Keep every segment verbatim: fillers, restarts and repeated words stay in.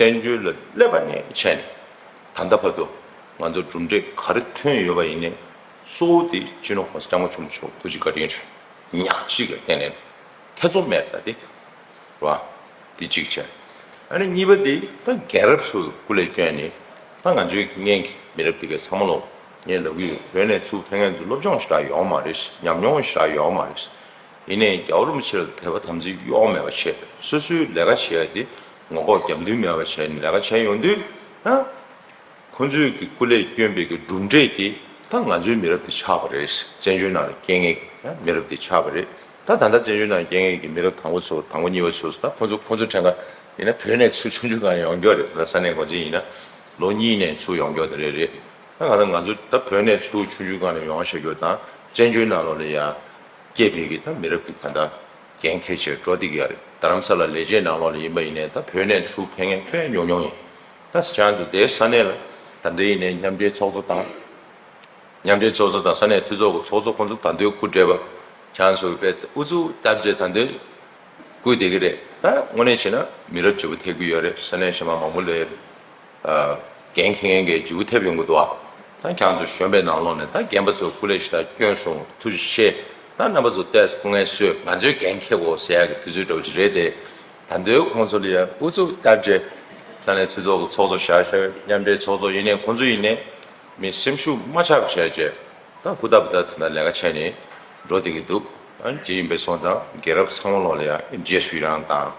བཙན་བྱོལ་ལ་སླེབས་པ་ནས་བྱས་ནས་ད་ལྟ་བར་དུ་ང་ཚོ་གྲུབ་འབྲས་ག་རེ་ཐོན་ཡོད་པ་ཡིན་ནའི་གཙོ་བོ་དེ་སྤྱི་ནོར་༸གོང་ས་༸སྐྱབས་མགོན་ཆེན་པོ་མཆོག་ཐུགས་རྗེ་བཀའ་དྲིན་རེད། ཉག་གཅིག་ལ་བརྟེན་ནས་ཐེ་ཚོམ་མེད་པ་དེ་རེད་བ། དེ་གཅིག་བྱས། ཨ་ནི་གཉིས་པ་དེ་ད་རྒན་རབས་ཚོ་སྐུ་ལས་བསྐྱོན་ནས་ད་ང་ཚོའི་སྔོན་གྱི་མི་རབས་དེ་གའི་ཚང་མ་ལོ་ངས་ལབ་ཀྱི་ཡོད། བོད་ནས་ཚུར་ཕེབས་མཁན་ཚོ་སློབ་སྦྱོང་ཞེ་དྲག་ཡོད་མ་རེད། ཉམས་མྱོང་ཞེ་དྲག་ཡོད་མ་རེད། ཡིན་ནའི་རྒྱལ་བ་རིན་པོ་ཆེ་ལ་དད་པ་དམ་ཚིག་གཡོ་བ་མེད་པ་བྱས། སོ་སོའི་ལས་ཀ་བྱེད་ཡ་དེ་ངོ་ལྐོག་རྒྱབ་མདུན་མེད་པ་བྱས་ནས་ལས་ཀ་བྱས་ཡོང་དུས་ད། ཁོང་ཚོས་ཀྱི་སྐུ་ལས་བསྐྱོན་པའི་གི་གྲུབ་འབྲས་དེ་ད་ང་ཚོའི་མི་རབས་དེ་ཆགས་པ་རེད། བཙན་བྱོལ་ནང་ལ་སྐྱེས་མཁན་གྱི་མི་རབས་དེ་ཆགས་པ་རེད། ད་ད་ལྟ་བཙན་བྱོལ་ནང་སྐྱེས་མཁན་གྱི་མི་རབས་དང་པོ་ཚོ་དང་པོ་གཉིས་པ་ཚོ་ད་ཁོང་ཚོ་ཁོང་ཚོ་ཕྲན་ཁ་ཡིན་ན་བོད་ནས་ཚུར་ཆུང་ཆུང་སྒང་ནས་ཡོང་རྒྱུ་རེད། ད་ས་གནས་འགོ་འཛིན་ཡིན་ན་ལོ་གཉིས་ནས་ཚུར་ཡོང་རྒྱུ་དེ་རེད་རེད། ད་ག་ད་ང་ཚོ་ད་བོད་ནས་ཚུར་ཆུང་ཆུང་སྒང་ནས་ཡོང་བྱ་རྒྱུ་དང་བཙན་བྱོལ་ནང་ལོགས་ལ་ཡ། སྐྱེས་པའི་གི་ད་མི་རབས་ཀྱི་ད་ལྟ་འགན་འཁྱེར་བྱས་འགྲོ་བསྡད་ཀྱི་ཡོད་རེད། རྡ་རམ་ས་ལ་ལས་བྱེད་ནང་ལོགས་ལ་ཡིན་པ་ཡིན་ནའི་ད་བོད་ནས་ཚུར་ཕེབས་མཁན་དཔེ་ཉུང་ཉུང་ཡིན། ད་ཁྱེད་རང་ཚོ་དེའི་ས་གནས་ལ་ད་ལྟ་ཡིན་ནའི་མཉམ་འབྲེལ་ཚོགས་གཙོ་དང་། མཉམ་འབྲེལ་ཚོགས་གཙོ་དང་ས་གནས་འཐུས་ཚོགས་ཀྱི་ཚོགས་གཙོ་ཁོང་ཚོ་ད་ལྟའི་སྐུ་བགྲེས་པ་ཁྱེད་རང་ཚོ་དཔེ་ཨུ་ཚུགས་བཏབ་བྱས་ད་ལྟའི་སྐུ་བསྡད་ཀྱི་རེད། ད་དངོས་གནས་བྱས་ན་མི་རབས་བརྗེ་པོ་ཐེབས་ཀྱི་ཡོད་རེད། ས་གནས་གཞན་པ་མང་པོ་ལ། འགན་འཁྱེར་མཁན་གྱི་འཇུ་ཐེབས་ཡོང་གི་འདུག་ཨ། ད་ཁྱེད་ཚོ་གཞོན་པའི་ནང་ལོགས་ནས་ད་རྒན་པ་ཚོ་སྐུ་ལས་ཞེ་དྲག་བསྐྱོན་སོང་། ཐུགས་རྗེ་ཆེ། ད་རྣམ་པ་ཚོ་ཏོག་ཙམ་སྐུ་ངལ་གསོས། ང་ཚོས་འགན་འཁྱེར་དགོས་ཟེར་ཡག་གི་དུས་ཚོད་འདྲ་བོ་ཅིག་རེད་དེ། ད་འདོད་ཁོང་ཚོ་ལ་ཡང་ཨུ་ཚུགས་བཏབ་རྗེས་ས་གནས་འཐུས་ཚོགས་ཀྱི་ཚོགས་གཙོ་བཞག་བཞག་མཉམ་འབྲེལ་ཚོགས་གཙོ་ཡིན་ནའི་ཁོང་ཚོ་ཡིན་ནའི་མི་སེམས་ཤུགས་མ་ཆག་པ་བྱས་རྗེས་ད་ཧུར་ཐག་ཧུར་ཐག་དེ་འདྲ་ལས་ཀ་བྱས་ནས་འགྲོ་བསྡད་ཀྱི་འདུག་ཨ་ནི་དེ་ཡིན་པས་སོང་ཙང་རྒན་རབས་ཚང་མ་ལོགས་ལ་ཡང་རྗེས་སུ་ཡི་རང་དང་།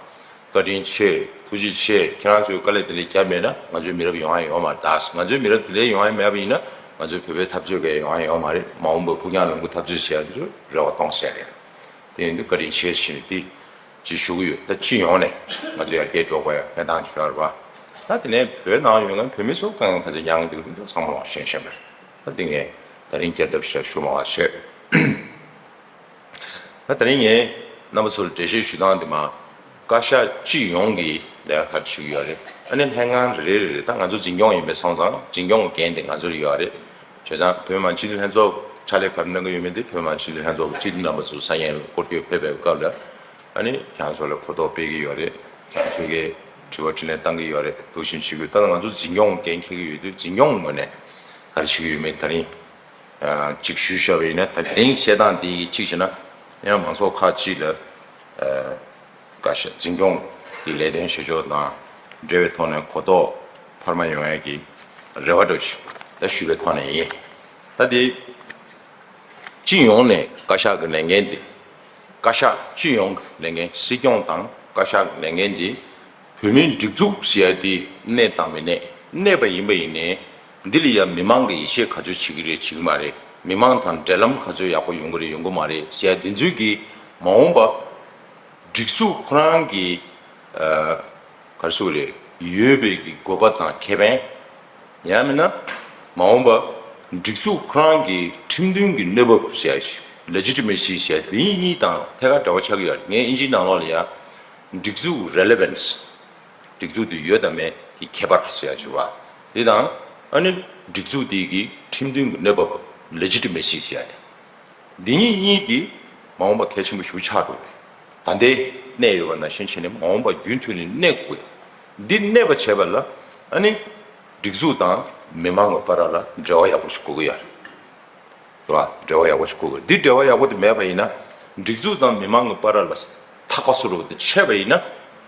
བཀའ་དྲིན་ཆེ། ཐུགས་རྗེ་ཆེ། ཁྱེད་རང་ཚོས་དཀའ་ལས་དེ་འདྲ་བརྒྱབ་མེད་ན་ང་ཚོའི་མི་རབས་ཡོང་ཡ་ཡོད་མ་རེད། ད་ང་ཚོའི་མི་རབས་དེ་འདྲ་ཡོང་ཡ་མེད་པ་ཡིན་ན་ང་ཚོའི་བོད་པའི་འཐབ་རྩོད་གས་ཡོང་ཡ་ཡོད་མ་རེད། མ་འོངས་པར་ཕུགས་རྒྱང་རིང་པོ་འཐབ་རྩོད་བྱེད་ཡ་ཚོ་རེ་བ་གཏོང་ས་རེད། དེ་ཡིན་དུས་བཀའ་དྲིན་ཆེ་ཞེས་ནས་དེ་ཅིག་ཞུ་གི་ཡོད། ད་སྤྱི་ཡོངས་ནས་ང་ཚོ་ཡར་རྒྱས་འགྲོ་དགོས་ཡ་གནས་སྟངས་ཅིག་ཡོད་རེད་པ། ད་དེ་ནས་བོད་ནང་ཡོད་མཁན་བོད་མི་ཚོ་དཀའ་ངལ་ག་ཚོད་མྱངས་འདུག་འདི་ཚང་མ་ལ་ཤེས་བཞིན་པ་རེད། ད་དེ་ངས་ད་རིང་བསྐྱར་ལྡབ་ཞིག་ཞུ་མ་བ་བྱས། ད་དེ་རིང་ངས་རྣམ་པ་ཚོར་འགྲེལ་བཤད་ཞུ་སྟངས་འདི་མ། བཀའ་ཤག་སྤྱི་ཡོངས་ཀྱི་ལས་ཀ་ག་རེ་བྱེད་ཀྱི་ཡོད་རེད། ཨ་ནི་ལྷན་ཁང་རེ་རེ་རེ་རེ་ད་ང་ཚོ་འཛིན་སྐྱོང་ཡིན་པའི་སོང་ཙང་འཛིན་སྐྱོང་གི་འགན་དེ་ང་ཚོར་ཡོད་རེད། བྱས་ཙང་བོད་མི་མང་སྤྱི་འཐུས་ལྷན་ཚོགས་ཕྱག་ལས་ག་རེ་གནང་གི་ཡོད་མེད་དེ་བོད་མི་མང་སྤྱི་འཐུས་ལྷན་ཚོགས་ཀྱི་སྤྱི་འཐུས་རྣམ་པ་ཚོ་ས་ཡན་ལ་སྐོར་སྐྱོད་ཕེབས་པའི་སྐབས་ལ་ཨ་ནི་ཁྱེད་ཚོ་ལ་གོ་རྟོགས་སྤེལ་གྱི་ཡོད་རེད། ཁྱེད་ཚོ་གིས་དྲི་བ་དྲིས་ལན་བཏང་གི་ཡོད་རེད། འདུག་བཞིན་བྱེད་དགོས། ད་ང་ཚོ་འཛིན་སྐྱོང་འགན་འཁྱེར་གྱི་ཡོད་དུས་འཛིན་སྐྱོང་ངོས་ནས་ག་རེ་བྱེད་ཀྱི་ཡོད་མེད་ད་རིང་། གཅིག་ཞུས་བཞག་པ་ཡིན་ན་ད་དེ་རིང་བཤད་སྟངས་འདི་གཅིག་བྱས་ན་ཡང་མང་ཚོགས་ཁག་ཅིག་ལ་བཀའ་ཤག་འཛིན་སྐྱོང་གི་ལས་དོན་བྱེད་ཕྱོགས་དང་འབྲེལ་བའི་ཐོག་ནས་གོ་རྟོགས་འཕར་མ་ཡོང་ཡས་ཀྱི་རེ་བ་འདྲ་ཞིག་ད་ཞུས་པའི་ཐོག་ནས་ཡིན། ད་དེ་སྤྱི་ཡོངས་ནས་བཀའ་ཤག་གི་ལས་འགན་དེ་བཀའ་ཤག་སྤྱི་ཡོངས་ཀྱི་ལས་འགན་སྲིད་སྐྱོང་དང་བཀའ་ཤག་གི་ལས་འགན་དེ། བོད་མིའི་སྒྲིག་འཛུགས་ཟེར་ཡ་དེ་གནས་དང་མི་གནས། གནས་པ་ཡིན་པ་ཡིན་ནའི་འདི་ལ་ཡང་མི་མང་གི་ཡིད་ཆེས་ག་ཚོད་བྱེད་ཀྱི་རེད་བྱེད་ཀྱི་མ་རེད། མི་མང་དང་འབྲེལ་ལམ་ག་ཚོད་ཡག་པོ་ཡོང་གི་རེད་ཡོང་གི་མ་རེད་ཟེར་ཡ་དེ་ཚོའི་གི་མ་འོངས་པ་སྒྲིག་འཛུགས་ཁོ་རང་གི་ག་རེ་ཟེར་དགོས་རེད། ཡོད་པའི་གི་དགོས་པ་དང་ཁེ་ཕན། ཡང་མིན་ན་མ་འོངས་པ་སྒྲིག་འཛུགས་ཁོ་རང་གི་ཁྲིམས་མཐུན་གྱི་གནས་བབ་ཟེར་ཡ་ཞིག་Legitimacy་ཟེར་ཡ་དེ་གཉིས་དང་ཐད་ཀར་འབྲེལ་བ་ཆགས་ཀྱི་ཡོད་རེད། ངས་ཨིན་ཇིའི་ནང་ལོགས་ལ་ཡ། སྒྲིག་འཛུགས་relevance། སྒྲིག་འཛུགས་དེ་ཡོད་དང་མེད་ཀྱི་ཁྱད་པར་ཟེར་ཡ་ཅིག་རེད་བ། དེ་དང་ཨ་ནི་སྒྲིག་འཛུགས་དེ་གི་ཁྲིམས་མཐུན་གྱི་གནས་བབ་Legitimacy་ཟེར་ཡ་དེ། འདི་གཉིས་གཉིས་དེ་མ་འོངས་པ་གལ་ཆེན་པོ་ཞེ་པོ་ཆགས་འགྲོ་གི་རེད། ད་ལྟའི་གནས་ཡོད་པ་ནང་བཞིན་བྱས་ནས་མ་འོངས་པ་རྒྱུན་མཐུད་ནས་གནས་དགོས། འདི་གནས་པ་བྱས་པ་ལ་ཨ་ནི་སྒྲིག་འཛུགས་དང་མི་མང་གི་བར་ལ་འབྲེལ་བ་ཡག་པོ་ཞིག་དགོས་ཀྱི་ཡོད་རེད། རེད་བ། འབྲེལ་བ་ཡག་པོ་ཞིག་དགོས་དགོས། འདི་འབྲེལ་བ་ཡག་པོ་དེ་མེད་པ་ཡིན་ན། སྒྲིག་འཛུགས་དང་མི་མང་གི་བར་ལ་ཐག་པ་སུ་རུ་དེ་ཆད་པ་ཡིན་ན།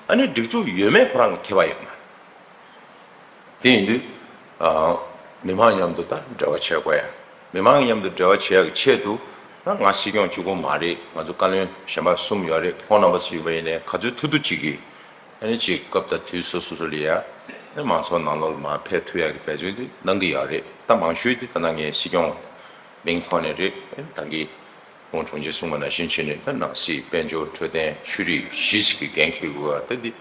ཨ་ནི་སྒྲིག་འཛུགས་ཡོད་མེད་ཁོ་རང་གི་ཁྱད་པར་ཡོད་མ་རེད། དེ་ཡིན་དུས། ཨ། མི་མང་མཉམ་དུ་ད་འབྲེལ་བ་བྱེད་དགོས་ཡ། མི་མང་མཉམ་དུ་འབྲེལ་བ་བྱེད་ཡ་གི་ཆེད་དུ། ད་ང་སྲིད་སྐྱོང་གཅིག་པོ་མ་རེད། ང་ཚོ་བཀའ་བློན་གཞན་པ་གསུམ་ཡོད་རེད། ཁོང་རྣམ་པ་ཚོ་ཡིན་པ་ཡིན་ནའི་ག་ཚོད་ཐུབ་ཐུབ་ཅིག་གིས། ཨ་ནི་ཅིག་སྐབས་དང་དུས་སོ་སོ་སོ་ལ་ཡ། ཨ་ནི་མང་ཚོགས་ནང་ལོགས་ལ་མར་ཕེབས་ཐུབ་ཡག་གི་འབད་བརྩོན་དེ་གནང་གི་ཡོད་རེད། ད་མང་ཤོས་དེ་ད་ལྟ་ངས་སྲིད་སྐྱོང་མིང་ཐོག་ནས་རེད། ཨ་ནི་ད་གིན་ཁོང་དྲུང་ཆེ་གསུངས་པ་ནང་བཞིན་བྱས་ནས་ད་ནང་སྲིད་དཔལ་འབྱོར་འཕྲོད་བསྟེན་ཆོས་རིག་བཞི་ཞིག་གི་འགན་འཁྱེར་དགོས་པ་ད་འདི་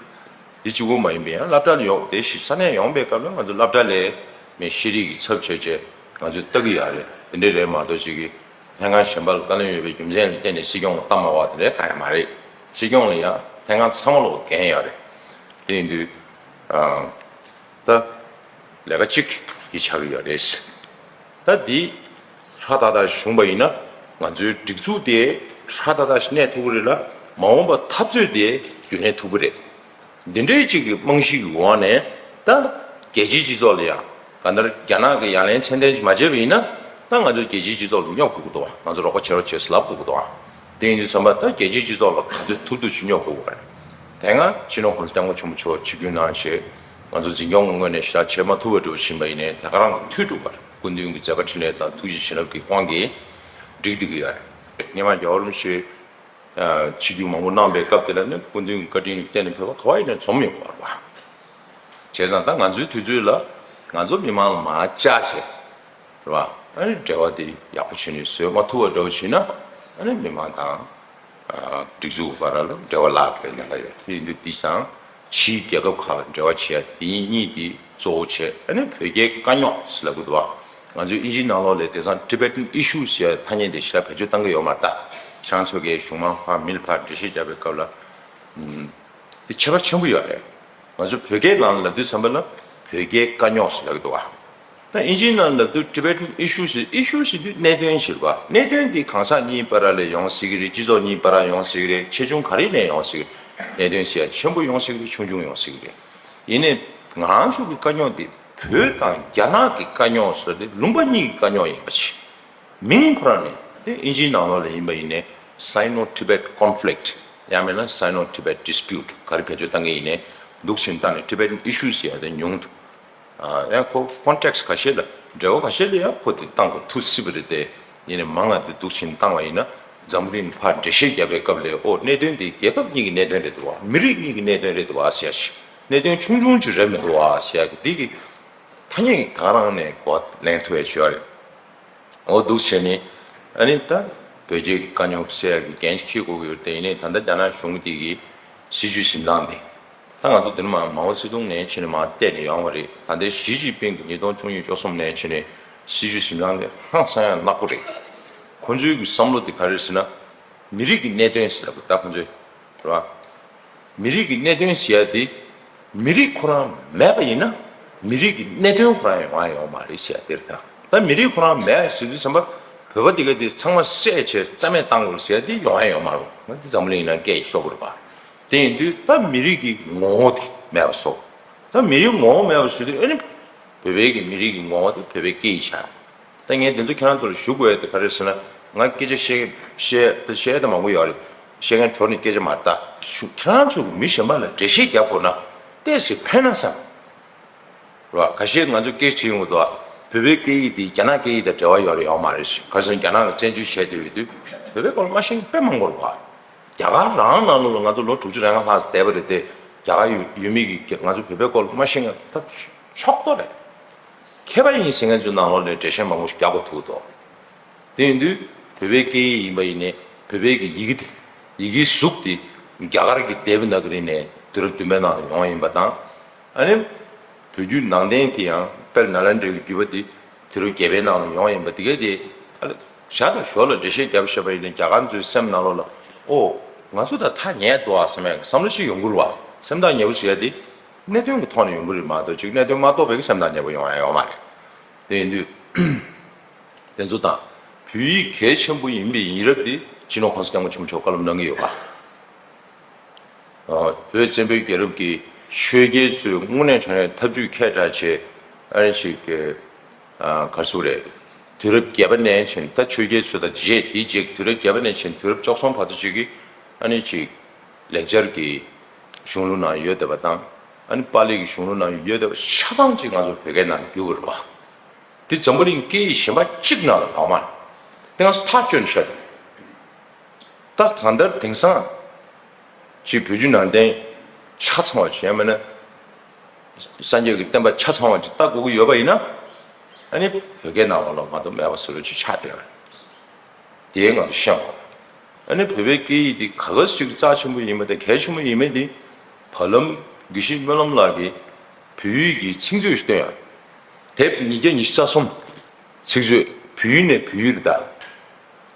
འདི་གཅིག་པོ་མ་ཡིན་པའི་ཡང་སློབ་གྲྭ་ལ་ཡོང་དེ་ཞིག་ས་གནས་ཡོང་པའི་སྐབས་ལ་ང་ཚོ་སློབ་གྲྭ་ལས་མི་ཤེས་རིག་གི་ཚབ་བྱས་བྱས་ང་ཚོས་ལྟ་གི་ཡོད་རེད། དེ་འདྲས་རེད་མ་གཏོགས་ཅིག་གི་ལྷན་ཁང་གཞན་པ་ལ་བཀའ་བློན་ཡོད་པའི་རྒྱུ་མཚན་ལ་བརྟེན་ནས་སྲིད་སྐྱོང་ལ་བཏང་མ་བ་དེ་འདྲའི་གང་ཡང་མ་རེད། སྲིད་སྐྱོང་ལ་ཡང་ལྷན་ཁང་ཚང་མ་ལོག་འགན་ཡོད་རེད། དེ་ཡིན་དུས། ཨ། ད་ལས་ཀ་གཅིག་གི་ཆགས་ཀྱི་ཡོད་རེད། ད་འདི་ཧྲ་ཏག་ཏག་བྱུང་པ་ཡིན་ན་ང་ཚོའི་སྒྲིག་འཛུགས་དེ་ཧྲ་ཏག་ཏག་གནས་ཐུབ་ཀྱི་རེད་ལ་མ་འོངས་པ་འཐབ་རྩོད་དེ་རྒྱུན་གནས་ཐུབ་ཀྱི་རེད། འདི་འདྲའི་གཅིག་གི་རྨང་གཞི་གི་འོག་ནས་ ད་རྒྱལ་སྤྱིའི་སྤྱི་ཚོགས་ལ་ཡང་གང་ལྟར་རྒྱ་ནག་གི་ཡ་ལན་ཚད་ལྡན་ཅིག་མ་བྱས་པ་ཡིན་ན། ད་ང་ཚོ་རྒྱལ་སྤྱིའི་སྤྱི་ཚོགས་ལ་སྙོབ་དགོས་ཀྱི་འདུག་བ། ང་ཚོ་རོགས་པ་བྱེད་རོགས་བྱེད་ཟེར་ལབ་དགོས་ཀྱི་འདུག་བ། དེ་ཡིན་དུས་ཙམ་པ་ད་རྒྱལ་སྤྱིའི་སྤྱི་ཚོགས་ལ་གང་ཚོད་ཐུབ་ཐུབ་ཅིག་སྙོབ་དགོས་ཀྱི་རེད། དེ་སྔ་སྤྱི་ནོར་གོང་ས་སྐྱབས་མགོན་ཆེན་པོ་མཆོག་ཆིབས་བསྒྱུར་གནང་བྱས། ང་ཚོ་འཛིན་སྐྱོང་གི་ངོས་ནས་ཞེ་དྲག་བྱེད་མ་ཐུབ་པ་འདྲ་བོ་ཕྱིན་པ་ཡིན་ནའི། དེ་ག་རང་ཐུགས་སྤྲོ་བར་སྐུ་མདུན་གྱི་མཛད་པ་འཕྲིན་ལས་དང་ཐུགས་རྗེ་བྱིན་རླབས་ཀྱི་དབང་གིས་འགྲིག་བསྡད་ཀྱི་ཡོད་རེད། སྔོན་མ་རྒྱལ་བ་རིན་པོ་ཆེ་ཆིབས་བསྒྱུར་མང་པོ་གནང་པའི་སྐབས་དེ་ལ་ནི་སྐུ་མདུན་གྱི་བཀའ་དྲིན་ལ་བརྟེན་ནས་བོད་པ་ག་བ་ཡིན་ནའི་འཛོམས་ཡོང་གི་ཡོད་རེད་པ། བྱས་ཙང་ད་ང་ཚོའི་དུས་ཚོད་ལ་ང་ཚོ་མི་མང་ལ་མར་བཅར་བྱས། རེད་པ། ཨ་ནི་འབྲེལ་བ་དེ་ཡག་པོ་བྱས་ནས་བཟོས་མ་ཐུབ་པ་འདྲ་བོ་བྱས་ན། ཨ་ནི་མི་མང་དང་སྒྲིག་འཛུགས་བར་ལ་འབྲེལ་བ་བརླག་འགྲོ་བའི་ཉེན་ཁ་ཡོད། དེ་ཡིན་དུས་དེང་སང་ཕྱིའི་རྒྱལ་ཁབ་ཁག་ལ་འབྲེལ་བ་བྱེད་ཡ་དེ་གཉིས་དེ་གཙོ་བོ་བྱས། ཨ་ནི་བོད་རྒྱའི་དཀའ་རྙོག་ཟེར་ལབ་ཀྱི་འདུག་བ། ང་ཚོའི་ཨིན་ཇིའི་ནང་ལོགས་ལ་དེང་སང་Tibetan Issues ཟེར་ཡ་ཐ་སྙད་དེ་ཞེ་དྲག་བེད་སྤྱོད་བཏང་གི་ཡོད་མ་རེད་ད། ཁྱེད་རང་ཚོ་གིས་གཞུང་མང་ཕར་མི་ལ་ཕར་འགྲེལ་བཤད་རྒྱག་པའི་སྐབས་ལ། ཨུམ། དེ་ཁྱད་པར་ཆེན་པོ་ཡོད་རེད། ང་ཚོ་བོད་སྐད་ནང་ལབ་དུས་ཙམ་པ་ལ་བོད་རྒྱའི་དཀའ་རྙོག་ཟེར་ལབ་ཀྱི་འདུག་བ། ད་ཨིན་ཇིའི་ནང་ལབ་དུས་Tibetan Issues ཟེར། Issues ཟེར་དུས་གནད་དོན་ཞིག་རེད་པ། གནད་དོན་དེ་གང་ཟག་གཉིས་བར་ལ་ཡོང་སྲིད་ཀྱི་རེད། སྤྱི་ཚོགས་གཉིས་བར་ཡོང་སྲིད་ཀྱི་རེད། ཆེ་ཆུང་ག་རེ་ནས་ཡོང་སྲིད་ཀྱི་རེད། གནད་དོན་ཟེར་ཡ་ཆེན་པོ་ཡོང་སྲིད་ཀྱི་རེད། ཆུང་ཆུང་ཡོང་སྲིད་ཀྱི་རེད། ཡིན་ནའི་ང་ཚོ་གི་དཀའ་རྙོག་དེ་བོད་དང་རྒྱ་ནག་གི་དཀའ་རྙོག་ཟེར་དེ་ལུང་པ་གཉིས་ཀྱི་དཀའ་རྙོག་ཡིན་པ་ཞིག་མིང་ཁོ་རང་ནས་དེ་ཨིན་ཇིའི་ནང་ལོགས་ལ་ཡིན་པ་ཡིན་ནའི་Sino-Tibet Conflict ཡང་མིན་ན་Sino-Tibet Dispute ག་རེ་བེད་སྤྱོད་བཏང་གི་ཡིན་ནའི། འདུག་ཕྱིན་བཏང་ནས་Tibetan Issues ཟེར་ཡ་དེ་ཉུང་འདུག་ཨ། ཡང་ཁོ་context ཁ་ཤས་ལ། འབྲེལ་བ་ཁ་ཤས་ལ་ཡང་ཁོ་དེ་བཏང་དགོས་ཐུག་སྲིད་པ་རེད་དེ། ཡིན་ནའི་མང་ང་དེ་འདུག་ཕྱིན་བཏང་བ་ཡིན་ན། འཛམ་བུ་གླིང་ཕར་འགྲེལ་བཤད་རྒྱབ་པའི་སྐབས་ལ། ཨོ། གནད་དོན་དེ་རྒྱལ་ཁབ་གཉིས་ཀྱི་གནད་དོན་རེད་འདུག་བ། མི་རིགས་གཉིས་ཀྱི་གནད་དོན་རེད་འདུག་བ་ཟེར་ཡ་ཞིག་གནད་དོན་ཆུང་ཆུང་ཅིག་རེད་མི་འདུག་བ་ཟེར་ཡ་གི་དེ་གི་ཐ་སྙད་ཀྱི་ད་ག་རང་ནས་གོ་བ་ལེན་ཐུབ་ཡ་ཅིག་ཡོད་རེད། འོ། འདུག་བྱས་ནས་ཨ་ནི་ད་བོད་རྒྱའི་དཀའ་རྙོག་སེལ་ཡག་གི་འགན་འཁྱེར་དགོས་ཀྱི་ཡོད་རེད་དེ། ཡིན་ནའི་ད་ལྟ་རྒྱ་ནག་གཞུང་འདི་གི་སྲིད་བྱུས་འཛིན་སྟངས་དེ། ད་ང་ཚོ་དེ་ནས་མར་མའོ་ཙེ་ཏུང་ནས་ཕྱིན་ནས་མར་བལྟས་ནས་ཡོང་བ་རེད། ད་ལྟའི་ཞི་ཅིན་ཕིང་གི་ཉིས་སྟོང་བཅུ་གཉིས་བཅུ་གསུམ་ནས་ཕྱིན་ནས་སྲིད་བྱུས་འཛིན་སྟངས་དེ་ཧང་སང་ཡང་ནག་པོ་རེད། ཁོ་ཚོའི་གི་བསམ་བློ་དེ་ག་རེ་རེད་ཟེར་ན། མི་རིགས་ཀྱི་གནད་དོན་ཟེར་ལབ་ཀྱི་ད་ཁོ་ཚོས། རེད་བ། མི་རིགས་ཀྱི་གནད་དོན་ཟེར་ཡ་དེ། མི་རིགས་ཁོ་རང་མེད་པ་ཡིན་ན། མི་རིགས་ཀྱི་གནད་དོན་ཁོ་རང་ཡོང་ཡ་ཡོད་མ་རེད་ཟེར་ཡ་དེ་རེད་ད། ད་མི་རིགས་ཁོ་རང་མེད་ཟེར་དུས་ཙམ་པ། བོད་པ་དེ་ག་དེ་ཚང་མ་བསད་བྱས་རྩ་མེད་བཏང་དགོས་ཟེར་ཡ་དེ་ཡོང་ཡ་ཡོད་མ་རེད། ང་དེ་འཛམ་གླིང་ནང་སྐད་ཤོར་དགོས་རེད་པ། དེ་ཡིན་དུས་ད་མི་རིགས་ཀྱི་ངོ་བོ་དེ་མེད་པ་བཟོ། ད་མི་རིགས་ངོ་བོ་མེད་པ་བཟོ་དུས། ཨ་ནི་བོད་པའི་གི་མི་རིགས་ཀྱི་ངོ་བོ་དེ་བོད་པའི་སྐད་ཡིག་ཆགས། ད་ངས་འདི་ཚོ་ཁྱེད་རང་ཚོ་ལ་ཞུ་དགོས་ཡ་དེ་ག་རེ་ཟེར་ན། ང་སྐད་ཆ་བཤད་བཤད་ད་བཤད་ད་མང་པོ་ཡོད་རེད། བཤད་མཁན་གྲོགས་ནི་སྐད་ཆ་མ་རེད་ད། ཞུ། ཁྱེད་རང་ཚོ་གི་མི་གཞན་པ་ལ་འགྲེལ་བཤད་རྒྱག་དགོས་ན་ཏོག་ཙམ་ཕན་ན་བསམ། རེད་བ། ཁ་ཤས་ང་ཚོ་སྐད་ཆ་དྲིས་ཡོང་གི་འདུག་ཨ། བོད་པའི་སྐད་ཡིག་དེ་རྒྱ་ནག་སྐད་ཡིག་དང་འབྲེལ་བ་ཡོད་རེད་ཡོད་མ་རེད་ཟེར། ག་རེ་ཟེར་ན་རྒྱ་ནག་ལ་བཙན་འཛུལ་བྱས་བསྡད་ཡོད་དུས་བོད་པའི་སྐོར་མ་ཤེས་མཁན་དཔེ་མང་པོ་རེད་བ། རྒྱ་གར་རང་ནང་ལོགས་ལ་ང་ཚོ་ལོ་དྲུག་ཅུ་རེ་ལྔ་ལྷག་ཙམ་བསྡད་པ་རེད་དེ། རྒྱ་གར་ཡུལ་ཡུལ་མི་གིས་ང་ཚོ་བོད་པའི་སྐོར་མ་ཤེས་མཁན་ད་ཕྱོགས་གཏོགས་རེད། མཁས་པ་ཡིན་ཟེར་མཁན་ཚོའི་ནང་ལོགས་ནས་འགྲེལ་བཤད་མང་པོ་ཞིག་རྒྱག་དགོས་ཐུག་འདུག་དེ་ཡིན་དུས་བོད་པའི་སྐད་ཡིག་ཡིན་པ་ཡིན་ནའི་བོད་པའི་གི་ཡི་གེ་དེ། ཡི་གེའི་གཟུགས་དེ་རྒྱ་གར་གྱི་དེབ་ནག་རི་ནས་དུས་རབས་བདུན་པའི་ནང་ལ་ཡོང་བ་ཡིན་པ་དང་། ཨ་ནི་བོད་བརྒྱུད་ནང་བསྟན་དེ་ཡང་དཔལ་ནཱ་ལེནྡྲའི་བརྒྱུད་པ་དེ་དུས་རབས་བརྒྱད་པའི་ནང་ལ་ཡོང་བ་ཡིན་པ་དེ་གས་དེ། ཨ་ལས་ཞར་དང་ཞོར་ལ་འགྲེལ་བཤད་བརྒྱབ་བཞག་པ་ཡིན་ན་རྒྱ་གར་ཚོའི་སེམས་ནང་ལོགས་ལ། ཨོ། ང་ཚོ་ད་ཐག་ཉེ་འདུག་ཨ་བསམ་ཡག་གི་བསམ་བློ་ཞིག་ཡོང་གི་རེད་བ། སེམས་ཐག་ཉེ་པོ་ཟེར་ཡ་དེ་གནད་དོན་གྱི་ཐོག་ནས་ཡོང་གི་རེད་མ་གཏོགས། ཅིག་གནད་དོན་མ་རྟོགས་པའི་གི་སེམས་ཐག་ཉེ་པོ་ཡོང་ཡ་ཡོད་མ་རེད། དེ་ཡིན་དུས། དེ་ཚོ་དང་། བོད་ཡིག་གལ་ཆེན་པོ་ཡིན་པའི་ཡིན་རབས་དེ་སྤྱི་ནོར་༸གོང་ས་༸སྐྱབས་མགོན་ཆེན་པོ་མཆོག་བཀའ་སློབ་གནང་གི་ཡོད་པ། ཨ། བོད་བཙན་པོའི་རྒྱལ་རབས་ཀྱི་ཆོས་རྒྱལ་ཚོས་དངོས་གནས་དྲང་གནས་ཐབས་ཇུས་མཁས་དྲགས་བྱས། ཨ་ནི་ཅིག་གི། ཨ། ག་རེ་ཟེར་དགོས་རེད། དུས་རབས་བརྒྱད་པ་ནས་བྱས་ནས། ད་ཆོས་རྒྱལ་ཚོ་དང་རྗེས་དེའི་རྗེས་ཀྱི་དུས་རབས་བརྒྱད་པ་ནས་བྱས་ནས་དུས་རབས་བཅུ་གསུམ་བར་དུ་ཅིག་གི། ཨ་ནི་ཅིག་ལེགས་སྦྱར་གྱི་གཞུང་ལུགས་ནང་ཡོད་བསྡད་པ་དང་། ཨ་ནི་པཱ་ལི་གི་གཞུང་ལུགས་ནང་ཡོད་བསྡད་པ་ཆ་ཚང་ཅིག་ང་ཚོ་བོད་སྐད་ནང་བསྒྱུར་དགོས་རེད་བ། དེ་འཛམ་བུ་གླིང་སྐད་ཡིག་གཞན་པ་གཅིག་ནང་ལ་ཡོད་མ་རེད། དེ་ང་ཚོ་ཐག་གཅོད་ནས་བཤད་དགོས། ད་གང་ལྟར་དེང་སང་ཅིག་བོད་བརྒྱུད་ནང་བསྟན་ཆ་ཚང་བ་ཅིག། ཡང་མིན་ན་སངས་རྒྱས་ཀྱི་བསྟན་པ་ཆ་ཚང་བ་ཅིག་ལྟ་དགོས་ཀྱི་ཡོད་པ་ཡིན་ན། ཨ་ནི་བོད་སྐད་ནང་ལོགས་ལ་མ་གཏོགས་མེད་པ་བཟོ་འདྲ་ཅིག་ཆགས་བསྡད་ཡོད་རེད། དེ་ང་ཚོ་ཤེས་དགོས། ཨ་ནི་བོད་པའི་སྐད་ཡིག་འདི་ག་ག་ཞིག་རྩ་ཆེན་པོ་ཡིན་མིན་དང་གལ་ཆེན་པོ་ཡིན་མིན་དེ། བར་ལམ་དགེ་བཤེས་སྨོན་ལམ་ལགས་ཀྱིས་བོད་ཡིག་གི་ཚིག་མཛོད་ཞིག་བཏོན་ཡོད། དེབ་ཉིས་བརྒྱ་ཉི་ཤུ་རྩ་གསུམ། ཚིག་མཛོད་བོད་ཡིག་ནས་བོད་ཡིག་རེད་ད།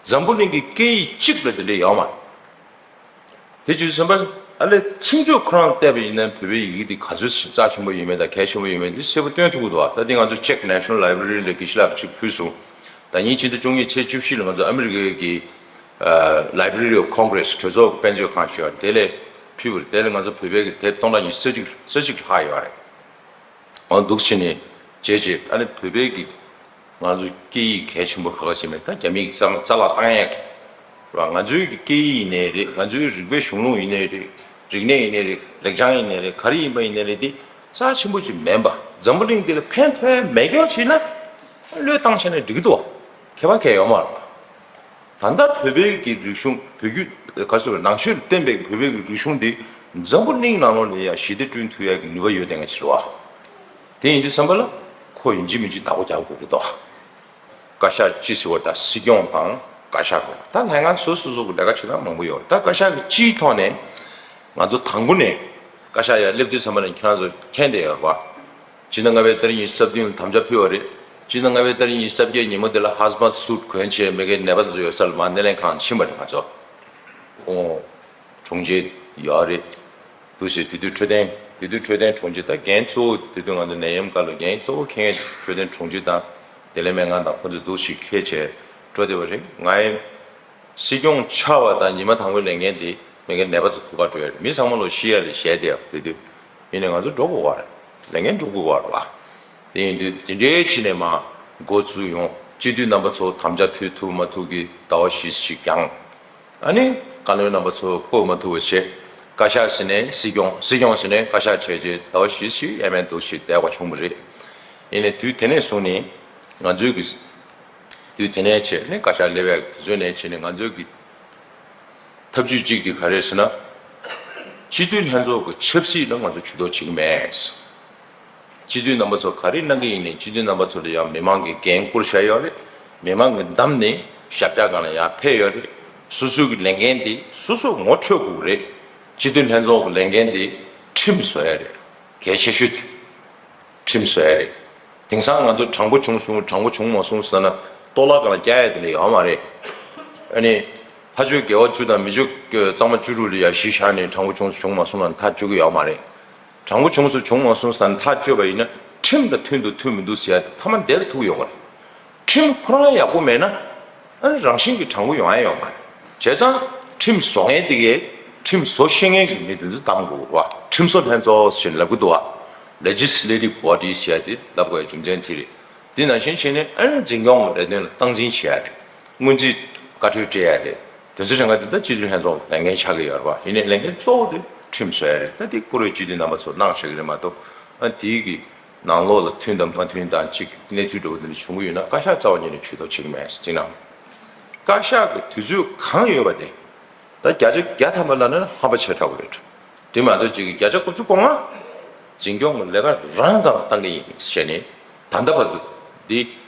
འཛམ་བུ་གླིང་གི་སྐད་ཡིག་གཅིག་ལ་དེ་འདྲ་ཡོད་མ་རེད། དེ་བྱས་ཙང་ཨ་ལས་ཚིག་མཛོད་ཁོ་རང་བལྟས་པ་ཡིན་ན་བོད་པའི་ཡི་གེ་འདི་ག་ཚོད་རྩ་ཆེན་པོ་ཡིན་མིན་དང་གལ་ཆེན་པོ་ཡིན་མིན་འདི་གསལ་པོ་སྟོན་ཐུབ་ཀྱི་འདུག་བ། ད་འདི་ང་ཚོ་Czech National Library ལ་དགེ་བཤེས་ལགས་ཀྱིས་ཅིག་ཕུལ་སོང་། ད་ཉིན་ཕྱི་ཟླ་བཅུ་བཞི་ལ་ང་ཚོ་ཨ་མི་རི་ཀའི་གི། ཨ། Library of Congress གྲོས་ཚོགས་དཔེ་མཛོད་ཁང་ཞེས་པ་དེ་ལ་ཕུལ་བ་རེད། དེ་ལ་ང་ཚོ་བོད་པའི་གི་དེབ་སྟོང་ཕྲག་ཉི་ཤུ་རྩ་གཅིག་རྩ་གཅིག་ལྷག་ཡོད་རེད། འོ་འདུག་བྱས་ནས་བྱས་རྗེས་ཨ་ནི་བོད་པའི་གི་ང་ཚོ་སྐད་ཡིག་གལ་ཆེན་པོ་ཁ་ཁ་ཞིག་མེད། ད་རྒྱ་མིའི་རྩ་རྩ་ལག་བཏང་ཡག་གི་རེད་བ། ང་ཚོའི་གི་སྐད་ཡིག་ཡིན་ནའི་རེད། ང་ཚོའི་རིག་པའི་གཞུང་ལུགས་ཡིན་ནའི་རེད། རིག་གནས་ཡིན་ནའི་རེད། ལེགས་བྱང་ཡིན་ནའི་རེད། ག་རེ་ཡིན་པ་ཡིན་ནའི་རེད། དེ་རྩ་ཆེན་པོ་ཅིག་མིན་པ། འཛམ་བུ་གླིང་འདི་ལ་ཕན་ཐོགས་མེད་སྐྱོར་བྱས་ན་བློས་བཏང་བྱས་ན་འགྲིག་གི་འདུག་བ། ཁྱད་པར་གང་ཡང་ཡོད་མ་རེད་བ། ད་ལྟ་བོད་པའི་གི་རིག་གཞུང་། བོད་བརྒྱུད་ག་ཚོད་ནང་ཆོས་ལ་བརྟེན་པའི་བོད་པའི་གི་རིག་གཞུང་འདི་འཛམ་བུ་གླིང་ནང་ལོགས་ལ་ཡ་ཞི་བདེ་བསྐྲུན་ཐུབ་ཡ་གི་ནུས་པ་ཡོད་བསྡད་མཁན་ཅིག་རེད་བ། དེ་ཡིན་དུས་ཙམ་པ་ལ་ཁོ་ཡིན་གཅིག་མིན་གཅིག་བདག་པོ་རྒྱག་དགོས་ཀྱི་འདུག། བཀའ་ཤག་སྤྱི་ཟེར་བ་ད་སྲིད་སྐྱོང་དང་བཀའ་ཤག་རེད། ད་ལྷན་ཁང་སོ་སོ་སོ་གི་ལས་ཀ་བྱེད་སྟངས་མང་པོ་ཡོད་རེད། ད་བཀའ་ཤག་གི་སྤྱིའི་ཐོག་ནས་ང་ཚོ་དང་པོ་ནས་བཀའ་ཤག་ཡར་སླེབས་དུས་ཙམ་པ་ནས་ཁྱེད་རང་ཚོ་མཁྱེན་བསྡད་ཡོད་རེད་བ། སྤྱི་ཟླ་ལྔ་པའི་ཏ་རིག་ཉི་ཤུ་རྩ་བདུན་ལ་དམ་བཅའ་ཕུལ་བ་རེད། སྤྱི་ཟླ་ལྔ་པའི་ཏ་རིག་ཉི་ཤུ་རྩ་བརྒྱད་ཉིན་མོ་དེ་ལ་ཧ་ཛ་མཊ་སུཊ་གོན་བྱས་མི་སྒེར་ནད་པ་ཚོ་ཡོད་ས་ལ་མར་སྣེ་ལེན་ཁང་ཕྱིན་པ་རེད་ང་ཚོ། ཨོ། དྲུང་ཆེ་ཡོད་རེད། འདུག་སེ་དེ་དུས་འཕྲོད་བསྟེན། དེ་དུས་འཕྲོད་བསྟེན་དྲུང་ཆེ། ད་འགན་གཙོ་བོ་དེ་དུས་ང་ཚོ་ནད་ཡམས་སྐབས་ལ་འགན་གཙོ་བོ་འཁྱེར་མཁན་འཕྲོད་བསྟེན་དྲུང་ཆེ་དང་བདེ་ལེགས་སྨན་ཁང་དང་ཁོ་ཚོ་འདུག་སེ་འཁྱེར་བྱས་འགྲོ་བསྡད་པ་རེད། ང་ཡི་སྲིད་སྐྱོང་ཆགས་པ་དང་ཉི་མ་དང་པོའི་ལས་འགན་དེ་མི་སྒེར་ནད་པ་ཚོ་ཐུག་ག་འགྲོ་ཡ་རེད། མི་ཚང་མ་ལོ་ཤི་ཡ་ལས་གཞན་དེ་ཡང་དེ་དུས། ཡིན་ནའི་ང་ཚོ་འགྲོ་དགོས་པ་རེད། ལས་འགན་སྒྲུབ་དགོས་པ་རེད་བ། དེ་ཡིན་དུས་དེ་འདྲའི་ཕྱི་ནས་མར་འགོ་བཙུགས་ཡོང་། སྤྱི་འཐུས་རྣམ་པ་ཚོ་དམ་བཅའ་ཕུལ་ཐུབ་མ་ཐུབ་ཀྱི་ཟླ་བ་བཞི་ཞིག་འགྱངས། ཨ་ནི་བཀའ་བློན་རྣམ་པ་ཚོ་བསྐོ་མ་ཐུབ་པ་བྱས། བཀའ་ཤག་ཟེར་ནས་སྲིད་སྐྱོང་། སྲིད་སྐྱོང་ཟེར་ནས་བཀའ་ཤག་བྱས་རྗེས་ཟླ་བ་བཞི་ཞིག་ཨེ་མེད་འདུག་ཞིག་བསྡད་པ་བྱུང་བ་རེད། ཡིན་ནའི་དུས་དེ་ནས་བཟུང་ནས་ང་ཚོའི་གི། དུས་དེ་ནས་བྱས་ནས་བཀའ་ཤག་སླེབས་ཡག་དུས་ཚོད་ནས་བྱས་ནས་ང་ཚོའི་གི་ཐབས་ཇུས་གཅིག་དེ་ག་རེ་ཟེར་ན། སྤྱི་འཐུས་ལྷན་ཚོགས་ཀྱི་ཆབ་སྲིད་ལ་ང་ཚོ་ཇུས་གཏོགས་བྱེད་ཀྱི་མེད། སྤྱི་འཐུས་རྣམ་པ་ཚོ་ག་རེ་གནང་གི་ཡིན་ནའི་སྤྱི་འཐུས་རྣམ་པ་ཚོ་ལ་ཡང་མི་མང་གིས་འགན་བསྐུར་བཞག་ཡོད་རེད། མི་མང་གི་འདམས་ནས་ཞབས་བཀྱག་སྒང་ལ་ཡར་ཕེབས་ཡོད་རེད། སོ་སོའི་གི་ལས་འགན་དེ་སོ་སོ་ངོ་འཕྲོད་དགོས་རེད། སྤྱི་འཐུས་ལྷན་ཚོགས་ཀྱི་ལས་འགན་དེ་ཁྲིམས་བཟོ་ཡ་རེད། གལ་ཆེ་ཤོས་དེ། ཁྲིམས་བཟོ་ཡ་རེད། དེང་སང་ང་ཚོ་དྲང་པོ་བྱུང་སོང་། དྲང་པོ་བྱུང་མ་སོང་ཟེར་ན་གཏོར་བརླག་སྒང་ལ་བསྐྱལ་ཡ་དེ་འདྲ་ཡོད་མ་རེད། ཨ་ནི། ལྷ་ཆོས་དགེ་བ་བཅུ་དང་མི་ཆོས་གཙང་མ་བཅུ་དྲུག་ལ་ཡ་གཞི་བཞག་ནས་དྲང་པོ་བྱུང་སོང་བྱུང་མ་སོང་ལ་ཐག་གཅོད་ཀྱི་ཡོད་མ་རེད། དྲང་པོ་བྱུང་སོང་བྱུང་མ་སོང་ཟེར་ན་ཐག་གཅོད་པ་ཡིན་ན་ཁྲིམས་དང་མཐུན་འདུག་མཐུན་མི་འདུག་ཟེར་ཡ་དེ་མཐའ་མ་འདིར་ཐུག་ཡོང་གི་རེད། ཁྲིམས་ཁོ་རང་ཡག་པོ་མེད་ན། ཨ་ནི་རང་བཞིན་གྱིས་དྲང་པོ་ཡོང་ཡ་ཡོད་མ་རེད། བྱས་ཙང་ཁྲིམས་བཟོ་མཁན་དེ་གས་ཁྲིམས་བཟོ་ཤེས་མཁན་གྱི་མི་དེ་ཚོ་བཏང་དགོས་རེད་བ། ཁྲིམས་བཟོ་ལྷན་ཚོགས་ཞེས་ལབ་ཀྱི་འདུག་བ། Legislative Body ཞེས་དེ་ལབ་དགོས་ཡ་རྒྱུ་མཚན་དེ་རེད། དེ་ནང་བཞིན་བྱས་ནས་ཨ་ནི་འཛིན་སྐྱོང་གི་ལས་དོན་ལ་སྟངས་འཛིན་བྱེད་ཡ་རེད། སྔོན་རྩིས་བཀའ་འཁྲོལ་སྤྲད་ཡ་རེད། དེ་ཚོ་རང་ག་དེ་ལྟ་སྤྱི་འཐུས་ལྷན་ཚོགས་ལས་འགན་ཆགས་ཀྱི་ཡོད་རེད་བ། ཡིན་ནའི་ལས་འགན་གཙོ་བོ་དེ་ཁྲིམས་བཟོ་ཡ་རེད། ད་དེ་བཀུར་འོས་སྤྱི་འཐུས་རྣམ་པ་ཚོ་གནང་བཞག་གི་རེད་མ་གཏོགས། ཨ་དེའི་གི་ནང་ལོགས་ལ་མཐུན་དང་མ་མཐུན་དང་གཅིག་གནས་ཚུལ་འདྲ་བོ་དེ་འདྲ་བྱུང་གི་ཡོད་ན་བཀའ་ཤག་རྩ་བ་ཉིད་ནས་ཇུས་གཏོགས་བྱེད་ཀྱི་མེད་ཟེར་ན། བཀའ་ཤག་གི་དུས་ཚོད་གང་ཡོད་པ་དེ། ད་བརྒྱ་ཆ་བརྒྱ་ཐམ་པ་ལབ་ན་ཧམ་པ་ཆེ་དྲགས་པོ་རེད། དེ་མ་གཏོགས་གཅིག་གི་བརྒྱ་ཆ་དགུ་བཅུ་གོ་ལྔ། འཛིན་སྐྱོང་གི་ལས་ཀ་རང་དང་བཏང་གི་ཡིན་ཞེས་ནས། ད་ལྟ་བར་དུ་འདི་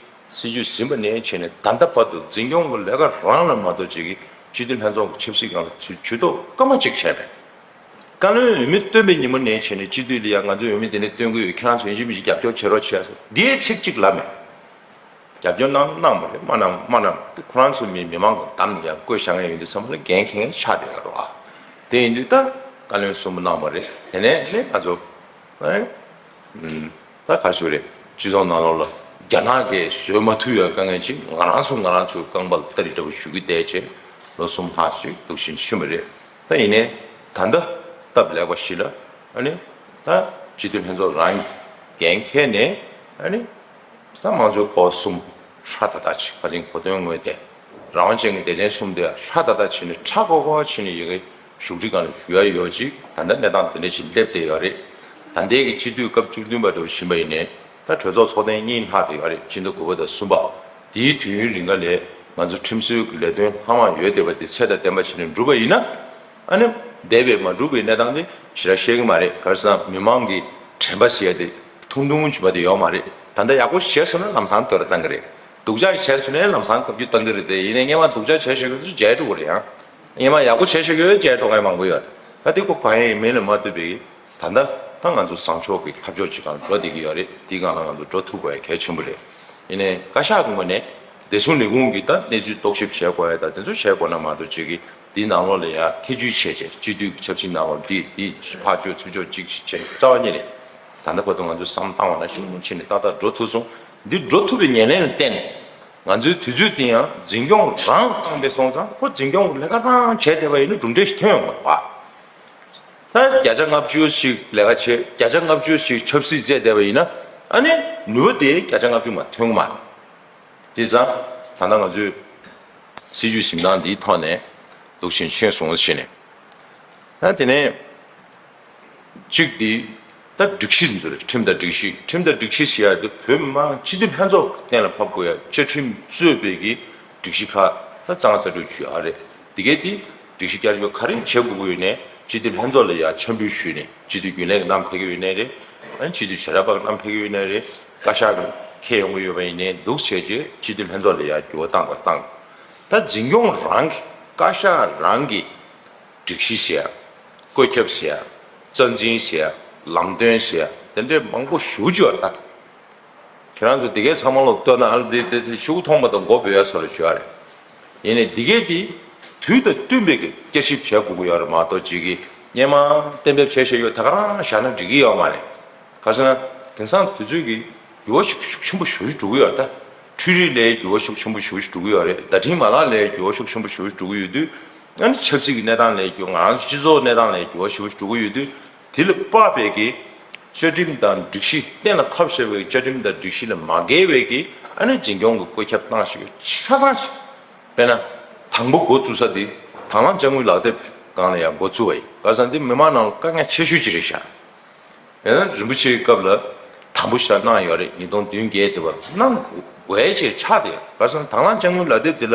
སྲིད་ཇུས་ཟིན་པ་ནས་བྱས་ནས་ད་ལྟ་བར་དུ་འཛིན་སྐྱོང་གི་ལས་ཀ་རང་ལ་མ་གཏོགས་གཅིག་གི་སྤྱི་འཐུས་ལྷན་ཚོགས་ཀྱི་ཆབ་སྲིད་སྒང་ལ་ཇུས་གཏོགས་སྐར་མ་གཅིག་བྱས་མེད། བཀའ་བློན་འོས་མི་བཏོན་པའི་ཉིན་མོ་ནས་བྱས་ནས་སྤྱི་འཐུས་ལ་ཡང་ང་ཚོའི་འོས་མི་དེ་ནས་བཏོན་གི་ཡོད། ཁྱེད་རང་ཚོ་ཡིན་གཅིག་མིན་གཅིག་རྒྱབ་སྐྱོར་བྱེད་རོགས་བྱེད་ཟེར་འདིའི་ཚིག་གཅིག་ལབ་མེད། རྒྱབ་སྐྱོར་གནང་གནང་བ་རེད། མ་གནང་མ་གནང་དེ་ཁོ་རང་ཚོ་མི་མི་མང་གི་འདམ་ནས་ཡང་བསྐོས་བཞག་མཁན་ཡིན་དུས་ཚང་མ་ལ་འགན་འཁྱེར་མཁན་ཆགས་བསྡད་ཡོད་རེད་བ། དེ་ཡིན་དུས་ད་བཀའ་བློན་གསུམ་པོ་གནང་བ་རེད། དེ་ནས་ནི་ང་ཚོ་ཨེ་ད་ག་རེ་ཟེར་རེད། སྤྱི་ཚོགས་ནང་ལོགས་ལ་རྒྱ་ནག་གིས་བཟོས་མ་ཐུབ་ཡ་དཀའ་ངལ་ཅིག་ང་རང་ཚོ་ང་རང་ཚོའི་རྐང་པ་ལ་སྟ་རེ་འདྲ་བོ་གཞུ་གི་བསྡད་བྱས་ལོ་གསུམ་ལྷག་ཅིག་འདུག་བཞིན་ཕྱིན་པ་རེད། ད་ཡིན་ནའི་ད་ལྟ་སྟབས་ལེགས་པ་ཞིག་ལ་ཨ་ནི་ད་སྤྱི་འཐུས་ལྷན་ཚོགས་རང་གིས་འགན་འཁྱེར་ནས་ཨ་ནི། ད་དམངས་གཙོའི་སྐོར་གསུམ་ཧྲ་ཏག་ཏག་ཅིག་ཕ་ཚན་གོ་དོན་དངོས་དེ་རང་དབང་ཅན་གྱི་སྡེ་ཚན་གསུམ་དེ་ཧྲ་ཏག་ཏག་བྱས་ནས་ཁྲ་ཁོ་ཁོ་བྱས་ནས་ཡི་གེ་བཞུགས་ཁྲི་སྒང་ལ་བཞུགས་ཡ་ཡོད་ཅིག་ད་ལྟ་གནས་སྟངས་དེ་འདྲ་ཅིག་སླེབས་བསྡད་ཡོད་རེད། ད་ལྟའི་གི་སྤྱི་འཐུས་སྐབས་བཅུ་བདུན་པ་འདྲ་བོ་ཕྱིན་པ་ཡིན་ནའི་ད་གྲོས་ཚོགས་ཚོགས་ཐེངས་གཉིས་ལྷག་བསྡད་ཡོད་རེད། ཕྱི་ཟླ་དགུ་པ་དང་གསུམ་པ། དེའི་དུས་ཡུན་རིང་ག་ལས་ང་ཚོ་ཁྲིམས་སྲོལ་གྱི་ལས་དོན་ལྷག་མ་ཡོད་བསྡད་པ་དེ་ཚད་དང་ལྡན་པ་བྱས་ནས་འགྲུབ་པ་ཡིན་ན། ཨ་ནི་འདས་པའི་མ་འགྲུབ་པའི་གནས་སྟངས་དེ་ཞེ་དྲག་བཤད་ཀྱི་མ་རེད། ག་རེ་ཟེར་ན་མི་མང་གི་དྲན་པ་ཟེར་ཡ་དེ་ཐུང་ཐུང་བྱུང་བ་དེ་ཡོད་མ་རེད། ད་ལྟ་ཡག་པོ་བྱས་སོང་ན་ལམ་སང་བསྟོད་ར་བཏང་གི་རེད། སྡུག་ཅག་བྱས་སོང་ན་ལམ་སང་བཀའ་བཀྱོན་བཏང་གི་རེད་དེ། ཡིན་ནའི་སྔན་མ་སྡུག་ཅག་བྱས་བཞག་གི་ཚོ་མཇལ་འགྲོ་གི་རེད། ཡང་སྔན་མ་ཡག་པོ་བྱས་བཞག་གི་ཡོད་མཇལ་འགྲོ་མཁན་མང་པོ་ཡོད་རེད། ད་དེ་ཁོ་གང་ཡིན་མིན་ལ་མ་ལྟོས་པའི་ད་ལྟ་ད་ང་ཚོ་བཟང་ཕྱོགས་ཀྱི་ཐབས་ཕྱོགས་ཅིག་སྒང་འགྲོ་བསྡད་ཀྱི་ཡོད་རེད། དེའི་སྒང་ལ་ང་ཚོ་འགྲོ་ཐུབ་དགོས་ཡ་གལ་ཆེན་པོ་རེད། ཡིན་ནའི་བཀའ་ཤག་གི་ངོས་ནས་བདེ་སྲུང་ལས་ཁུངས་ཀྱིས་ད་གནས་ཚུལ་རྟོག་ཞིབ་བྱེད་དགོས་ཡ་ད་དེ་ཚོ་བྱེད་དགོས་ན་མ་གཏོགས་ཅིག་གིས་དེའི་ནང་ལོགས་ལ་ཡ་ཐེ་ཇུས་བྱས་བྱས་སྤྱི་འཐུས་ཀྱི་ཆབ་སྲིད་ནང་ལོགས་འདི་འདི་ཕར་བཅོས་ཚུར་བཅོས་ཅིག་ཅིག་བྱས་རྩ་བ་ཉིད་ནས་ད་ལྟ་བར་དུ་ང་ཚོས་བསམ་བཏང་བ་ན་ཤུགས་ཆེ་ནས་ཏག་ཏག་འགྲོ་ཐུབ་སོང་། འདི་འགྲོ་ཐུབ་པའི་ཉེར་ལེན་ལ་བརྟེན་ནས་ང་ཚོའི་དུས་ཚོད་དེ་ཡང་འཛིན་སྐྱོང་རང་བཏང་པའི་སོང་ཙང་ཁོ་འཛིན་སྐྱོང་གི་ལས་ཀ་རང་བྱས་བསྡད་པ་ཡིན་ན་གྲུབ་འབྲས་ཤིག་ཐོན་ཡོང་གི་མ་རེད་བ། ད་བརྒྱ་ཆ་ལྔ་བཅུ་ཞིག་ལས་ཀ་བྱེད། བརྒྱ་ཆ་ལྔ་བཅུ་ཞིག་ཆབ་སྲིད་རྩེད་བསྡད་པ་ཡིན་ན་ ཨ་ནི་ནུས་པ་དེ་བརྒྱ་ཆ་ལྔ་བཅུ་མ་ཐོན་གི་མ་རེད། དེ་ཙང་ད་ལྟ་ང་ཚོས་སྲིད་ཇུས་འཛིན་སྟངས་འདིའི་ཐོག་ནས་འདུག་བཞིན་ཤེས་སོང་ཟེར་ནས། ད་དེ་ནས་གཅིག་འདི་ད་སྒྲིག་གཞི་འཛུགས་རེད། ཁྲིམས་དང་སྒྲིག་གཞི། ཁྲིམས་དང་སྒྲིག་གཞི་ཞེས་ཡ་དེ་བོད་མི་མང་སྤྱི་འཐུས་ལྷན་ཚོགས་གཏན་ལ་ཕབ་དགོས་ཡ་བཅའ་ཁྲིམས་གཙོས་པའི་གི་སྒྲིག་གཞི་ཁག་ད་རྩ་ལྔ་རྩ་དྲུག་ཞུ་ཡ་རེད། དེ་གས་དེ་སྒྲིག་གཞི་བསྐྱར་བཅོས་ག་རེ་བྱེད་དགོས་ཀྱི་ཡོད་ནའི་སྤྱི་འཐུས་ལྷན་ཚོགས་ལ་ཡ་འཆར་འབུལ་ཞུས་ནས་སྤྱི་འཐུས་རྒྱུན་ལས་ཀྱི་བསྣམས་ཕེབས་ཀྱི་ཡོད་ནའི་རེད། ཨ་ནི་སྤྱི་འཐུས་བྱེ་བྲག་པ་བསྣམས་ཕེབས་ཀྱི་ཡོད་ནའི་རེད། བཀའ་ཤག་གི་འཁེལ་ཡོང་གི་ཡོད་པ་ཡིན་ནའི་འདུག་བྱས་རྗེས་སྤྱི་འཐུས་ལྷན་ཚོགས་ལ་ཡ་འགྱུར་བ་བཏང་དགོས་བཏང་། ད་འཛིན་སྐྱོང་རང་གི་བཀའ་ཤག་རང་གི་སྒྲིག་གཞི་ཟེར་ཡ། བཀོད་ཁྱབ་ཟེར་ཡ། རྩ་འཛིན་ཟེར་ཡ། ལམ་སྟོན་ཟེར་ཡ། དེ་འདྲའི་མང་པོ་ཞེ་པོ་ཅིག་ཡོད་རེད་ད། ཁྱེད་རང་ཚོ་དེ་གའི་ཚང་མ་ལ་ལྟོས་ན་ཨ་ལ་དེ་དེ་དེ་ཤུགས་མཐོང་པ་དང་མགོ་འབོད་ཡ་སོགས་ལ་བྱེད་ཡ་རེད། ཡིན་ནའི་དེ་གའི་དེ་དུས་དང་བསྟུན་པའི་གི་བསྐྱར་ཞིབ་བྱེད་དགོས་ཀྱི་ཡོད་རེད་མ་གཏོགས་ཅིག་གི་སྔོན་མ་གཏན་འབེབས་བྱས་བྱས་ཡོད་ད་ག་རང་བཞག་ན་འགྲིག་གི་ཡོད་མ་རེད། ག་ཟེར་ན་དེང་སང་དུས་ཚོད་ཀྱི་འགྱུར་བ་ཤུགས་ཤུགས་ཆེན་པོ་ཞེ་པོ་ཅིག་འགྲོ་གི་ཡོད་རེད་ད། འཕྲུལ་རིག་ལའི་འགྱུར་བ་ཤུགས་ཆེན་པོ་ཞེ་པོ་ཅིག་འགྲོ་གི་ཡོད་རེད། བརྡ་འཕྲིན་མ་ལག་ལའི་འགྱུར་བ་ཤུགས་ཆེན་པོ་ཞེ་པོ་ཅིག་འགྲོ་གི་ཡོད་དུས། ཨ་ནི་ཆབ་སྲིད་ཀྱི་གནས་སྟངས་ལའི་འགྱུར། ང་རང་ཚོ་སྤྱི་ཚོགས་གནས་སྟངས་ལའི་འགྱུར་བ་ཞེ་པོ་ཅིག་འགྲོ་གི་ཡོད་དུས། དེ་ལ་དཔག་པའི་གི་བཅའ་ཁྲིམས་དང་སྒྲིག་གཞི་གཏན་ལ་ཕབ་བཞག་པའི་བཅའ་ཁྲིམས་དང་སྒྲིག་གཞི་ལ་མ་འགལ་བའི་གི་ཨ་ནི་འཛིན་སྐྱོང་གི་བཀོད་ཁྱབ་བཏང་ཞིག་ཆ་ཚང་ཞིག་དཔེར་ན། དང་པོ་འགོ་བཙུགས་ས་དེ་དང་བླངས་དཔྱ་དངུལ་ལག་དེབ་སྒང་ལ་ཡང་འགོ་བཙུགས་པ་ཡིན། ག་ཟེར་ན་དེ་མི་མང་ནང་ལ་དཀའ་ངལ་ཆེ་ཤོས་ཅིག་རེད་ཤག་ཡང་ན་རིན་པོ་ཆེའི་སྐབས་ལ་དང་པོ་ཞིག་གནང་ཡོད་རེད། ཉིས་སྟོང་བདུན་བརྒྱད་དེ་བར་གནང་དགོས་ཅེས་ཆགས་བསྡད་ཡོད། ག་ཟེར་ན་དང་བླངས་དཔྱ་དངུལ་ལག་དེབ་དེ་ལ་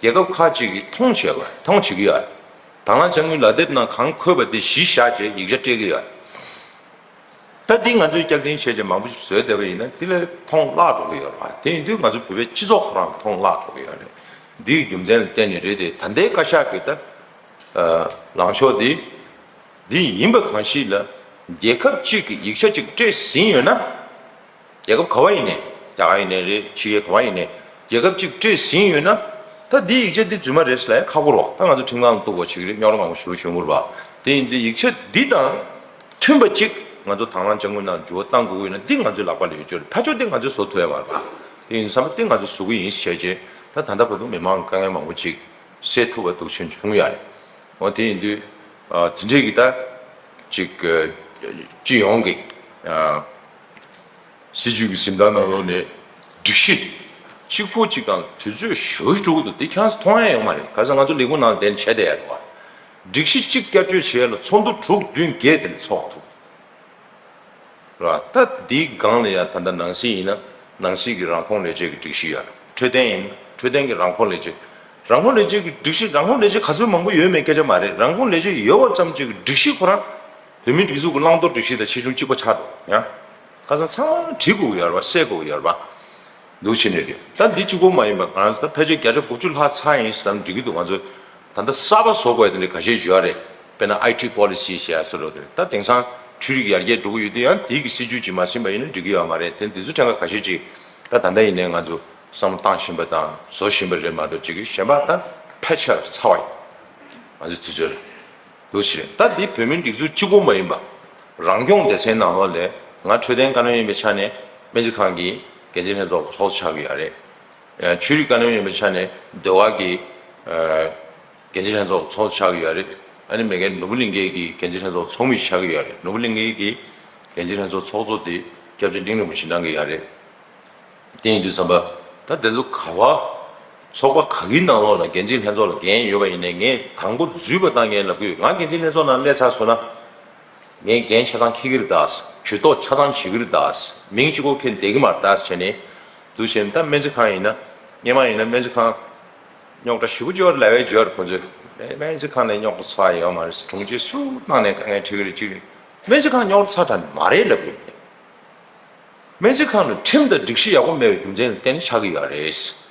རྒྱལ་ཁབ་ཁག་ཅིག་གིས་མཐོང་བྱེད་དགོས། མཐོང་བྱེད་ཀྱི་ཡོད་རེད། དང་བླངས་དཔྱ་དངུལ་ལག་དེབ་ནང་གང་འཁོད་པ་དེ་གཞི་བཞག་བྱས་ཡིག་ཆ་སྤྲད་ཀྱི་ཡོད་རེད། ད་འདི་ང་ཚོས་བསྐྱར་འཛིན་བྱས་བྱས་མང་པོ་ཞིག་བཟོས་བསྡད་པ་ཡིན་ན་འདི་ལས་མཐོང་བརླག་འགྲོ་གི་ཡོད་རེད་པ། དེ་ཡིན་དུས་ང་ཚོ་བོད་པའི་སྤྱི་ཚོགས་ཁོ་རང་མཐོང་བརླག་འགྲོ་གི་ཡོད་རེད། འདིའི་རྒྱུ་མཚན་ལ་བརྟེན་ནས་རེད་དེ། ད་ལྟའི་བཀའ་ཤག་གི་ད་ལངས་ཕྱོགས་འདི་འདི་ཡིན་པ་གང་ཞིག་ལ་རྒྱལ་ཁབ་གཅིག་གིས་ཡིག་ཆ་གཅིག་སྤྲད་ཟིན་ཡོད་ན། རྒྱལ་ཁབ་ག་བ་ཡིན་ནའི། རྒྱ་གར་ཡིན་ནའི་རེད། ཕྱི་རྒྱལ་ག་བ་ཡིན་ནའི་རྒྱལ་ཁབ་གཅིག་སྤྲད་ཟིན་ཡོད་ན། ད་འདིའི་ཡིག་ཆ་འདི་རྫུན་མ་རེད་ཟེར་ལབ་ཡ་ཁག་པོ་རེད་པ། ད་ང་ཚོ་ཁྲིམས་ཁང་ལ་གཏུག་དགོས་བྱེད་ཀྱི་རེད། རྙོག་དྲ་མང་པོ་ཞེ་པོ་བྱུང་གི་རེད་པ། དེ་ཡིན་དུས་ཡིག་ཆ་འདི་དང་མཐུན་པ་གཅིག་ང་ཚོ་དང་བླངས་དཔྱ་དངུལ་ནང་འགྱུར་བ་གཏང་དགོས་ཀྱི་ཡོད་ན་འདི་ང་ཚོའི་ལག་པ་ལ་ཡོད་རྒྱུ་རེད། ཕར་ཕྱོགས་འདི་ང་ཚོས་བཟོ་ཐུབ་ཡ་མ་རེད་པ། དེ་ཡིན་དུས་ཙམ་པ་འདི་ང་ཚོས་བཟོ་གི་ཡིན་ཟེར་བྱས་ད་ད་ལྟ་བར་དུ་མི་མང་དཀའ་ངལ་མང་པོ་ཅིག་སེལ་ཐུབ་པ་འདུག་བྱུང་བྱུང་ཡ་རེད། འོ་དེ་ཡིན་དུས་ཨ་དེ་འདྲའི་གི་ད་ཅིག་ཨ་སྤྱི་ཡོངས་ཀྱི་ཨ་སྲིད་ཇུས་ཀྱི་འཛིན་སྟངས་ནང་ལོགས་ནས་སྒྲིག་གཞི་གཅིག་པོ་གཅིག་དང་དུས་ཚོད་ཞེ་པོ་ཅིག་འགྲོ་གི་འདུག་འདི་ཁྱེད་རང་ཚོ་མཐོང་ཡ་ཡོད་མ་རེད། ག་ཟེར་ང་ཚོ་ལས་ཁུངས་ནང་དེ་བྱས་བསྡད་ཡ་རེད་པ། སྒྲིག་གཞི་གཅིག་བསྐྱར་བཅོས་བྱེད་ཡ་ལ་ཚོགས་འདུ་དྲུག་བདུན་བརྒྱད་དེ་འདྲ་ཚོགས་ཐུབ་རེད་པ། ད་འདིའི་སྒང་ལ་ཡ་ད་ལྟ་ནང་སྲིད་ཡིན་ན་ནང་སྲིད་ཀྱི་རང་ཁོངས་ལས་བྱེད་ཀྱི་སྒྲིག་གཞི་ཡོད་རེད། འཕྲོད་བསྟེན་ཡིན་ན་འཕྲོད་བསྟེན་གྱི་རང་ཁོངས་ལས་བྱེད། རང་ཁོངས་ལས་བྱེད་ཀྱི་སྒྲིག་གཞི། རང་ཁོངས་ལས་བྱེད་ག་ཚོད་མང་པོ་ཡོད་མེད་སྐད་ཆ་མ་རེད། རང་ཁོངས་ལས་བྱེད་ཡོད་པ་ཙམ་གཅིག་གི་སྒྲིག་གཞི་ཁོ་རང་བོད་མིའི་སྒྲིག་འཛུགས་ཀྱི་བླང་དོར་སྒྲིག་གཞི་དང་ཆེ་ཆུང་གཅིག་པ་ཆགས་འགྲོ་ཡ། ཁ་སང་ཚང་མ་བྲིས་དགོས་ཀྱི་ཡོད་རེད་པ། གསལ་དགོས་ཀྱི་ཡོད་རེད་པ། འདུག་བྱས་ནས་རེད། ད་འདི་གཅིག་པོ་མ་ཡིན་པ་ང་རང་ཚོ་ད་ཕལ་ཆེར་བརྒྱ་ཆ་དགུ་བཅུ་ལྷག་ཚར་ཡིན་ཟེར་ན་འགྲིག་གི་འདུག་ང་ཚོ་ད་ལྟ་གསར་པ་བཟོ་དགོས་ཡ་དེ་འདྲ་ཁ་ཤས་ཡོད་རེད། དཔེར་ན་ཨའི་ཊི་པོ་ལི་སི་ཞེས་ཟེར་རོ་དེ། ད་དེང་སང་འཕྲུལ་རིག་ཡར་རྒྱས་འགྲོ་གི་ཡོད་དུས་ཡང་དེའི་གི་སྲིད་ཇུས་ཅིག་མ་ཟིན་པ་ཡིན་ན་འགྲིག་གི་ཡོད་མ་རེད། དེ་འདི་ཚོ་ཕྲན་ཁ་ཁ་ཤས་ཅིག་ད་ད་ལྟ་ཡིན་ནའི་ང་ཚོ་བསམ་བློ་བཏང་བཞིན་པ་དང་བཟོ་བཞིན་པ་རེད་མ་གཏོགས་ཅིག་གི་གཞན་པ་ད་ཕལ་ཆེར་ཚར་བ་ཡིན། ང་ཚོའི་དུས་ཚོད་ལ། འདུག་ཞེས། ད་འདི་བོད་མིའི་སྒྲིག་འཛུགས་གཅིག་པོ་མ་ཡིན་པ། རང་སྐྱོང་སྡེ་ཚན་ནང་ལོགས་ལ་ང་འཕྲོད་བསྟེན་བཀའ་བློན་ཡིན་པའི་ཆ་ནས་སྨན་རྩིས་ཁང་གི་འགན་འཛིན་ལྷན་ཚོགས་ཚོགས་གཙོ་ཆགས་ཀྱི་ཡོད་རེད། ཆོས་རིག་བཀའ་བློན་ཡིན་པའི་ཆ་ནས་ཟློས་གར་གྱི་འགན་འཛིན་ལྷན་ཚོགས་ཚོགས་གཙོ་ཆགས་ཀྱི་ཡོད་རེད། ཨ་ནི་མེད་མཁན་ནོར་བུ་གླིང་ཁའི་གི་འགན་འཛིན་ལྷན་ཚོགས་ཚོགས་མི་ཆགས་ཀྱི་ཡོད་རེད། ནོར་བུ་གླིང་ཁའི་གི་འགན་འཛིན་ལྷན་ཚོགས་ཚོགས་གཙོ་དེ་སྐྱབས་རྗེ་གླིང་རིན་པོ་ཆེ་གནང་གི་ཡོད་རེད། དེ་ཡིན་དུས་ཙམ་པ་ད་དེ་ཚོ་ག་བ་ཚོགས་པ་ག་གི་ནང་ལོགས་ལ་འགན་འཛིན་ལྷན་ཚོགས་ལ་འགན་ཡོད་པ་ཡིན་ནའི་ངས་དང་པོ་འཛུལ་བ་དང་ངས་ལབ་ཀྱི་ཡོད། ང་འགན་འཛིན་ལྷན་ཚོགས་ནང་སླེབས་ཚར་སོང་ན་ངས་འགན་ཆ་ཚང་འཁྱེར་གྱི་རེད་ད། ཇུས་གཏོགས་ཆ་ཚང་བྱེད་ཀྱི་རེད་ད། མིང་གཅིག་པོ་འཁྱེར་བསྡད་ཀྱི་མ་རེད་ད་བྱས་ནས་འདུག་བྱས་ནས། ད་སྨན་རྩིས་ཁང་ཡིན་ན་སྔོན་མ་ཡིན་ན་སྨན་རྩིས་ཁང་རྙོག་དྲ་ཞེ་པོ་ཅིག་ཡོད་རེད་ལབ་ཡས་ཅིག་ཡོད་རེད། ཁོང་ཚོས་སྨན་རྩིས་ཁང་ནས་རྙོག་དྲ་ཚ་བ་ཡོད་མ་རེད། དྲུང་ཆེ་སུ་གནང་ནས་དཀའ་ངལ་འཕྲད་ཀྱི་རེད། གཅིག་རེད། སྨན་རྩིས་ཁང་རྙོག་དྲ་ཚ་དྲགས་མ་རེད་ལབ་ཀྱི་ཡོད། སྨན་རྩིས་ཁང་ལ་ཁྲིམས་དང་སྒྲིག་གཞི་ཡག་པོ་མེད་པའི་རྒྱུ་མཚན་ལ་བརྟེན་ནས་ཆགས་ཀྱི་ཡོད་རེད།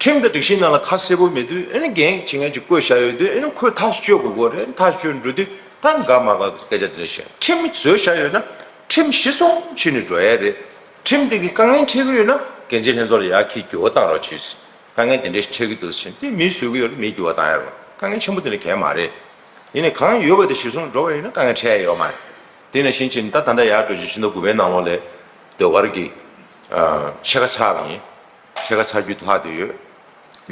ཁྲིམས་དང་སྒྲིག་གཞིའི་ནང་ལ་ཁ་གསལ་པོ་མེད་དུས་ཨ་ནི་འགན་བྱེད་མཁན་ཅིག་བསྐོས་བཞག་ཡོད་དུས་ཨ་ནི་ཁོས་ཐག་གཅོད་དགོས་ཀྱི་རེད། ཐག་གཅོད་འགྲོ་དུས་ད་དགའ་མ་དགའ་གི་སྐད་ཆ་དེ་འདྲ་བཤད། ཁྲིམས་བཟོས་བཞག་ཡོད་ན་ཁྲིམས་གཞི་བཟུང་བྱས་ནས་འགྲོ་ཡ་རེད། ཁྲིམས་དེ་གི་དཀའ་ངལ་འཕྲད་ཀྱི་ཡོད་ན་འགན་འཛིན་ལྷན་ཚོགས་ལ་ཡར་འཁྱེར་འགྱུར་བ་བཏང་རོགས་གྱིས། དཀའ་ངལ་དེ་འདྲ་ཞིག་འཕྲད་ཀྱི་འདུག་ཟེར་དེ་མིས་བཟོས་ཀྱི་ཡོད་རེད། མིས་འགྱུར་བ་བཏང་ཡ་རོགས། དཀའ་ངལ་ཆེན་པོ་དེ་འདྲ་གང་ཡང་མ་རེད། ཡིན་ནའི་གང་ཡོད་པ་དེ་གཞིར་བཟུང་འགྲོ་བ་ཡིན་ན་དཀའ་ངལ་འཕྲད་ཡ་ཡོད་མ་རེད། དེ་ནང་བཞིན་བྱས་ནས་ད་ད་ལྟ་ཡར་འགྲོ་བཞིན་ཕྱི་ཟླ་དགུ་པའི་ནང་ལོགས་ལ་ཟློས་གར་གྱི་ཨ་ཕྱེད་ཀ་ཚར་བ་ཡིན། ཕྱེད་ཀ་ཚར་རྒྱུ་ལྷག་བསྡད་ཡོད།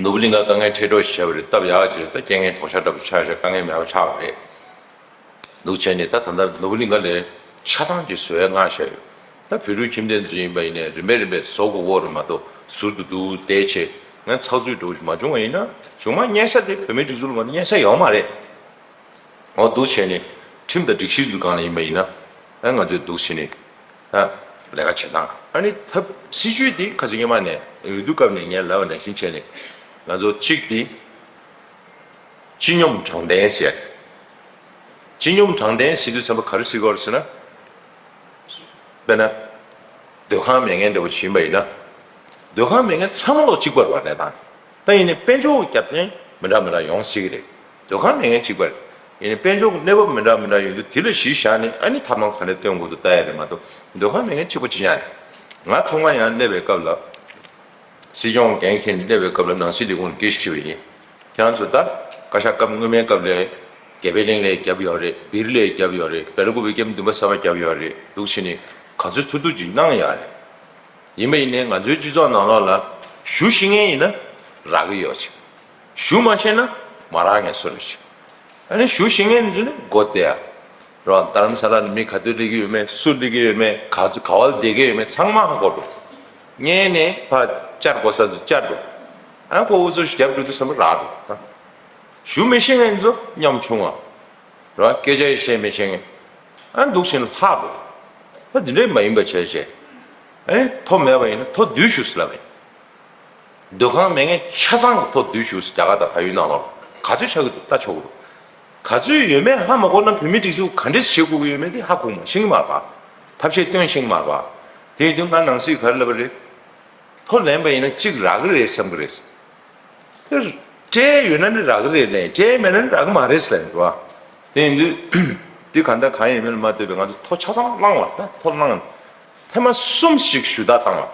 ནོར་བུ་གླིང་ཁ་དཀའ་ངལ་འཕྲད་གྲབས་ཤིག་བྱས་པ་རེད། སྟབས་ཡག་ཅིག་ད་རྐྱེན་ངན་གྲོགས་ཤར་འདྲ་པོ་ཆགས་ཤག་དཀའ་ངལ་མེད་པ་ཆགས་པ་རེད། འདུག་བྱས་ནས་ད་ད་ལྟ་ནོར་བུ་གླིང་ཁ་ལ་ཆ་ཚང་ཅིག་བཟོ་ཡ་མངགས་བཞག་ཡོད། ད་བོད་ཕྲུག་ཁྱིམ་སྡེ་ཚོ་ཡིན་པ་ཡིན་ནའི་རིམ་པས་རིམ་པས་བཟོ་དགོས་སྐོར་མ་གཏོགས་ཟུར་དུ་འདུག་བསྡད་བྱས་ང་ཚགས་ཚུད་འགྲོ་མ་བྱུང་བ་ཡིན་ན། བྱུང་མ་སྙན་ས་དེ་བོད་མིའི་སྒྲིག་འཛུགས་ལ་མ་གཏོགས་སྙན་ས་ཡོད་མ་རེད། འོ་འདུག་བྱས་ནས་ཁྲིམས་དང་སྒྲིག་གཞི་ཚོའི་སྒང་ལ་ཡིན་པ་ཡིན་ན། ཨ་ང་ཚོས་འདུག་བྱས་ནས་ད་ལས་ཀ་བྱེད་སྟངས། ཨ་ནི་ཐབས་སྲིད་ཇུས་འདི་ཁ་ཅིག་སྔོན་མ་ནས་འོས་བསྡུ་སྐབས་ནས་ངས་ལབ་པ་ནང་བཞིན་བྱས་ནས་ང་ཚོ་གཅིག་འདི་སྤྱི་སྙོམས་དྲང་བདེན་ཟེར་ཡ་དེ། སྤྱི་སྙོམས་དྲང་བདེན་ཟེར་དུས་ཙམ་པ་ག་རེ་ཟེར་གྱི་ཡོད་རེད་ཟེར་ན། དཔེར་ན། སྡོད་ཁང་མེད་མཁན་འདྲ་པོ་ཞིག་ཡིན་པ་ཡིན་ན། སྡོད་ཁང་མེད་མཁན་ཚང་མ་ལོག་གཅིག་པ་རེད་པ། གནས་སྟངས་ད་ཡིན་ནའི་དཔལ་འབྱོར་གྱི་རྒྱབ་རྟེན་མི་འདྲ་མི་འདྲ་ཡོང་སྲིད་ཀྱི་རེད། སྡོད་ཁང་མེད་མཁན་གཅིག་པ་རེད། ཡིན་ནའི་དཔལ་འབྱོར་གྱི་གནས་བབ་མི་འདྲ་མི་འདྲ་ཡོང་དུས་དེ་ལ་གཞི་བཞག་ནས་ཨ་ནི་ཐབས་ལམ་ག་འདྲ་སྟོན་དགོས་འདུག་ལྟ་ཡ་རེད་མ་གཏོགས་སྡོད་ཁང་མེད་མཁན་གཅིག་པ་གཅིག་རྐྱང་རེད། ང་ཐོག་མར་ཡང་སླེབས་པའི་སྐབས་ལ། སྲིད་སྐྱོང་འགན་འཁྱེར་ནས་སླེབས་པའི་སྐབས་ལ་ནང་སྲིད་ལས་ཁུངས་ལ་སྐད་ཆ་དྲིས་པ་ཡིན། ཁྱེད་རང་ཚོ་ད་བཀའ་ཤག་སྐབས་སྔོན་མའི་སྐབས་ལ་དགེ་འཕེལ་གླིང་ལ་བརྒྱབ་ཡོད་རེད། སྦིར་ལ་བརྒྱབ་ཡོད་རེད། སྦེལ་ཀོབ་པའི་ཀེམ་བདུན་པ་གསར་པ་བརྒྱབ་ཡོད་རེད། འདུག་བྱས་ནས་ག་ཚོད་ཐུབ་ཐུབ་ཅིག་གནང་ཡོད་རེད། ཡིན་པ་ཡིན་ནའི་ང་ཚོའི་སྤྱི་ཚོགས་ནང་ལོགས་ལ་ཞུ་ཤེས་མཁན་ཡིན་ན་རག་གི་ཡོད་ཅིག་ཞུ་མ་ཤེས་ན་མ་རག་མཁན་སུ་རེད་ཅིག་ཨ་ནི་ཞུ་ཤེས་མཁན་ཚོ་ནི་སྒོ་བསྡད་ཡ། རོ་རྡ་རམ་ས་ལ་ནས་མི་ག་དུས་སླེབས་ཀྱི་ཡོད་མེད། སུ་སླེབས་ཀྱི་ཡོད་མེད། ག་ཚོད་ག་བ་ལ་བསྡད་ཀྱི་ཡོད་མེད་ཚང་མ་ཧ་གོ་འགྲོ། སྔོན་ནས་ཕར་བཅར་དགོས་ས་ཚོ་བཅར་འགྲོ། ཨ་ཁོ་འུ་ཚོ་ཞིག་རྒྱབ་འགྲོ་དུས་བསམ་པ་རག་འགྲོ་ད། ཞུ་མི་ཤེས་མཁན་ཚོ་ཉམ་ཆུང་བ། རོ་སྐད་ཆ་ཡང་བཤད་མི་ཤེས་མཁན། ཨ་འདུག་བཞིན་ལྷག་འགྲོ། ད་འདི་འདྲས་མ་ཡིན་པ་བྱས་བྱས། ཨེ་ཐོ་མེད་པ་ཡིན་ན་ཐོ་བསྡུས་ཞུ་ཟེར་ལབ་པ་ཡིན། སྡོད་ཁང་མེད་མཁན་ཆ་ཚང་གི་ཐོ་བསྡུས་ཞུ་ཟེར། རྒྱ་གར་དང་བལ་ཡུལ་ནང་ལོགས་ག་ཚོད་ཆགས་ཀྱི་འདུག་ལྟ་ཆོག་གི་འདུག་ག་ཚོད་ཡོད་མེད་ཧ་མ་གོ་ན་བོད་མིའི་སྒྲིག་འཛུགས་ག་འདྲས་བྱེད་དགོས་ཀྱི་ཡོད་མེད་དེ་ཧ་གོ་མ་ཤེས་ཀྱི་མ་རེད་པ། ཐབས་ཤེས་སྟོན་ཤེས་ཀྱི་མ་རེད་པ། དེ་ཡིན་དུས་ང་ནང་སྲིད་ག་རེ་ལབ་པ་རེད། ཐོ་ལེན་པ་ཡིན་ན་གཅིག་རག་གི་རེད་བསམ་གི་རེད། དེ་སྤྲད་ཡོད་ན་ནི་རག་གི་རེད་ལབ། སྤྲད་མེད་ན་ནི་རག་གི་མ་རེད་ཟེར་ལབ་ཡོད་རེད་པ། དེ་ཡིན་དུས་དེ་གང་ལྟར་གང་ཡིན་མིན་ལ་མ་ལྟོས་པའི་ང་ཚོ་ཐོ་ཆ་ཚང་བླངས་པ། ད་ཐོ་བླངས། ཐེངས་མ་གསུམ་ཞིག་ཞུ་དག་བཏང་བ།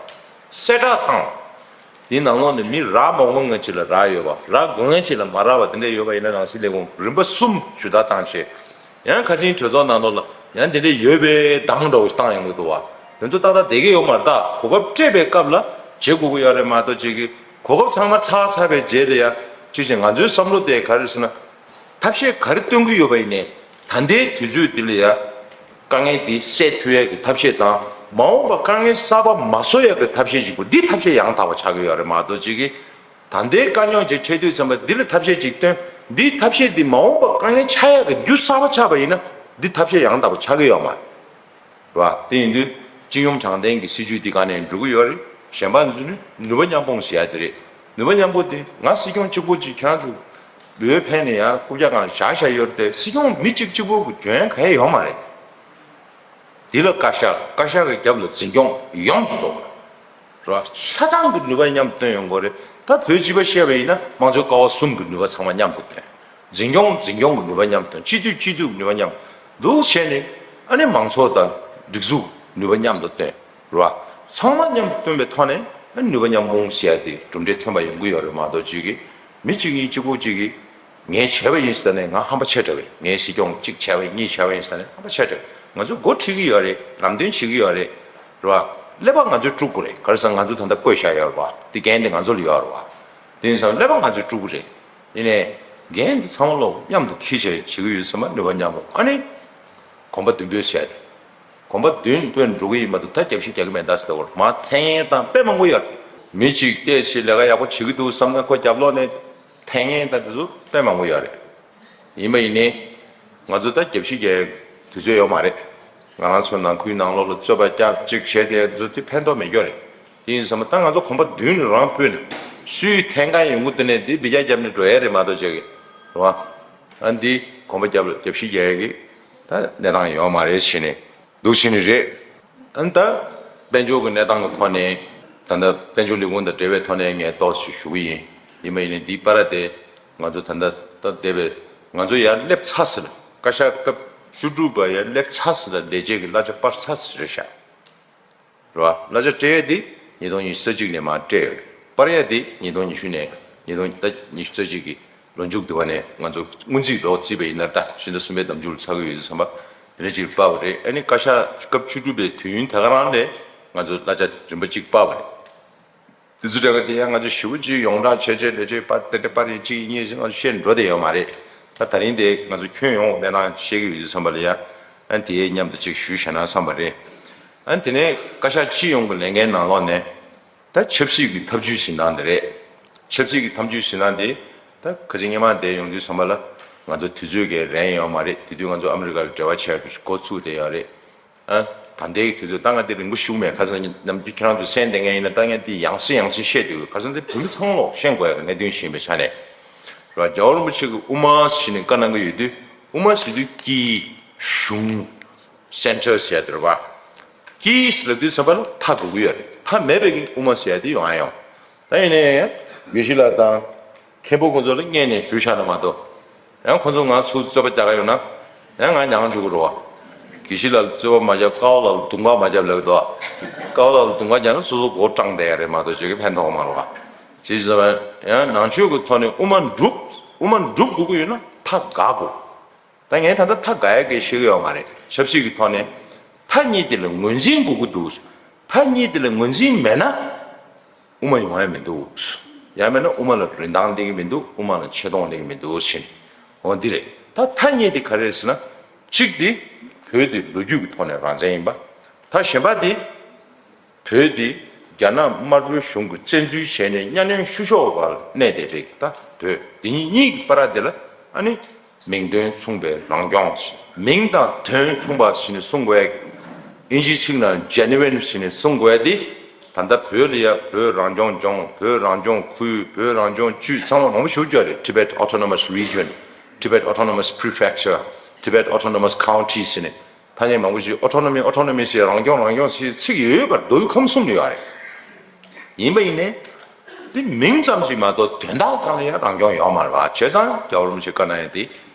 གསལ་བསྒྲགས་བཏང་བ། དེའི་ནང་ལོགས་ནས་མི་རག་མ་དགོས་མཁན་ཅིག་ལ་རག་ཡོད་པ། རག་དགོས་མཁན་ཅིག་ལ་མ་རག་པ་དེ་འདྲ་ཡོད་པ་ཡིན་ན་ནང་སྲིད་ལས་ཁུངས་རིམ་པ་གསུམ་ཞུ་དག་བཏང་བྱས། ཡང་ཁ་སང་གྲོས་ཚོགས་ནང་ལོགས་ལ་ཡང་དེ་འདྲ་ཡོད་པའི་གདངས་འདྲ་བོ་ཞིག་བཏང་ཡོང་གི་འདུག་བ། དེ་ཚོ་ཏག་ཏག་བསྡད་ཀྱི་ཡོད་མ་རེད། ད་གོ་སྐབས་སྤྲད་པའི་སྐབས་ལ་བྱེད་དགོས་ཀྱི་ཡོད་རེད་མ་གཏོགས་ཅིག་གི་གོ་སྐབས་ཚང་མ་ཚར་ཚར་བའི་རྗེས་ལ་ཡ་ཅིག་བྱས། ང་ཚོའི་བསམ་བློ་དེ་ག་རེ་ཟེར་ན། ཐབས་ཤེས་ག་རེ་སྟོན་གྱི་ཡོད་པ་ཡིན་ནའི་ད་ལྟའི་དུས་ཚོད་འདི་ལ་ཡ་དཀའ་ངལ་འདི་སེལ་ཐུབ་ཡས་ཀྱི་ཐབས་ཤེས་དང་། མ་འོངས་པ་དཀའ་ངལ་གསར་པ་མ་བཟོ་ཡས་ཀྱི་ཐབས་ཤེས་ཅིག་པོ་འདི་ཐབས་ཤེས་ཡང་དག་པ་ཆགས་ཀྱི་ཡོད་རེད་མ་གཏོགས་ཅིག་གི། ད་ལྟའི་དཀའ་རྙོག་ཅིག་འཕྲད་དུས་ཙམ་པ་འདི་ལ་ཐབས་ཤེས་ཅིག་སྟོན། འདིའི་ཐབས་ཤེས་འདི་མ་འོངས་པ་དཀའ་ངལ་ཆགས་ཡག་གི་རྒྱུ་གསར་པ་ཆགས་པ་ཡིན་ན་འདི་ཐབས་ཤེས་ཡང་དག་པ་ཆགས་ཀྱི་ཡོད་མ་རེད་བ། དེ་ཡིན་དུས་སྤྱི་ཡོངས་དྲང་བདེན་གྱི་སྲིད་ཇུས་འདི་ག་ནས་འགྲོ་གི་ཡོད་རེད། གཞན་པ་ཚོ་ནི་ནུས་པ་མཉམ་སྤུངས་ཟེར་ཡ་དེ་རེད། ནུས་པ་མཉམ་སྤུངས་དེ་ང་སྲིད་སྐྱོང་གཅིག་པོ་གཅིག་ཁྱེད་རང་ཚོ་བོད་ཕན་ནས་ཡང་རྐུབ་བཀྱག་སྒང་བཞག་བཞག་ཡོད་རེད་དེ། སྲིད་སྐྱོང་མི་གཅིག་གཅིག་པོ་གི་འཇོན་ག་ཡ་ཡོད་མ་རེད། འདི་ལ་བཀའ་ཤག་བཀའ་ཤག་གི་རྒྱབ་ལ་འཛིན་སྐྱོང་ཡོངས་སུ་རྫོགས་པ་རེད། ཆ་ཚང་གི་ནུས་པ་མཉམ་སྟོན་ཡོང་དགོས་རེད། ད་བོད་སྤྱི་པ་བཤད་པ་ཡིན་ན་དམངས་གཙོའི་ཀ་བ་གསུམ་གི་ནུས་པ་ཚང་མ་མཉམ་དུ་སྟོན། འཛིན་སྐྱོང་འཛིན་སྐྱོང་གི་ནུས་པ་མཉམ་སྟོན། སྤྱི་འཐུས་སྤྱི་འཐུས་ཀྱི་ནུས་པ་མཉམ་འདུག་བྱས་ནས་ཨ་ནི་མང་ཚོགས་དང་སྒྲིག་འཛུགས་ནུས་པ་མཉམ་དུ་སྟོན་རེད་བ། ཚང་མ་མཉམ་དུ་སྟོན་པའི་ཐོག་ནས་ཨ་ནི་ནུས་པ་མཉམ་སྤུངས་ཟེར་ཡ་དེ་གྲུབ་འབྲས་ཐོན་པ་ཡོང་གི་ཡོད་རེད་མ་གཏོགས་ཅིག་གིས་མི་གཅིག་གཉིས་གཅིག་པོ་གཅིག་གིས། ངས་བྱས་པ་ཡིན་ཟེར་ནས་ང་ཧམ་པ་ཆེ་དྲགས་པས། ངས་སྲིད་སྐྱོང་གཅིག་བྱས་པ་ཡིན་གཉིས་བྱས་པ་ཡིན་ཟེར་ནས་ཧམ་པ་ཆེ་དྲགས། ང་ཚོ་འགོ་ཁྲིད་ཀྱི་ཡོད་རེད། ལམ་སྟོན་བྱེད་ཀྱི་ཡོད་རེད། རེད་བ། ཀླད་པ་ང་ཚོས་དཀྲུག་དགོས་རེད། ག་རེ་ཟེར་ན་ང་ཚོ་ད་ལྟ་བསྐོས་བཞག་ཡོད་རེད་བ། དེ་འགན་དེ་ང་ཚོ་ལ་ཡོད་རེད་བ། དེ་ཡིན་ཙང་ཀླད་པ་ང་ཚོས་དཀྲུག་གི་རེད། ཡིན་ནའི་འགན་འདི་ཚང་མ་ལོག་མཉམ་དུ་འཁྱེར་བྱས་བྱེད་ཀྱི་ཡོད་ཙང་ནུས་པ་མཉམ་སྤུངས། ཨ་ནི་གོམ་པ་མདུན་སྤོས་བྱས་ཏེ། གོམ་པ་མདུན་སྤོས་འགྲོ་གི་ཡིན་མ་གཏོགས་ད་རྒྱབ་ཤིག་རྒྱག་གི་མེད་ད་ཟེར་བ་མ་འཐེན་ཡས་དང་དཔེ་མང་པོ་ཡོད་རེད། མི་གཅིག་བལྟས་ཤིག་ལས་ཀ་ཡག་པོ་བྱེད་ཀྱི་འདུག་བསམ་ན་ཁོ་རྒྱབ་ལོགས་ནས། ཐེངས་ངན་ད་དེ་ཚོ་དཔེ་མང་པོ་ཡོད་རེད། ཡིན་པ་ཡིན་ནའི། ང་ཚོ་ད་རྒྱབ་ཤིག་རྒྱག་དུས་ཚོད་ཡོད་མ་རེད། ང་རང་ཚོ་ནང་ཁུལ་ནང་ལོགས་ལ་རྩོད་པ་རྒྱག་ཅིག་བྱས་དེ་ཚོ་དེ་ཕན་ཐོགས་མེད་ཀྱོ་རེད། དེ་ཡིན་ཙང་ད་ང་ཚོ་གོམ་པ་མདུན་ནས་རང་སྤོས་ནས་སུའི་ཐེངས་གང་ཡོང་གི་འདུག་ནས་འདི་འབུད་རྒྱག་རྒྱབ་ནས་འགྲོ་ཡ་རེད་མ་གཏོགས་བྱེད་ཀྱི་རེད་བ། ཨ་འདི་གོམ་པ་རྒྱབ་ལ་རྒྱབ་ཤིག་རྒྱག་ཡ་གི་ད་གནས་སྟངས་ཡོད་མ་རེད་ཟེར་ནས། འདུག་ཕྱིན་ནི་རེད། ཨ་ནི་ད་དཔལ་འབྱོར་གྱི་གནས་སྟངས་ཀྱི་ཐོག་ནས་ད་ལྟ་དཔལ་འབྱོར་ལས་ཁུངས་དང་འབྲེལ་བའི་ཐོག་ནས་ངས་ཏོག་ཙམ་ཞུ་གི་ཡིན། ཡིན་པ་ཡིན་ནའི་འདིའི་བར་དེ་ང་ཚོ་ད་ལྟ་ད་འདས་པའི་ང་ཚོ་ཡར་སླེབས་ཚར་ཟིན། བཀའ་ཤག་སྐབས་བཅུ་དྲུག་པ་ཡར་སླེབས་ཚར་ཟིན་ལ་ལས་བྱེད་ཀྱི་གླ་ཆ་སྤར་ཚར་ཟིན་རེད་ཤག་རེད་བ། གླ་ཆ་སྤྲད་ཡས་དེ་ཉིས་སྟོང་ཉི་ཤུ་རྩ་གཅིག་ནས་མར་སྤྲད་ཡོད་རེད། སྤར་ཡས་དེ་ཉིས་སྟོང་ཉི་ཤུ་ནས་ཉིས་སྟོང་ད་ཉི་ཤུ་རྩ་གཅིག་གི་ལོ་མཇུག་དེ་བ་ནས་ང་ཚོ་སྔོན་རྩིས་ལོ་བརྩིས་པ་ཡིན་ན་ད་ཕྱི་ཟླ་གསུམ་པའི་ནམ་མཇུག་ལ་ཚར་གི་ཡོད་ཙང་བ་དེ་འདྲ་ཅིག་སྤར་བ་རེད། ཨ་ནི་བཀའ་ཤག་སྐབས་བཅུ་དྲུག་པའི་དུས་ཡུན་དེ་ག་རང་ལས་ང་ཚོ་གླ་ཆ་རིམ་པ་གཅིག་སྤར་བ་རེད། དེ་ཚོ་གྲས་ཀ་དེ་ཡང་ང་ཚོ་ཞེ་པོ་ཅིག་ཡོངས་གྲགས་བྱས་བྱས་ལས་བྱེད་སྤར་དེ་འདྲ་སྤར་ཡས་གཅིག་གཉིས་ང་ཚོ་བཤད་འགྲོ་བསྡད་ཡོད་མ་རེད། ད་ད་རིང་དེ་ང་ཚོ་ཁྱོན་ཡོངས་གནས་སྟངས་བཤད་ཀྱི་ཡོད་ཙང་བ་ལ་ཡ་ཨ་ནི་དེའི་མཉམ་དུ་ཅིག་ཞུས་བྱས་ན་བསམ་པ་རེད། ཨ་དེ་ནས་བཀའ་ཤག་སྤྱི་ཡོངས་ཀྱི་ལས་འགན་ནང་ལོགས་ནས་ད་ཆབ་སྲིད་ཀྱི་ཐབས་ཇུས་ཟིན་སྟངས་དེ་རེད། ཆབ་སྲིད་ཀྱི་ཐབས་ཇུས་ཟིན་སྟངས་དེ་ད་ཁ་སང་སྔོན་མ་དེ་ཡོང་དུས་ཙམ་པ་ལ་ང་ཚོ་དུས་ཚོད་ཀྱི་རན་ཡོད་མ་རེད། དེ་དུས་ང་ཚོ་ཨ་མི་རི་ཀ་ལ་འབྲེལ་བ་བྱས་འགོ་ཚུགས་བསྡད་ཡོད་རེད། ཨ། ད་ལྟའི་དུས་ཚོད་ད་ང་དེ་རིང་པོ་ཞུ་མེད། ཁ་སང་ནམ་རྒྱུན་ཁྱེད་རང་ཚོ་གསན་བསྡད་མཁན་ཡིན་ན་ད་ངས་དེ་ཡང་སེ་ཡང་སེ་བཤད་འདུག་ཁ་སང་དེ་བོད་མི་ཚང་མ་ཤེས་དགོས་ཡ་གི་གནད་དོན་ཞིག་ཡིན་པའི་ཆ་ནས། རེད་བ། རྒྱལ་བ་རིན་པོ་ཆེ་གི་དབུ་མ་ཟེར་ནས་བཀའ་གནང་གི་ཡོད་དུས་དབུ་མ་ཟེར་དུས་དཀྱིལ་གཞུང་སེན་ཊར་ཟེར་ཡ་དེ་རེད་བ། དཀྱིལ་ཟེར་ལབ་དུས་ཙམ་པ་ལ་མཐའ་དགོས་ཀྱི་ཡོད་རེད། མཐའ་མེད་པའི་གི་དབུ་མ་ཟེར་ཡ་དེ་ཡོང་ཡ་ཡོང་། ད་ཡིན་ནའི་དགེ་བཤེས་ལགས་དང་མཁན་པོ་ཁོང་ཚོ་ལ་སྔོན་ནས་ཞུས་བཞག་ན་མ་གཏོགས། ཡང་ཁོང་ཚོ་ང་ཚོ་རྩོད་པ་རྒྱག་ག་ཡོང་ན་ཡང་ང་མྱངས་འཇུག་གི་རེད་བ། དགེ་བཤེས་ལགས་ལ་རྩོད་པ་མ་རྒྱབ། ཀ་བ་ལགས་ལ་རྡུང་ག་མ་རྒྱབ་ལབ་ཀྱི་འདུག་ཀ་བ་ལགས་ལ་རྡུང་ག་རྒྱབ་ན་སོ་སོ་མགོ་སྐྲངས་བསྡད་ཡ་རེད་མ་གཏོགས་ཅིག་གི་ཕན་ཐོགས་མ་རེད་བ། བྱས་ཙང་ཡང་ནང་ཆོས་ཀྱི་ཐོག་ནས་དབུ་མ་འགྲུབ། དབུ་མ་འགྲུབ་དགོས་ཀྱི་ཡོད་ན་མཐའ་དགག་དགོས། ད་ངས་ད་ལྟ་མཐའ་དགག་ཡ་གི་ཤེས་ཀྱི་ཡོད་མ་རེད། ཆབ་སྲིད་ཀྱི་ཐོག་ནས་མཐའ་གཉིས་དེ་ལ་ངོས་འཛིན་དགོས་ཀྱི་འདུག་མཐའ་གཉིས་དེ་ལ་ངོས་འཛིན་མེད་ན་དབུ་མ་ཡོང་ཡ་མི་འདུག་ཡང་མེད་ན་དབུ་མ་ལ་རིན་ཐང་སླེབས་ཀྱི་མི་འདུག་དབུ་མ་ལ་ཆེ་མཐོང་སླེབས་ཀྱི་མི་འདུག་ཟེར། འོ་འདི་རེད། ད་མཐའ་གཉིས་དེ་ག་རེ་རེད་ཟེར་ན། གཅིག་དེ་བོད་དེ་ལོ་རྒྱུས་ཀྱི་ཐོག་ནས་རང་བཙན་ཡིན་པ། མཐའ་གཞན་པ་དེ་བོད་འདི་རྒྱ་ནག་དམར་པོའི་གཞུང་གིས་བཙན་འཛུལ་བྱས་ནས་གཉའ་གནོན་བཤུ་གཞོག་འོག་ལ་གནས་བསྡད་པའི་ད་བོད་འདི་གཉིས་གཉིས་ཀྱི་བར་དེ་ལ་ཨ་ནི་མིང་དོན་མཚུངས་པའི་རང་སྐྱོང་། མིང་དང་དོན་མཚུངས་པ་ཞེས་ནས་གསུང་དགོས། ཨིན་ཇིའི་ཚིག་ནང་genuine་ཞེས་ནས་གསུང་དགོས་དེ། ད་ལྟ་བོད་ལ་ཡ་བོད་རང་སྐྱོང་ལྗོངས། བོད་རང་སྐྱོང་ཁུལ། བོད་རང་སྐྱོང་ཅུས་ཚང་མ་མང་པོ་ཞིག་ཡོད་རེད། Tibet Autonomous Region། Tibet Autonomous Prefecture། Tibet Autonomous County་ཞེས་ནས། ཐ་སྙད་མང་པོ་ཞིག་ཨོ་ཊོ་ནོ་མི་ཨོ་ཊོ་ནོ་མི་ཞེས་རང་སྐྱོང་རང་སྐྱོང་ཞེས་ཚིག་ཡོད་པར་མདོ་དབུས་ཁམས་གསུམ་ལ་ཡོད་རེད། ཡིན་པ་ཡིན་ནའི། དེ་མིང་ཙམ་ཞིག་མ་གཏོགས་དོན་དག་སྒང་ལ་ཡང་རང་སྐྱོང་ཡོད་མ་རེད་བ། བྱས་ཙང་རྒྱལ་བ་རིན་པོ་ཆེ་བཀའ་གནང་ཡ་དེ་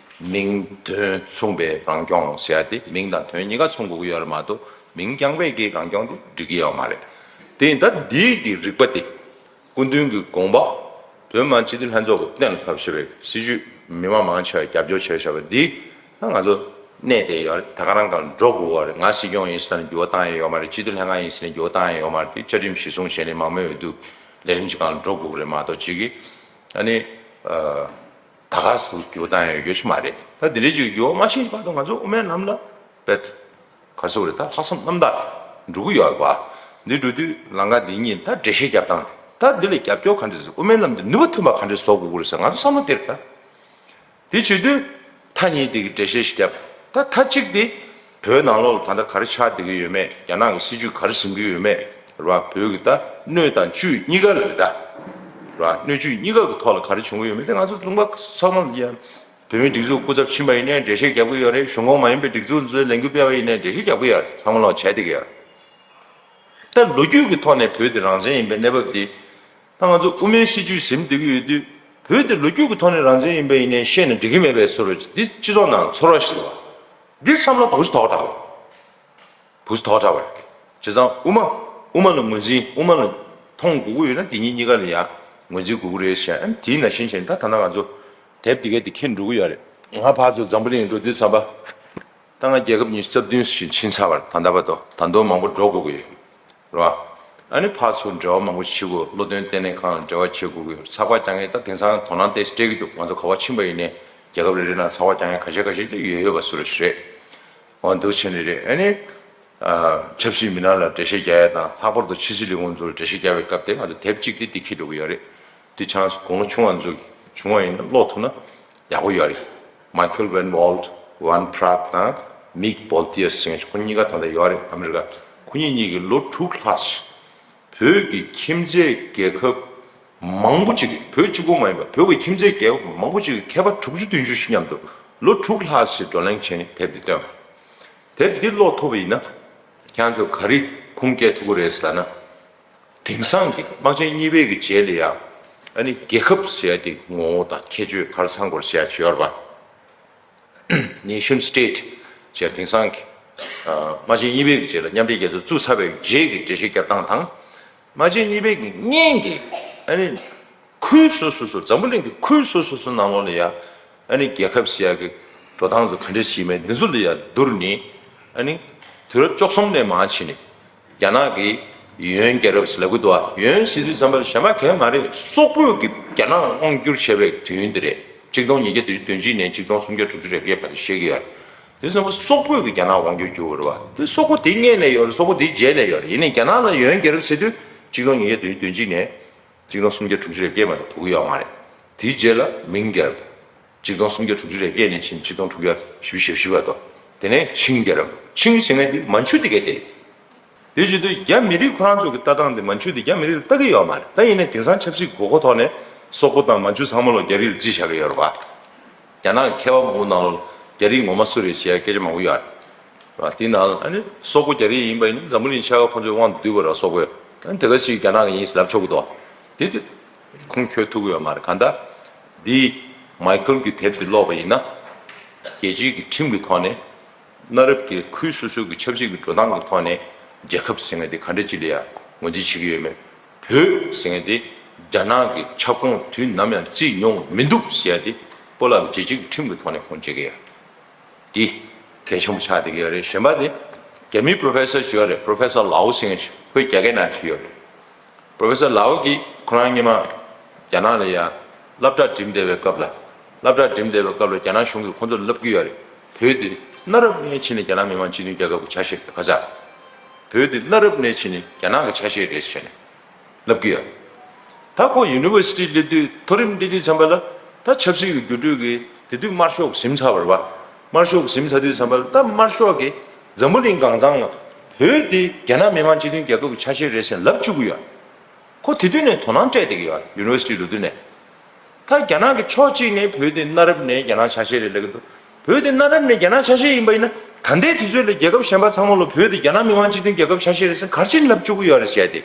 མིང་དོན་མཚུངས་པའི་རང་སྐྱོང་ཟེར་ཡ་དེ་མིང་དང་དོན་གཉིས་ཀ་མཚུངས་དགོས་ཀྱི་ཡོད་རེད་མ་གཏོགས་མིང་རྐྱང་པས་ཀྱི་རང་སྐྱོང་དེ་འགྲིག་གི་ཡོད་མ་རེད། དེ་ཡིན་ད་འདིའི་གི་རིག་པ་དེ། སྐུ་མདུན་གྱི་དགོངས་པ། བོད་མི་མང་སྤྱི་འཐུས་ལྷན་ཚོགས་ཀྱིས་གཏན་ལ་ཕབ་བཞག་པའི་སྲིད་བྱུས། མི་མང་མང་ཆེ་བས་རྒྱབ་སྐྱོར་བྱས་བཞག་པ་འདི་ད་ང་ཚོ་གནས་བསྡད་ཡོད་རེད། ད་ག་རང་སྒང་ལ་འགྲོ་དགོས་པ་རེད། ང་སྲིད་སྐྱོང་ཡིན་ཟེར་ན་འགྱུར་བ་བཏང་ཡ་ཡོད་མ་རེད། སྤྱི་འཐུས་ལྷན་ཁང་ཡིན་ཟེར་ན་འགྱུར་བ་བཏང་ཡ་ཡོད་མ་རེད། དེ་བཅའ་ཁྲིམས་གཞིར་བཟུང་བྱས་ནས་མང་མོས་འོས་བསྡུ་ལས་རིམ་གྱི་སྒང་ལ་འགྲོ་དགོས་པ་རེད་མ་གཏོགས་ཅིག་གིས་ཨ་ནི་ད་ག་སུ་འགྱུར་བ་བཏང་ཡ་ཡོད་ཤི་མ་རེད། ད་འདི་འདྲའི་ཅིག་འགྱུར་བ་མ་ཕྱིན་བར་དུ་ང་ཚོ་དབུ་མའི་ལམ་ལ་བེད། ག་རེ་ཟེར་དགོས་རེད། ད་ལྷག་བསམ་རྣམ་དག་འགྲོ་གི་ཡོད་རེད་བ། འདི་འགྲོ་དུས་ལམ་ཁ་འདི་གཉིས་ད་འགྲེལ་བཤད་རྒྱབ་སྟངས་དེ། ད་འདི་ལ་རྒྱབ་སྐྱོར་ག་འདྲ་ཟེར། དབུ་མའི་ལམ་འདི་ནུས་པ་ཐོན་པ་ག་འདྲ་བཟོ་དགོས་ཀྱི་རེད་ཟེར་ང་ཚོ་བསམ་བློ་དེ་རེད་ད། དེ་བྱེད་དུས་མཐའ་གཉིས་དེ་གི་འགྲེལ་བཤད་ཞིག་རྒྱབ། ད་མཐའ་གཅིག་དེ་བོད་ནང་ལོགས་ལ་ད་ལྟ་ག་རེ་ཆགས་བསྡད་ཀྱི་ཡོད་མེད། རྒྱ་ནག་གི་སྲིད་བྱུས་ག་རེ་འཛིན་གྱི་ཡོད་མེད་རེད་བ། བོད་ཀྱི་ད་སྣོད་དང་བཅུད་གཉིས་ཀ་ལ་རེད་ད། རེད་བ། སྣོད་བཅུད་གཉིས་ཀ་གི་ཐོག་ལ་ག་རེ་བྱུང་གི་ཡོད་མེད་དེ་ང་ཚོ་ལུང་པ་ཚང་མ་ལ་ཡ། བོད་མིའི་སྒྲིག་འཛུགས་སྐུ་ཚབ་ཕྱིན་པ་ཡིན་ནའི་འགྲེལ་བཤད་རྒྱབ་ཀྱི་ཡོད་རེད། གཞུང་ཁོངས་མ་ཡིན་པའི་སྒྲིག་འཛུགས་ཚོས་ལས་འགུལ་སྤེལ་བ་ཡིན་ནའི་འགྲེལ་བཤད་རྒྱབ་ཀྱི་ཡོད་རེད། ཚང་མ་ལོག་བྱས་བསྡད་ཀྱི་ཡོད་རེད། ད་ལོ་རྒྱུས་ཀྱི་ཐོག་ནས་བོད་དེ་རང་བཙན་ཡིན་པའི་གནས་བབ་དེ། ད་ང་ཚོ་དབུ་མའི་སྲིད་བྱུས་ཟིན་བསྡད་ཀྱི་ཡོད་དུས་བོད་དེ་ལོ་རྒྱུས་ཀྱི་ཐོག་ནས་རང་བཙན་ཡིན་པ་ཡིན་ནའི་བཤད་ན་འགྲིག་གི་མེད་པའི་བཟོ་འདྲ་འདི་སྤྱི་ཚོགས་ནང་ཚོར་བ་ཞིག་འདུག་བ། འདི་བསམ་བློ་འུ་ཚོ་དོག་དྲགས། བུ་ཐོག་དྲགས་པ་རེད། བྱས་ཙང་དབུ་མ། དབུ་མ་ལ་ངོས་འཛིན། དབུ་མ་ལ་མཐོང་དགོས་ཀྱི་ཡོད་ན་དེ་གཉིས་གཉིས་ཀ་ལ་ཡང་ངོས་འཛིན་དགོས་ཀྱི་རེད་ཟེར། ཨ་ནི་དེའི་ནང་བཞིན་བྱས་ནས་ད་ད་ལྟ་ང་ཚོ་དེབ་འདི་གའི་དེ་འཁྱེར་འགྲོ་གི་ཡོད་རེད། ང་ཕར་ཚུར་འཛམ་བུ་གླིང་འགྲོ་དུས་ཙམ་པ། ད་ང་རྒྱལ་ཁབ་ཉི་ཤུ་རྩ་བདུན་ཞིག་ཕྱིན་ཚར་བ་རེད། ད་ལྟ་བར་དུ་ད་དུང་མང་པོ་འགྲོ་དགོས་ཀྱི་ཡོད་རེད་བ། ཨ་ནི་ཕར་ཚུར་འབྲེལ་བ་མང་པོ་བྱེད་དགོས། བློ་འདོན་ལྟེ་གནས་ཁང་ལ་འབྲེལ་བ་བྱེད་དགོས་ཀྱི་ཡོད་རེད། ཚགས་པར་རྒྱག་མཁན་ད་དེང་སང་དོ་སྣང་ཏོག་ཙམ་སྤྲད་ཀྱི་འདུག་ང་ཚོ་ག་པར་ཕྱིན་པ་ཡིན་ནའི་རྒྱལ་ཁབ་རེ་རེ་ནང་ཚགས་པར་རྒྱག་མཁན་ཁ་ཤས་ཁ་ཤས་ཅིག་ཡོད་ཡོད་པ་བཟོ་འདྲ་ཞིག་རེད། འོ་འདུག་བྱས་ནས་རེད། ཨ་ནི། ཨ། ཆབ་སྲིད་མི་སྣ་ལ་འགྲེལ་བཤད་རྒྱག་ཡ་དང་ལྷག་པར་དུ་ཕྱི་སྲིད་ལས་ཁུངས་ཚོར་འགྲེལ་བཤད་རྒྱག་པའི་སྐབས་དེ་ང་ཚོ་དེབ་གཅིག་དེ་འདི་འཁྱེར་འགྲོ་གི་ཡོད་རེད། འདི་ཆང་དགུང་ལོ་ཆུང་བ་ཚོ་གིས་བྱུང་བ་ཡིན་ན་ཀློག་ཐུབ་ན་ཡག་པོ་ཡོད་རེད། Michael Van Walt, Von Praagh དང་Mick Boelter་ཟེར་མཁན་ཁོ་གཉིས་ཀ་ད་ལྟ་ཡོད་རེད་ཨ་མི་རི་ཀ། ཁོ་གཉིས་གཉིས་ཀྱིས་ལོ་དྲུག་ལྷག་ཅིག་བོད་ཀྱི་ཁྱིམ་མཚེས་རྒྱལ་ཁབ་མང་པོ་ཅིག་བོད་གཅིག་པོ་མ་ཡིན་པ་བོད་ཀྱི་ཁྱིམ་མཚེས་རྒྱལ་ཁབ་མང་པོ་ཅིག་གི་མཁས་པ་དྲུག་ཅུ་བདུན་ཅུ་ཞིག་མཉམ་དུ་ལོ་དྲུག་ལྷག་ཅིག་བགྲོ་གླེང་བྱས་ནས་དེབ་འདི་བཏོན་པ། དེབ་འདི་ཀློག་ཐུབ་པ་ཡིན་ན། ཁྱེད་རང་ཚོས་ག་རེ་ཁུངས་སྐྱེལ་ཐུབ་ཀྱི་རེད་ཟེར་ན། དེང་སང་གི་དམག་ཆེན་གཉིས་པའི་གི་རྗེས་ལ་ཡང་། ཨ་ནི་རྒྱལ་ཁབ་ཟེར་ཡ་དེ་ངོ་བོ་དང་ཁྱད་ཆོས་ག་རེ་ཚང་དགོས་ཟེར་ཡ་ཅིག་ཡོད་རེད་པ། Nation state ཟེར་ཡ་དེང་སང་གི། ཨ། དམག་ཆེན་གཉིས་པའི་གི་རྗེས་ལ་མཉམ་འབྲེལ་རྒྱལ་ཚོགས་བཙུགས་ཚར་བའི་རྗེས་ཀྱི་འགྲེལ་བཤད་རྒྱབ་སྟངས་དང་། དམག་ཆེན་གཉིས་པའི་གི་སྔོན་གྱི། ཨ་ནི། ཁུལ་སོ་སོ་སོ་འཛམ་བུ་གླིང་གི་ཁུལ་སོ་སོ་སོ་ནང་ལོགས་ལ་ཡ། ཨ་ནི་རྒྱལ་ཁབ་ཟེར་ཡ་གི་འགྲོ་སྟངས་ཚོ་ག་འདྲས་ཞིག་མེད་འདི་ཚོ་ལ་ཡ་བསྡུར་ནས། ཨ་ནི། དུས་རབས་བཅུ་གསུམ་ནས་མར་ཕྱིན་ནས། རྒྱ་ནག་གི་ཡོན་རྒྱལ་རབས་ཟེར་ལབ་ཀྱི་འདུག་ཨ། ཡོན་ཟེར་དུས་ཙམ་པ་ལ་གཞན་པ་གང་ཡང་མ་རེད། སོག་པོས་ཀྱི་རྒྱ་ནག་དབང་བསྒྱུར་བྱས་པའི་དུས་ཡུན་དེ་རེད། གཅིག་སྟོང་ཉིས་བརྒྱ་བདུན་ཅུ་དོན་གཅིག་ནས་གཅིག་སྟོང་སུམ་བརྒྱ་དྲུག་ཅུ་རེ་བརྒྱད་བར་དུ་བཤད་ཀྱི་ཡོད། དེ་ཚང་མ་སོག་པོས་ཀྱི་རྒྱ་ནག་དབང་སྒྱུར་བསྒྱུར་བ་རེད་བ། དེ་སོག་པོ་དེ་སྔོན་ནས་ཡོད་རེད། སོག་པོ་དེ་རྗེས་ནས་ཡོད་རེད། ཡིན་ནའི་རྒྱ་ནག་ལ་ཡོན་རྒྱལ་རབས་ཟེར་དུས་གཅིག་སྟོང་ཉིས་བརྒྱ་བདུན་ཅུ་དོན་གཅིག་ནས་གཅིག་སྟོང་སུམ་བརྒྱ་དྲུག་ཅུ་རེ་བརྒྱད་མ་གཏོགས་གོ་གི་ཡོད་མ་རེད། དེའི་རྗེས་ལ་མིང་རྒྱལ་རབས། གཅིག་སྟོང་སུམ་བརྒྱ་དྲུག་ཅུ་རེ་བརྒྱད་ནས་ཕྱིན་གཅིག་སྟོང་དྲུག་བརྒྱ་བཞི་བཅུ་ཞེ་བཞི་བར་དུ། དེ་ནས་ཆིང་རྒྱལ་རབས། ཆིང་ཟེར་མཁན་དེ་མན་ཇུ་དེ་གའི་དེ། དེ་བྱེད་དུས་རྒྱ་མི་རིགས་ཁོ་རང་ཚོ་གི་ལྟ་སྟངས་དེ་མན་ཇུ་དེ་རྒྱ་མི་རིགས་ལ་ལྟ་གི་ཡོད་མ་རེད། ད་ཡིན་ནའི་དེང་སང་ཆབ་སྲིད་དགོས་མཁོ་ཐོག་ནས་སོག་པོ་དང་མན་ཇུ་ཚང་མ་ལོ་རྒྱ་རིགས་ལ་རྩིས་བཞག་གི་ཡོད་རེད་བ། རྒྱ་ནག་གི་མཁས་པ་མང་པོ་ནང་ལོ་རྒྱ་རིགས་ངོ་མ་སུ་རེད་ཟེར་ཡ་སྐད་ཆ་མང་པོ་ཡོད་རེད་བ། དེ་ནང་ཨ་ནི་སོག་པོ་རྒྱ་རིགས་ཡིན་པ་ཡིན་ན་འཛམ་བུ་གླིང་ཆ་ག་ཁོ་ཚོའི་དབང་དུ་བསྡུས་པ་རེད། སོག་པོས་ཨ་ནི་དེ་ག་ཞིག་རྒྱ་ནག་གི་ཡིན་ཟེར་ལབ་ཆོག་གི་འདུག་དེ་དེ་ཁུངས་འཁྱོལ་ཐུབ་ཀྱི་ཡོད་མ་རེད། གང་ལྟར་འདི་མའི་ཁལ་གྱི་དེབ་དེ་ཀློག་པ་ཡིན་ན་རྒྱལ་སྤྱིའི་གི་ཁྲིམས་ཀྱི་ཐོག་ནས། གནའ་རབས་ཀྱི་ཁུལ་སོ་སོའི་གི་ཆབ་སྲིད་ཀྱི་འགྲོ་སྟངས་ཀྱི་ཐོག་ནས་རྒྱལ་ཁབ་ཟེར་མཁན་དེ་ག་འདྲ་ཅིག་ལ་ཡང་ངོས་འཛིན་བྱེད་ཀྱི་ཡོད་མེད། བོད་ཟེར་མཁན་དེ་རྒྱ་ནག་གི་ཁྱབ་ཁོངས་དུས་ནམ་ཡང་བརྩིས་མྱོང་མི་འདུག་ཟེར་ཡ་དེ་སྤོ་ལགས་ཀྱི་རྒྱལ་སྤྱིའི་གི་ཁྲིམས་ཀྱི་ཐོག་ནས་ཁུངས་སྐྱེལ་གྱི་ཡོད། འདི་གལ་ཆེན་པོ་ཆགས་བསྡད་ཀྱི་ཡོད་རེད། གཞན་པ་དེ་རྒྱ་མིའི་པོ་རོ་ཕེ་སར་ཞིག་ཡོད་རེད། པོ་རོ་ཕེ་སར་ལའོ་ཟེར་མཁན་ཞིག་ཁོས་རྒྱ་སྐད་ནང་བྲིས་ཡོད་རེད། པོ་རོ་ཕེ་སར་ལའོ་གིས་ཁོ་རང་སྔོན་མ་རྒྱ་ནག་ལ་ཡ་སློབ་གྲྭ་འགྲིམས་བསྡད་པའི་སྐབས་ལ། སློབ་གྲྭ་འགྲིམས་བསྡད་པའི་སྐབས་ལ་རྒྱ་ནག་གཞུང་གིས་ཁོ་ཚོར་ལབ་ཀྱི་ཡོད་རེད། བོད་འདི་གནའ་རབས་ནས་བྱས་ནས་རྒྱ་ནག་མི་དམངས་སྤྱི་མཐུན་རྒྱལ་ཁབ་ཀྱི་ཆ་ཤས་རེད། ཁ་ཚ། བོད་འདི་གནའ་རབས་ནས་བྱས་ནས་རྒྱ་ནག་གི་ཆ་ཤས་རེད་ཟེར་ནས་ལབ་ཀྱི་ཡོད། ད་ཁོ་ཡུ་ནི་ཝར་སི་ཊི་སླེབས་དུས་མཐོ་རིམ་སླེབས་དུས་ཙམ་པ་ལ་ད་ཆབ་སྲིད་ཀྱི་འགྱུར་འགྲོས་ཀྱི་དེ་དུས་དམར་ཤོག་གིས་ཟིན་ཚར་བ་རེད་བ། དམར་ཤོག་གིས་ཟིན་ཚར་དུས་ཙམ་པ་ལ་ད་དམར་ཤོག་གིས་འཛམ་བུ་གླིང་སྒང་ཚང་ལ་བོད་འདི་རྒྱ་ནག་མི་དམངས་སྤྱི་མཐུན་རྒྱལ་ཁབ་ཀྱི་ཆ་ཤས་རེད་ཟེར་ལབ་བཅུག་གི་ཡོད། ཁོ་དེ་དུས་ནས་དོ་སྣང་སྤྲད་བསྡད་ཀྱི་ཡོད་རེད། ཡུ་ནི་ཝར་སི་ཊི་ལོ་དུས་ནས། ད་རྒྱ་ནག་གི་ཕྱོགས་གཅིག་ནས་བོད་དེ་གནའ་རབས་ནས་རྒྱ་ནག་ཆ་ཤས་རེད་ལབ་ཀྱི་འདུག་བོད་དེ་གནའ་རབས་ནས་རྒྱ་ནག་ཆ་ཤས་ཡིན་པ་ཡིན་ན་ད་ལྟའི་དུས་ཚོད་ལ་རྒྱལ་ཁབ་གཞན་པ་ཚང་མ་ལ་བོད་དེ་རྒྱ་ནག་མི་དམངས་སྤྱི་མཐུན་རྒྱལ་ཁབ་ཆ་ཤས་རེད་ཟེར་ག་རེ་བྱས་ནས་ལབ་བཅུག་གི་ཡོད་རེད་ཟེར་ཏེ།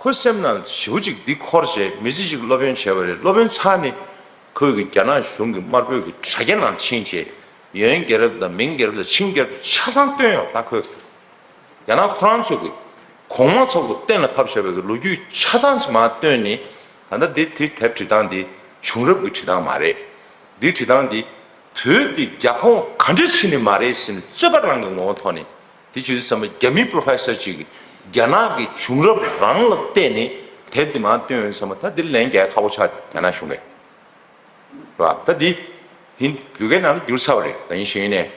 ཁོའི་སེམས་ནང་ཞེ་པོ་ཅིག་འདི་འཁོར་བྱས་མི་ཚེ་གཅིག་སློབ་ཡོན་བྱས་པ་རེད། སློབ་ཡོན་ཚར་ནས་ཁོས་ཀྱི་རྒྱ་ནག་གཞུང་གི་དམར་པོའི་གི་དྲ་རྒྱ་ནང་ཕྱིན་བྱས་ཡོན་རྒྱལ་རབས་དང་མིང་རྒྱལ་རབས་དང་ཆིང་རྒྱལ་རབས་ཆ་ཚང་བཏོན་ཡོང་ད་ཁོས། རྒྱ་ནག་ཁོ་རང་ཚོ་གི་གོང་མ་ཚོ་གི་གཏན་ལ་ཕབ་བཞག་པའི་གི་ལོ་རྒྱུས་ཆ་ཚང་ཞིག་མར་བཏོན་ནས་ད་ལྟ་འདི་དེ་དེབ་བྲིས་སྟངས་འདི་བྱུང་རབས་ཀྱི་བྲིས་སྟངས་མ་རེད། འདི་བྲིས་སྟངས་འདི་བོད་འདི་རྒྱ་ཁོངས་ག་འདྲ་ཞིག་ནས་མ་རེད་ཟེར་ནས་རྩོད་པ་རང་གི་ངོ་བོ་ཐོག་ནས་དེ་བྱེད་དུས་ཙམ་པ་རྒྱ་མིའི་པོ་རོ་ཕེ་སར་ཅིག་གིས་རྒྱ་ནག་གི་བྱུང་རབས་རང་ལ་བལྟས་ནས་དེབ་འདི་མར་བཏོན་ཡོད་ཙམ་པ་ད་འདི་ལན་རྒྱག་ཁག་པོ་ཆགས་རྒྱ་ནག་གཞུང་གིས། ར། ད་འདི་ཧིན་བོད་སྐད་ནང་ལ་བསྒྱུར་ཚར་བ་རེད། ད་ཡིན་ཞིང་ཡིན་ནས་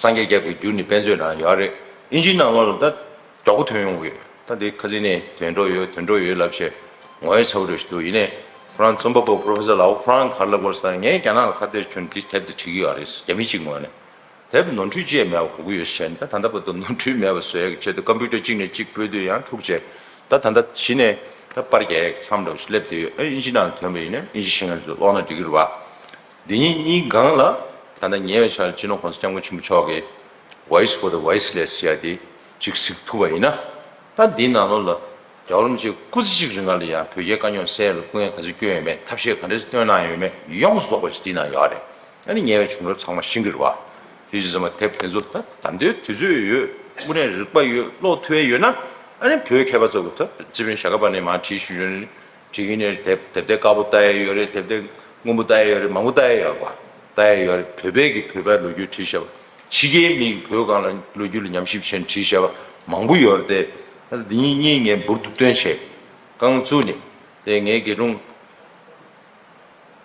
སངས་རྒྱས་རྒྱལ་པོས་བསྒྱུར་ནས་དཔེ་མཛོད་ནང་ཡོད་རེད། ཨིན་ཇིའི་ནང་ལོགས་ལ་ད་མགྱོགས་པོ་ཐོན་ཡོང་གི་ཡོད། ད་འདི་ཁ་སང་ནས་དོན་འགྲོ་ཡོད་དོན་འགྲོ་ཡོད་ལབ་བྱས་ངོ་ཡ་ཚ་པོ་འདྲ་ཞིག་འདུག་ཡིན་ནས་ཁོ་རང་རྩོམ་པ་པོ་པོ་རོ་ཕེ་སར་ལའོ་ཁོ་རང་ག་རེ་ལབ་དགོས་ཟེར་ན་ངས་རྒྱ་ནག་ལ་ཁ་གཏད་གཅོག་འདི་དེབ་དེ་བྲིས་ཀྱི་ཡོད་རེད། རྒྱ་མི་གཅིག་ངོས་ནས། དེབ་ནོར་འཁྲུལ་ཅི་ཡང་མེད་པ་དགོས་ཀྱི་ཡོད་ཟེར་ནས་ད་ད་ལྟ་བར་དུ་ནོར་འཁྲུལ་མེད་པ་བཟོ་ཡག་གི་ཆེད་དུ་ཀམ་པུ་ཊར་གཅིག་ནས་གཅིག་སྤོས་དུས་ཡང་འཁྲུག་བྱས། ད་ད་ལྟ་གཞི་ནས་ད་པར་རྒྱག་ཡག་མཚམས་འདྲ་བོ་ཞིག་སླེབས་བསྡད་ཡོད། ཨེ་ཨིན་ཇི་ནང་ཐོན་པ་ཡིན་ན་ཨིན་ཇི་ཤེས་མཁན་ཚོས་ཀློག་ན་འགྲིག་གི་རེད་བ། འདི་གཉིས་གཉིས་སྒང་ལ་ད་ལྟ་ཉེ་བའི་ཆར་སྤྱི་ནོར་༸གོང་ས་༸སྐྱབས་མགོན་ཆེན་པོ་མཆོག་གིས་Voice for the Voiceless ཟེར་ཡ་དེ་གཅིག་གཟིགས་ཐུབ་པ་ཡིན་ན། ད་འདིའི་ནང་ལོགས་ལ་རྒྱལ་བ་རིན་པོ་ཆེ་སྐུ་ཚེ་གཅིག་རིང་ལ་ཡང་བོད་རྒྱའི་དཀའ་རྙོག་སེལ་ཡ་ལ་སྐུ་ངལ་ག་ཚོད་བསྐྱོན་ཡོད་མེད་ཐབས་ཤེས་ག་འདྲས་བཏོན་གནང་ཡོད་མེད་ཡོངས་སུ་རྫོགས་པ་ཞིག་འདིའི་ནང་ཡོད་རེད། ཨ་ནི་ཉེ་བའི་བྱུང་རབས་ཚང་མ་ཤེས་ཀྱི་རེད་བ། དེ་བཞིན་ཚང་མ་དེབ་དེ་ཚོ་ད་ད་ལྟའི་དུས་ཚོད་ཡོད་དངོས་གནས་རིག་པ་ཡོད་ཀློག་ཐུབ་ཡ་ཡོད་ན་ཨ་ནི་བོད་མཁས་པ་ཚོ་གི་ད་རྩིས་དཔོན་ཞྭ་སྒབ་པ་ནས་མར་བྲིས་བཞིན་ཡོད་ནི་བྲིས་ཀྱི་ནས་དེབ་དེབ་དེ་དཀར་པོ་ལྟ་ཡ་ཡོད་རེད། དེབ་དེ་སྔོན་པོ་ལྟ་ཡ་ཡོད་རེད། མང་པོ་ལྟ་ཡ་ཡོད་རེད་བ། ལྟ་ཡ་ཡོད་རེད། བོད་པའི་གི་བོད་པའི་ལོ་རྒྱུས་བྲིས་བཞག་པ་ཕྱི་རྒྱལ་མིའི་བོད་སྒང་ལ་ལོ་རྒྱུས་ལ་ཉམས་ཞིབ་བྱས་ནས་བྲིས་བཞག་པ་མང་པོ་ཡོད་རེད་དེ། ད་འདི་གཉིས་གཉིས་ངས་འབུར་དུ་བཏོན་བྱས་རྐང་བཙུགས་ནས་དེ་ངའི་དགེ་སློང་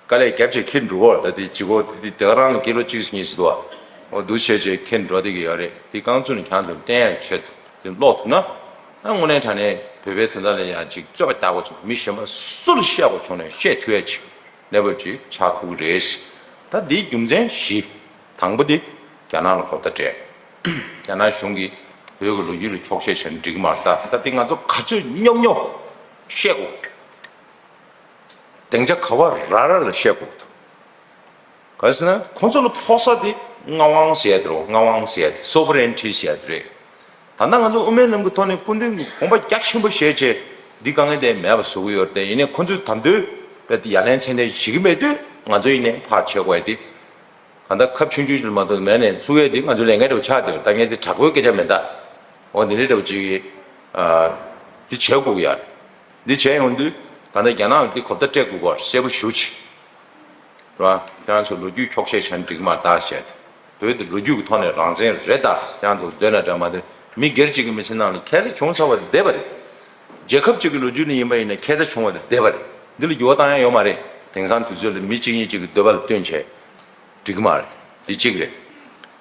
དཀའ་ལས་རྒྱབ་བྱས་ཁྱེར་འགྲོ་བར་ད་དེ་ལྗིད་ཁོག་དེ་དེ་ག་རང་ལ་ཀི་ལོ་གཅིག་གཉིས་ཟེར་འདུག་བ། འོ་འདུག་བྱས་བྱས་ཁྱེར་འགྲོ་བསྡད་ཀྱི་ཡོད་རེད། དེ་རྐང་བཙུགས་ནས་ཁྱང་དུ་བསྟན་ཡག་ཆེད་དུ་དེ་ཀློག་ཐུབ་ན། ཨ་དངོས་གནས་དྲང་གནས་བོད་པའི་དོན་དག་ལ་ཡང་ཅིག་རྩོད་པ་རྒྱག་དགོས་བྱུང་མི་གཞན་པ་སུ་ལ་བཤད་དགོས་བྱུང་ནས་བཤད་ཐུབ་ཡ་ཅིག་གནས་བབ་ཅིག་ཆགས་ཐུབ་ཀྱི་རེད། ད་འདིའི་རྒྱུ་མཚན་བཞི། དང་པོ་དེ་རྒྱ་ནག་ལ་གོ་བརྡ་སྤྲད། རྒྱ་ནག་གཞུང་གིས་བོད་ཀྱི་ལོ་རྒྱུས་ལ་འཁྱོག་བཤད་བྱས་ན་འགྲིག་གི་མ་རེད། ད་ད་འདི་ང་ཚོ་ག་ཚོད་རྙོག་རྙོག་བཤད་དགོས། སྡིངས་ཆ་ག་བ་ར་ར་ལ་བཤད་དགོས་འདུག་ག་རེ་ཟེར་ན་ཁོང་ཚོ་ལ་ཕོག་ས་དེ་མངའ་དབང་ཟེར་ཡ་དེ་རེད། མངའ་དབང་ཟེར་ཡ་དེ་སོ་བྷ་རེན་ཊི་ཟེར་ཡ་དེ་རེད། ད་ལྟ་ང་ཚོ་དབུ་མའི་ལམ་གྱི་ཐོག་ནས་སྐུ་མདུན་གྱིས་དགོངས་པ་རྒྱ་ཆེན་པོ་བཞེས་བྱས་འདི་དཀའ་ངལ་དེ་མེད་པ་བཟོ་གི་ཡོད་རེད་དེ། ཡིན་ནའི་ཁོང་ཚོས་ད་དུང་དཔེ་དེ་ཡ་ལན་ཚད་ལྡན་བྱེད་ཀྱི་མེད་དུས་ང་ཚོ་ཡིན་ནའི་ཕར་བྱེད་དགོས་ཡ་དེ། གང་ལྟར་ཁབ་ཆུང་ཆུང་ཞིག་ལ་མ་གཏོགས་མེད་ནས་ཚུགས་ཡས་འདི་ང་ཚོའི་ལས་འགན་འདྲ་བོ་ཆགས་བསྡད་ཡོད། ད་ངས་འདི་དྲག་པོའི་སྐད་ཆ་མེད་ད། འོ་འདི་འདྲའི་འདྲ་བོ་ཅིག་གིས་འདི་བྱེད་དགོས་ཀྱི་ཡོད་རེད། འདི་བྱས་ཡོང་དུས་གང་ལྟར་རྒྱ་ནག་ལ་འདི་གོ་བརྡ་སྤྲད་དགོས་ཀྱི་ཡོད་རེད། གསལ་པོ་ཞེ་པོ་ཅིག་རེད་བ། ཁྱེད་རང་ཚོ་ལོ་རྒྱུས་འཁྱོག་བཤད་བྱས་ན་འགྲིག་གི་མ་རེད་ད་བཤད་དེ། བོད་འདི་ལོ་རྒྱུས་ཀྱི་ཐོག་ནས་རང་བཙན་རེད་ད་ཁྱེད་རང་ཚོ་འདོད་ན་འདྲ་མ་འདོད་མི་སྒེར་གཅིག་གི་མི་ཚེ་ནང་ལ་ཁྱད་མཚར་བྱུང་ཚར་བ་དེ་བསྡད་པ་རེད། རྒྱལ་ཁབ་གཅིག་གི་ལོ་རྒྱུས་ནས་ཡིན་པ་ཡིན་ན་ཁྱད་མཚར་བྱུང་བ་དེ་བསྡད་པ་རེད། འདི་ལ་འགྱུར་བ་བཏང་ཡ་ཡོད་མ་རེད། དེང་སང་དུས་ཚོད་ལ་མི་གཅིག་གཉིས་གཅིག་གི་འདོད་པ་ལ་བསྟུན་བྱས། འགྲིག་གི་མ་རེད། འདི་གཅིག་རེད།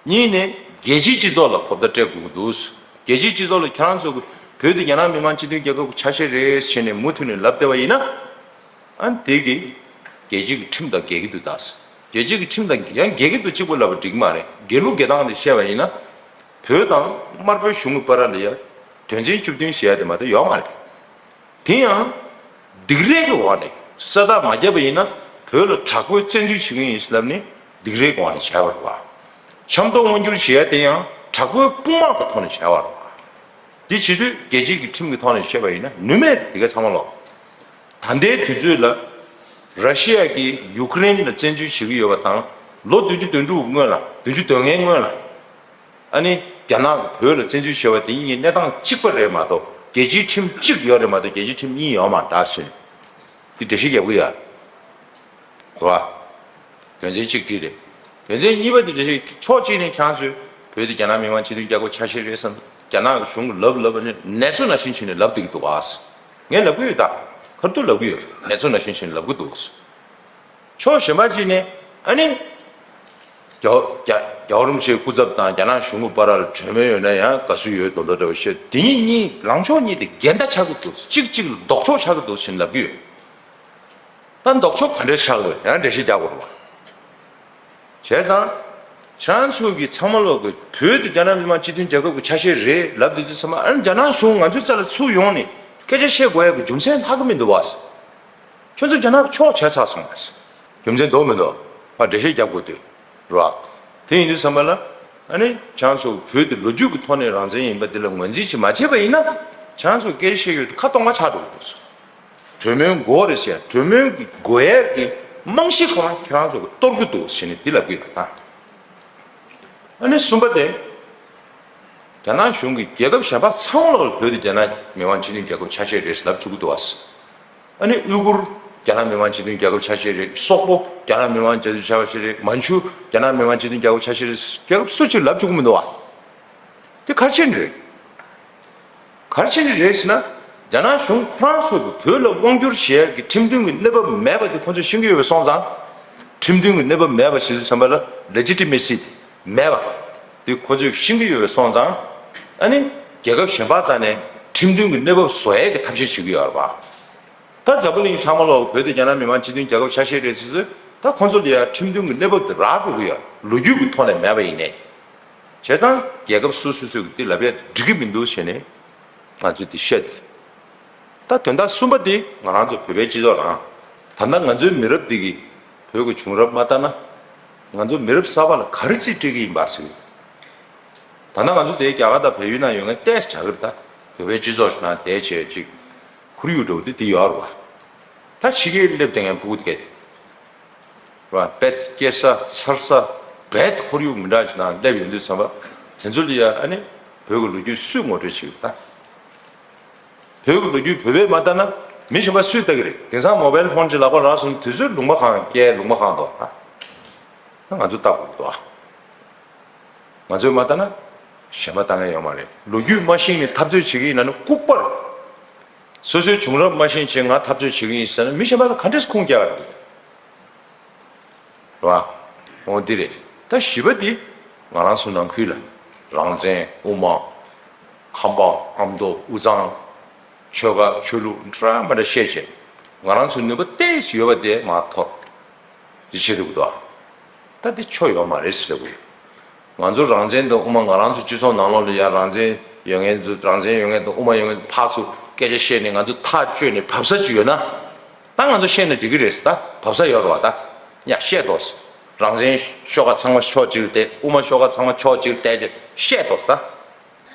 གཉིས་ནས་རྒྱལ་སྤྱིའི་སྤྱི་ཚོགས་ལ་གོ་བརྡ་སྤྲད་དགོས་ཀྱི་འདུག་རྒྱལ་སྤྱིའི་སྤྱི་ཚོགས་ལ་ཁྱེད་རང་ཚོ་གི་བོད་དེ་རྒྱ་ནག་མི་དམངས་སྤྱི་མཐུན་རྒྱལ་ཁབ་ཀྱི་ཆ་ཤས་རེད་ཟེར་ནས་མུ་མཐུད་ནས་ལབ་བསྡད་པ་ཡིན་ན། ཨ་ནི་དེ་གིས་རྒྱལ་སྤྱི་གི་ཁྲིམས་དང་འགལ་གྱི་འདུག་ད། རྒྱལ་སྤྱི་གི་ཁྲིམས་དང་ཡང་འགལ་གྱི་འདུག་གཅིག་པོ་ལབ་པ་འགྲིག་གི་མ་རེད། འགལ་ལུགས་འགལ་སྟངས་དེ་བཤད་པ་ཡིན་ན། བོད་དང་དམར་པོའི་གཞུང་གི་བར་ལ་ཡ་དོན་ཚན་བཅུ་བདུན་ཟེར་ཡ་དེ་མ་གཏོགས་ཡོད་མ་རེད། དེ་ཡང་སྡིགས་རའི་གི་འོག་ནས་ས་རྟགས་མ་བརྒྱབ་པ་ཡིན་ན་བོད་ལ་དྲག་པོའི་བཙན་འཛུལ་བྱེད་ཀྱི་ཡིན་ལབ་ནས་སྡིགས་རའི་གི་འོག་ནས་བྱས་པ་རེད་བ། ཆབ་མདོ་དབང་བསྒྱུར་བྱེད་ཡ་དེ་ཡང་དྲག་པོའི་དཔུང་དམག་གི་ཐོག་ནས་བྱས་པ་རེད་བ། དེ་བྱེད་དུས་རྒྱལ་སྤྱིའི་གི་ཁྲིམས་ཀྱི་ཐོག་ནས་བཤད་པ་ཡིན་ན་ནུས་མེད་དེ་ག་ཚང་མ་ལོག་ད་ལྟའི་དུས་ཚོད་ལ་ར་ཤི་ཡ་གིས་ཡུ་ཀེ་རེན་ལ་བཙན་འཛུལ་བྱེད་ཀྱི་ཡོད་པ་དང་ལོ་བདུན་ཅུ་དོན་དྲུག་སྔོན་ལ་བདུན་ཅུ་དོན་ལྔའི་སྔོན་ལ། ཨ་ནི་རྒྱ་ནག་གིས་བོད་ལ་བཙན་འཛུལ་བྱས་པ་དེ་གཉིས་གནས་སྟངས་གཅིག་པ་རེད་མ་གཏོགས་རྒྱལ་སྤྱིའི་ཁྲིམས་གཅིག་ཡོད་རེད་མ་གཏོགས་རྒྱལ་སྤྱིའི་ཁྲིམས་གཉིས་ཡོད་མ་རེད་ཟེར། འདི་འགྲེལ་བཤད་རྒྱབ་ཀྱི་ཡོད་རེད་བ། དོན་ཚན་གཅིག་དེ་རེད། དོན་ཚན་གཉིས་པ་དེ་འགྲེལ་བཤད་ཕྱོགས་གཅིག་ནས་ཁྱེད་རང་ཚོས་བོད་དེ་རྒྱ་ནག་མི་དམངས་སྤྱི་མཐུན་རྒྱལ་ཁབ་ཆ་ཤས་རེད་བསམ། རྒྱ་ནག་གི་གཞུང་གིས་ལབ་ལབ་ནས་ནེ་ཙོ་ནང་བཞིན་བྱས་ནས་ལབ་བསྡད་ཀྱི་འདུག་བ། ངས་ལབ་ཀྱི་ཡོད་ད། ཁ་ཐུག་ལབ་ཀྱི་ཡོད། ནེ་ཙོ་ནང་བཞིན་བྱས་ནས་ལབ་ཀྱི་འདུག་ཕྱོགས་གཞན་པ་གཅིག་ནས་ཨ་ནི། རྒྱལ་རྒྱལ་རྒྱལ་བ་རིན་པོ་ཆེའི་སྐུ་ཚབ་དང་རྒྱ་ནག་གཞུང་གི་བར་ལ་གྲོས་མོལ་ཡོད་ན་ཡང་དགའ་བསུ་ཡོད་མདོག་མདོག་འདྲ་བོ་བཤད། དེ་གཉིས་གཉིས་ལངས་ཕྱོགས་གཉིས་དེ་འགལ་ཟླ་ཆགས་ཀྱི་འདུག་གཅིག་གཅིག་ལ་ལྡོག་ཕྱོགས་ཆགས་ཀྱི་འདུག་ཟེར་ལབ་ཀྱི་ཡོད། ད་ལྡོག་ཕྱོགས་ག་འདྲས་ཆགས་ཀྱི་ཡོད་ཡང་འགྲེལ་བཤད་རྒྱག་དགོས་རེད་བ། བྱས་ཙང་། ཁྱེད་རང་ཚོ་གི་ཚང་མ་ལོག་གི་བོད་དེ་རྒྱ་ནག་མི་དམངས་སྤྱི་མཐུན་རྒྱལ་ཁབ་ཀྱི་ཆ་ཤས་རེད་ལབ་དུས་ཚོད་ཚང་མ་ཨ་ནི་རྒྱ་ནག་གཞུང་ང་ཚོའི་རྩ་ལ་ཚུར་ཡོང་ནས་སྐད་ཆ་བཤད་དགོས་ཡ་གི་རྒྱུ་མཚན་ལྷག་གི་མི་འདུག་བ། ཁྱོད་ཚོ་རྒྱ་ནག་གི་ཕྱོགས་བྱས་ཚར་སོང་བ། རྒྱུ་མཚན་འདུག་མི་འདུག་ཕར་འགྲེལ་བཤད་རྒྱབ་དགོས་དུས། རེད་བ། དེ་ཡིན་དུས་ཙམ་པ་ལ། ཨ་ནི་ཁྱེད་རང་ཚོ་བོད་དེ་ལོ་རྒྱུས་ཀྱི་ཐོག་ནས་རང་བཙན་ཡིན་པ་དེ་ལ་ངོས་འཛིན་ཅིག་མ་བྱས་པ་ཡིན་ན། ཁྱེད་རང་ཚོ་སྐད་ཆ་བཤད་ཡོད་དུས་ཁ་སྟོང་པ་ཆགས་འགྲོ་གི་འདུག་གྲོས་མོལ་དགོས་རེད་ཟེར། གྲོས་མོལ་གྱི་དགོས་ཡས་ཀྱི་རྨང་གཞི་ཁོ་རང་ཁྱེད་རང་ཚོ་གི་གཏོར་གྱི་འདུག་ཟེར་ནས་འདི་ལབ་ཀྱི་ཡོད་ད། ཨ་ནི་གསུམ་པ་དེ། རྒྱ་ནག་གཞུང་གིས་རྒྱལ་ཁབ་གཞན་པ་ཚང་མ་ལ་བོད་དེ་རྒྱ་ནག་མི་དམངས་སྤྱི་མཐུན་རྒྱལ་ཁབ་ཆ་ཤས་རེད་ཟེར་ལབ་བཅུག་གི་འདུག་བ། ཨ་ནི་ཨུ་གུར་རྒྱ་ནག་མི་དམངས་སྤྱི་མཐུན་རྒྱལ་ཁབ་ཆ་ཤས་རེད། སོག་པོ་རྒྱ་ནག་མི་དམངས་སྤྱི་མཐུན་རྒྱལ་ཁབ་ཆ་ཤས་རེད། མན་ཇུ་རྒྱ་ནག་མི་དམངས་སྤྱི་མཐུན་རྒྱལ་ཁབ་ཆ་ཤས་རེད། རྒྱལ་ཁབ་སུ་གཅིག་ལབ་བཅུག་གི་མི་འདུག་བ། དེ་ག་རེ་བྱས་ནས་རེད། ག་རེ་བྱས་ནས་རེད་ཟེར་ན། རྒྱ་ནག་གཞུང་ཁོ་རང་ཚོ་གིས་བོད་ལ་དབང་བསྒྱུར་བྱེད་ཡག་གི་ཁྲིམས་མཐུན་གྱི་གནས་བབ་མེད་པ་དེ་ཁོ་ཚོས་ཤེས་ཀྱི་ཡོད་པ་སོང་ཙང་། ཁྲིམས་མཐུན་གྱི་གནས་བབ་མེད་པ་ཞིག་བསམ་པ་ལ་ལེ་ཇི་ཊི་མེ་སི་དེ་མེད་པ་དེ་ཁོ་ཚོས་ཤེས་ཀྱི་ཡོད་པ་སོང་ཙང་། ཨ་ནི་རྒྱལ་ཁབ་གཞན་པ་རྩ་ནས་ཁྲིམས་མཐུན་གྱི་གནས་བབ་བཟོ་ཡག་གི་ཐབས་ཤེས་བྱེད་ཀྱི་ཡོད་རེད་པ། ད་འཛམ་བུ་གླིང་ཚང་མ་ལོག་བོད་དེ་རྒྱ་ནག་མི་དམངས་སྤྱི་མཐུན་རྒྱལ་ཁབ་ཆ་ཤས་རེད་ཟེར་ཚོད་ད་ཁོ་ཚོ་ལ་ཡ་ཁྲིམས་མཐུན་གྱི་གནས་བབ་དེ་རག་འགྲོ་གི་ཡོད། ལོ་རྒྱུས་ཀྱི་ཐོག་ནས་མེད་པ་ཡིན་ནའི། བྱས་ཙང་རྒྱལ་ཁབ་སོ་སོ་སོ་གི་དེ་ལབ་ཡ་དེ་འགྲིག་གི་མི་འདུག་ཟེར་ནས་ང་ཚོས་དེ་བཤད་དེ། ད་དོན་དག་གསུམ་པ་དེ་ང་རང་ཚོ་བོད་པའི་སྤྱི་ཚོགས་རང་། ད་ལྟ་ང་ཚོའི་མི་རབས་འདི་གི་བོད་ཀྱི་བྱུང་རབས་མ་ལྟ་ན། ང་ཚོ་མི་རབས་གསར་པ་ལ་ག་རེ་རྩིས་སྤྲད་ཀྱི་ཡིན་པ་ཟེར། ད་ལྟ་ང་ཚོ་དེ་རྒྱ་གར་དང་བལ་ཡུལ་ནང་ཡོད་མཁན་ཏོག་ཙམ་གྲགས་ཀྱི་རེད་ད། བོད་པའི་སྤྱི་ཚོགས་ཤིག་ནང་བསྡད་བྱས་ཅིག་ཁོར་ཡུག་འདྲ་བོ་དེ་དེ་ཡོད་རེད་བ། ད་ཕྱི་རྒྱལ་སླེབས་བསྡད་མཁན་ཕྲུ་གུ་དེ་གས། རེད་བ། དཔེ་སྐྱེ་ས་འཚར་ས་རྦད་ཁོར་ཡུག་མི་འདྲ་ཞིག་ནང་སླེབས་ཡོང་དུས་ཙམ་པ་དེ་ཚོ་ལ་ཡ་ཨ་ནི་བོད་ཀྱི་ལོ་རྒྱུས་སུས་ངོ་སྤྲོད་བྱེད་ཀྱི་ད། བོད་ཀྱི་ལོ་རྒྱུས་བོད་པས་མ་ལྟ་ན་མི་གཞན་པ་སུས་ལྟ་གི་རེད། དེང་སང་མོ་བལ་ཕོན་ཅིག་ལག་པ་རག་སོང་དུས་ཚོད་ལུང་པ་གང་སྐྱེལ་ལུང་པ་གང་འདུག་ད། ད་ང་ཚོ་ལྟ་དགོས་འདུག་ཨ། ང་ཚོས་མ་ལྟ་ན་གཞན་པ་ལྟ་མཁན་ཡོད་མ་རེད། ལོ་རྒྱུས་མ་ཤེས་ནས་འཐབ་རྩོད་བྱེད་ཀྱི་ཡིན་ན་ནི་ལྐུགས་པ་རེད། སོ་སོའི་བྱུང་རབས་མ་ཤེས་བྱས་ང་འཐབ་རྩོད་བྱེད་ཀྱི་ཡིན་ཟེར་ན་མི་གཞན་པ་ལ་ག་འདྲས་ཁུངས་སྐྱེལ་བ་རེད། རེད་བ། འོ་འདི་རེད། ད་བཞི་པ་འདི་ང་རང་ཚོ་ནང་ཁུལ་ལ་རང་བཙན། དབུ་མ། ཁམས་པ། ཨ་མདོ། དབུས་གཙང་། ཆོལ་ཁ་ཆོས་ལུགས་འདྲ་མི་འདྲ་བཤད་བྱས་ང་རང་ཚོ་ནུས་པ་ཏོག་ཙམ་ཡོད་པ་དེ་མར་འཐོར། འདི་བྱེད་ཐུབ་ཀྱི་འདུག་ཨ། ད་འདི་ཆོ་ཡོད་མ་རེད་ཟེར་དགོས། ང་ཚོ་རང་བཙན་དང་དབུ་མ་ང་རང་ཚོ་སྤྱི་ཚོགས་ནང་ལོགས་ལ་ཡ་རང་བཙན་ཡོད་མཁན་ཚོ་རང་བཙན་ཡོད་མཁན་དང་དབུ་མ་ཡོད་མཁན་ཚོ་ཕར་ཚུར་སྐད་ཆ་བཤད་ནས་ང་ཚོ་ཐག་གཅོད་ནས་བབས་ས་ཅིག་ཡོད་ན། ད་ང་ཚོ་བཤད་ན་འགྲིག་གི་རེད་ད། བབས་ས་ཡོད་རེད་བ་ད། ཡ་བཤད་དོ། རང་བཙན་ཤོག་ཁག་ཚང་མ་ཕྱོགས་གཅིག་ལ་བསྡད། དབུ་མ་ཤོག་ཁག་ཚང་མ་ཕྱོགས་གཅིག་ལ་བསྡད་དེ་བཤད་དོ་ད།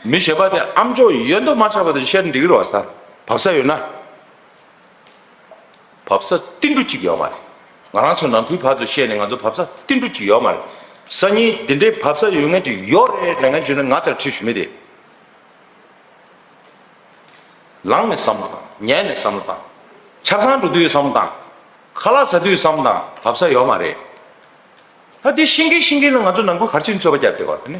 མི་གཞན་པ་དེ་ཨ་མཆོག་ཡོད་མདོག་མ་ཆགས་པ་དེ་བཤད་ན་འགྲིག་གི་རེད་བ་ད། བབས་ས་ཡོད་ན། བབས་ས་ཏིལ་འབྲུ་གཅིག་ཡོད་མ་རེད། ང་རང་ཚོ་ནང་ཁུལ་ཕར་ཚུར་བཤད་ནས་ང་ཚོ་བབས་ས་ཏིལ་འབྲུ་གཅིག་ཡོད་མ་རེད། སང་ཉིན་འདི་འདྲའི་བབས་ས་ཡོད་མཁན་ཅིག་ཡོད་རེད་ལབ་མཁན་བྱུང་ན་ང་ཚོར་ཁྲིད་ཞུ་མི་དེ། ལངས་ནས་བསམ་བློ་བཏང་། ཉལ་ནས་བསམ་བློ་བཏང་། ཆབ་གསང་འགྲོ་དུས་བསམ་བློ་བཏང་། ཁ་ལག་ཟ་དུས་བསམ་བློ་བཏང་། བབས་ས་ཡོད་མ་རེད། ད་དེ་ཤེས་ཀྱིན་ཤེས་ཀྱིན་ལ་ང་ཚོ་ནང་ཁུལ་ག་རེ་བྱས་ནས་རྩོད་པ་རྒྱབ་བསྡད་པ་དེ་ནི།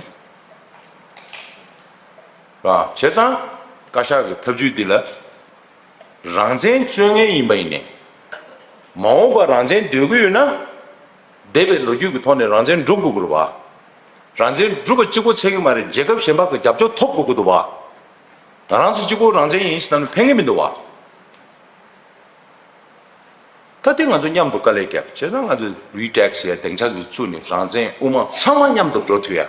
ར། བྱས་ཙང་བཀའ་ཤག་གི་ཐབས་ཇུས་འདི་ལ། རང་བཙན་རྩོད་མཁན་ཡིན་པ་ཡིན་ནའི། མ་འོངས་པར་རང་བཙན་འདོད་ཀྱི་ཡོད་ན། འདས་པའི་ལོ་རྒྱུས་ཀྱི་ཐོག་ནས་རང་བཙན་སྒྲུབ་དགོས་ཀྱི་རེད་བ། རང་བཙན་སྒྲུབ་པ་གཅིག་པོ་ཚད་ཀྱི་མ་རེད། རྒྱལ་ཁབ་གཞན་པ་གི་རྒྱབ་སྐྱོར་ཐོབ་དགོས་ཀྱི་འདུག་བ། ང་རང་ཚོ་གཅིག་པོ་རང་བཙན་ཡིན་ཟེར་ན་ཕན་གྱི་མི་འདུག་བ། ད་དེ་ང་ཚོ་མཉམ་དུ་དཀའ་ལས་བརྒྱབ། བྱས་ཙང་ང་ཚོ་རི་ཊེག་སི་ཡ་སྡིངས་ཆ་ཚོ་བཙུགས་ནས་རང་བཙན་དབུ་མ་ཚང་མ་མཉམ་དུ་འགྲོ་ཐུབ་ཡ།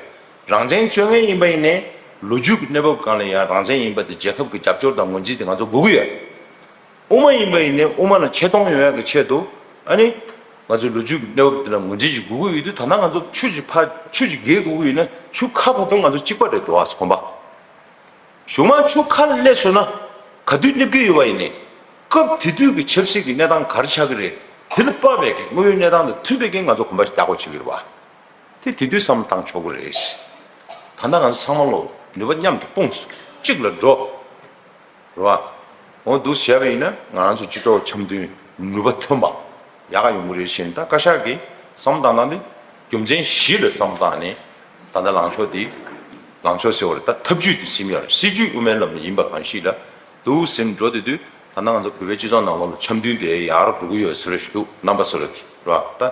རང་བཙན་རྩོད་མཁན་ཡིན་པ་ཡིན་ནའི་ལོ་རྒྱུས་ཀྱི་གནས་བབ་སྒང་ལ་ཡང་རང་བཙན་ཡིན་པ་དེ་རྒྱལ་ཁབ་ཀྱི་རྒྱབ་སྐྱོར་དང་ངོས་འཛིན་དེ་ང་ཚོ་དགོས་ཀྱི་ཡོད། དབུ་མ་ཡིན་པ་ཡིན་ནའི་དབུ་མ་ལ་ཆེ་མཐོང་ཡོང་ཡག་གི་ཆེད་དུ། ཨ་ནི་ང་ཚོའི་ལོ་རྒྱུས་ཀྱི་གནས་བབ་འདི་ལ་ངོས་འཛིན་ཞིག་དགོས་ཀྱི་ཡོད་དུས། ད་ལྟ་ང་ཚོ་ཆུ་ཞིག་ཕ་ཆུ་ཞིག་བརྒལ་དགོས་ཀྱི་ཡོད་ན་ཆུ་ཁ་བར་དུ་ང་ཚོ་གཅིག་པ་རེད་འགྲོ་བ་སོང་པ། གཞུག་མ་ཆུ་ཁ་ལ་སླེབས་སོང་ན་ག་དུས་སླེབས་ཀྱི་ཡོད་པ་ཡིན་ནའི། སྐབས་དེ་དུས་ཀྱི་ཆབ་སྲིད་ཀྱི་གནས་སྟངས་ག་རེ་ཆགས་ཀྱི་རེད། དེ་ལ་དཔག་པའི་གི་དངོས་ཡོད་གནས་སྟངས་དང་མཐུན་པའི་གི་ང་ཚོ་གོམ་པ་ཞིག་རྒྱག་དགོས་བྱེད་ཀྱི་རེད་བ། དེ་དེ་དུས་བསམ་བློ་བཏང་ཆོག་གི་རེད། ད་ལྟ་ང་ཚོ་ཚང་མ་ལོ་ནུས་པ་མཉམ་དུ་སྤུངས་གཅིག་ལ་འགྲོ། རེད་བ། འོ་འདུག་བྱས་པ་ཡིན་ན་ང་རང་ཚོ་སྤྱི་ཚོགས་འཆམ་མཐུན་ནུས་པ་ཐོན་པ་ཡག་ག་ཡོང་གི་རེད་ཞེས་ད་བཀའ་ཤག་གིས་བསམ་བློ་བཏང་སྟངས་དེ་རྒྱུ་མཚན་བཞི་ལ་བསམ་བློ་བཏང་ནས་ད་ལྟ་ལངས་ཕྱོགས་འདི་ལངས་ཕྱོགས་ཟེར་བ་རེད། ད་ཐབས་ཇུས་དེ་ཟིན་ཡོད་རེད། སྲིད་ཇུས་དབུ་མའི་ལམ་ཡིན་པ་གང་ཞིག་ལ་འདུག་ཟིན་འགྲོ་དེ་དུས་ད་ལྟ་ང་ཚོ་བོད་པའི་སྤྱི་ཚོགས་ནང་ལོགས་ལ་འཆམ་མཐུན་དེ་ཡག་རུ་འགྲོ་གི་ཡོད་ཟེར་བ་ཞིག་འདུག་རྣམ་པ་ཚོ་ལ་དེ་རེད་བ། ད་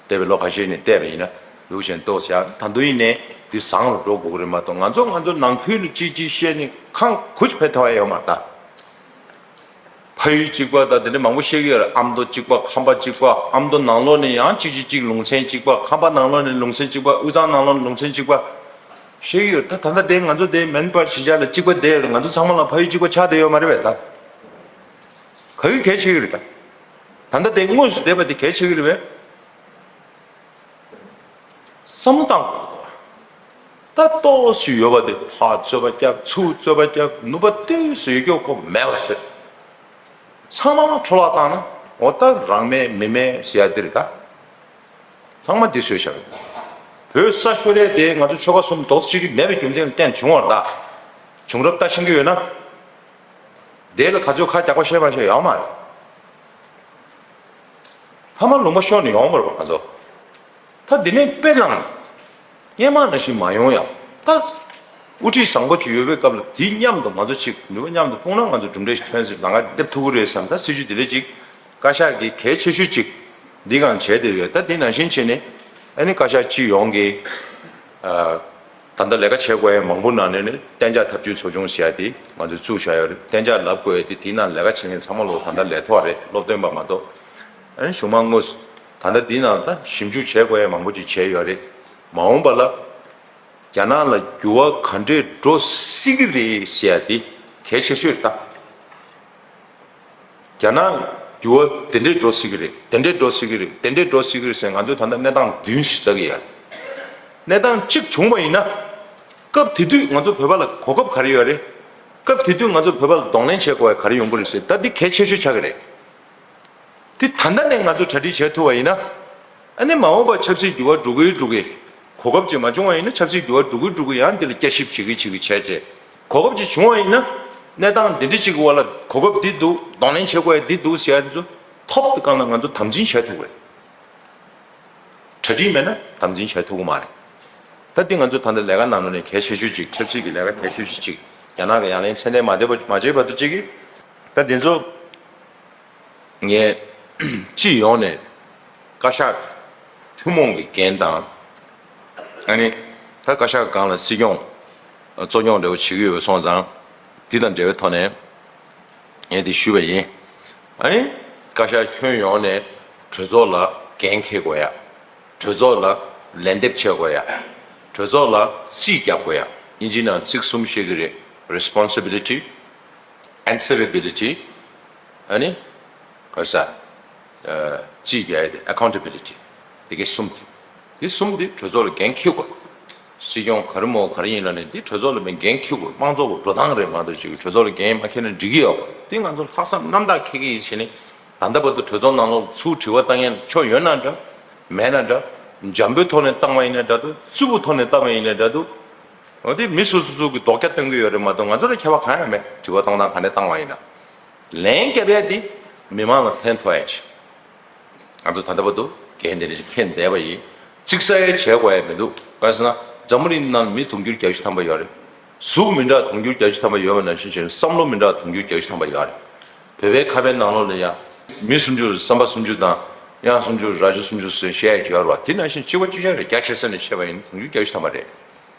འདས་པའི་ལོ་ཁ་ཤས་ནས་བལྟས་པ་ཡིན་ན་ལུགས་གཞན་ཏོག་ཙམ་ད་དུང་ཡིན་ནའི་འདི་བཟང་རུ་འགྲོ་དགོས་ཀྱི་རེད་མ་གཏོགས་ང་ཚོ་ང་ཚོ་ནང་ཁུལ་ལ་ཅིག་ཅིག་བཤད་ནས་ཁང་ཁུ་ཅིག་ཕན་ཐོགས་ཡ་ཡོད་མ་རེད་ད། ཕ་ཡུལ་གཅིག་པ་དང་དེ་འདྲ་མང་པོ་བཤད་ཀྱི་ཡོད་རེད། ཨ་མདོ་གཅིག་པ་ཁམས་པ་གཅིག་པ། ཨ་མདོ་ནང་ལོགས་ནས་ཡང་གཅིག་གཅིག་གཅིག་ལུང་ཚན་གཅིག་པ། ཁམས་པ་ནང་ལོགས་ནས་ལུང་ཚན་གཅིག་པ། དབུས་གཙང་ནང་ལོགས་ནས་ལུང་ཚན་གཅིག་པ། བཤད་ཀྱི་ཡོད་རེད། ད་ད་ལྟ་དེ་ང་ཚོ་དེ་མེན་པར་གཞིས་ཆགས་ལ་གཅིག་པ་བསྡད་ཡོད་རེད། ང་ཚོ་ཚང་མ་ལ་ཕ་ཡུལ་གཅིག་པ་ཆགས་བསྡད་ཡོད་མ་རེད་པས་ད། ག་ཡུལ་གལ་ཆེ་གི་རེད་ད། ད་ལྟ་དེ་དངོས་སུ་བསྡད་པ་དེ་གལ་ཆེ་གི་རེད་པས། བསམ་བློ་བཏང་དགོས་འདུག་ད་ཏོག་ཙམ་ཡོད་པ་དེ་ཕར་རྩོད་པ་རྒྱབ། ཚུར་རྩོད་པ་རྒྱབ། ནུས་པ་ཏོག་ཙམ་ཡོད་རྒྱུ་ཁོ་མེད་པ་བཟོས། ཚང་མ་འཕྲོ་བརླག་བཏང་ན་འོ་ད་རང་མེད་མི་མེད་ཟེར་ཡ་དེ་རེད་ད། ཚང་མ་འདི་བཟོས་བཞག་བོད་ས་ཤོར་ཡས་དེ་ང་ཚོ་ཆོལ་ཁ་གསུམ་རྡོག་གཅིག་གི་མེད་པའི་རྒྱུ་མཚན་ལ་བརྟེན་བྱུང་བ་རེད་ད། བྱུང་རབས་ལྟ་ཤེས་ཀྱི་ཡོད་ན། དེ་ལ་ག་ཚོད་ཁ་རྒྱག་པ་བཤད་མ་བཤད་ཡོད་མ་རེད། ཐ་མ་ལུང་པ་ཤོར་ནས་ཡོང་བ་རེད་པ་ང་ཚོ། ད་འདི་ནས་དཔེ་བླངས་ནས་སྔོན་མ་ནང་བཞིན་མ་ཡོང་ཡ། ད་དབུ་ཁྲིད་བཟང་པོ་ཅིག་ཡོད་པའི་སྐབས་ལ་དེ་མཉམ་དུ་ང་ཚོ་ཅིག་ནུས་པ་མཉམ་དུ་སྤུངས་ན་ང་ཚོ་གྲུབ་འབྲས་ཤིག་ཐོན་སྲིད། ལམ་ཁ་སླེབས་ཐུབ་ཀྱི་རེད་བསམ། ད་སྲིད་ཇུས་དེ་འདྲ་ཅིག་བཀའ་ཤག་གིས་གལ་ཆེ་ཤོས་ཅིག་འདི་སྒང་བྱས་བསྡད་ཡོད། ད་དེ་ནང་བཞིན་བྱས་ནས་ཨ་ནི་བཀའ་ཤག་སྤྱི་ཡོངས་ཀྱི་ཨ། ད་ལྟ་ལས་ཀ་བྱེད་དགོས་ཡ་མང་པོ་ནང་ནས་ནི་གཏན་འཇགས་ཐབས་ཇུས་ཚོ་ཆུང་ཟེར་ཡ་དེ་ང་ཚོས་བཙུགས་བཞག་ཡོད་རེད། གཏན་འཇགས་ལབ་དགོས་ཡ་དེ་དེའི་ནང་ལས་ཀ་བྱེད་མཁན་ཚང་མ་ལོ་ད་ལྟ་ལས་ཐོག་རེད། སློབ་སྟོན་པ་མ་གཏོགས། ཨ་ནི་གཞུང་མང་དངོས་སུ་ད་ལྟ་འདི་ནང་ད་ཞིབ་འཇུག་བྱེད་དགོས་ཡ་མང་པོ་ཅིག་བྱས་ཡོད་རེད། མ་འོངས་པ་ལ་རྒྱ་ནག་ལ་འགྱུར་བ་ག་འདྲས་འགྲོ་སྲིད་ཀྱི་རེད་ཟེར་ཡ་དེ་གལ་ཆེ་ཤོས་རེད་ད། རྒྱ་ནག་འགྱུར་བ་དེ་འདྲས་འགྲོ་སྲིད་ཀྱི་རེད། དེ་འདྲས་འགྲོ་སྲིད་ཀྱི་རེད། དེ་འདྲས་འགྲོ་སྲིད་ཀྱི་རེད་ཟེར་ང་ཚོས་ད་ལྟ་གནས་སྟངས་བདུན་ཞིག་ལྟ་གི་ཡོད། གནས་སྟངས་གཅིག་བྱུང་བ་ཡིན་ན། སྐབས་དེ་དུས་ང་ཚོ་བོད་པ་ལ་གོ་སྐབས་ག་རེ་ཡོད་རེད། སྐབས་དེ་དུས་ང་ཚོ་བོད་པ་ལ་གདོང་ལེན་བྱེད་དགོས་པ་ག་རེ་ཡོང་གི་རེད་ཟེར། ད་འདི་གལ་ཆེ་ཤོས་ཆགས་ཀྱི་རེད། དེ་ད་ལྟ་ནས་ང་ཚོ་གྲ་སྒྲིག་བྱེད་ཐུབ་པ་ཡིན་ན། ཨ་ནི་མ་འོངས་པར་ཆབ་སྲིད་འགྱུར་བ་འགྲོ་གི་འགྲོ་གི། གོ་སྐབས་ཅིག་མ་བྱུང་བ་ཡིན་ན་ཆབ་སྲིད་འགྱུར་བ་འགྲོ་གི་འགྲོ་གི་ཡང་འདི་ལ་བསྐྱར་ཞིབ་བྱེད་གི་བྱེད་གི་བྱས་རྗེས་གོ་སྐབས་ཅིག་བྱུང་བ་ཡིན་ན། གནས་སྟངས་འདི་འདྲ་ཅིག་གི་འོག་ལ་གོ་སྐབས་འདི་འདུག་གདོང་ལེན་བྱེད་དགོས་ཡ་འདི་འདུག་ཟེར་ཡ་འདི་ཚོ་ཐོབ་དུས་སྒང་ལ་ང་ཚོ་དམ་འཛིན་བྱེད་ཐུབ་གི་རེད། གྲ་སྒྲིག་མེད་ན་དམ་འཛིན་བྱེད་ཐུབ་གི་མ་རེད། ད་འདི་ང་ཚོ་ད་ལྟ་ལས་ཀ་ནང་ལོགས་ནས་གལ་ཆེ་ཤོས་ཅིག་ཆབ་སྲིད་ཀྱི་ལས་ཀ་གལ་ཆེ་ཤོས་ཅིག་རྒྱ་ནག་གི་ཡང་ལན་ཚད་ལྡན་མ་བསྡད་པ་མ་བྱས་བར་དུ་ཅིག་གི་ད་འདི་ཚོ། ངས་སྤྱི་ཡོངས་ནས་བཀའ་ཤག་ཐུན་མོང་གི་འགན་དང་། ཨ་ནི་ད་བཀའ་ཤག་སྒང་ལ་སྲིད་སྐྱོང་གཙོ་སྐྱོང་འདྲ་བོ་བྱེད་ཀྱི་ཡོད་སོང་ཙང་། འདི་དང་འབྲེལ་བའི་ཐོག་ནས་ངས་འདི་ཞུས་པ་ཡིན། ཨ་ནི་བཀའ་ཤག་ཁྱོན་ཡོངས་ནས་གྲོས་ཚོགས་ལ་འགན་འཁྱེར་དགོས་ཡ། གྲོས་ཚོགས་ལ་ལན་འདེབས་བྱེད་དགོས་ཡ། གྲོས་ཚོགས་ལ་རྩིས་རྒྱག་དགོས་ཡ། དབྱིན་ཇིའི་ནང་ཚིག་གསུམ་བཤད་ཀྱི་རེད། Responsibility། Answerability། ཨ་ནི། ག་རེ་ཟེར། ཨ། རྩིས་རྒྱག་ཡ་དེ་Accountability། དེ་གའི་གསུམ་དེ། དེ་གསུམ་དེ་གྲོས་ཚོགས་ལ་འགན་འཁྱེར་དགོས། སྲིད་སྐྱོང་ག་རེ་མོ་ག་རེ་ཡིན་ལབ་ནས་དེ་གྲོས་ཚོགས་ལ་མི་འགན་འཁྱེར་དགོས། དམངས་གཙོ་གི་འགྲོ་སྟངས་རེད་མ་གཏོགས་ཅིག་གྲོས་ཚོགས་ལ་འགན་མ་འཁྱེར་ན་འགྲིག་གི་ཡོད། དེ་ང་ཚོ་ལྷག་བསམ་རྣམ་དག་འཁྱེར་གྱི་ཡིན་བྱས་ནས་ད་ལྟ་བར་དུ་གྲོས་ཚོགས་ནང་ལོགས་ཚུར་དྲི་བ་བཏང་ཡ་ཆོ་ཡོད་ན་འདྲ། མེད་ན་འདྲ། འཇམ་པོའི་ཐོག་ནས་བཏང་བ་ཡིན་ན་འདྲ་འདུག་རྩུབ་པོའི་ཐོག་ནས་བཏང་བ་ཡིན་ན་འདྲ་འདུག་འོ་དེ་མི་སོ་སོ་སོ་གི་རྡོག་རྒྱ་སྟོན་གྱི་ཡོད་རེད་མ་གཏོགས་ང་ཚོ་ལ་ཁྱད་པར་གང་ཡང་མེད། དྲི་བ་གཏོང་སྟངས་ག་ནས་བཏང་བ་ཡིན་ན། ལན་རྒྱབ་ཡ་དེ་མི་མང་ལ་ཕན་ཐོགས་ཡ་ཅིག་ང་ཚོ་ད་ལྟ་བར་དུ་འགན་དེ་འདྲ་ཞིག་འཁྱེར་བསྡད་པ་ཡིན། གཅིག་ས་ཡ་བྱེད་དགོས་ཡ་མི་འདུག་ག་རེ་ཟེར་ན་འཛམ་བུ་གླིང་ནང་མི་དུང་ཕྱུར་བརྒྱད་ཅུ་ཐམ་པ་ཡོད་རེད། གཟུགས་མི་འདྲ་དུང་ཕྱུར་བརྒྱད་ཅུ་ཐམ་པ་ཡོད་པ་ནང་བཞིན་བྱས་ནས་བསམ་བློ་མི་འདྲ་དུང་ཕྱུར་བརྒྱད་ཅུ་ཐམ་པ་ཡོད་རེད། བོད་པའི་ཁ་པའི་ནང་ལོགས་ལ་ཡ་མི་སུམ་ཅུ་བསམ་པ་སུམ་ཅུ་དང་དབྱངས་སུམ་ཅུ་རྭ་ཅོ་སུམ་ཅུ་ཟེར་བཤད་ཡ་ཅིག་ཡོད་རེད་བ། དེ་ནང་བཞིན་གཅིག་པ་གཅིག་རྐྱང་རེད། རྒྱ་ཆེ་ས་ནས་བཤད་པ་ཡིན་དུང་ཕྱུར་བརྒྱད་ཅུ་ཐམ་པ་རེད།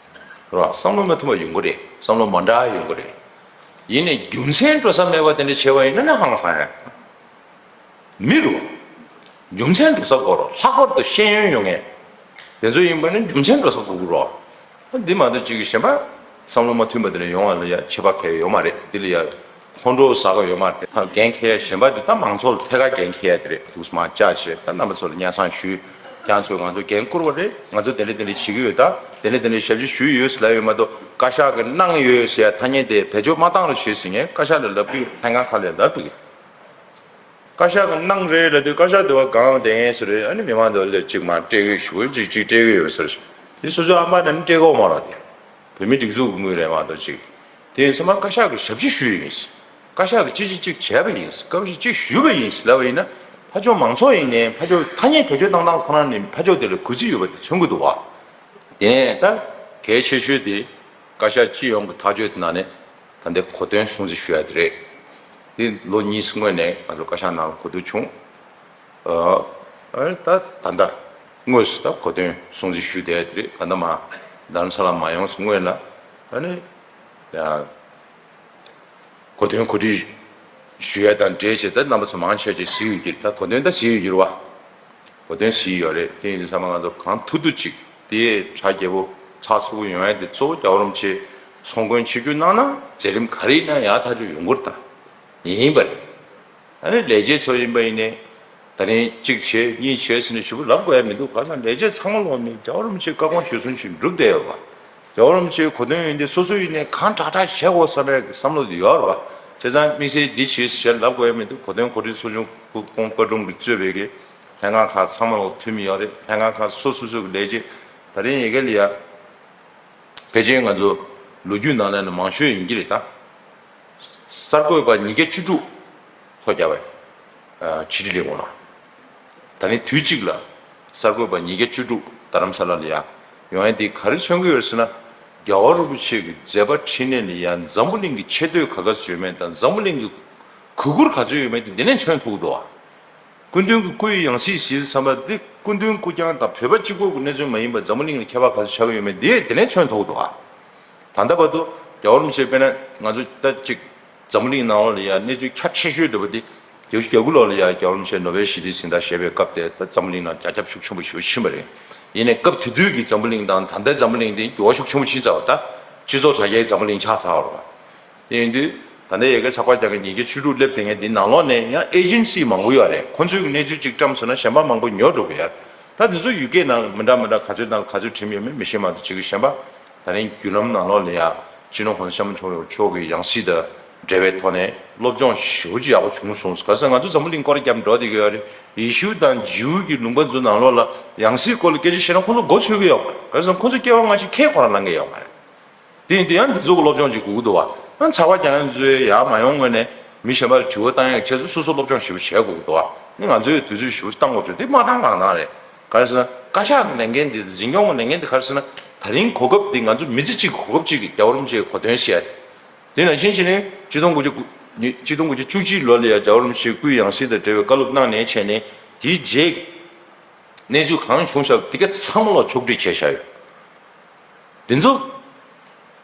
རེད་བ། བསམ་བློ་མ་མཐུན་པ་ཡོང་གི་རེད། བསམ་བློ་མ་འདྲ་ཡོང་གི་རེད། ཡིན་ནའི་རྒྱུ་མཚན་འགྲོ་ས་མེད་པ་དེ་འདྲ་བྱས་པ་ཡིན་ན་ནི་ཧང་སང་ཡ་མི་རུང་། རྒྱུ་མཚན་འགྲོ་ས་དགོས་རེད། ལྷག་པར་དུ་ཤེས་ཡོན་ཡོང་མཁན་དེ་ཚོ་ཡིན་པ་ནི་རྒྱུ་མཚན་འགྲོ་ས་དགོས་ཀྱི་རེད། འདི་མ་གཏོགས་གཅིག་གི་གཞན་པ་བསམ་བློ་མ་མཐུན་པ་དེ་འདྲ་ཡོང་བ་ལ་ཡ་ཁྱད་པར་གང་ཡང་ཡོད་མ་རེད། འདི་ལ་ཡ་ཁོང་ཁྲོ་ཟ་གི་ཡོད་མ་རེད། ད་འགན་འཁྱེར་ཡ་གཞན་པ་འདི་ད་མང་ཚོགས་ལ་ཐད་ཀར་འགན་འཁྱེར་ཡ་དེ་རེད། འདུག་སེ་མར་བཅར་བྱས་ད་རྣམ་པ་ཚོ་ལ་སྙན་སེང་ཞུས། ཁྱེད་ཚོས་ང་ཚོ་འགན་བསྐུར་བ་རེད། ང་ཚོ་དེ་འདྲ་དེ་འདྲ་བྱེད་ཀྱི་ཡོད། ད་དེ་འདྲ་དེ་འདྲ་ཞབས་ཕྱི་ཞུས་ཡོད་ཟེར་ལབ་ཡོད་མ་གཏོགས། བཀའ་ཤག་གིས་གནང་ཡོད་ཟེར་ཡ་ཐ་སྙད་དེ་བེད་སྤྱོད་མ་བཏང་རོགས་བྱེད་ཟེར་ངས་བཀའ་ཤག་ལ་ལབ་ཀྱི་ཡོད། ལྷན་ཁང་ཁག་ལ་ལབ་འདུག་བཀའ་ཤག་གིས་གནང་རེད་ལབ་དུས་བཀའ་ཤག་དེ་བ་སྒང་བསྡད་མཁན་ཟེར་རེད། ཨ་ནི་མི་མང་དེ་ལ་ཅིག་མར་སྤྲད་ཀྱི་ཞུ་ཅིག་ཅིག་སྤྲད་ཀྱི་ཡོད་ཟེར། དེ་སོ་སོའི་ཨ་མ་དང་ནི་སྤྲད་གོ་མ་རེད་དེ། བོད་མི་སྒྲིག་འཛུགས་ཀྱི་དངུལ་རེད་མ་གཏོགས་ཅིག་དེ་ཡིན་ཙང་མ་བཀའ་ཤག་གི་ཞབས་ཕྱི་ཞུས་ཡིན། བཀའ་ཤག་གིས་ཅི་ཞིག་ཅིག་བྱས་པ་ཡིན། སྐབས་ཤིག་ཅིག་ཞུས་པ་ཡིན་ལབ་པ་ཡིན་ན། ཕར་ཕྱོགས་མང་ཚོགས་ཡིན་ནའི་ཕར་ཕྱོགས་ཐ་སྙད་བེད་སྤྱོད་བཏང་སྟངས་ཁོ་རང་ནི་ཕར་ཕྱོགས་དེ་ལ་གུས་བརྩི་ཡོད་པ་དེ་མཚོན་གྱི་འདུག་བ། དེ་ནས་ད་གལ་ཆེ་ཤོས་དེ་བཀའ་ཤག་སྤྱི་ཡོངས་ཀྱི་ཐག་གཅོད་དེ་ནང་ནས་ད་ལྟའི་གོ་སྟོན་སྲུང་བརྩི་ཞུ་ཡ་དེ་རེད། དེ་ལོ་གཉིས་སྔོན་ནས་ང་ཚོ་བཀའ་ཤག་ནང་གོ་བསྡུར་བྱུང་། ཨ་ཨ་ད་ད་ལྟ་དངོས་སུ་ད་གོ་སྟོན་སྲུང་བརྩི་ཞུས་བསྡད་དེ་རེད། ག་ད་མ་རྡ་རམ་ས་ལ་མ་ཡོང་སྔོན་ལ་ཨ་ནི་ཡ་གོ་སྟོན་གོ་སྒྲིག་ཞུ་ཡ་དང་འབྲེལ་བྱས་ད་རྣམ་པ་ཚོ་མང་ཆེ་ཆེ་གཟིགས་ཡོད་ཀྱི་རེད། ད་གོ་སྟོན་ད་གཟིགས་ཡོད་ཀྱི་རེད་བ། གོ་སྟོན་གཟིགས་ཡོད་རེད། དེ་ཡིན་དུས་ཚང་མ་ང་ཚོ་གང་ཐུབ་ཐུབ་ཅིག་དེ་གྲ་རྒྱས་པོ་ཚགས་ཚུད་པོ་ཡོང་ཡ་དེ་གཙོ་བོ་རྒྱལ་བ་རིན་པོ་ཆེ་ཚོགས་མགོན་ཆིབས་བསྒྱུར་གནང་ན་མཛད་རིམ་ག་རེ་ཡིན་ན་ཡག་ཐག་ཆོད་ཡོང་གི་རེད། ད་ཡིན་པ་རེད། ཨ་ནི་ལས་བྱེད་ཚོ་ཡིན་པ་ཡིན་ནའི་ད་རིང་གཅིག་བྱས་གཉིས་བྱས་ཟེར་ནས་ཞུ་ལབ་དགོས་ཡ་མི་འདུག་ག་ས་ལས་བྱེད་ཚང་མ་ལོག་ནས་རྒྱལ་བ་རིན་པོ་ཆེའི་བཀའ་དགོངས་གཞིར་བཟུང་ཞིག་འགྲུབ་བསྡད་ཡོད་པ། རྒྱལ་བ་རིན་པོ་ཆེའི་གོ་སྟོན་ཡིན་ཏེ་སོ་སོ་ཡིན་ནའི་གང་དྲག་དྲག་བྱེད་དགོས་བསམ་པའི་བསམ་བློ་དེ་ཡོད་རེད་བ། བྱས་ཙང་དམིགས་བསལ་འདི་བྱས་ཟེར་ལབ་དགོས་ཡ་མི་འདུག་གོ་སྟོན་གོ་སྒྲིག་ཚོགས་ཆུང་སྐུ་ཁོང་བཀའ་དྲུང་གིས་གཙོས་པའི་གི་ལྷན་ཁང་ཁག་ཚང་མ་ལོག་འཐུས་མི་ཡོད་རེད། ལྷན་ཁང་ཁག་སོ་སོ་སོ་གི་ལས་བྱེད་ད་རིང་ཡ་གི་ལ་ཡ་ཕལ་ཆེར་ང་ཚོ་ལོ་རྒྱུས་ནང་ལ་ནི་མང་ཤོས་ཡིན་གྱི་རེད་ད། གསར་འགོད་པ་ཉིས་བརྒྱ་བཅུ་དྲུག་ཐོ་རྒྱག་པའི་ཕྱི་དྲིལ་ལས་ཁུངས་ལ། ད་ནི་དུས་གཅིག་ལ་གསར་འགོད་པ་ཉིས་བརྒྱ་བཅུ་དྲུག་རྡ་རམ་ས་ལ་ལ་ཡ་ཡོང་ཡ་འདི་ག་རེ་མཚོན་གྱི་ཡོད་ཟེར་ན། རྒྱལ་བ་རིན་པོ་ཆེ་གི་མཛད་པ་འཕྲིན་ལས་ལ་ཡ་འཛམ་བུ་གླིང་གི་ཆེ་བསྟོད་ག་ག་ཚོད་ཡོད་མེད་དང་འཛམ་བུ་གླིང་གི་གུས་བཀུར་ག་ཚོད་ཡོད་མེད་དེ་འདི་ནས་མཚོན་ཐུབ་ཀྱི་འདུག་ཨ། སྐུ་མདུན་གྱི་སྐུའི་ཡང་སྲིད་ཞེས་བསམ་པ་འདི་སྐུ་མདུན་སྐུ་རྐྱང་དང་བོད་པ་གཅིག་པོ་གི་གནས་ཚུལ་མ་ཡིན་པར་འཛམ་བུ་གླིང་ལ་ཁྱད་པར་ག་ཚོད་ཆགས་ཀྱི་ཡོད་མེད་འདི་དེ་ནས་མཚོན་ཐུབ་ཀྱི་འདུག་ཨ། ད་ལྟ་བར་དུ་རྒྱལ་བ་རིན་པོ་ཆེ་དཔེར་ན་ང་ཚོ་ད་ཅིག་འཛམ་བུ་གླིང་ནང་ལོགས་ལ་ཡ་གནས་ཚུལ་ཁྱབ་ཆེ་ཤོས་འདྲ་པོ་དེ་བརྒྱད་ཅུ་གྱ་དགུ་ལོ་ལ་ཡ་རྒྱལ་བ་རིན་པོ་ཆེ་ནོ་བེལ་ཞི་བདེའི་གཟེངས་རྟགས་བཞེས་པའི་སྐབས་དེ་ད་འཛམ་བུ་གླིང་ནང་རྒྱ་ཁྱབ་ཤུགས་ཆེན་པོ་ཞེ་པོ་ཕྱིན་པ་རེད། ཡིན་ནའི་སྐབས་དེ་དུས་ཀྱི་འཛམ་བུ་གླིང་དང་ད་ལྟའི་འཛམ་བུ་གླིང་དེ་འགྱུར་བ་ཤུགས་ཆེན་པོ་ཕྱིན་ཚར་བ་ད་སྤྱི་ཚོགས་དྲ་རྒྱའི་འཛམ་བུ་གླིང་ཆགས་ཚར་བ་རེད་བ། དེ་ཡིན་དུས་ད་ལྟའི་ཡ་གི་ཚགས་པར་རྒྱག་མཁན་ཉིས་བརྒྱ་བཅུ་དྲུག་སླེབས་བསྡད་མཁན་འདི་ནང་ལོགས་ནས་ཡང་ཨེ་ཇེན་སི་མང་པོ་ཡོད་རེད། ཁོང་ཚོའི་གནས་ཚུལ་གཅིག་བཀྲམ་སོང་ན་གཞན་པ་མང་པོ་ཉོ་འགྲོ་གི་ཡོད། ད་དེ་ཚོ་ཡུ་ཀེ་ནང་མི་འདྲ་མི་འདྲ་ག་ཚོད་དང་ག་ཚོད་བྲིས་ཡོད་མེད་མི་ཤེས་མ་གཏོགས་གཅིག་གི་གཞན་པ་ད་རིང་བརྒྱུད་ལམ་ནང་ལོགས་ལ་ཡ་སྤྱི་ནོར་༸གོང་ས་༸སྐྱབས་མགོན་ཆེན་པོ་མཆོག་གི་ཡང་སྲིད་དང་འབྲེལ་བའི་ཐོག་ནས་སློབ་སྦྱོང་ཞེ་པོ་ཅིག་ཡག་པོ་བྱུང་སོང་། ག་ས་ང་ཚོ་འཛམ་བུ་གླིང་སྐོར་རྒྱབ་འགྲོ་བསྡད་ཀྱི་ཡོད་རེད། ཡེ་ཤུ་དང་ཇིའུ་གི་ལུང་པ་ཚོ་ནང་ལོགས་ལ་ཡང་སྲིད་སྐོར་ལ་སྐད་ཆ་བཤད་ན་ཁོང་ཚོ་མགོ་ཚོས་ཀྱི་ཡོད་མ་རེད། ག་ས་ཁོང་ཚོ་སྐྱེ་བ་སྔ་ཕྱི་ཁས་ཁོ་རང་ལེན་གྱི་ཡོད་མ་རེད། དེ་ཡིན་དུས་ཡང་འདི་ཚོ་གི་སློབ་སྦྱོང་ཅིག་དགོས་ཀྱི་འདུག་བ། ཡང་ཚགས་པར་རྒྱག་མཁན་ཚོས་ཡར་མ་ཡོང་སྔོན་ནས་མི་གཞན་པར་དྲི་བ་བཏང་ཡག་ཆེད་དུ་སོ་སོ་སློབ་སྦྱོང་ཞེ་པོ་བྱེད་དགོས་ཀྱི་འདུག་བ། ནི་ང་ཚོས་དུས་ཚོད་ཞེ་པོ་བཏང་དགོས་ཚོད་དེ་མ་བཏང་གང་གང་རེད། ག་རེ་ཟེར་ན་བཀའ་ཤག་གི་ལས་འགན་དེ་འཛིན་སྐྱོང་གི་ལས་འགན་དེ་ག་རེ་ཟེར་ན་ད་རིང་གོ་སྐབས་འདི་ང་ཚོ་མི་ཚེ་གཅིག་གི་གོ་སྐབས་གཅིག་གི་རྒྱལ་བ་རིན་པོ་ཆེའི་གོ་སྟོན་བཤད་དེ་ནང་བཞིན་བྱས་ནས་ཆིག་སྟོང་དགུ་བརྒྱ་དགུ་ཆིག་སྟོང་དགུ་བརྒྱ་བཅུ་གཅིག་ལོ་ལ་ཡ་རྒྱལ་བ་རིན་པོ་ཆེའི་སྐུའི་ཡང་སྲིད་དང་འབྲེལ་བའི་བཀའ་སློབ་གནང་ནས་བྱས་ནས་དེའི་རྗེས་གནས་ཚུལ་གང་བྱུང་བཞག་དེ་ག་ཚང་མ་ལ་ཕྱོགས་སྒྲིག་བྱས་བཞག་ཡོད། དེ་ཚོ་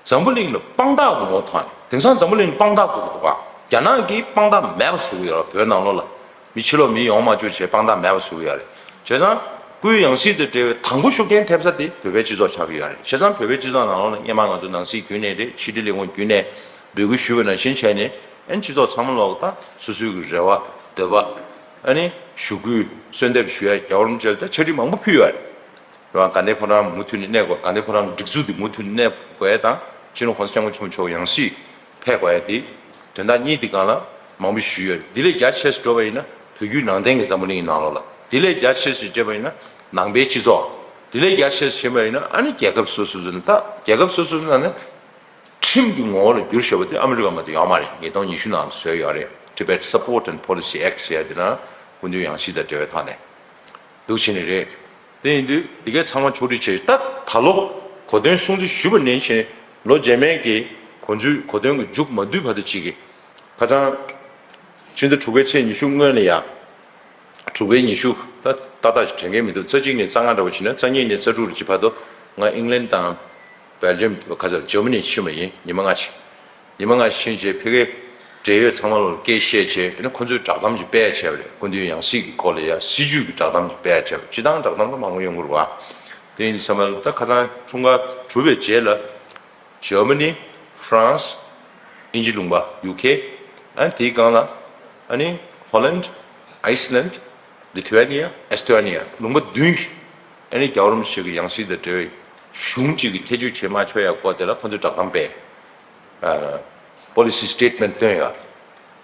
འཛམ་བུ་གླིང་ལ་དཔང་རྟགས་ཀྱི་ངོ་ཐོག་ནས་དེང་སང་འཛམ་བུ་གླིང་ལ་དཔང་རྟགས་དགོས་ཀྱི་འདུག་ག་རྒྱ་ནག་གིས་དཔང་རྟགས་མེད་པ་བཟོ་གི་ཡོད་རེད། བོད་ནང་ལོགས་ལ་མི་ཕྱི་ལོགས་མི་ཡོང་མ་བཅུག་བྱས་དཔང་རྟགས་མེད་པ་བཟོ་གི་ཡོད་རེད། བྱས་ཙང་སྐུའི་ཡང་སྲིད་དང་འབྲེལ་བའི་དང་པོ་ཤུགས་རྐྱེན་ཐེབས་ས་དེ་བོད་པའི་སྤྱི་ཚོགས་ཆགས་ཀྱི་ཡོད་རེད། བྱས་ཙང་བོད་པའི་སྤྱི་ཚོགས་ནང་ལོགས་ལ་སྔོན་མ་ང་ཚོ་ནང་སྲིད་བརྒྱུད་ནས་རེད། ཕྱི་དྲིལ་ལས་ཁུངས་བརྒྱུད་ནས་འབོད་སྐུལ་ཞུས་པ་ནང་བཞིན་བྱས་ནས་ཨ་ནི་སྤྱི་ཚོགས་ཚང་མ་ལོགས་ད་སོ་སོའི་གི་རེ་བ་འདོད་པ་ཨ་ནི་ཞུ་སྐུལ་གསོལ་འདེབས་ཞུ་ཡ་རྒྱལ་བ་རིན་པོ་ཆེ་ལ་ད་ཕྱག་བྲིས་མང་པོ་ཕུལ་ཡོད་རེད། རེད་བ། དགའ་ལྡན་ཕོ་བྲང་མུ་མཐུད་ནས་གནས་དགོས། དགའ་ལྡན་ཕོ་བྲང་གི་སྒྲིག་འཛུགས་འདི་མུ་མཐུད་ནས་གནས་དགོས་ཡ་དང་སྤྱི་ནོར་༸གོང་ས་༸སྐྱབས་མགོན་ཆེན་པོ་མཆོག་ཡང་སྲིད་ཕེབས་དགོས་ཡ་འདི་དོན་དག་གཉིས་འདི་སྒང་ལ་མང་པོ་ཞུས་ཡོད་རེད། འདི་ལས་རྒྱ་ཆེ་སུ་འགྲོ་བ་ཡིན་ན་བོད་བརྒྱུད་ནང་བསྟན་གྱི་འཛམ་བུ་གླིང་ནང་ལོགས་ལ། འདི་ལས་རྒྱ་ཆེ་སུ་བྱས་པ་ཡིན་ན་ནང་པའི་སྤྱི་ཚོགས། འདི་ལས་རྒྱ་ཆེ་སུ་ཕྱིན་པ་ཡིན་ན་ཨ་ནི་རྒྱལ་ཁབ་སོ་སོ་ཚོ་ནི་ད་རྒྱལ་ཁབ་སོ་སོ་ནང་ནས་ཁྲིམས་ཀྱི་ངོ་བོ་ལ་བསྒྱུར་བཞག་པ་དེ་ཨ་མི་རི་ཀ་མ་གཏོགས་ཡོད་མ་རེད། ཉིས་སྟོང་ཉི་ཤུ་ནང་ལ་བཟོས་ཡོད་རེད། Tibet Support and Policy Act ཟེར་ཡ་དེ་ན་སྐུ་མདུན་ཡང་སྲིད་དང་འབྲེལ་བའི་ཐོག་ནས་འདུག་བྱས་ནི་རེད། དེ་ཡིན་དུས་འདི་གའི་ཚང་མ་ཕྱོགས་སྒྲིག་བྱས། ད་ད་ལོ་གོ་སྟོན་སྲུང་བརྩི་ཞུས་པ་ནས་བྱས་ནས་ལོ་རྗེས་མའི་གི་གོ་འཛུལ་གོ་སྟོན་གྱི་མཇུག་མ་བསྡུས་བར་དུ་གཅིག་གི་ཁ་སང་ཕྱི་ཟླ་དྲུག་པའི་ཚེས་ཉི་ཤུ་སྔོན་ལ་ཡ། དྲུག་པའི་ཉི་ཤུ་ད་ཏག་ཏག་ཞིག་དྲན་གྱི་མི་འདུག་རྩ་གཅིག་ནས་རྩ་ལྔ་འདྲ་བོ་བྱས་ན་རྩ་གཉིས་ནས་རྩ་དྲུག་རེ་གཅིག་བར་དུ་ང་ཨིང་ལན་དང་ སྦེལ་ཇམ་ཁ་ཚ་ཇར་མ་ནི་ཕྱིན་པ་ཡིན། ཉི་མ་ལྔ་ཕྱིན། ཉི་མ་ལྔ་ཕྱིན་རྗེས་ཕ་གིའི་འབྲེལ་ཡོད་ཚང་མ་ལ་སྐད་བཤད་བྱས། ཨ་ནི་ཁོ་ཚོས་བསྒྲགས་གཏམ་ཅིག་སྤེལ་བྱས་པ་རེད། སྐུ་མདུན་ཡང་སྲིད་ཀྱི་སྐོར་ལ་ཡ་སྲིད་ཇུས་ཀྱི་བསྒྲགས་གཏམ་ཅིག་སྤེལ་བྱས་པ། སྤྱིར་བཏང་བསྒྲགས་གཏམ་ལ་མང་པོ་ཡོང་གི་རེད་བ། དེ་ཡིན་དུས་ཙམ་པ་ལ་ད་ཁ་སང་འཁྲུངས་སྐར་གྲུབ་པའི་རྗེས་ལ། ཇར་མ་ནི། ཧྥ་རན་སི། དབྱིན་ཇི་ལུང་པ། ཡུ་ཁེ། ཨ་ནི་དེའི་སྒང་ལ། ཨ་ནི་ཧོ་ལན། ཨའི་སི་ལན། ལི་ཐུ་ཝེ་ནི་ཡ། ཨེ་སི་ཐོ་ནི་ཡ། ལུང་པ་བདུན་གྱི། ཨ་ནི་རྒྱལ་བ་རིན་པོ་ཆེ་གི་ཡང་སྲིད་དང་འབྲེལ་བའི་གཞུང་གཅིག་གི་ཐེ་བྱུས་བྱེད་མ་ཆོག་ཡ་སྐོར་དེ་ལ་ཁོ་ཚོས་བསྒྲགས་གཏམ་སྤེལ། ཨ། པོ་ལི་སི་སི་ཊེ་ཊི་མེན་ཊི་བཏོན་ཡོད།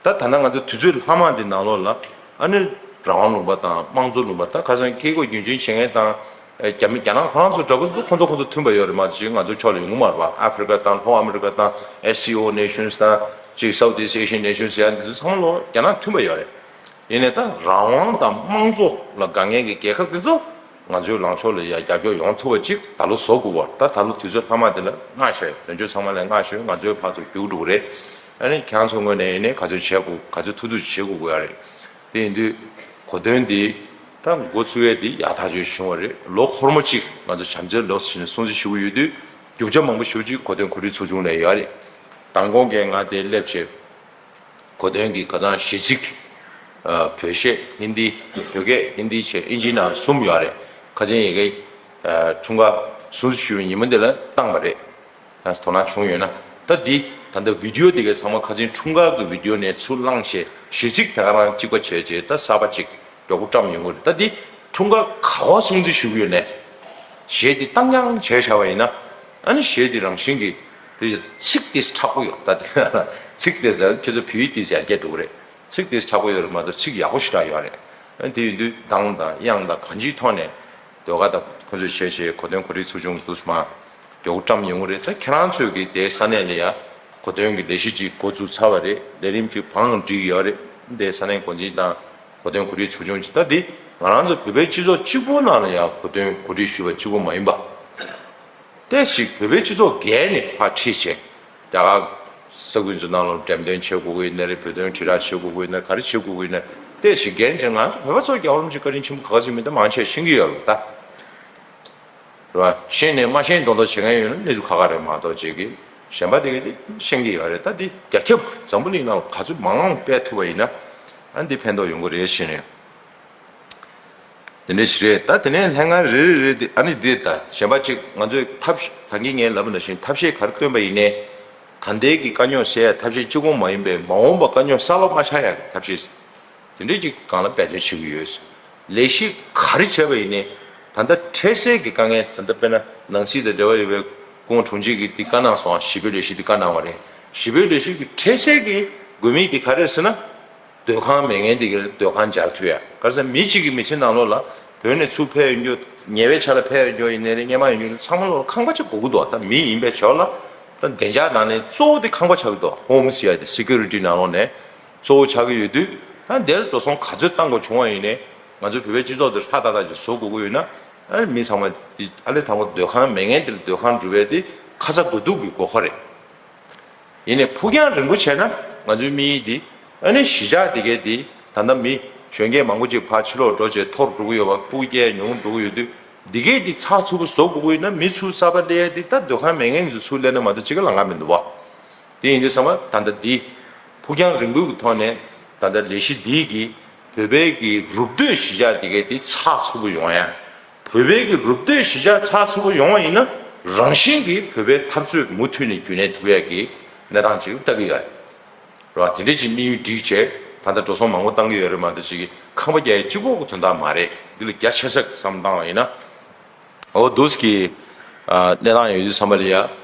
ད་ད་ལྟ་ང་ཚོ་དུས་ཚོད་ལྷག་མ་འདི་ནང་ལོགས་ལ། ཨ་ནི་རང་དབང་ལུང་པ་དང་དམངས་གཙོ་ལུང་པ། ད་ཁ་སང་ཁེ་གོ་རྒྱུན་འཛིན་བྱེད་མཁན་དང་། ཨ། རྒྱ་མི་རྒྱ་ནག་ཁོ་རང་ཚོ་འདྲ་པོ་འདུག་ཁོ་ཚོ་ཁོ་ཚོ་མཐུན་པ་ཡོད་རེད་མ་གཏོགས་ཅིག་ང་ཚོ་ཕྱོགས་ལ་ཡོང་གི་མ་རེད་པ། ཨ་ཧྥི་རི་ཀ་དང་ལྷོ་ཨ་མི་རི་ཀ་དང་། ཨེ་སི་སི་ཨོ་ནེ་ཤན་སི་དང་ཅིག་South East Asian Nations ཡ་འདི་ཚོ་ཚང་མ་ལོ་རྒྱ་ནག་མཐུན་པ་ཡོད་རེད། ཡིན་ནའི་ད་རང་དབང་དང་དམངས་གཙོ་ལ་དགའ་མཁན་གྱི་རྒྱལ་ཁབ་དེ་ཚོ་ང་ཚོའི་ལངས་ཕྱོགས་ལ་ཡ་རྒྱབ་སྐྱོར་ཡོང་ཐུབ་པ་ཅིག་ད་ལོ་བཟོ་དགོས་པ། ད་ད་ལོ་དུས་ཚོད་ལྷག་མ་དེ་ལ་སྔ་ཤོས། དོན་གཅོད་ཚང་མ་ལ་སྔ་ཤོས་ང་ཚོའི་ཕར་ཚུར་རྒྱུགས་འགྲོ་གི་རེད། ཨ་ནི་ཁྱེད་རང་ཚོ་ངོས་ནས་ཡིན་ནའི་ག་ཚོད་བྱེད་དགོས། ག་ཚོད་ཐུབ་ཐུབ་བྱེད་དགོས་དགོས་ཡ་རེད། དེ་ཡིན་དུས་གོ་སྟོན་འདི་ད་འགོ་ཚུགས་ཡས་འདི་ཡག་ཐག་ཆོད་བྱུང་བ་རེད། ལོ་འཁོར་མོ་གཅིག་ང་ཚོ་བྱམས་བརྩེའི་ལོ་ཟེར་ནས་སྲུང་བརྩི་ཞུ་གི་ཡོད་དུས། རྒྱུ་ཆ་མང་པོ་ཞེ་པོ་ཅིག་གོ་སྟོན་གོ་སྒྲིག་ཚོགས་ཆུང་ནས་ཡོད་རེད། མདང་དགོང་གས་ང་དེ་སླེབས་བྱས། གོ་སྟོན་གྱི་ཁ་སང་གཞས་ཚིག་ཨ། བོད་གཞས་ཧིན་དི། བོད་སྐད་ཧིན་དི་བྱས་ཨིན་ཇིའི་ནང་གསུམ་ཡོད་རེད། ཁ་ཆེན་ཡི་གེ་ཨ། འཁྲུངས་སྐར་སྲུང་བརྩི་ཞུ་བའི་ཉིན་མོ་འདི་ལ་བཏང་བ་རེད། ཨ། དོ་སྣང་བྱུང་ཡོད་ན། ད་འདི་ད་ལྟ་བི་ཌི་ཡོ་འདི་གའི་ཚང་མ་ཁ་ཆེན་འཁྲུངས་སྐར་གྱི་བི་ཌི་ཡོ་ནས་ཚུར་བླངས་བྱས། གཞས་ཚིག་ད་ག་རང་གཅིག་པ་བྱས་བྱས། ད་གསར་པ་གཅིག་མགྱོགས་པོ་བཀྲམ་ཡོང་གི་རེད། ད་འདི་འཁྲུངས་སྐར་ག་པར་སྲུང་བརྩི་ཞུ་གི་ཡོད་ནས། གཞས་འདི་བཏང་རྐྱང་བྱས་བཞག་པ་ཡིན་ན། ཨ་ནི་གཞས་འདི་རང་བཞིན་གྱིས། དེ་ཚིག་དེ་མཁྲེགས་པོ་ཡོད། ད་དེ་ཚིག་དེ་ཟེར་ཁྱོད་ཚོ་བོད་ཡིག་དེ་ཡར་རྒྱས་འགྲོ་གི་རེད། ཚིག་དེ་མཁྲེགས་པོ་ཡོད་རེད་མ་གཏོགས་ཚིག་ཡག་པོ་ཞེ་དྲག་ཡོད་རེད། ཨ་ནི་དེ་ཡིན་དུས་གདངས་དང་དབྱངས་དང་གང་ཅིའི་ཐོག་ནས་ཟློས་གར་དང་ཁོ་ཚོས་བྱས་བྱས་གོ་སྟོན་གོ་སྒྲིག་ཚོགས་ཆུང་འདུག་སེ་མར་མགྱོགས་པོ་བཀྲམ་ཡོང་གི་རེད། ད་ཁྱེད་རང་ཚོས་ཀྱིས་དེའི་ས་གནས་ལ་ཡ་གོ་སྟོན་གྱི་ལས་གཞི་ཅིག་འགོ་བཙུགས་ཚར་བ་རེད། ལས་རིམ་ཅིག་བང་སྒྲིག་ཡོད་རེད། དེའི་ས་གནས་འགོ་འཛིན་དང་གོ་སྟོན་གོ་སྒྲིག་ཚོགས་ཆུང་ཅིག་ད་འདི་ང་རང་ཚོ་བོད་པའི་སྤྱི་ཚོགས་གཅིག་པོ་ནང་ལ་ཡ་གོ་སྟོན་གོ་སྒྲིག་ཞུས་པ་གཅིག་པོ་མ་ཡིན་པ། ཏོག་ཙམ་བོད་པའི་སྤྱི་ཚོགས་བརྒལ་ནས་ཕར་ཁྲིད་བྱས། རྒྱ་གར་ས་ཁུལ་ཚོའི་ནང་ལ་འགྲེམས་སྟོན་བྱེད་དགོས་ཀྱི་ཡིན་ན་རེད། བོད་དོན་དྲིལ་བསྒྲགས་བྱེད་དགོས་ཀྱི་ཡིན་ན། ག་རེ་བྱེད་དགོས་ཀྱི་ཡིན་ན། ཏོག་ཙམ་བརྒལ་ནས་ང་ཚོ་བོད་པ་ཚོ་རྒྱལ་བ་རིན་པོ་ཆེའི་བཀའ་དྲིན་ཆེན་པོ་ག་ག་ཅིག་མིན་ད་མང་ཆེ་ཤེས་ཀྱི་ཡོད་རེད་ད། རེད་བ། ཤེས་ནས་མ་ཤེས་མདོག་མདོག་བྱེད་མཁན་ཡོད་ན་གནས་ཚུལ་ཁག་ཁག་རེད་མ་གཏོགས། བྱེད་ཀྱི་གཞན་པ་དེ་ག་དེ་ཤེས་ཀྱི་ཡོད་རེད། ད་འདི་རྒྱ་ཁྱབ་འཛམ་བུ་གླིང་ནང་ལ་ག་ཚོད་མང་མང་སྤེལ་ཐུབ་པ་ཡིན་ན། ཨ་འདི་ཕན་ཐོགས་ཡོང་གི་རེད་ཤེས་ནས། དེ་འདྲ་ཞིག་རེད། ད་དེ་ནས་ལྷན་ཁང་རེ་རེ་རེ་དེ་ཨ་ནི་འདི་ད་གཞན་པ་གཅིག་ང་ཚོས་ཐབས་ཤེས་ད་གིན་ངས་ལབ་པ་ནང་བཞིན་ཐབས་ཤེས་ག་རེ་བཏོན་པ་ཡིན་ནའི། ད་ལྟའི་གི་དཀའ་རྙོག་སེལ་ཡ་ཐབས་ཤེས་གཅིག་པོ་མ་ཡིན་པའི་མ་འོངས་པ་དཀའ་རྙོག་གསར་པ་མ་ཆགས་ཡ་གི་ཐབས་ཤེས་དེ་འདྲ་གཅིག་སྒང་ལ་འབད་བརྩོན་བྱེད་ཀྱི་ཡོད། ལས་གཞི་ག་རེ་བྱས་པ་ཡིན་ནའི་ད་ལྟ་འཕྲལ་སེལ་གྱི་དཀའ་ངལ། ད་ལྟ་དཔེར་ན་ནང་སྲིད་དང་འབྲེལ་བ་ཡོད་པའི་སྐུ་ངོ་དྲུང་ཆེ་གིས་འདི་བཀའ་གནང་སོང་། གཞིས་སྤོའི་ལས་གཞི་འདི་བཀའ་གནང་བ་རེད། གཞིས་སྤོའི་ལས་གཞི་གི་འཕྲལ་སེལ་གྱི་དགོས་དམིགས་འདི་ག་རེ་རེད་ཟེར་ན། སྡོད་ཁང་མེད་མཁན་དེ་གའི་སྡོད་ཁང་སྦྱར་ཐུབ་ཡ། ག་རེ་ཟེར་ན་མི་གཅིག་གི་མི་ཚེ་ནང་ལོགས་ལ་བོད་ནས་ཚུར་ཕེབས་ཡོང་རྒྱུ། ཉེ་བའི་ཆར་ལ་ཕེབས་ཡོང་རྒྱུ་ཡིན་ནའི་རེད། སྔོན་མ་ཡོང་རྒྱུ་ཚང་མ་ལོགས་ལ་ཁང་པ་གཅིག་དགོས་ཀྱི་འདུག་ད་མི་ཡིན་པའི་ཞོར་ལ་ད་བདེ་འཇགས་ནང་ནས་གཙོ་བོ་དེ་ཁང་པ་ཆགས་ཀྱི་འདུག་ཧོམ་ཟེར་ཡ་དེ་སི་ཀུ་རི་ཊི་ནང་ལོགས་ནས་གཙོ་བོ་ཆགས་ཀྱི་ཡོད་དུས། ད་དེར་འགྲོ་སོང་ག་ཚོད་བཏང་དགོས་བྱུང་བ་ཡིན་ནའི་ང་ཚོ་བོད་པའི་སྤྱི་ཚོགས་དེ་ཧྲ་ཏག་ཏག་ཅིག་བཟོ་དགོས་ཀྱི་ཡོད་ན། ཨ་ནི་མི་ཚང་མ་དེ་ཨ་ལས་དང་པོ་སྡོད་ཁང་མེད་མཁན་དེ་ལ་སྡོད་ཁང་སྒྲུབ་ཡ་དེ་ཁ་ཚ་དགོས་གཏུགས་ཀྱི་དགོས་མཁོ་རེད། ཡིན་ནའི་ཕུགས་རྒྱང་རིང་པོ་བྱས་ན་ང་ཚོའི་དམིགས་ཡུལ་འདི། ཨ་ནི་གཞིས་ཆགས་འདི་གའི་འདི་ད་ལྟ་མི་གཞོན་སྐྱེས་མང་པོ་ཅིག་ཕར་ཕྱི་ལོགས་འགྲོ་བྱས་འཐོར་འགྲོ་གི་ཡོད་པ། སྤུ་རྒྱལ་ཉུང་འགྲོ་གི་ཡོད་དུས། འདི་གའི་འདི་ཚགས་ཚུད་པོ་བཟོ་དགོས་ཀྱི་ཡོད་ན་མི་ཚུར་གསར་པ་སླེབས་ཡ་འདི་ད་སྡོད་ཁང་མེད་མཁན་ཚོ་ཚུར་སླེབས་ན་མ་གཏོགས་ཅི་ག་ལང་ཀ་མི་འདུག་བ། དེ་ཡིན་དུས་ཙམ་པ་ད་ལྟ་འདི་ཕུགས་རྒྱང་རིང་པོའི་གི་ཐོག་ནས་ད་ལྟ་ལས་གཞི་འདི་གི་བོད་པའི་གི་རུབ་སྟོད་གཞིས་ཆགས་འདི་གའི་འདི་ཚགས་ཚུད་པོ་ཡོང་ཡ། བོད་པའི་གི་རུབ་སྟོད་གཞིས་ཆགས་ཚགས་ཚུད་པོ་ཡོང་བ་ཡིན་ན་རང་བཞིན་གྱིས་བོད་པའི་འཐབ་རྩོད་མུ་མཐུད་ནས་རྒྱུན་གནས་ཐུབ་ཡ་གི་གནས་སྟངས་ཅིག་ལྟ་གི་ཡོད་རེད་བ། དེ་འདྲས་ཅིག་དམིགས་ཡུལ་བསྒྲིགས་བྱས་ད་ལྟ་འགྲོ་སོང་མང་པོ་བཏང་གི་ཡོད་རེད་མ་གཏོགས་ཅིག་གི་ཁང་པ་རྒྱག་ཡ་གཅིག་པོ་གི་དོན་དག་མ་རེད། འདི་ལ་རྒྱ་ཆེ་ས་བསམ་བཏང་བ་ཡིན་ན། འོ་འདུག་གི་ཨ་གནས་སྟངས་ཡོད་དུས་ཙམ་པ་ལ་ཡ།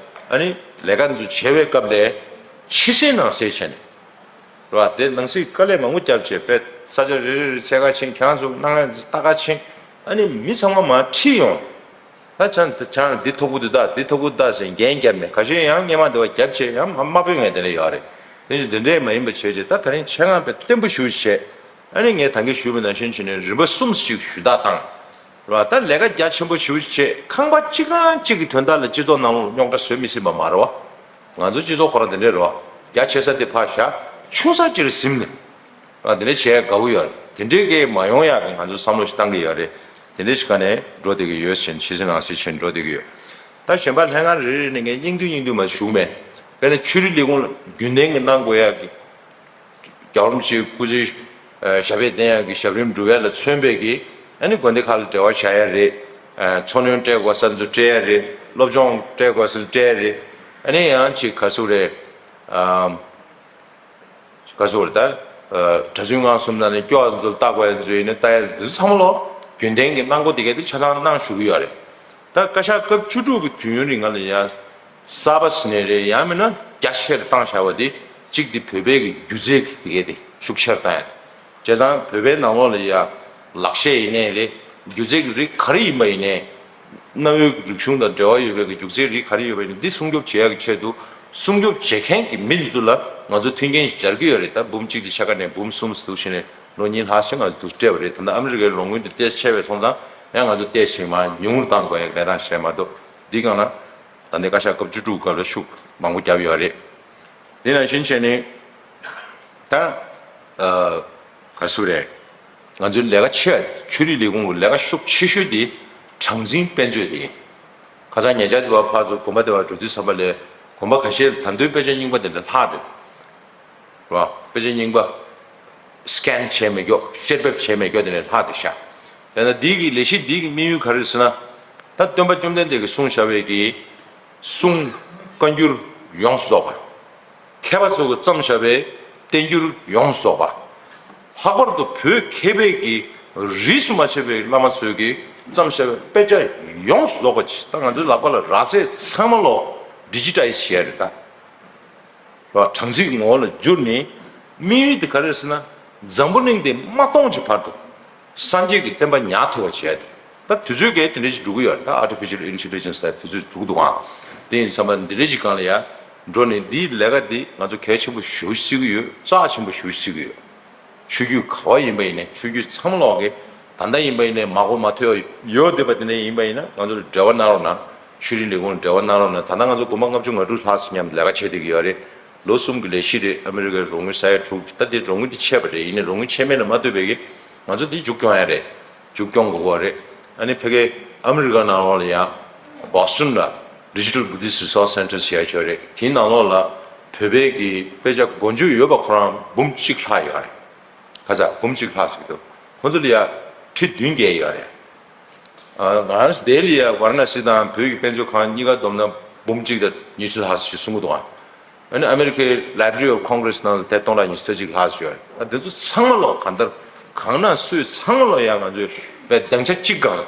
ཨ་ནི་ལས་ཀ་འདི་ཚོ་བྱེད་པའི་སྐབས་ལ་ཕྱི་གསལ་ནང་གསལ་བྱས་ནས། རེད་བ། དེ་ནང་སྲིད་དཀའ་ལས་མང་པོ་བརྒྱབ་བྱས་པས་ས་ཆ་རེ་རེ་རེ་འཚོལ་ག་ཕྱིན། ཁྱེད་རང་ཚོ་གནང་ཡ་ལྟ་ག་ཕྱིན། ཨ་ནི་མི་ཚང་མ་མར་ཁྲིད་ཡོང་། ད་ཆ་ཆ་འདི་ཐོབ་གི་འདུག་ད་འདི་ཐོབ་གི་འདུག་ད་ཟེར་འགན་བརྒྱབ་ནས། ཁ་ཤས་ཡང་སྔོན་མ་འདི་བ་བརྒྱབ་བྱས་ཡང་མ་མ་སྤོས་མཁན་དེ་འདྲ་ཡོད་རེད། དེ་བཞིན་དེ་འདྲས་མ་ཡིན་པ་བྱས་བྱས་ད་ད་རིང་ཆེད་མངགས་པའི་བརྟན་པོ་ཞུ་བྱས། ཨ་ནི་ངས་ད་གིན་ཞུས་པ་ནང་བཞིན་བྱས་ནས་རིམ་པ་གསུམ་ཞིག་ཞུ་དག་བཏང་། རེད་བ། ད་ལས་ཀ་རྒྱ་ཆེན་པོ་ཞེ་པོ་ཅིག་བྱས། ཁང་པ་གཅིག་རྐང་གཅིག་གི་དོན་དག་ལ་སྤྱི་ཚོགས་ནང་ལོགས་རྙོག་དྲ་བཟོ་མི་སྲིད་པ་མ་རེད་བ། ང་ཚོ་སྤྱི་ཚོགས་ཁོ་རང་དེ་འདྲས་རེད་བ། རྒྱ་ཆེ་ས་དེ་ཕར་བཞག་ཆུང་ས་ཅིག་ལ་ཟིན་ནས། རེད་བ། དེ་འདྲས་བྱས་དགའ་བོ་ཡོད་རེད། དེ་འདྲས་ཀྱི་མ་ཡོང་ཡག་གི་ང་ཚོ་བསམ་བློ་ཞིག་བཏང་གི་ཡོད་རེད། དེ་འདྲས་ཞིག་ག་ནས་འགྲོ་བསྡད་ཀྱི་ཡོད་ཟེར་ནས་ཕྱི་གསལ་ནང་གསལ་བྱས་ནས་འགྲོ་བསྡད་ཀྱི་ཡོད། ད་གཞན་པ་ལྷན་ཁང་རེ་རེ་ནས་ངས་སྙིང་བསྡུས་སྙིང་བསྡུས་མ་ཞུགས་མེད། དཔེར་ན་ཆོས་རིག་ལས་ཁུངས་ལ་རྒྱུན་ལྡན་གྱི་གནང་དགོས་ཡག་གི་རྒྱལ་བ་རིན་པོ་ཆེའི་སྐུ་ཚེ་ཞབས་པད་བརྟན་ཡག་གི་ཞབས་རིམ་སྒྲུབ་ཡག་ལ་མཚོན་པའི་གི་ཨ་ནི་དགོན་སྡེ་ཁག་ལ་འབྲེལ་བ་བྱ་ཡ་རེད། མཚོ་སྣོན་སྤྲད་དགོས་ས་ཚོ་སྤྲད་ཡ་རེད། སློབ་སྦྱོང་སྤྲད་དགོས་ས་སྤྲད་ཡ་རེད། ཨ་ནི་ཡང་ཅིག་ག་ཚོད་རེད། ག་ཚོད་རེད་ད། གྲྭ་བཙུན་སྒང་གསུམ་ནང་ནས་སྐྱོ་བ་ཚོ་ལ་ལྟ་དགོས་ཡ་ཚོ་ཡིན་ན་ལྟ་ཡ་ཚོ་ཚང་མ་ལོ་རྒྱུན་ལྡན་གྱི་གནང་སྒོ་དེ་ག་དེ་ཆ་ཚང་གནང་བཞུགས་ཀྱི་ཡོད་རེད། ད་བཀའ་ཤག་སྐབས་བཅུ་དྲུག་གི་དུས་ཡུན་རིང་ལ་ཡ་གསར་པ་ཟིན་ནས་རེད། ཡང་མིན་ན་རྒྱ་ཆེར་བཏང་བཞག་པ་དེ་གཅིག་དེ་བོད་པའི་གི་སྒྱུ་རྩལ་གྱི་དེ་ག་དེ་ཤུགས་ཆེར་བཏང་ཡ་དེ། བྱས་ཙང་བོད་པའི་ནང་ལོགས་ལ་ཡ་ལག་ཤེས་ཡིན་ནའི་རེད། སྒྱུ་རྩལ་གྱི་རིགས་ག་རེ་ཡིན་པ་ཡིན་ནའི། གནའ་བོའི་རིག་གཞུང་དང་འབྲེལ་བ་ཡོད་པའི་སྒྱུ་རྩལ་རིགས་ག་རེ་ཡོད་པ་ཡིན་ན་འདི་སྲུང་སྐྱོབ་བྱེད་ཡག་གི་ཆེད་དུ། སྲུང་སྐྱོབ་བྱེད་མཁན་གྱི་མི་འདི་ཚོ་ལ་ང་ཚོ་མཐུན་རྐྱེན་ཞིག་སྦྱར་གྱི་ཡོད་རེད། ད་འབུམ་གཅིག་དེ་ཆ་ཁ་ནས་འབུམ་གསུམ་ཟུག་བྱས་ནས་ལོ་གཉིས་ལྷག་ཙམ་ང་ཚོ་སྤྲད་པ་རེད། ད་ལྟ་ཨ་མི་རི་ཀའི་རོགས་དངུལ་དེ་ཏོག་ཙམ་ཆེ་བས་སོང་ཙང་ཡང་ང་ཚོ་ཏོག་ཙམ་མར་ཉུང་རུ་བཏང་དགོས་ཡག་གནས་སྟངས་ཞིག་རེད་མ་གཏོགས། འདི་སྒང་ལ་ད་ལྟའི་བཀའ་ཤག་སྐབས་བཅུ་དྲུག་སྐབས་ལ་ཤུགས་མང་པོ་བརྒྱབ་ཡོད་རེད། དེ་ནང་བཞིན་བྱས་ནས་ད་ཨ་ག་རེ་ཟེར་དགོས་རེད། ང་ཚོའི་ལས་ཀ་ཆེ་བ་དེ་ཆོས་རིག་ལས་ཁུངས་ཀྱི་ལས་ཀ་ཤུགས་ཆེ་ཤོས་དེ་གྲངས་འཛིན་དཔེ་མཛོད་དེ་ཡིན། ཁ་སང་ཉེ་ཆར་དེ་བར་ཕར་ཚུར་དགོན་པ་དེ་བར་འགྲོ་དུས་ཙམ་པ་ལས་དགོན་པ་ཁ་ཤས་ལ་ད་དུང་དཔེ་ཆ་རྙིང་པ་དེ་འདྲ་ལྷག་འདུག་རེད་བ། དཔེ་ཆ་རྙིང་པ་སི་ཀེན་བྱས་མེད་ཀྱོག་བཤེར་འབེབས་བྱས་མེད་ཀྱོག་དེ་འདྲ་ལྷག་འདུག་ཤག་དེ་ན་འདི་གི་ལས་གཞི་འདི་གི་དམིགས་ཡུལ་ག་རེ་རེད་ཟེར་ན། ད་སྟོན་པ་བཅོམ་ལྡན་འདས་ཀྱིས་གསུངས་བཞག་པའི་གི་གསུང་བཀའ་འགྱུར་ཡོངས་སུ་རྫོགས་པ། མཁས་པ་ཚོ་གིས་བརྩམས་བཞག་པའི་བསྟན་འགྱུར་ཡོངས་སུ་རྫོགས་པ། ལྷག་པར་དུ་བོད་མཁས་པའི་གི་རིས་སུ་མ་ཆད་པའི་བླ་མ་ཚོས་གིས་བརྩམས་བཞག་པའི་དཔེ་ཆ་ཡོངས་སུ་རྫོགས་པ་ཅིག་ད་ང་ཚོའི་ལག་པ་ལ་རག་ཚད་ཚང་མ་ལོ་ཌི་ཇི་ཊའི་ཛི་བྱས་རེད་ད། རོ་གྲངས་ཚིག་ངོ་བོ་ལ་བསྒྱུར་ནས། དམིགས་ཡུལ་དེ་ག་རེ་རེད་ཟེར་ན། འཛམ་བུ་གླིང་འདི་མ་སྟོངས་ཀྱི་བར་དུ་སངས་རྒྱས་ཀྱི་བསྟན་པ་ཉར་ཐུབ་པ་བྱས་ཏེ། ད་དུས་ཚོད་གས་དེ་འདྲ་ཞིག་འགྲོ་གི་ཡོད་རེད། ད་ཨར་ཊི་ཕི་ཤལ་ཨིན་ཊེ་ལི་ཇེན་སི་ལ་དུས་ཚོད་འགྲོ་གི་འདུག་ཨང་། དེ་ཡིན་ཙང་མ་འདི་འདྲ་ཞིག་སྒང་ལ་ཡ་འགྲོ་ནས་འདིའི་ལས་ཀ་འདི་ང་ཚོ་གལ་ཆེན་པོ་ཞེ་པོ་ཅིག་བརྩི་གི་ཡོད། རྩ་ཆེན་པོ་ཞེ་པོ་ཅིག་བརྩི་གི་ཡོད། ཆོས་བརྒྱུད་ག་བ་ཡིན་པ་ཡིན་ནའི་ཆོས་བརྒྱུད་ཚང་མ་ལོག་གིས་ད་ལྟ་ཡིན་པ་ཡིན་ནའི་མ་གོ་མ་ཐོས་ཡོད་བསྡད་པ་དེ་འདྲ་ཡིན་པ་ཡིན་ན་ང་ཚོར་འབྲེལ་བ་གནང་རོགས་གནང་། ཆོས་རིག་ལས་ཁུངས་འབྲེལ་བ་གནང་རོགས་གནང་། ད་ལྟ་ང་ཚོ་དགོན་པ་ལྔ་བཅུ་ང་དྲུག་ལྷག་ཙམ་མཉམ་དུ་ལས་ཀ་བྱེད་བསྡད་ཀྱི་ཡོད་རེད། ལོ་གསུམ་གྱི་ལས་གཞི་རེད། ཨ་མི་རི་ཀའི་རོགས་དངུལ་ས་ཡ་དྲུག་ད་དེ་རོགས་དངུལ་དེ་ཆད་པ་རེད། ཡིན་ནའི་རོགས་དངུལ་ཆད་མེད་ལ་མ་ལྟོས་པའི་གི་ང་ཚོ་དེ་མཇུག་སྐྱོང་ཡ་རེད། མཇུག་སྐྱོང་དགོས་ཀྱི་རེད། ཨ་ནི་ཕ་གི་ཨ་མི་རི་ཀ་ནང་ལོགས་ལ་ཡང་Boston་ལ་Digital Buddhist Resource Center་ཟེར་ཡ་ཅིག་ཡོད་རེད། དེའི་ནང་ལོགས་ལ་བོད་པའི་གི་དཔེ་ཆ་མགོ་མཇུག་ཡོད་པ་ཁོ་རང་འབུམ་གཅིག་ལྷག་ཡོད་རེད། ཁ་ཚ་འབུམ་གཅིག་ལྷག་ཟེར་གྱི་འདུག་ཁོ་ཚོ་ལ་ཡ་ཁྲི་བདུན་བརྒལ་ཡོད་རེད། ང་རང་ཚོ་ལྡི་ལི་ཡ་ཝཱ་ར་ཎ་སི་དང་བོད་ཀྱི་དཔེ་མཛོད་ཁང་གཉིས་ཀ་བསྡོམས་ན་འབུམ་གཅིག་དང་ཉི་ཤུ་ལྷག་ཞིག་གསུང་གི་འདུག་ཨ་ནི་ཨ་མེ་རི་ཁའི་Library of Congress་ནང་ལ་དེབ་སྟོང་ཕྲག་ཉི་ཤུ་རྩ་གཅིག་ལྷག་ཞིག་ཡོད་རེད། ད་དེ་ཚོ་ཚང་མ་ལོ་གང་ལྟར་གང་ན་སུས་ཚང་མ་ལོ་ཡ་ང་ཚོས་དཔེ་སྡིངས་ཆ་གཅིག་སྒང་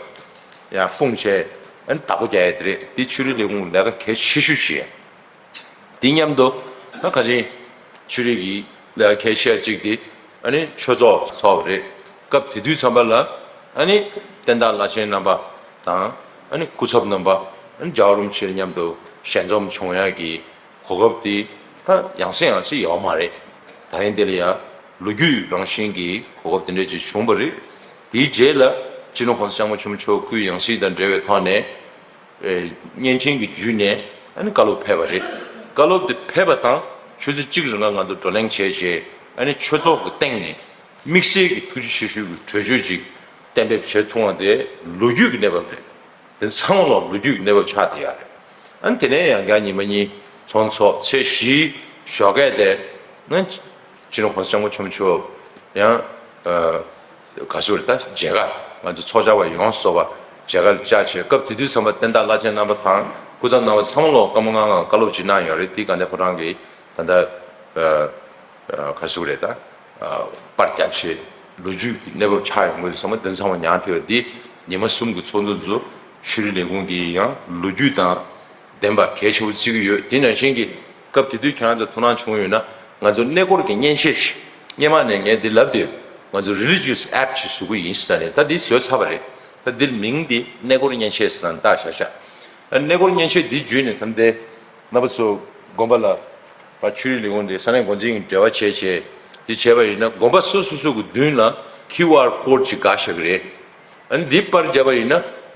ཡ་སྤུངས་བྱས་ཨ་ནི་བདག་པོ་རྒྱག་ཡ་དེ་རེད། དེ་ཆོས་རིག་ལས་ཁུངས་ལས་ཀ་གལ་ཆེ་ཤོས་ཤིག་རེད། དེ་མཉམ་དུ་ད་ག་ཅིག་ཆོས་རིག་གི་ལས་ཀ་གལ་ཆེ་བ་གཅིག་དེ་ཨ་ནི་ཆོས་ཚོགས་ཚོགས་པ་རེད། སྐབས་དེ་དུས་ཙམ་པ་ལ་ཨ་ནི་བསྟན་བདག་བླ་ཆེན་རྣམ་པ་དང་ཨ་ནི་སྐུ་ཚབ་རྣམ་པ་ཨ་ནི་རྒྱལ་བ་རིན་པོ་ཆེ་མཉམ་དུ་ཞལ་འཛོམས་བྱུང་ཡག་གི་གོ་སྐབས་དེ་ད་ཡང་སེ་ཡང་སེ་ཡོད་མ་རེད། ད་རིང་འདི་ལ་ཡང་ལོ་རྒྱུས་རང་བཞིན་གྱི་གོ་སྐབས་དེ་འདྲ་ཅིག་བྱུང་བ་རེད། དེའི་རྗེས་ལ་སྤྱི་ནོར་༸གོང་ས་༸སྐྱབས་མགོན་ཆེན་པོ་མཆོག་སྐུའི་ཡང་སྲིད་དང་འབྲེལ་བའི་ཐོག་ནས། བརྙན་འཕྲིན་གྱི་བརྒྱུད་ནས་ཨ་ནི་བཀའ་སློབ་ཕེབས་པ་རེད། བཀའ་སློབ་དེ་ཕེབས་པ་དང་ཆུ་ཚོད་གཅིག་རིང་ལ་ང་ཚོ་བགྲོ་གླེང་བྱས་རྗེས་ཨ་ནི་ཆོས་ཚོགས་ཀྱི་སྟེང་ནས་དམིགས་བསལ་གྱི་ཐུགས་རྗེ་ཆེ་ཞུའི་གྲོས་ཆོད་ཅིག་གཏན་འབེབས་བྱེད་ཐུབ་པ་དེ་ལོ་རྒྱུས་ཀྱི་གནས་བབ་རེད། དེ་ཚང་མ་ལ་ལོ་རྒྱུས་ཀྱི་གནས་བབ་ཆགས་བསྡད་ཡོད་རེད། ཨ་ནི་དེ་ནས་ཡང་བསྐྱར་ཉི་མ་གཉིས་ཚོགས་འདུ་ཚོགས། ཚེས་བཞིའི་ཞོགས་ཀས་དེ་ནི་སྤྱི་ནོར་༸གོང་ས་༸སྐྱབས་མགོན་ཆེན་པོ་མཆོག་ཡང་ཨ་ག་ཚོད་རེད་ད་མཇལ་ཁ་ང་ཚོ་ཚོགས་བཅར་བ་ཡོངས་སུ་རྫོགས་པ་མཇལ་ཁ་ལ་བཅར་བྱས། སྐབས་དེ་དུས་ཙམ་པ་བསྟན་བདག་བླ་ཆེན་རྣམ་པ་དང་སྐུ་ཚབ་རྣམ་པ་ཚང་མ་ལ་བཀའ་མོལ་གནང་གནང་བཀའ་སློབ་ཅིག་གནང་ཡོད་རེད། དེ་དགའ་ལྡན་ཕོ་བྲང་གི་ད་ལྟ་ཨ་ཨ་ག་ཚོད་རེད་ད་ཨ་པར་བརྒྱབ་བྱས་ལོ་རྒྱུས་ཀྱི་གནས་བབ་ཆགས་ཡོང་གི་རེད་བསམ་པ་དོན་ཚང་མ་མྱངས་ཐུབ་ཡོད། འདི་ཉི་མ་གསུམ་གྱི་ཚོགས་འདུ་འཛུགས། ཆོས་རིག་ལས་ཁུངས་ཀྱིས་ཡང་ལོ་རྒྱུས་དང་ལྡན་པ་གལ་ཆེ་བོ་བརྩི་གི་ཡོད། དེ་ནང་བཞིན་གྱི་སྐབས་དེ་དུས་ཁྱེད་རང་ཚོ་ཐུགས་སྣང་བྱུང་ཡོད་ན་ང་ཚོ་གནས་སྐོར་གྱི་མཉེན་ཆས་ཤིག་སྔོན་མ་ནས་ངས་འདི་ལབ་དུས་ང་ཚོ་religious app་ཅིག་བཟོ་གི་ཡིན་ཟེར་ནས་ད་འདི་བཟོས་ཚར་བ་རེད། ད་འདིར་མིང་འདི་གནས་སྐོར་མཉེན་ཆས་ཟེར་ནས་བཏགས་བཞག་བཞག་གནས་སྐོར་མཉེན་ཆས་འདི་བརྒྱུད་ནས་ད་འདི་རྣམ་པ་ཚོ་དགོན་པ་ལ་ཆོས་རིག་ལས་ཁུངས་འདི་ས་གནས་འགོ་འཛིན་གྱི་འབྲེལ་བ་བྱས་བྱས་འདི་བྱས་པ་ཡིན་ན་དགོན་པ་སོ་སོ་སོ་གི་མདུན་ལ་QR code་ཅིག་འགའ་ཤས་ཀྱི་རེད། ཨ་ནི་འདི་པར་བརྒྱབ་པ་ཡིན་ན་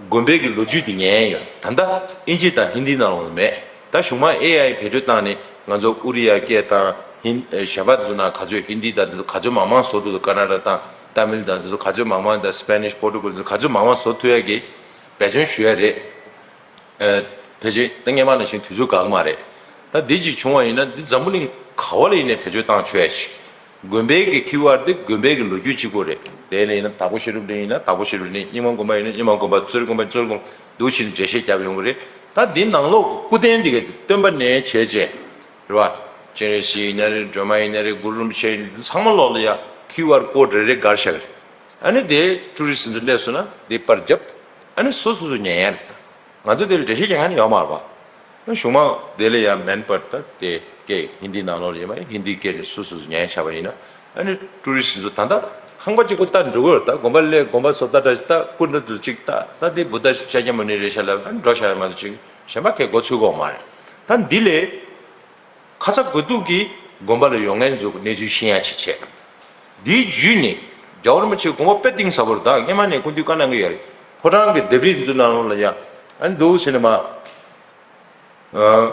དགོན་པའི་གི་ལོ་རྒྱུས་དེ་ཉན་ཡོད། ད་ལྟ་ཨིན་ཇི་དང་ཧིན་དི་ནང་ལོགས་མེད། ད་གཞུག་མ་ཨེ་ཨའི་བེད་སྤྱོད་བཏང་ནས་ང་ཚོ་ཨུ་རི་ཡ་སྐད་དང་ཧིན་གཞན་པ་ཚོ་ནང་ག་ཚོད་ཧིན་དི་དང་དེ་ཚོ་ག་ཚོད་མང་མང་བཟོ་ཐུབ། ཀ་ན་ཌ་དང་ཏ་མིལ་དང་དེ་ཚོ་ག་ཚོད་མང་མང་དང་སི་པེ་ནིཤ་པོར་ཊུ་གལ་དེ་ཚོ་ག་ཚོད་མང་མང་བཟོ་ཐུབ་ཡ་གི་འབད་བརྩོན་ཞུ་ཡ་རེད། ཨ་ བེད་སྤྱོད་ད་སྔོན་མ་ནང་བཞིན་དུས་ཚོད་འགག་གི་མ་རེད། ད་འདི་གཅིག་བྱུང་བ་ཡིན་ན་འདི་འཛམ་བུ་གླིང་ག་བ་ལ་ཡིན་ནའི་བེད་སྤྱོད་བཏང་ཆོག་ཡ་ཞིག་དགོན་པའི་གི་ཁི་ཡུ་ཨར་དེ་དགོན་པའི་གི་ལོ་རྒྱུས་གཅིག་པོ་རེད། དེ་ལ་ཡིན་ན་དྭགས་པོ་ཤེས་རབ་གླིང་ཡིན་ན་དྭགས་པོ་ཤེས་རབ་གླིང་། རྙིང་མ་དགོན་པ་ཡིན་ན་རྙིང་མ་དགོན་པ། གཙོ་རིས་དགོན་པ་གཙོ་རིས་དགོན་པ། འདུག་བྱས་ནས་འགྲེལ་བཤད་རྒྱབ་ཡོང་གི་རེད། ད་འདི་ནང་ལོགས་སྐུ་རྟེན་འདི་གའི་སྟོན་པ་ནས་བྱས་བྱས་རེད་བ། སྤྱན་རས་གཟིགས་ཡིན་ན་རེད། སྒྲོལ་མ་ཡིན་ན་རེད། གུ་རུ་རིན་པོ་ཆེ་ཡིན་ན་རེད། ཚང་མ་ལོགས་ལ་ཡ་ཁི་ཡུ་ཨར་ཀོ་ཌི་རེ་རེ་བསྒར་བཞག་གི་རེད། ཨ་ནི་དེ་ཊུ་རི་སི་ཊི་ཚོ་སླེབས་སོང་ན་དེ་པར་བརྒྱབ། ཨ་ནི་སོ་སོ་སོ་ཉན་ཡ་རེད། ད་ང་ཚོ་དེ་ལ་འགྲེལ་བཤད་རྒྱག་མཁན་ཡོད་མ་རེད་པ། གཞུང་མང་དེ་ལ་ཡང་མན་པར་ད་དེ་སྐད་ཧིན་དིའི་ནང་ལོགས་ལ་ཡོད་མ་ཡིན། ཧིན་དིའི་སྐད་ནས་སོ་སོ་སོ་ཉན་བྱས་པ་ཡིན་ན། ཨ་ནི་ཊུ་རི་སི་ཊི་ཚོ་ད་ལྟ་ཁང་པ་གཅིག་པོ་ལྟ་འགྲོ་གི་ཡོད་རེད། ད་དགོན་པ་ལས་དགོན་པ་བཟོ་ལྟ་འདྲ་ཞིག་ལྟ། སྐུ་འདྲ་འདུག་ཅིག་ལྟ། ད་དེ་བུདྡྷ་ཤཱཀྱ་མུ་ནི་རེད་ཤག་ལབ། ཨ་ནི་འགྲོ་བཞག་ཡ་མ་གཏོགས་ཅིག་གཞན་པ་གའི་མགོ་ཚོས་ཀྱི་ཡོད་མ་རེད། ད་འདི་ལས་ཁ་ཚ་དགོས་གཏུགས་ཀྱིས་དགོན་པ་ལ་ཡོང་མཁན་ཚོ་གི་གནས་ཚུལ་ཤེས་ཡ་ཅིག་བྱས། འདིའི་བརྒྱུད་ནས་རྒྱལ་བ་རིན་པོ་ཆེའི་དགོངས་པ་དཔེ་གཏིང་ཟབ་པོ་རེད། ད་སྔོན་མ་ནས་སྐུ་མདུན་བཀའ་གནང་གི་ཡོད་རེད། ཕོ་བྲང་གི་ལྡེབས་རིས་འདི་ཚོའི་ནང་ལོགས་ལ་ཡ་ཨ་ནི་འདུག་ཟེར་ནས་མ། ཨ།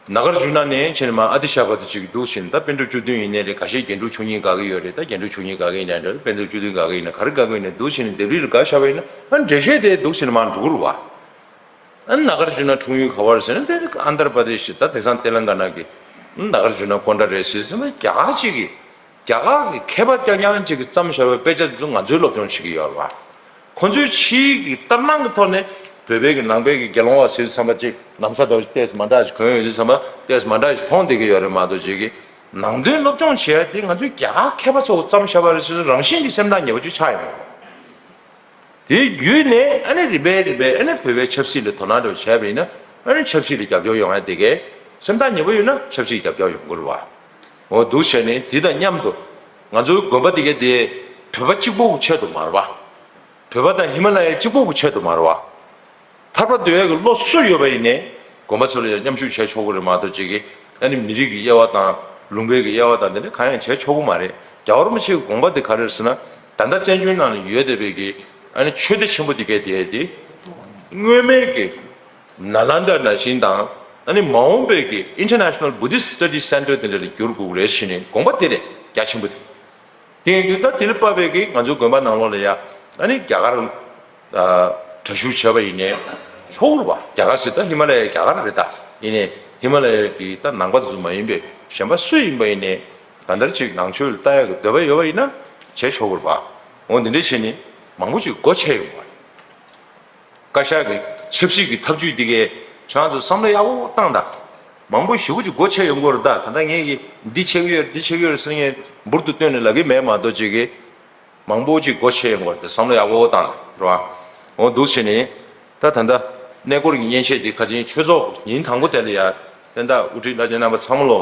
ནཱ་གཱར་ཇུ་ན་ནས་བྱས་ནས་མ་ཨ་ཏི་ཤ་བར་དུ་ཅིག་འདུག་ཟེར་ནས། ད་པཎ་གྲུབ་བཅུ་བདུན་ཡིན་ནའི་རེད། ཁ་ཤས་རྒྱན་དྲུག་མཆོག་གཉིས་དགའ་གི་ཡོད་རེད། ད་རྒྱན་དྲུག་མཆོག་གཉིས་དགའ་གི་ཡིན་ནའི་འདྲ་རེད། པཎ་གྲུབ་བཅུ་བདུན་དགའ་གི་ཡིན་ནའི་ག་རེ་དགའ་གི་ཡིན་ནའི་འདུག་ཟེར་ནས་ལྡེབས་རིས་ལ་དགའ་བཞག་པ་ཡིན་ན། ཨ་འགྲེལ་བཤད་དེ་འདུག་ཟེར་ནས་མ་འགྲོ་གི་རེད་བ། ཨ་ནཱ་གཱར་ཇུ་ན་འཁྲུངས་ཡུལ་ག་བར་ཟེར་ན་དེ་ནི་ཨན་དྷར་པྲ་དེ་ཤི། ད་དེང་སང་ཏེ་ལང་ག་ན་གི་ནཱ་གཱར་ཇུ་ན་ཀོན་ཌ་རེད་ཟེར་ཟེར་ན། རྒྱ་གར་གཅིག་གི་རྒྱ་གར་གི་མཁས་པ་རྐྱང་རྐྱང་གཅིག་གིས་བརྩམས་བཞག་པའི་དཔེ་ཆ་དེ་ཚོ་ང་ཚོས་སློབ་སྦྱོང་བྱེད་ཀྱི་ཡོད་རེད་བ། ཁོ་ཚོའི་ཕྱིའི་གི་ལྟར་སྣང་གི་ཐོག་ནས་བོད་པའི་གི་ནང་པའི་གི་དགེ་སློང་བ་ཟེར་དུས་ཙམ་པ་ཅིག་ན་བཟའ་འདྲ་བོ་ཞིག་ཏོག་ཙམ་མ་འདྲ་ཞིག་གོན་ཡོང་དུས་ཙམ་པ་ཏོག་ཙམ་མ་འདྲ་ཞིག་མཐོང་བསྡད་ཀྱི་ཡོད་རེད་མ་གཏོགས། ཅིག་གི་ནང་དོན་སློབ་སྦྱོང་བྱེད་ཡ་དེ་ང་ཚོའི་རྒྱ་གར་མཁས་པ་ཚོ་གིས་བརྩམས་བཞག་པ་རེད་ཟེར་ན་རང་བཞིན་གྱིས་སེམས་ཐག་ཉེ་པོ་ཅིག་ཆགས་ཡོང་། དེའི་བརྒྱུད་ནས་ཨ་ནི་རིམ་པས་རིམ་པས་ཨ་ནི་བོད་པའི་ཆབ་སྲིད་ལ་དོ་སྣང་འདྲ་བོ་བྱས་པ་ཡིན་ན། ཨ་ནི་ཆབ་སྲིད་ལ་རྒྱབ་སྐྱོར་ཡོང་ཡ་དེ་གས་སེམས་ཐག་ཉེ་པོ་ཡོད་ན་ཆབ་སྲིད་རྒྱབ་སྐྱོར་ཡོང་གི་རེད་བ། འོ་འདུག་བྱས་ནས་དེ་དང་མཉམ་དུ་ང་ཚོའི་དགོན་པ་དེ་གས་དེ་བོད་པ་གཅིག་པོ་གི་ཆེད་དུ་མ་རེད་བ། བོད་པ་དང་ཧི་མ་ལ་ཡའི་གཅིག་པོ་གི་ཆེད་དུ་མ་རེད་བ། ཐར་པ་འདོད་ཡ་གི་བློ་སུ་ཡོད་པ་ཡིན་ནའི་དགོན་པ་ཚོ་ལ་ཡང་མཉམ་ཞུགས་བྱས་ཆོག་གི་རེད་མ་གཏོགས། ཅིག་གི་ཨ་ནི་མི་རིགས་ཀྱི་དབྱེ་བ་དང་ལུང་པའི་གི་དབྱེ་བ་དང་དེ་འདྲ་གང་ཡང་བྱས་ཆོག་གི་མ་རེད། རྒྱལ་བ་རིན་པོ་ཆེའི་དགོངས་པ་དེ་ག་རེ་རེད་ཟེར་ན། ད་ལྟ་བཙན་བྱོལ་ནང་ལ་ཡོད་བསྡད་པའི་གི་ཨ་ནི་ཆོས་སྡེ་ཆེན་པོ་དེ་གས་དེ་དེ་སྔོན་མའི་གི་ནཱ་ལནྡཱ་ནང་བཞིན་དང་། ཨ་ནི་མ་འོངས་པའི་གི་International Buddhist Study Center དེ་འདྲ་ལ་འགྱུར་དགོས་རེད་ཟེར་ནས་དགོངས་པ་དེ་རེད། རྒྱ་ཆེན་པོ་དེ། དེ་ཡིན་དུས་ད་དེ་ལ་དཔག་པའི་གི་ང་ཚོའི་དགོན་པ་ནང་ལོགས་ལ་ཡ་ཨ་ནི་རྒྱ་གར་ཨ་གྲྭ་ཞུགས་བྱས་པ་ཡིན་ནའི་ཆོག་གི་རེད་བ། རྒྱ་གར་ཟེར་ད་ཧི་མ་ལ་ཡའི་རྒྱ་གར་རེད། ད་ཡིན་ནའི་ཧི་མ་ལ་ཡའི་གི་ད་ནང་པ་དེ་ཚོ་མ་ཡིན་པའི་གཞན་པ་སུ་ཡིན་པ་ཡིན་ནའི་གང་ལྟར་ཅིག་ནང་ཆོས་ལ་ལྟ་ཡག་གི་འདོད་པ་ཡོད་པ་ཡིན་ན་བྱས་ཆོག་གི་རེད་བ། འོ་འདི་འདྲ་བྱས་ནས་མང་པོ་ཅིག་སྒོ་ཕྱེ་ཡོང་བ་རེད། བཀའ་ཤག་གི་ཆབ་སྲིད་ཀྱི་ཐབས་ཇུས་འདི་གའི་ཁྱེད་རང་ཚོ་བསམ་བློ་ཡག་པོ་བཏང་དང་། མང་པོ་ཞེ་པོ་ཅིག་སྒོ་ཕྱེ་ཡོང་གི་ཡོད་རེད། ད་ད་ལྟ་ངས་ཀྱིས་འདི་བྱེད་ཀྱི་ཡོད་རེད། འདི་བྱེད་ཀྱི་ཡོད་རེད་ཟེར་ངས་འབུར་དུ་བཏོན་ནས་ལབ་ཀྱི་མེད་མ་གཏོགས། ཅིག་གིས་མང་པོ་ཅིག་སྒོ་ཕྱེ་ཡོང་གི་ཡོད་རེད། བསམ་བློ་ཡག་པོ་བཏང་རེད་བ། འོ་འདུག་བྱས་ནས་ད་ད་ལྟ་གནས་སྐོར་གྱི་མཉེན་ཆས་འདི་ཁ་ཆེ་ཆོས་ཚོགས་ཉིན་དང་པོ་དེ་ལ་ཡ་བསྟན་བདག་དབུ་ཁྲིད་བླ་ཆེན་རྣམ་པ་ཚང་མ་ལོ་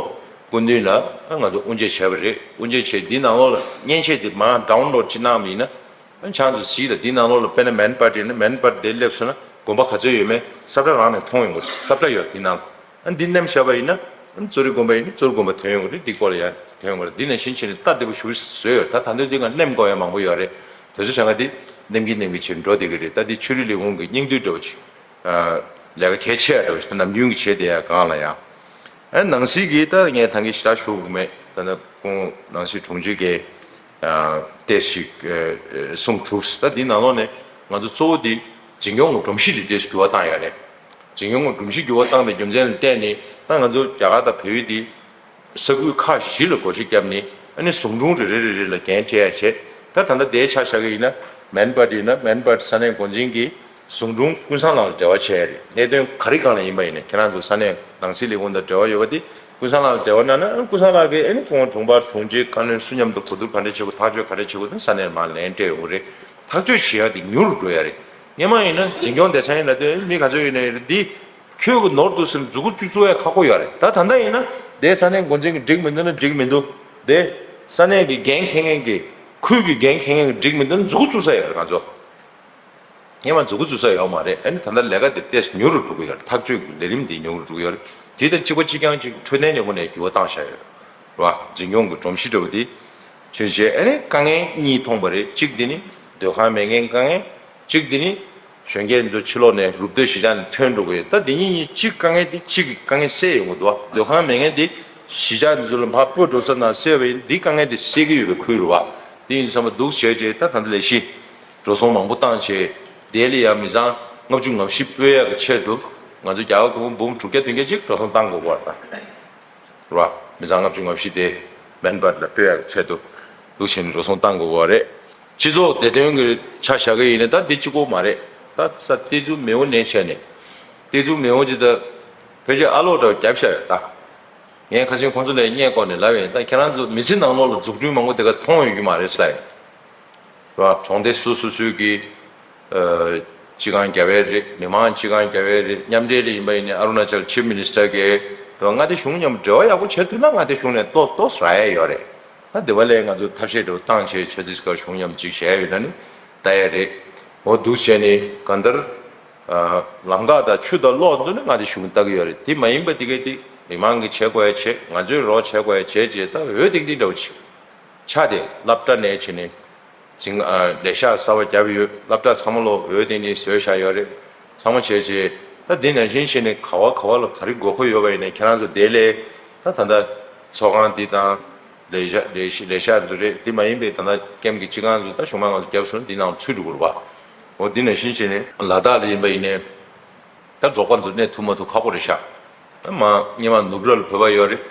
སྐུ་མདུན་ལ་ང་ཚོ་དབུ་འབྱེད་བྱས་པ་རེད། དབུ་འབྱེད་བྱས་འདི་ནང་ལོགས་ལ་མཉེན་ཆས་འདི་མར་ཌའོན་ལོཌ་ཅིག་གནང་བ་ཡིན་ན། ཨ་ནི་ཁྱེད་ཚོ་གཟིགས་དང་། འདི་ནང་ལོགས་ལ་དཔེར་ན་མན་པར་ཡིན་ན་མན་པར་དེ་སླེབས་སོང་ན་དགོན་པ་ག་ཚོད་ཡོད་མེད་ས་བཀྲ་རང་ནས་མཐོང་ཡོང་གི་རེད། ས་བཀྲ་ཡོད་འདི་ནང་ལ། ཨ་ནི་འདི་མནན་བཞག་པ་ཡིན་ན་ཨ་ནི་གཙོ་རིག་དགོན་པ་ཡིན་ན་གཙོ་རིག་དགོན་པ་ཐོན་ཡོང་གི་རེད། འདི་སྐོར་ལ་ཡང་ཐོན་ཡོང་གི་རེད། འདི་ནང་བཞིན་བྱས་ནས་ལྟ་བདེ་པོ་ཞེ་པོ་བཟོས་ཡོད། ད་ད་དུང་འདི་སྒང་མནན་དགོས་ཡ་མང་པོ་ཡོད་རེད། དེ་ཚོ་གྲངས་ཀ་འདི་མནན་གྱིན་མནན་གྱིན་བྱས་འགྲོ་བསྡད་ཀྱི་རེད། ད་འདི་ཆོས་རིག་ལས་ཁུངས་ཀྱི་སྙིང་བསྡུས་འདྲ་བོ་ཅིག་ལས་ཀ་གལ་ཆེ་ཡ་འདྲ་བོ་ཞིག་ད་ནམ་རྒྱུན་གྱི་བྱས་བསྡད་ཡ་སྒང་ལ་ཡང་། ཨ་ནང་སྲིད་ཀྱི་ད་ངས་ད་གིན་ཞེ་དྲག་ཞུ་དགོས་མེད། ད་ནི་ཁོང་ནང་སྲིད་དྲུང་ཆེ་གིས་ཨ་ཏོག་ཙམ་ཞིག་ཨ་གསུངས་གྲུབ། ད་འདི་ནང་ལོགས་ནས་ང་ཚོ་གཙོ་བོ་འདི་འཛིན་སྐྱོང་གི་སྒྲོམ་གཞི་འདི་ཏོག་ཙམ་འགྱུར་བ་བཏང་ཡ་རེད། འཛིན་སྐྱོང་གི་སྒྲོམ་གཞི་འགྱུར་བ་བཏང་པའི་རྒྱུ་མཚན་ལ་བརྟེན་ནས་ད་ང་ཚོ་རྒྱ་གར་དང་བལ་ཡུལ་འདི་ས་ཁུལ་ཁག་བཞི་ལ་སྒོ་ཕྱེ་བརྒྱབ་ནས། ཨ་ནི་ཟུང་དྲུང་རེ་རེ་རེ་རེ་ལ་འགན་སྤྲད་ཡ་བྱས། ད་ད་ལྟ་དེའི་ཆ་བཞག་གི་ཡིན་ན་མན་པར་ཡིན་ན་མན་པར་ས་གནས་འགོ་འཛིན་གྱིས་ཟུང་དྲུང་ཀུན་བཟང་ལགས་ལ་འབྲེལ་བ་བྱས་ཡ་རེད། གནད་དོན་ག་རེ་སྒང་ལ་ཡིན་པ་ཡིན་ནའི་ཁྱེད་རང་ཚོ་ས་གནས་ནང་སྲིད་ལས་ཁུངས་དང་འབྲེལ་བ་ཡོད་པ་དེ་ཀུན་བཟང་ལགས་ལ་འབྲེལ་བ་གནང་ན། ཨ་ནི་ཀུན་བཟང་ལགས་ཀྱིས་ཨ་ནི་ཁོང་དྲུང་འཕར་དྲུང་ཆེ་བཀའ་བློན་སུ་མཉམ་དུ་གོ་བསྡུར་ག་འདྲ་བྱེད་དགོས་དང་ས་གནས་མར་ལན་སྤྲད་ཡོང་གི་རེད། ཐག་གཅོད་བྱེད་ཡ་དེ་ཉུང་རུ་འགྲོ་ཡ་རེད། སྔོན་མ་ཡིན་ན་འཛིན་སྐྱོང་སྡེ་ཚན་ཡིན་ན་དེ་མི་ག་ཚོད་ཡིན་ན་ཡིན་རེད། འདི་ཁྱོད་ཀྱི་ནོར་འདུག་ཟེར་ནས་མཛུབ་གུ་གཅིག་བཙུགས་ཡ་ཁག་པོ་ཡོད་རེད། ད་ད་ལྟ་ཡིན་ན་དེ་ས་གནས་འགོ་འཛིན་གྱིས་འགྲིག་མི་འདུག་ན་འགྲིག་མི་འདུག་དེ་ས་གནས་ཀྱི་འགན་འཁྱེར་མཁན་གྱི་ཁུལ་གྱི་འགན་འཁྱེར་མཁན་གྱིས་འགྲིག་མི་འདུག་ན་མཛུབ་གུ་བཙུགས་ས་ཡོད་རེད་ང་ཚོ། སྔོན་མ་མཛུབ་གུ་བཙུགས་ས་ཡོད་མ་རེད། ཨ་ནི་ད་ལྟ་ལས་ཀ་དེ་ཏོག་ཙམ་ཉུང་རུ་འགྲོ་གི་ཡོད་རེད། ཐག་གཅོད་ཀྱི་ལས་རིམ་དེ་ཉུང་རུ་འགྲོ་གི་ཡོད་རེད། དེ་དང་གཅིག་པ་གཅིག་རྐྱང་གཅིག་འཕྲོད་བསྟེན་ལས་ཁུངས་ནས་འགྱུར་བ་བཏང་བཞག་ཡོད་རེད་བ། འཛིན་སྐྱོང་གི་སྒྲོམ་གཞི་འདྲ་བོ་དེ་ཆུང་བྱས། ཨ་ནི་དཀའ་ངལ་གཉིས་མཐོང་བ་རེད། གཅིག་དེ་ནི་སྡོད་ཁང་མེད་མཁན་དཀའ་ངལ། གཅིག་དེ་ནི་གཞོན་སྐྱེས་ཚོ་ཕྱི་ལོགས་ནས་རུབ་སྡོད་གཞིས་ཆགས་ནས་ཐོན་འགྲོ་གི་ཡོད། ད་དེ་གཉིས་གཉིས་གཅིག་དཀའ་ངལ་དེ་གཅིག་གི་དཀའ་ངལ་སེལ་ཡོང་གི་འདུག་བ། སྡོད་ཁང་མེད་མཁན་དེ་གཞིས་ཆགས་འདི་ཚོ་ལ་ཕར་སྤོས་འགྲོ་ས་ནང་སེལ་བ་ཡིན། འདི་དཀའ་ངལ་དེ་སེལ་གི་ཡོད་པའི་ཁུལ་རེད་བ། དེ་ཡིན་ཙང་མ་འདུག་བྱས་བྱས་ད་ད་ལྟ་ལས་གཞི་འགྲོ་སོང་མང་པོ་བཏང་བྱས། དེ་ལ་ཡང་མི་ཚང་ལྔ་བཅུ་ང་བཞི་སྤོ་ཡག་གི་ཆེད་དུ་ ང་ཚོ་རྒྱ་གར་གོང་འབུམ་དྲུག་བརྒྱ་བདུན་བརྒྱ་ཅིག་འགྲོ་སོང་བཏང་དགོས་པ་དང་། རེད་བ། མི་ཚང་ལྔ་བཅུ་ང་བཞི་དེ་མེན་པར་ལ་སྤོས་ཡག་ཆེད་དུ་འདུག་བྱས་ནས་འགྲོ་སོང་བཏང་དགོས་པ་རེད། སྤྱི་ཚོགས་བདེ་དོན་གྱི་ཆ་བཞག་གི་ཡིན་ན་ད་འདི་གཅིག་པོ་མ་རེད། ད་ས་ཏི་ཙུ་མེའོ་ནས་བྱས་ནས་ཏི་ཙུ་མེའོ་ཅི་ད་ཕལ་ཆེར་ཨ་ལོག་འདྲ་བརྒྱབ་བཞག་ཡོད་ད། ངས་ཁ་སང་ཁོང་ཚོ་ལ་བརྙན་བཀོད་ནས་ལབ་ཡིན། ད་ཁྱེད་རང་ཚོ་མི་ཚེ་ནང་ལོགས་ལ་འཛུགས་སྐྲུན་མང་པོ་དེ་ག་མཐོང་ཡོད་ཀྱི་མ་རེད་ཟེར་ལབ་ཡིན། རེད་བ། གྲོང་སྡེ་སོ་སོ་སོའི་གི་ཨ་སྤྱི་ཁང་རྒྱབ་ཡས་རེད། མི་མང་སྤྱི་ཁང་རྒྱབ་ཡས་རེད། མཉམ་འབྲེལ་ལ་ཡིན་པ་ཡིན་ནའི་ཨ་རུ་ན་ཅལ་ཆིབ་མི་ནི་སི་ཊར་གིས་རེད་བ། མངའ་སྡེ་གཞུང་མཉམ་འབྲེལ་བ་ཡག་པོ་བྱས་ཐུབ་ན་མངའ་སྡེ་གཞུང་ནས་ཏོག་ཏོག་རག་ཡས་ཡོད་རེད། ད་དེ་བ་ལས་ང་ཚོ་ཐབས་ཤེས་འདྲ་བོ་བཏང་བྱས་ཆབ་སྲིད་སྒར་གཞུང་མཉམ་ཅིག་བྱས་ཡོད་ན་ནི་ལྟ་ཡས་རེད། འོ་འདུག་བྱས་ནས་གང་ལྟར། ཨ་ལམ་ཁ་དང་ཆུ་དང་གློག་ཚོ་ནི་མངའ་སྡེ་གཞུང་ལྟ་གི་ཡོད་རེད། དེ་མ་ཡིན་པ་དེ་གས་དེ་མི་མང་གིས་བྱེད་དགོས་ཡ་བྱེད། ང་ཚོས་རོགས་བྱེད་དགོས་ཡ་བྱེད་ཅེས་ད་འོས་ཏིང་ཏིང་འདྲ་བོ་བྱེད། ཆ་དེ་སློབ་གྲྭ་ནས་བྱས་ནས་འཛིན་ཨ་ལས་ཤག་གསར་པ་བརྒྱབ་ཡོད། སློབ་གྲྭ་ཚང་མ་ལོ་འོས་ཏིང་ཏིང་བཟོས་བཞག་ཡོད་རེད། ཚང་མ་བྱས་བྱས་ད་འདི་ནང་བཞིན་བྱས་ནས་ག་བ་ག་བ་ལ་ག་རེ་དགོས་མཁོ་ཡོད་པ་ཡིན་ནའི་ཁྱེད་རང་ཚོ་དེ་ལས་ད་ད་ལྟ་ཚོགས་ཁང་འདི་དང་ལས་ཤག་ལས་ཤག་ལས་ཤག་ཚོ་རེད། དེ་མ་ཡིན་པའི་ད་ལྟ་ཀེམ་གྱི་སྤྱི་ཁང་ཚོ་ད་གཞུང་མང་ང་ཚོ་བརྒྱབ་སོང་། འདི་ནང་ཚུད་འགྲོ་དགོས་རེད་པ། འོ་འདི་ནང་བཞིན་བྱས་ནས་ལ་དྭགས་ལ་ཡིན་པ་ཡིན་ནའི། ད་འབྲོག་པ་ཚོ་གནས་ཐུབ་མ་ཐུབ་ཁག་པོ་རེད་ཤག་ད་མ་སྔོན་མ་ནུབ་ར་ལ་བོད་པ་ཡོད་རེད།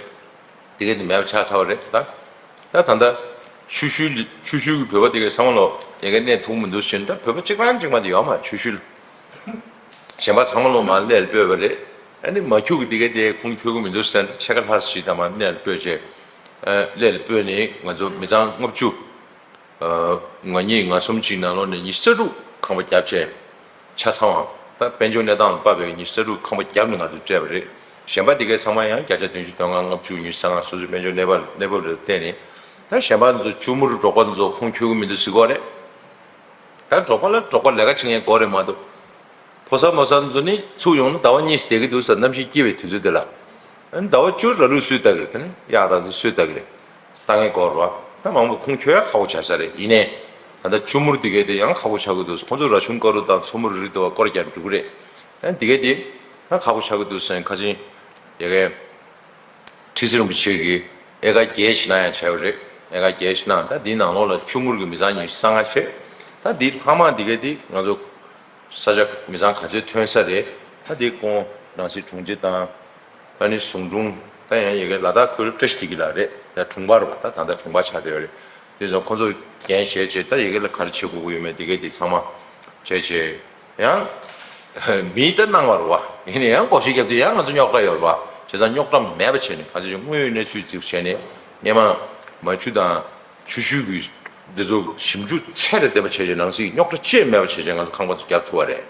དེ་གས་དེ་མེད་པ་ཆགས་ཚར་བ་རེད་ད། ད་ད་ལྟ་ཆུ་ཤུལ་ལི་ཆུ་ཤུལ་གྱི་བོད་པ་དེ་གས་ཚང་མ་ལོ་ཡ་གི་གནས་ཐུབ་མི་འདུག་ཟེར་ན། ད་བོད་པ་གཅིག་རང་གཅིག་མ་དེ་ཡོད་མ་རེད་ཆུ་ཤུལ། གཞན་པ་ཚང་མ་ལོ་མར་གླེ་ལ་སྤོས་པ་རེད། ཨ་ནི་མ་ཁྱུག་གི་དེ་གས་དེ་ཁུངས་འཁྱོལ་གི་མི་འདུག་ཟེར་ན། ཕྱེད་ཀ་ལྷག་ཞིག་ད་མར་གླེ་ལ་སྤོས་བྱས། ཨ་གླེ་ལ་སྤོས་ནས་ང་ཚོ་མི་ཚང་ལྔ་བཅུ། ང་གཉིས་ང་གསུམ་གཅིག་ནང་ལོགས་ནས་ཉི་ཤུ་རྩ་དྲུག་ཁང་པ་བརྒྱབ་བྱས། ཆ་ཚང་བ་ད་དཔལ་འབྱོར་གནས་སྟངས་ལ་དཔག་པའི་ཉི་ཤུ་རྩ་དྲུག་ཁང་པ་བརྒྱབ་ནས་ང་ཚོས་སྤྲད་པ་རེད། གཞན་པ་དེ་གའི་ཚང་མ་ཡང་བརྒྱ་ཆ་བདུན་ཅུ་དོན་ལྔ་ལྔ་བཅུ་ཉི་ཤུ་རྩ་ལྔ་སོ་སོའི་དཔལ་འབྱོར་གནས་བབ་གནས་བབ་ལ་བརྟེན་ནས། ད་གཞན་པ་ཚོ་ཆུ་མུར་འབྲོག་པ་ཚོ་ཁུངས་འཁྱོལ་གི་མི་འདུག་ཟེར་གོ་རེད། ད་འབྲོག་པ་ལ་འབྲོག་པ་ལས་ཀ་བྱེད་མཁན་དགོས་རེད་མ་གཏོགས། ཕོ་གསར་མོ་གསར་ཚོ་ནི་ཚུར་ཡོང་ན་ཟླ་བ་གཉིས་བསྡད་ཀྱི་འདུག་ཟེར་གནམ་གཤིས་སྐྱིད་པའི་དུས་ཚོད་དེ་ལ། ཨ་ནི་ཟླ་བ་བཅུ་ར་ལུག་སུས་ལྟ་གི་རེད། ད་ནི་གཡག་དང་ཚོ་སུས་ལྟ་གི་རེད། ལྟ་མཁན་དགོས་རེད་བ། ད་མང་པོ་ཁུངས་འཁྱོལ་ཡ་ཁག་པོ་ཆགས་ས་རེད། ཡིན་ནའི་ད་ལྟ་ཆུ་མུར་འདི་གས་དེ་ཡང་ཁག་པོ་ཆགས་ཀྱི་འདུག་ཁོང་ཚོ་ར་ཆུང་དཀར་རུ་དང་མཚོ་མུར་རི་དུ་བ་སྐོར་རྒྱག་འགྲོ་གི་རེད། ཨ་ནི་འདི་གས་དེ་ད་ཁག་པོ་ཆགས་ཀྱི་འདུག་ཟེར་ཁ་ཆེན་ཡ་གའི། ཁྲི་ཟུར་རིན་པོ་ཆེ་གིས་དབྱེ་ཁ་བརྒྱད་ཞིག་གནང་ཡ་བྱས་པ་རེད། དབྱེ་ཁ་བརྒྱད་ཞིག་གནང་། ད་འདིའི་ནང་ལོགས་ལ་ཆུ་མུར་གྱི་མི་ཚང་ཉི་ཤུ་རྩ་ལྔ་བྱས། ད་འདི་ལྷག་མ་འདི་གས་འདི་ང་ཚོ་ས་ཆ་མི་ཚང་ག་ཚོད་ཐོན་ས་རེད། ད་འདི་ཁོང་རང་སྲིད་དྲུང་ཆེ་དང་ཨ་ནི་ཟུང་དྲུང་། ད་ཡང་ཡ་གའི་ལ་དྭགས་ཁུལ་བཀྲ་ཤིས་བདེ་སྐྱིད་ལགས་རེད། ད་དྲུང་འཕར་བ། ད་ད་ལྟ་དྲུང་འཕར་ཆགས་བསྡད་ཡོད་རེད། དེ་ཚོ་ཁོང་ཚོ་འགན་བཞེས་བྱས། ད་ཡ་གའི་ལ་ག་རེ་བྱེད་དགོས་ཀྱི་ཡོད་མེད་དེ་གས་དེ་ཚང་མ་བྱས་བྱས། ཡང་མིས་ད་གནང་བ་རེད་བ། ཡིན་ནའི་ཡང་བགོ་བཤའ་བརྒྱབ་དུས་ཡང་ང་ཚོ་རྙོག་དྲ་ཡོད་རེད་བ། བྱས་ཙང་རྙོག་དྲ་མེད་པ་བྱས་ནས། ག་ཚོད་ཅིག་དངོས་ཡོད་གནས་ཚུལ་གཟིགས་བྱས་ནས། སྔོན་མ་མ་ཆུ་དང་ཆུ་ཤུལ་གྱི་འདི་ཚོ་ཞིབ་འཇུག་ཚད་ལས་འདས་པ་བྱས་བྱས། ནང་སྲིད་རྙོག་དྲ་ཅི་ཡང་མེད་པ་བྱས་བྱས་ང་ཚོ་ཁང་པ་ཚོ་བརྒྱབ་ཐུབ་པ་རེད།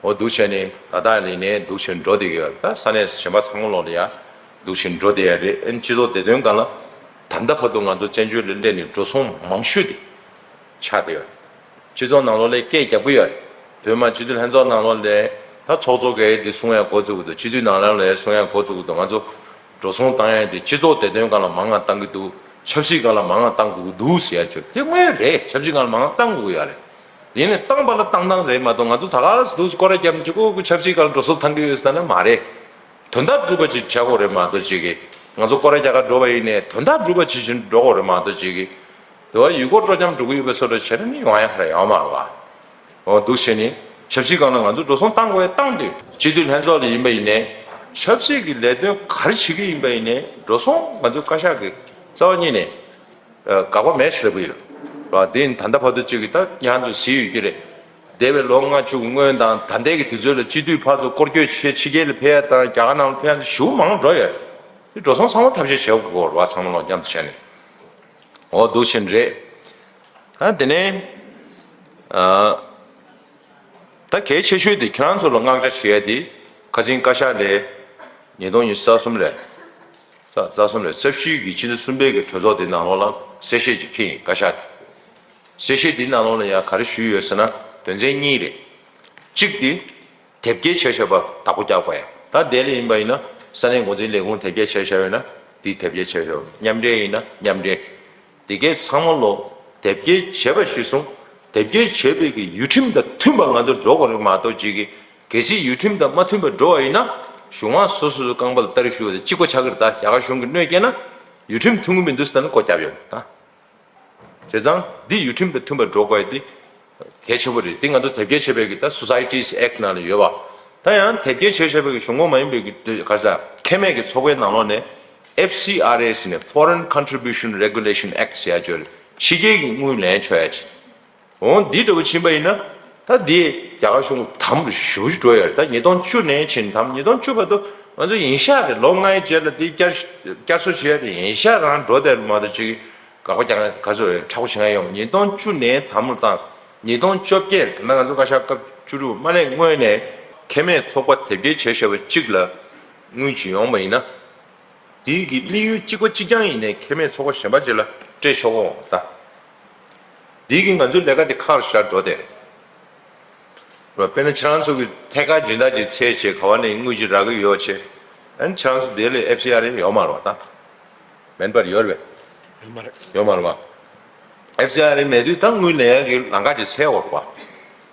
འོ་འདུག་བྱས་ནས་ལ་དྭགས་ལ་ཡིན་ནའི་འདུག་བྱས་འགྲོ་བསྡད་ཀྱི་ཡོད། ད་ས་གནས་གཞན་པ་ཚང་མ་ལོག་ལ་ཡ་འདུག་བྱས་འགྲོ་བསྡད་ཡ་རེད། ཨ་ནི་སྤྱི་ཚོགས་བདེ་དོན་སྒང་ལ་ད་ལྟ་བར་དུ་ང་ཚོ་བཙན་བྱོལ་ལ་སླེབས་ནས་འགྲོ་སོང་མང་ཤོས་དེ་ཆགས་བསྡད་ཡོད། སྤྱི་ཚོགས་ནང་ལོགས་ལ་སྐད་རྒྱག་གི་ཡོད། བོད་མི་སྤྱི་འཐུས་ལྷན་ཚོགས་ནང་ལོགས་ལ་ད་ཚོགས་གཙོ་གིས་འདི་གསུང་ཡ་འགོ་བཙུགས་འདུག་སྤྱི་འཐུས་ནང་ལོགས་ལ་གསུང་ཡ་འགོ་བཙུགས་འདུག་ང་ཚོ་འགྲོ་སོང་བཏང་ཡ་དེ་སྤྱི་ཚོགས་བདེ་དོན་སྒང་ལ་མང་ང་བཏང་གི་འདུག་ཆབ་སྲིད་སྒང་ལ་མང་ང་བཏང་དགོས་ཀྱི་འདུག་ཟེར་ཡ་ཅིག་དེ་དངོས་ཡོད་རེད། ཆབ་སྲིད་སྒང་ལ་མང་ང་བཏང་དགོས་ཀྱི་ཡོད་རེད། ཡིན་ནའི་བཏང་པ་ལ་བཏང་སྟངས་རེད་མ་གཏོགས། ང་ཚོ་ད་ག་སེ་འདུག་སེ་སྐོར་ར་བརྒྱབ་ནས་ཅིག་ཁོ་ཁོ་ཆབ་སྲིད་སྒང་ལ་འགྲོ་སོང་བཏང་གི་ཡོད་ཟེར་ན་མ་རེད། དོན་དག་སྒྲུབ་པ་ཅིག་བྱ་དགོས་རེད་མ་གཏོགས། ཅིག་གིས་ང་ཚོ་སྐོར་ར་རྒྱག་ག་འགྲོ་བ་ཡིན་ནའི་དོན་དག་སྒྲུབ་པ་ཅིག་བྱེད་འགྲོ་དགོས་རེད་མ་གཏོགས། ཅིག་གིས་དེ་བ་ཡུལ་སྐོར་སྤྲོ་འཆམ་འགྲོ་གི་ཡོད་པའི་བཟོ་འདྲ་བྱས་ན་ནི་ཡོང་ཡ་ག་རེ་ཡོད་མ་རེད་བ། འོ་འདུག་བྱས་ནས་ཆབ་སྲིད་སྒང་ལ་ང་ཚོ་འགྲོ་སོང་བཏང་དགོས་ཡ་བཏང་དུས། སྤྱི་འཐུས་ལྷན་ཚོགས་ལ་ཡིན་པ་ཡིན་ནའི། ཆབ་སྲིད་ཀྱི་ལས་དོན་ག་རེ་བྱེད་ཀྱི་ཡིན་པ་ཡིན་ནའི། འགྲོ་སོང་ང་ཚོ་བཀའ་ཤག་གི་རྩ་བ་ཉིད་ནས་དགག་པ་མེད་ཟེར་གྱི་ཡོད་རེད་བ། དེ་ཡིན་ད་ལྟ་བར་དུ་ཅིག་གིས་ད་ཉག་ཏུ་གཟིགས་ཡོད་ཀྱི་རེད། འདས་པའི་ལོ་ལྔ་བཅུ་སྔོན་དང་ད་ལྟའི་གི་དུས་ཚོད་ལ་སྤྱི་འཐུས་ཕར་ཚུར་སྐོར་སྐྱོད་བྱེད། ཕྱི་རྒྱལ་ལ་ཕེབས་ཡ་དང་རྒྱ་གར་ནང་ལ་ཕེབས་ཡ་ཞེ་པོ་མང་འགྲོ་ཡོད་རེད། དེ་འགྲོ་སོང་ཚང་མ་ཐབས་ཤེས་བྱེད་དགོས་རེད་བ། ཚང་མ་ལོ་མཉམ་དུ་བྱས་ནས། འོ་འདུག་བཞིན་རེད། ད་དེ་ནས་ཨ་ད་གལ་ཆེ་ཤོས་དེ་ཁྱེད་རང་ཚོ་ལ་བསྔགས་བརྗོད་བྱེད་ཡ་དེ། ཁ་ཆེན་བཀའ་ཤག་ལས་ཉིས་སྟོང་ཉི་ཤུ་རྩ་གསུམ་ལས། རྩ་རྩ་གསུམ་ལས་རྩ་བཞི་གི་སྤྱི་ཟླ་གསུམ་པའི་གི་གྲོས་ཚོགས་དེ་ནང་ལོགས་ལ་གསལ་བཤད་ཅིག་ཕུལ་ཡིན། བཀའ་ཤག་དེ། གསལ་བཤད་དེ་ནང་ལོགས་ལ་ཡང་ག་རེ་ཞུས་ཡོད་ཟེར་ན། དོན་ཚན་གཉིས་རེད། གཅིག་དེ། དེབ་སྐྱེལ་བྱས་བྱས་པ་བདག་པོ་རྒྱག་པ་ཡ། ད་དེ་ལ་ཡིན་པ་ཡིན་ན་ས་གནས་འགོ་འཛིན་ལས་ཁུངས་དེབ་སྐྱེལ་བྱས་བྱས་ཡོད་ན་དེ་དེབ་སྐྱེལ་བྱས་བྱས། མཉམ་འབྲེལ་ཡིན་ན་མཉམ་འབྲེལ། དེ་གའི་ཚང་མ་ལོ་དེབ་སྐྱེལ་བྱས་པ་གཞིར་བཟུང་། དེབ་སྐྱེལ་བྱས་པའི་གི་ཡུལ་ཁྲིམས་དང་མཐུན་པ་ང་ཚོ་འགྲོ་དགོས་རེད་མ་གཏོགས། ཅིག་གིས་གལ་སྲིད་ཡུལ་ཁྲིམས་དང་མ་མཐུན་པ་འགྲོ་བ་ཡིན་ན། གཞུང་དམངས་སོ་སོ་སོའི་རྐང་པ་ལ་སྟ་རེ་གཞུ་བ་དང་གཅིག་པ་ཆགས་ཀྱི་རེད། ད་རྒྱ་གར་གཞུང་གིས་གནོད་སྐྱེལ་ན་ཡུལ་ཁྲིམས་མཐུན་གྱི་མི་འདུག་ཟེར་ན་སྒོ་བརྒྱབ་ཡོང་ད། བྱས་ཙང་འདི་ཡུལ་ཁྲིམས་དང་མཐུན་པར་འགྲོ་དགོས་ཡ་དེ་གལ་ཆེ་པོ་རེད། དེ་ང་ཚོ་དེབ་སྐྱེལ་བྱས་པའི་གི་ད་Societies Act ནང་ལ་ཡོད་པ། ད་ཡང་དེབ་སྐྱེལ་བྱས་བཞག་པའི་གཞུང་གོང་མ་ཡིན་པའི་གི་ག་རེ་ཟེར་ཁེ་མེད་ཀྱི་ཚོགས་པའི་ནང་ལོགས་ནས་F C R A ཟེར་ནས་Foreign Contribution Regulation Act ཟེར་ཡ་ཅིག་ཡོད་རེད། ཕྱི་རྒྱལ་གྱི་དངུལ་ལེན་ཆོག་ཡ་ཅིག་འོ་འདི་འདྲ་བོ་ཕྱིན་པ་ཡིན་ན་ད་འདི་རྒྱ་གར་གཞུང་དམ་རུ་ཞེ་པོ་ཅིག་འགྲོ་ཡོད་རེད། ད་ཉིས་སྟོང་བཅུ་ནས་ཕྱིན་དམ་ཉིས་སྟོང་བཅུ་བར་དུ་ང་ཚོ་ཡིན་ཤག་རེད། ལོ་ལྔའི་རྗེས་ལ་འདི་བསྐྱར་བསྐྱར་གསོ་བྱེད་ཡ་དེ་ཡིན་ཤག་རང་འགྲོ་བསྡད་མ་གཏོགས་ཅིག་དགག་པ་རྒྱག་ཡ་ག་ཚོད་རེད། ཁག་པོ་བྱེད་ཡ་ཡོང་། ཉིས་སྟོང་བཅུ་ནས་དམ་རུ་བཏང་། ཉིས་སྟོང་བཅོ་བརྒྱད་ད་ལྟ་ང་ཚོ་བཀའ་ཤག་སྐབས་བཅུ་དྲུག་མ་སླེབས་སྔོན་ནས་ཁེ་མེད་ཚོགས་པ་དེབ་སྐྱེལ་བྱས་བཞག་པ་གཅིག་ལ་དངུལ་ཅིག་ཡོང་བ་ཡིན་ན། དེའི་གི་དམིགས་ཡུལ་གཅིག་པ་གཅིག་རྐྱང་ཡིན་ནའི་ཁེ་མེད་ཚོགས་པ་གཞན་པ་ཅིག་ལ་སྤྲད་ཆོག་གོ་ད། དེའི་གི་ང་ཚོའི་ལས་ཀ་དེ་ཁག་ཤར་འགྲོ་དེ། དཔེར་ན་ཁྱེད་རང་ཚོ་གི་ཐད་ཀར་སྦྱིན་བདག་ཅིག་འཚོལ་བྱས་ག་བ་ནས་དངུལ་ཅིག་རག་གི་ཡོད་བྱས། ཨ་ནི་ཁྱེད་རང་ཚོ་དེ་ལས་F C R A ཡོད་མ་རེད་པ་ད། མེད་པར་ཡོད་རེད་པས། ཡོད་མ་རེད། ཡོད་མ་རེད་པ། F C R A མེད་དུས་ད་དངུལ་ལེན་ཡག་གི་ལམ་ཁ་ཅིག་འཚོལ་དགོས་རེད་པ།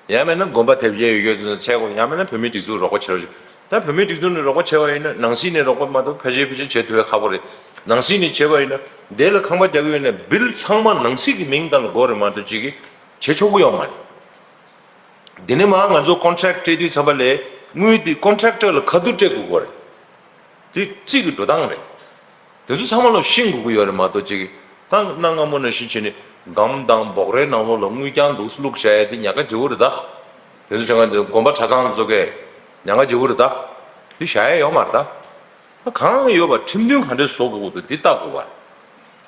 ཡང་མིན་ན་དགོན་པ་དེབ་སྐྱེལ་ཡོད་ཡོད་ཚོ་འཚོལ་དགོས། ཡང་མིན་ན་བོད་མིའི་སྒྲིག་འཛུགས་རོགས་པ་བྱེད་རོགས་བྱེད། ད་བོད་མིའི་སྒྲིག་འཛུགས་ནས་རོགས་པ་བྱས་པ་ཡིན་ན་ནང་སྲིད་ནས་རོགས་པ་མ་གཏོགས་ཕལ་ཆེར་ཕལ་ཆེར་བྱེད་ཐུབ་ཡ་ཁག་པོ་རེད། ནང་སྲིད་ནས་བྱས་པ་ཡིན་ན་དེ་ལ་ཁང་པ་རྒྱག་གི་ཡོད་ན་བིལ་ཚང་མ་ནང་སྲིད་ཀྱི་མིང་སྟེང་ལ་དགོས་རེད་མ་གཏོགས་ཅིག་གིས་བྱེད་ཆོག་གི་ཡོད་མ་རེད། དེ་ནས་མར་ང་ཚོ་ཀོན་ཊེག་སྤྲད་དུས་ཙམ་པ་ལས་དངུལ་དེ་ཀོན་ཊེག་ཊར་ལ་ཁ་ཐུག་སྤྲད་དགོས་ཀྱི་རེད། དེ་རྩིས་ཀྱི་འགྲོ་སྟངས་རེད། དེ་ཚོ་ཚང་མ་ལ་ཤེས་དགོས་ཀྱི་ཡོད་རེད་མ་གཏོགས་ཅིག་ད་གནའ་སྔ་མོ་ནང་བཞིན་བྱས་ནས་སྒམ་དང་སྦོག་རའི་ནང་ལོགས་ལ་དངུལ་རྐྱང་འདུག་བླུགས་བཞག་ཡ་དེ་ཉག་ག་བརྗེ་པོ་རེད་ད། དེ་ཚོ་བྱས་ན་དགོན་པ་གྲྭ་ཚང་ཚོ་གས་ཉག་ག་བརྗེ་པོ་རེད་ད། དེ་བཞག་ཡ་ཡོད་མ་རེད་ད། གང་ཡོད་པ་ཁྲིམས་མཐུན་ག་འདྲས་བཟོ་དགོས་ཀྱི་འདུག་འདི་ལྟ་དགོས་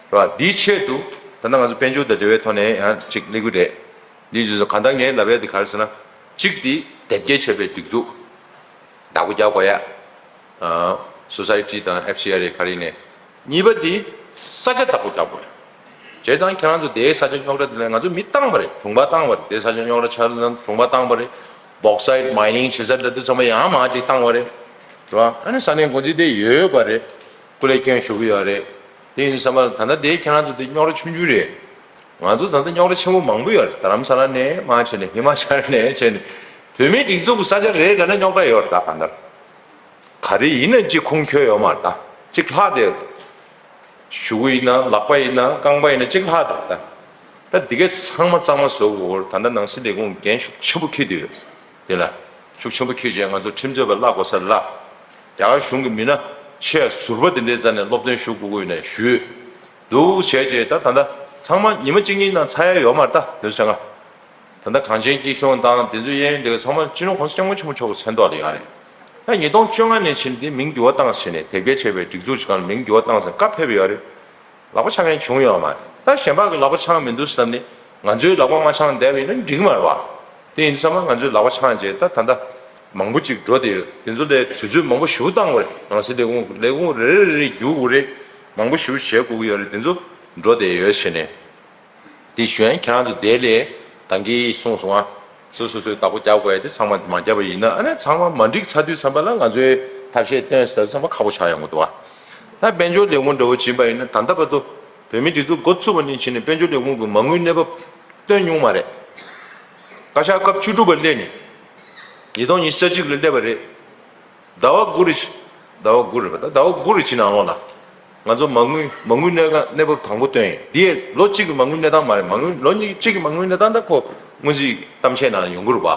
པ་རེད། འདིའི་ཆེད་དུ་ད་ལྟ་ང་ཚོ་དཔལ་འབྱོར་དང་འབྲེལ་བའི་ཐོག་ནས་ཡང་ཅིག་སླེབས་ཀྱི་རེད། འདིའི་རྗེས་སུ་གང་ལྟར་ངས་ལབ་ཡ་འདི་ག་རེ་ཟེར་ན། གཅིག་འདི་དེབ་སྐྱེལ་བྱས་པའི་སྒྲིག་འཛུགས་བདག་པོ་རྒྱག་དགོས་ཡ། སོ་སའི་ཊི་དང་ཨེཕ་སི་ཨར་ཨེ་ག་རེ་ཡིན་ནའི། གཉིས་པ་འདི་ས་ཆ་བདག་པོ་རྒྱག་དགོས་ཡ། བྱས་ཙང་ཁྱེད་རང་ཚོ་དེའི་ས་ཆ་རྙོག་དྲ་དེ་ལ་ང་ཚོ་མི་བཏང་བ་རེད། གྲོང་པ་བཏང་བ་རེད། དེའི་ས་ཆ་རྙོག་དྲ་ཆགས་ན་གྲོང་པ་བཏང་བ་རེད། བོག་སའིཊ་མའི་ནིང་བྱེད་ས་འདྲ་དེ་ཚང་མ་ཡང་མང་ཅིག་བཏང་བ་རེད། རེད་བ། ཨ་ནི་ས་གནས་འགོ་འཛིན་དེ་ཡོད་པ་རེད། སྐུ་ལས་སྐྱོན་ཞུ་གི་ཡོད་རེད། དེ་ཡིན་དུས་ཙམ་པ་ལ་ད་ལྟ་དེ་ཁྱེད་རང་ཚོ་དེ་རྙོག་དྲ་ཆུང་ཆུང་རེད། ང་ཚོ་ད་ལྟ་རྙོག་དྲ་ཆེན་པོ་མང་པོ་ཡོད་རེད། རྡ་རམ་ས་ལ་ནས་མར་བྱས་ནས་ཧི་མ་ཅལ་ནས་བྱས་ནས་བོད་མིའི་སྒྲིག་འཛུགས་ཀྱི་ས་ཆ་རེ་རེ་ལ་རྙོག་དྲ་ཡོད་རེད། ད་གང་ལྟར་ག་རེ་ཡིན་ན་གཅིག་ཁུངས་འཁྱོལ་ཡོད་མ་རེད། ད་གཅིག་ལྷག་བསྡད་ཡོད་རེད། གཞུ་གུ་ཡིན་ན་ལག་པ་ཡིན་ན་རྐང་པ་ཡིན་ན་གཅིག་ལྷག་འདུག་ད་ད་འདི་གས་ཚང་མ་གཙང་མ་བཟོ་དགོས། ད་ལྟ་ནང་སྲིད་ལས་ཁུངས་འགན་ཤུགས་ཆེན་པོ་འཁྱེར་བསྡད་ཡོད། དེ་ལ་ཤུགས་ཆེན་པོ་འཁྱེར་བྱས་ང་ཚོ་ཁྲིམས་རྩོད་པ་གླ་དགོས་ས་གླ། རྒྱ་གར་གཞུང་གི་མི་སྣ་ཆེས་ཟུར་པ་དེ་འདྲའི་རྩ་ནས་སློབ་སྟོན་ཞུ་དགོས་ཀྱི་ཡོད་ན་ཞུས། འདུག་བྱས་རྗེས་ད་ད་ལྟ་ཚང་མ་ཉི་མ་གཅིག་གཉིས་ནང་ཚར་ཡ་ཡོད་མ་རེད། ད་དེ་ཚོ་བྱ་ང་། ད་ལྟ་གངས་ཅན་སྐྱིད་གཤོངས་དང་དེ་ཚོ་གཡས་གཡོན་དེ་ག་ཚང་མ་སྤྱི་ནོར་༸གོང་ས་༸སྐྱབས་མགོན་ཆེན་པོ་མཆོག་གི་མཚན་ཐོག་ལ་ཡོད་རེད། ད་ཉིས་སྟོང་བཅོ་ལྔ་ནས་ཕྱིན་ཏེ་མིང་འགྱུར་བ་བཏང་ཟེར་ནས་དེབ་སྐྱེལ་བྱས་པའི་སྒྲིག་འཛུགས་ཀྱི་སྒང་ལ་མིང་འགྱུར་བ་བཏང་ཟེར་བཀའ་ཕེབས་ཡོད་རེད། ལག་པ་འཆང་མཁན་བྱུང་ཡོད་མ་རེད། ད་གཞན་པ་གི་ལག་པ་འཆང་མི་འདུག་ཟེར་ནས་ང་ཚོའི་ལག་པ་མ་འཆང་བསྡད་པ་ཡིན་ན་འགྲིག་མ་རེད་བ། དེ་ཡིན་ཙང་ང་ཚོའི་ལག་པ་འཆང་རྗེས་ད་ད་ལྟ་མང་པོ་ཅིག་འགྲོ་བསྡད་ཡོད། དེ་ཚོ་ལས་དུས་ཚོད་མང་པོ་ཞེ་པོ་བཏང་དགོས་རེད། ནང་སྲིད་ལས་ཁུངས་ལས་ཁུངས་རེ་རེ་རེ་རེ་བསྒྱུར་དགོས་རེད། མང་པོ་ཞེ་པོ་བྱེད་དགོས་ཀྱི་ཡོད་རེད། དེ་ཚོ་འགྲོ་བསྡད་ཡོད་ཟེར་ནས། དེ་ཞུ་ཡན་ཁྱེད་རང་ཚོ་དེ་ལས་ད་གིན་གསུངས་སོང་ཨ། སོ་སོ་སོའི་བདག་པོ་རྒྱག་དགོས་ཡ་དེ་ཚང་མ་མ་བརྒྱབ་པ་ཡིན་ན་ཨ་ནི་ཚང་མ་མ་འགྲིག་ཚར་དུས་ཙམ་པ་ལ་ང་ཚོའི་ཐབས་ཤེས་བཏོན་ཟེར་ཚང་མ་ཁག་པོ་ཆགས་ཡོང་གི་འདུག་ཨ། ད་དཔལ་འབྱོར་ལས་ཁུངས་འདྲ་བོ་ཕྱིན་པ་ཡིན་ན་ད་ལྟ་བར་དུ་བོད་མིའི་སྒྲིག་འཛུགས་འགོ་ཚུགས་པ་ནས་ཕྱིན་ནས་དཔལ་འབྱོར་ལས་ཁུངས་ཀྱི་མ་དངུལ་གནས་བབ་བཏོན་མྱོང་མ་རེད། བཀའ་ཤག་སྐབས་བཅུ་དྲུག་པ་སླེབས་ནས་ཉིས་སྟོང་ཉི་ཤུ་རྩ་གཅིག་ལ་སླེབས་པ་རེད། ཟླ་བ་དགུ་རེ་ཟླ་བ་དགུ་རེད་པ། ད་ཟླ་བ་དགུ་རེ་ཕྱིན་ནང་ལོགས་ལ་ང་ཚོ་མ་དངུལ་མ་དངུལ་གནས་གནས་བབ་དང་པོ་བཏོན་ཡིན། འདི་ཡས་ལོ་གཅིག་གི་མ་དངུལ་གནས་སྟངས་མ་རེད། མ་དངུལ་ལོ་གཉིས་གཅིག་གི་མ་དངུལ་གནས་སྟངས་ད་ཁོ་སྔོན་རྩིས་གཏམ་བཤད་ནང་ཡོང་གི་རེད་པ།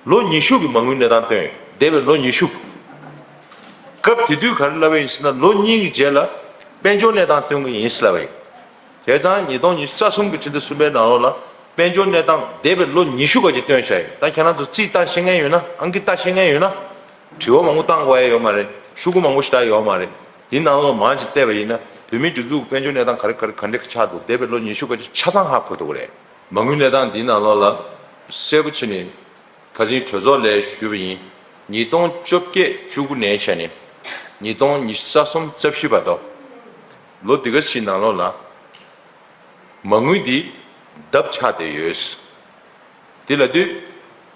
ལོ་ཉི་ཤུ་གི་མ་དངུལ་གནས་སྟངས་བཏོན་ཡིན། འདས་པའི་ལོ་ཉི་ཤུ། སྐབས་དེ་དུས་ག་རེ་ལབ་པ་ཡིན་ཟེར་ན་ལོ་གཉིས་ཀྱི་རྗེས་ལ་དཔལ་འབྱོར་གནས་སྟངས་སྟོན་གྱི་ཡིན་ཟེར་ལབ་པ་ཡིན། བྱས་ཙང་ཉིས་སྟོང་ཉི་ཤུ་རྩ་གསུམ་གྱི་ཕྱི་ཟླ་གསུམ་པའི་ནང་ལོགས་ལ་དཔལ་འབྱོར་གནས་སྟངས་འདས་པའི་ལོ་ཉི་ཤུ་ག་ཅིག་བཏོན་བཞག་ཡོད། ད་ཁྱེད་རང་ཚོ་རྩིས་ལྟ་ཤེས་མཁན་ཡོད་ན་ཨང་ཀི་ལྟ་ཤེས་མཁན་ཡོད་ན་དྲི་བ་མང་པོ་བཏང་དགོས་ཡ་ཡོད་མ་རེད། ཤོག་གུ་མང་པོ་ཞེ་དྲག་ཡོད་མ་རེད། དེའི་ནང་ལོགས་མར་ཅིག་བལྟས་པ་ཡིན་ན་བོད་མིའི་སྒྲིག་འཛུགས་དཔལ་འབྱོར་གནས་སྟངས་ག་རེ་ག་རེ་ག་འདྲ་ཆགས་འདུག་འདས་པའི་ལོ་ཉི་ཤུ་ག་ཅིག་ཆ་ཚང་ཧ་གོ་ཐུབ་ཀྱི་རེད། མ་དངུལ་གནས་སྟངས་འདིའི་ནང་ལོགས་ལ་གསལ་པོ་བྱས་ནས། ཁ་སང་གྲོས་ཚོགས་ལ་ཞུས་པ་ཡིན། ཉིས་སྟོང་བཅོ་བརྒྱད་བཅུ་དགུ་ནས་བྱས་ནས་ཉིས་སྟོང་ཉི་ཤུ་རྩ་གསུམ་རྩ་བཞི་བར་དུ་ལོ་འདི་ག་ཞིག་ནང་ལོགས་ལ་མ་དངུལ་འདི་ལྡབ་ཆག་བསྡད་ཡོད། དེ་ལབ་དུས་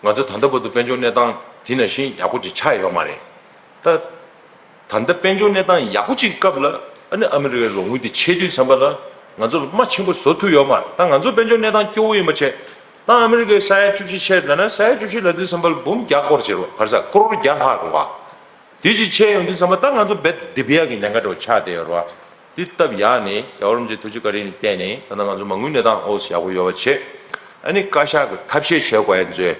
ང་ཚོ་ད་ལྟ་བར་དུ་དཔལ་འབྱོར་གནས་སྟངས་དེ་ནང་བཞིན་ཡག་པོ་ཅིག་ཆགས་ཡོད་མ་རེད། ད། ད་ལྟ་དཔལ་འབྱོར་གནས་སྟངས་ཡག་པོ་ཅིག་སྐབས་ལ་ཨ་ནི་ཨ་མི་རི་ཀའི་རོགས་དངུལ་དེ་ཆད་དུས་ཙམ་པ་ལ་ང་ཚོ་ལ་མ་ཆེན་པོ་བཟོ་ཐུབ་ཡོད་མ་རེད། ད་ང་ཚོ་དཔལ་འབྱོར་གནས་སྟངས་སྐྱོ་བོ་ཡིན་པ་བྱས། ད་ཨ་མི་རི་ཀའི་ས་ཡ་བཅུ་བཞི་ཆད་ལ་ན་ས་ཡ་བཅུ་བཞི་ལབ་དུས་ཙམ་པ་ལ་འབུམ་བརྒྱ་སྐོར་ཅིག་རེད་བ། ག་རེ་ཟེར་ཀོ་རོར་བརྒྱ་ལྷག་རེད་བ། དེ་ཅིག་ཆད་ཡོང་དུས་ཙམ་པ་ད་ང་ཚོ་རྦད་དེ་སྡིག་པ་ཡག་གི་ཉེན་ཁ་འདྲ་བོ་ཆགས་བསྡད་ཡོད་རེད་བ། དེ་སྟབས་ཡག་ནས་རྒྱལ་བ་རིན་པོ་ཆེའི་ཐུགས་རྗེ་བཀའ་དྲིན་ལ་བརྟེན་ནས་ད་ལྟ་ང་ཚོ་མ་དངུལ་གནས་སྟངས་ཨོ་ཙམ་ཡག་པོ་ཡོད་པ་བྱས། ཨ་ནི་བཀའ་ཤག་གི་ཐབས་ཤེས་བྱེད་དགོས་ཡ་ཚོས།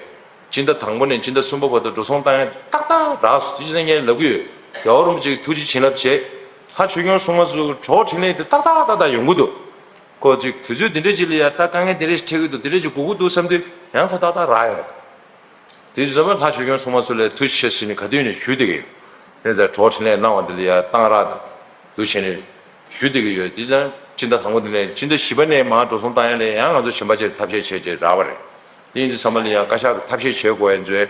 སྤྱི་ཟླ་དང་པོ་ནས་སྤྱི་ཟླ་གསུམ་པ་བར་དུ་འགྲོ་སོང་བཏང་ཡ་ཏག་ཏག་རག་སོང་། ཅི་བྱས་ངས་ལབ་ཀྱི་ཡོད། རྒྱལ་བ་རིན་པོ་ཆེ་གི་ཐུགས་རྗེ་བྱིན་རླབས་བྱས། ལྷ་ཆོས་སྐྱོང་སྲུང་མ་ཚོ་གྲོགས་འཕྲིན་ལས་དེ་ཏག་ཏག་ཏག་ཏག་ཡོང་གི་འདུག། ཁོ་ཅིག་དུས་ཚོད་འདི་འདྲ་ཅིག་ལ་ཡ་ད་དཀའ་ངལ་འདི་འདྲ་ཞིག་འཕྲད་ཀྱི་འདུག། འདི་འདྲ་ཅིག་སྒུག་གི་འདུག་བསམ་དུས་ཡང་ཁོ་ཏག་ཏག་རག་ཡོང་། དེ་བཟོ་བ་ལྷ་ཆོས་སྐྱོང་སྲུང་མ་ཚོ་ལ་ཐུགས་རྗེ་ཆེ་ཟེར་ནས་ག་དུས་ནས་ཞུ་བསྡད་ཀྱི་ཡོད། དེ་ལྟར་གྲོགས་འཕྲིན་ལས་གནང་བ་འདི་ལ་ཡ་གཏང་རག་འདུག་བྱས་ནས་ཞུ་བསྡད་ཀྱི་ཡོད། དེ་ཙང་སྤྱི་ཟླ་དང་པོ་འདི་ནས་སྤྱི་ཟླ་བཞི་པ་ནས་མར་འགྲོ་སོང་བཏང་ཡ་ལ་ཡང་ང་ཚོ་གཞན་པ་ཅིག་ཐབས་ཤེས་བྱས་བྱས་རག་པ་རེད། དེ་ཡིན་དུས་ཙམ་པ་ལ་ཡ་བཀའ་ཤག་གི་ཐབས་ཤེས་བྱེད་དགོས་ཡ་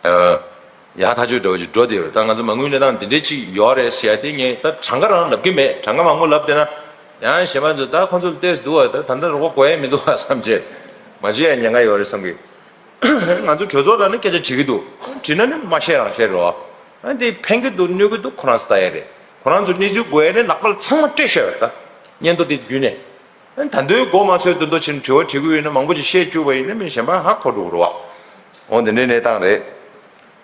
ཚོས། ཡག་ཐག་ཆོད་འདྲ་བོ་ཅིག་འགྲོ་བསྡད་ཡོད། ད་ང་ཚོ་མ་དངུལ་གནས་སྟངས་འདི་འདྲས་ཅིག་ཡོད་རེད་ཟེར་ཡ་དེ་ངས་ད་གྲངས་ཀ་རང་ལབ་ཀྱི་མེད། གྲངས་ཀ་མང་པོ་ལབ་བསྡད་ན་ཡང་གཞན་པ་ཚོས་ད་ཁོང་ཚོ་ལ་བལྟས་སུ་འདུག་བ། ད་ད་ལྟ་རོགས་པ་དགོས་ཡ་མི་འདུག་བ་བསམ་བྱས་མ་བྱེད་ཡ་ཉེན་ཁ་ཡོད་རེད་བསམ་གི། ང་ཚོ་གྲོས་ཚོགས་ལ་ནི་སྐད་ཆ་དྲི་གི་འདུག། དྲིས་ན་ནི་མ་བཤད་རང་བཤད་རེད་བ། ཨ་འདི་ཕན་གི་འདུག་གནོད་གི་འདུག་ཁོ་རང་ཚོ་ལྟ་ཡ་རེད། ཁོ་རང་ཚོ་གནས་ཚུལ་དགོས་ཡ་ནི་ལག་པ་ལ་ཚང་མ་སྤྲད་བཞག་ཡོད། ད་སྙན་ཐོ་དེ་བརྒྱུད་ནས། ཨ་ནི་ད་དུང་མགོ་མ་ཚོས་དོན་དུ་ཕྱིན་དྲི་བ་དྲི་གི་ཡོད་ན་མང་པོ་ཅིག་བཤད་བཅུག་པ་ཡིན་ན་མི་གཞན་པ་ཧ་གོ་འགྲོ་གི་རེད་བ། འོ་འདི་འདྲའི་གནས་སྟངས་རེད།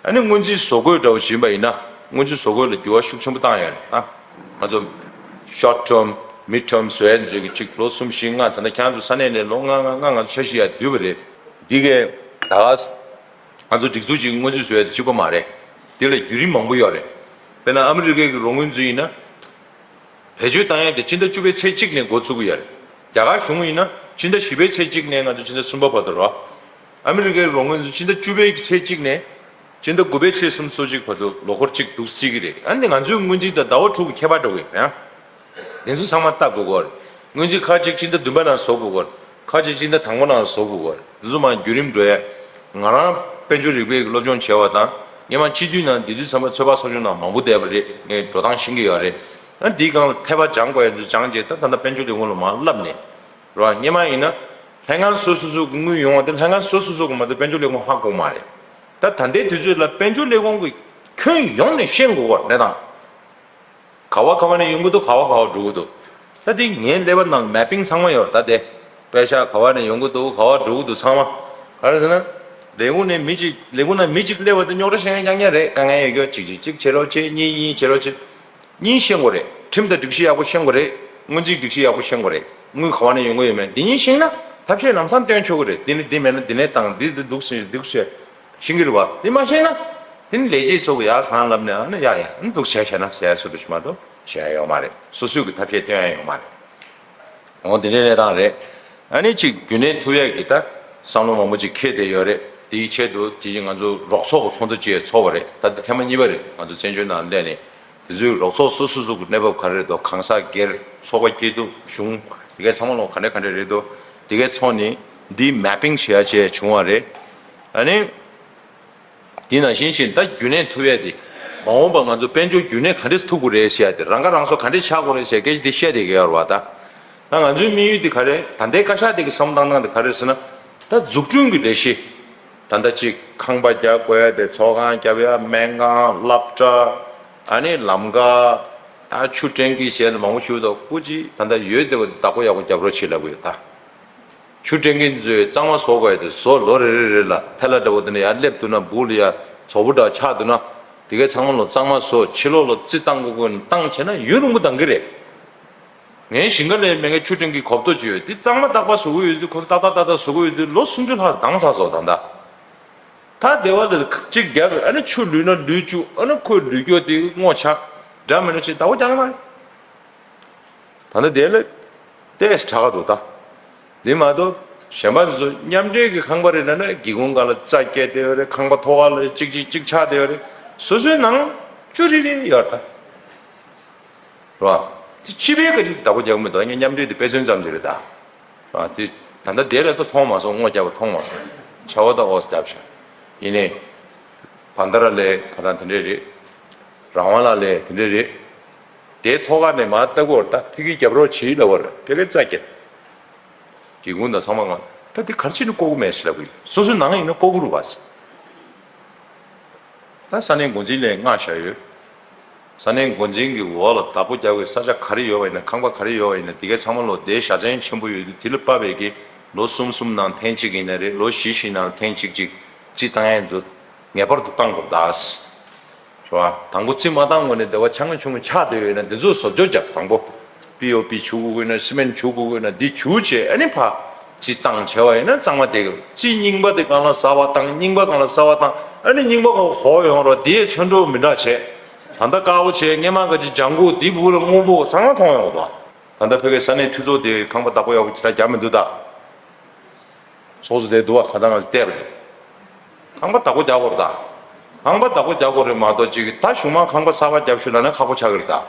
ཨ་ནི་སྔོན་རྩིས་བཟོ་བཀོད་འདྲ་བོ་ཞིག་ཡིན་པ་ཡིན་ན་སྔོན་རྩིས་བཟོ་བཀོད་ལ་འགྱུར་བ་ཤུགས་ཆེན་པོ་བཏང་ཡོད་རེད། ཨ་ང་ཚོ་short term, mid term བཟོ་ཡ་ཚོས་ཀྱི་གཅིག་ལོ་གསུམ་བཞི་ལྔ། ད་ལྟ་ཁྱེད་རང་ཚོ་ས་གནས་ནས་ལོ་ལྔ་ལྔ་ལྔ་ལྔ་འཆར་གཞི་ཡར་བསྡུས་པ་རེད། འདི་གས་ད་ག་ང་ཚོ་སྒྲིག་འཛུགས་ཀྱི་སྔོན་རྩིས་བཟོ་ཡ་དེ་གཅིག་པ་མ་རེད། དེ་ལ་བརྒྱུད་རིམ་མང་པོ་ཡོད་རེད། དཔེར་ན་ཨ་མི་རི་ཀའི་གི་རོགས་དངུལ་ཚོ་ཡིན་ན། བེད་སྤྱོད་བཏང་ཡ་དེ་སྤྱི་ཟླ་བཅུ་པའི་ཚེས་གཅིག་ནས་འགོ་ཚུགས་ཀྱི་ཡོད་རེད། རྒྱ་གར་གཞུང་ཡིན་ན་སྤྱི་ཟླ་བཞི་པའི་ཚེས་གཅིག་ནས་ང་ཚོ་སྤྱི་ཟླ་གསུམ་པ་བར་དུ་རོ། ཨ་མི་རི་ཀའི་རོགས་དངུལ་ཚོ་སྤྱི་ཟླ་བཅུ་པའི་ཚེས་གཅིག་ནས་སྤྱི་ཟླ་དགུ་པའི་ཚེས་སུམ་ཅུ་སོ་གཅིག་བར་དུ་ལོ་འཁོར་གཅིག་འདུག་སྲིད་ཀྱི་རེད། ཨ་ནི་ང་ཚོའི་སྔོན་རྩིས་དང་ཟླ་བ་དྲུག་གི་ཁྱད་པར་འགྲོ་གི་རེད། ཡང་དེ་ཚོ་ཚང་མ་ལྟ་དགོས་ཀྱི་རེད། སྔོན་རྩིས་ཁག་ཅིག་སྤྱི་ཟླ་བདུན་པ་ནང་བཟོ་དགོས་ཀྱི་རེད། ཁ་ཅིག་སྤྱི་ཟླ་དང་པོ་ནང་བཟོ་དགོས་པ་རེད། འདི་ཚོ་མར་བརྒྱུད་རིམ་འགྲོ་ཡས། ང་རང་དཔལ་འབྱོར་རིག་པའི་སློབ་སྦྱོང་བྱས་པ་དང་སྔོན་མ་སྤྱི་འཐུས་ནང་འདི་དུས་ཚང་མ་ཚོད་དཔག་ཚོགས་ཆུང་ནང་མང་པོ་བསྡད་པ་རེད། ངས་འགྲོ་སྟངས་ཤེས་ཀྱི་ཡོད་རེད། ཨ་འདིའི་སྒང་ལ་འཐད་པ་སྦྱང་དགོས་ཡ་ཚོ་སྦྱངས་རྗེས་ད་ད་ལྟ་དཔལ་འབྱོར་ལས་ཁུངས་ལ་མར་བསླབས་ནས་རོ། སྔོན་མ་ཡིན་ན་ལྷན་ཁང་སོ་སོ་སོ་གི་དངུལ་ཡོང་བ་དེ་ལྷན་ཁང་སོ་སོ་སོ་གི་མ་གཏོགས་དཔལ་འབྱོར་ལས་ཁུངས་ཧ་གོ་མ་རེད། ད་ད་ལྟའི་དུས་ཚོད་ལ་དཔལ་འབྱོར་ལས་ཁུངས་ཀྱི་ཁྱོན་ཡོངས་ནས་ཤེས་དགོས་པ་རེད་དང་། ག་བ་ག་བ་ནས་ཡོང་གི་འདུག། ག་བ་ག་བ་འགྲོ་གི་འདུག། ད་དེ་ངའི་ཀླད་པ་ནང་mapping་ཚང་མ་ཡོད། ད་དེ་པེ་ཤག་ག་བ་ནས་ཡོང་གི་འདུག། ག་བ་འགྲོ་གི་འདུག། ཚང་མ་ག་རེ་ཟེར་ན། ལས་ཁུངས་ནས་མི་གཅིག་ལས་ཁུངས་ནང་མི་གཅིག་སླེབས་པ་དེ་རྙོག་དྲ་བཤད་མཁན་རྐྱང་རྐྱང་རེད། དཀའ་ངལ་ཡོད་རྒྱུ་གཅིག་གཅིག་གཅིག་བྱེད་རོགས་བྱེད། གཉིས་གཉིས་བྱེད་རོགས་བྱེད། གཉིས་ཤེས་དགོས་རེད། ཁྲིམས་དང་སྒྲིག་གཞི་ཡག་པོ་ཤེས་དགོས་རེད། སྔོན་རྩིས་སྒྲིག་གཞི་ཡག་པོ་ཤེས་དགོས་རེད། དངུལ་ག་བ་ནས་ཡོང་གི་ཡོད་མེད་འདི་གཉིས་ཤེས་ན་ཐབས་ཤེས་ལམ་སང་སྟོན་ཆོག་གི་རེད། འདི་ནི་འདི་མེད་ན་འདི་ནས་བཏང་། འདི་འདི་འདུག་ཟེར་འདུག་ཟེར། ཤེས་ཀྱི་རེད་བ། དེ་མ་ཤེས་ན། དེ་ནི་ལས་བྱེད་ཚོ་གི་ཡར་གང་ལབ་ནས་ཨ་ནི་ཡ་ཡ་ཨ་ནི་འདུག་བྱས་བྱས་ན་ཟེར་ཡ་སུ་འདྲ་ཞིག་མ་གཏོགས་བྱས་ཡ་ཡོད་མ་རེད། སོ་སོས་ཀྱི་ཐབས་ཤེས་སྟོན་ཡ་ཡོད་མ་རེད། འོ་དེ་འདྲའི་གནས་སྟངས་རེད། ཨ་ནི་ཅིག་རྒྱུན་གནས་ཐུབ་ཡ་གི་ད་བསམ་བློ་མང་པོ་ཅིག་འཁྱེར་བསྡད་ཡོད་རེད། དེའི་ཆེད་དུ་དེ་ང་ཚོ་རོགས་ཚོགས་ཀྱི་ཚོགས་འདུ་ཅིག་ཚོགས་པ་རེད། ད་ལྟ་ཐེངས་མ་གཉིས་པ་རེད། ང་ཚོ་བཙན་བྱོལ་ནང་སླེབས་ནས་དེ་ཚོའི་རོགས་ཚོགས་སོ་སོ་སོ་གི་གནས་བབ་ག་རེ་རེད་འདུག། གང་ཟག་སྒེར། ཚོགས་པ་སྐྱིད་སྡུག་གཞུང་། དེ་གའི་ཚང་མ་ལོ་ག་འདྲ་ག་འདྲ་རེད་འདུག། དེ་གའི་ཚོགས་ནི་འདི་mapping་བྱེད་ཡ་ཆེད་བྱུང་བ་རེད། ཨ་ནི། དེ་ནང་བཞིན་བཞིན་ད་རྒྱུན་གནས་ཐུབ་ཡས་དེ། མ་འོངས་པ་ང་ཚོ་དཔལ་འབྱོར་རྒྱུན་གནས་ག་འདྲས་ཐུབ་དགོས་རེད་ཟེར་ཡ་དེ། རང་ཁ་རང་གསོ་ག་འདྲས་ཆགས་དགོས་རེད་ཟེར་སྐད་ཆ་དེ་བཤད་བསྡད་ཀྱི་ཡོད་རེད་བ། ད་ད་ང་ཚོའི་དམིགས་ཡུལ་དེ་ག་རེད། ད་ལྟའི་བཀའ་ཤག་དེ་གི་བསམ་བློ་བཏང་སྟངས་དེ་ག་རེད་ཟེར་ན། ད་འཛུགས་སྐྲུན་གྱི་ལས་གཞི། ད་ལྟ་ཅིག་ཁང་པ་རྒྱག་དགོས་ཡ་དེ། ཚོགས་ཁང་རྒྱབ་ཡ། སྨན་ཁང་། སློབ་གྲྭ། ཨ་ནི་ལམ་ཁ། ད་ཆུ་འདྲེན་གྱི་ཞལ་མང་པོ་ཞུ་འདུག། སྐུ་མཁྱེན་ད་ལྟ་ཡོད་བསྡད་པ་དེ་བདག་པོ་ཡག་པོ་རྒྱབ་རོགས་བྱེད་ལབ་ཀྱི་ཡོད་ད། ཆུ་འདྲེན་མཁན་ཚོས་གཙང་མ་བཟོ་དགོས་དེ་བཟོ། ལོ་རེ་རེ་རེ་ལ་ཐལ་བ་འདྲ་བོ་དེ་ནས་ཡར་སླེབས་འདུག་ན། སྦུག་ལ་ཡ་བཙོག་པ་འདྲ་ཆགས་འདུག་ན། དེ་གའི་ཚང་མ་ལོ་གཙང་མ་བཟོ། ཕྱི་ལོགས་ལ་རྩི་བཏང་དགོས་དགོས་ན་བཏང་བྱས་ན་ཡུན་རིང་པོ་འདང་གི་རེད། ངའི་ཞིང་ཁ་ལས་མེད་མཁན་ཆུ་འདྲེན་གྱི་གོ་རྟོགས་ཅིག་ཡོད། དེ་གཙང་མ་རྟག་པར་བཟོ་གི་ཡོད་དུས། ཁོ་ཚོ་ཏག་ཏག་ཏག་ཏག་བཟོ་གི་ཡོད་དུས་ལོ་སུམ་ཅུ་ལྷག་འདང་ཚར་སོང་། ད་ལྟ་ད་སྡེ་བ་ལ་གཅིག་རྒྱབ། ཨ་ནི་ཆུ་ལུད་ན་ལུད་བཅུག། ཨ་ནི་ཁོས་ལུད་སྐྱོ་དེ་སྔོ་ཆགས་འདྲ་མི་འདྲ་ཅིག་བདག་པོ་རྒྱག་གི་མ་རེད། ད་ལྟ་དེ་ལ་ཏོག་ཙམ་དྲག་འདུག་ད། འདི་མ་གཏོགས་གཞན་པ་ཚོ་མཉམ་འབྲེལ་གྱི་ཁང་པ་རེད་ལབ་ན་སྒེའུ་ཁུང་སྒང་ལ་རྩྭ་སྐྱེས་བསྡད་ཡོད་རེད། ཁང་པ་ཐོག་ཁ་ལ་གཅིག་གཅིག་གཅིག་ཆགས་བསྡད་ཡོད་རེད། སོ་སོའི་ནང་ཅུ་རི་རི་ཡོད་ད། རེད་བ། དེ་སྤྱི་པའི་ག་ཅིག་བདག་པོ་རྒྱག་མི་འདུག། ངས་མཉམ་འབྲེལ་དེ་དཔེ་མཚོན་ཙམ་ཅིག་རེད་ད། རེད་བ། དེ་ད་ལྟ་དེ་ལ་ད་མཐོང་མ་སོང་། སྔོ་རྒྱབ་པ་མཐོང་མ་སོང་། ཆར་པ་ད་འོ་ཙམ་བརྒྱབ་ཤག། ཡིན་ནའི་བན་དྷ་ར་ལས་ག་རང་དེ་འདྲས་རེད། རང་དབང་ལགས་ལས་དེ་འདྲས་རེད། དེའི་ཐོག་ཁ་ནས་མར་ལྟ་དགོས་རེད་ད། ཕ་གིར་རྒྱབ་རོགས་བྱེད་ལབ་པ་རེད། ཕ་གིར་རྩྭ་སྐྱེས། སྒེའུ་ཁུང་དང་ཚང་མ་ང་ད་འདི་ག་རེ་བྱས་ནས་བཀོག་གི་མེད་ཟེར་ལབ་གི་ཡོད། སོ་སོའི་ནང་ཡིན་ན་བཀོག་གི་རེད་བ་ཟེར། ད་ས་གནས་འགོ་འཛིན་ལ་མངགས་བཞག་ཡོད། ས་གནས་འགོ་འཛིན་གྱི་འོག་ལ་བདག་པོ་རྒྱག་པའི་ས་ཆ་ག་རེ་ཡོད་པ་ཡིན་ན། ཁང་པ་ག་རེ་ཡོད་པ་ཡིན་ན། དེ་གའི་ཚང་མ་ལོ་དེའི་བཞའ་ཚན་ཆེན་པོ་ཡོད་དུས། དེ་ལ་དཔག་པའི་གི་ལོ་གསུམ་གསུམ་ནང་ཐེངས་གཅིག་ཡིན་ན་རེད། ལོ་བཞི་བཞི་ནང་ཐེངས་གཅིག་གཅིག་རྩིས་བཏང་ཡས་ཚོ་ངེས་པར་དུ་བཏང་དགོས་ད། རེད་བ། དང་པོ་རྩིས་མ་བཏང་གོང་ནས་སྡེ་བ་ཆུང་ངུ་ཆུང་ངུ་ཆགས་བསྡད་ཡོད་ན་འདི་ཚོ་བཟོ་བཅོས་རྒྱབ། དང་པོ་པི་ཨོ་པི་བྱུག་དགོས་ཀྱི་ན། སི་མེན་བྱུག་དགོས་ཀྱི་ན། འདི་བྱུག་བྱས་ཨ་ནི་ཕར་ རྩི་བཏང་བྱས་པ་ཡིན་ན་གཙང་མ་བསྡད་ཀྱི་རེད། རྩི་རྙིང་པ་དེ་གང་ལ་ཟ་བ་བཏང་། རྙིང་པ་གང་ལ་ཟ་བ་བཏང་། ཨ་ནི་རྙིང་པ་གོ་གོ་ཡོང་རོགས་དེའི་ཚོན་གྲོགས་མི་འདྲ་བྱས། ད་ལྟ་དཀར་པོ་བྱས་སྔས་མ་ག་ཅིག་ལྗང་གུ་དེའི་སྦུག་ལ་སྔོན་པོ་ཚང་མ་མཐོང་ཡོང་གི་འདུག་ད་ལྟ་ཕ་གིའི་ས་གནས་འཐུས་ཚོགས་དེ་ཁང་པ་བདག་པོ་ཡག་པོ་ཅིག་རག་རྒྱག་མི་འདུག་ད། ཚོགས་གཙོ་དེ་འདུག་བ། ཁ་སང་ང་ཚོ་བལྟས་པ་རེད། ཁང་པ་བདག་པོ་རྒྱག་དགོས་རེད་ད། ཁང་པ་བདག་པོ་རྒྱག་དགོས་རེད་མ་གཏོགས་ཅིག་ད་གཞུང་མང་ཁང་པ་གསར་པ་རྒྱབ་ཤོག་ལབ་ན་ཁག་པོ་ཆགས་ཀྱི་རེད་ད།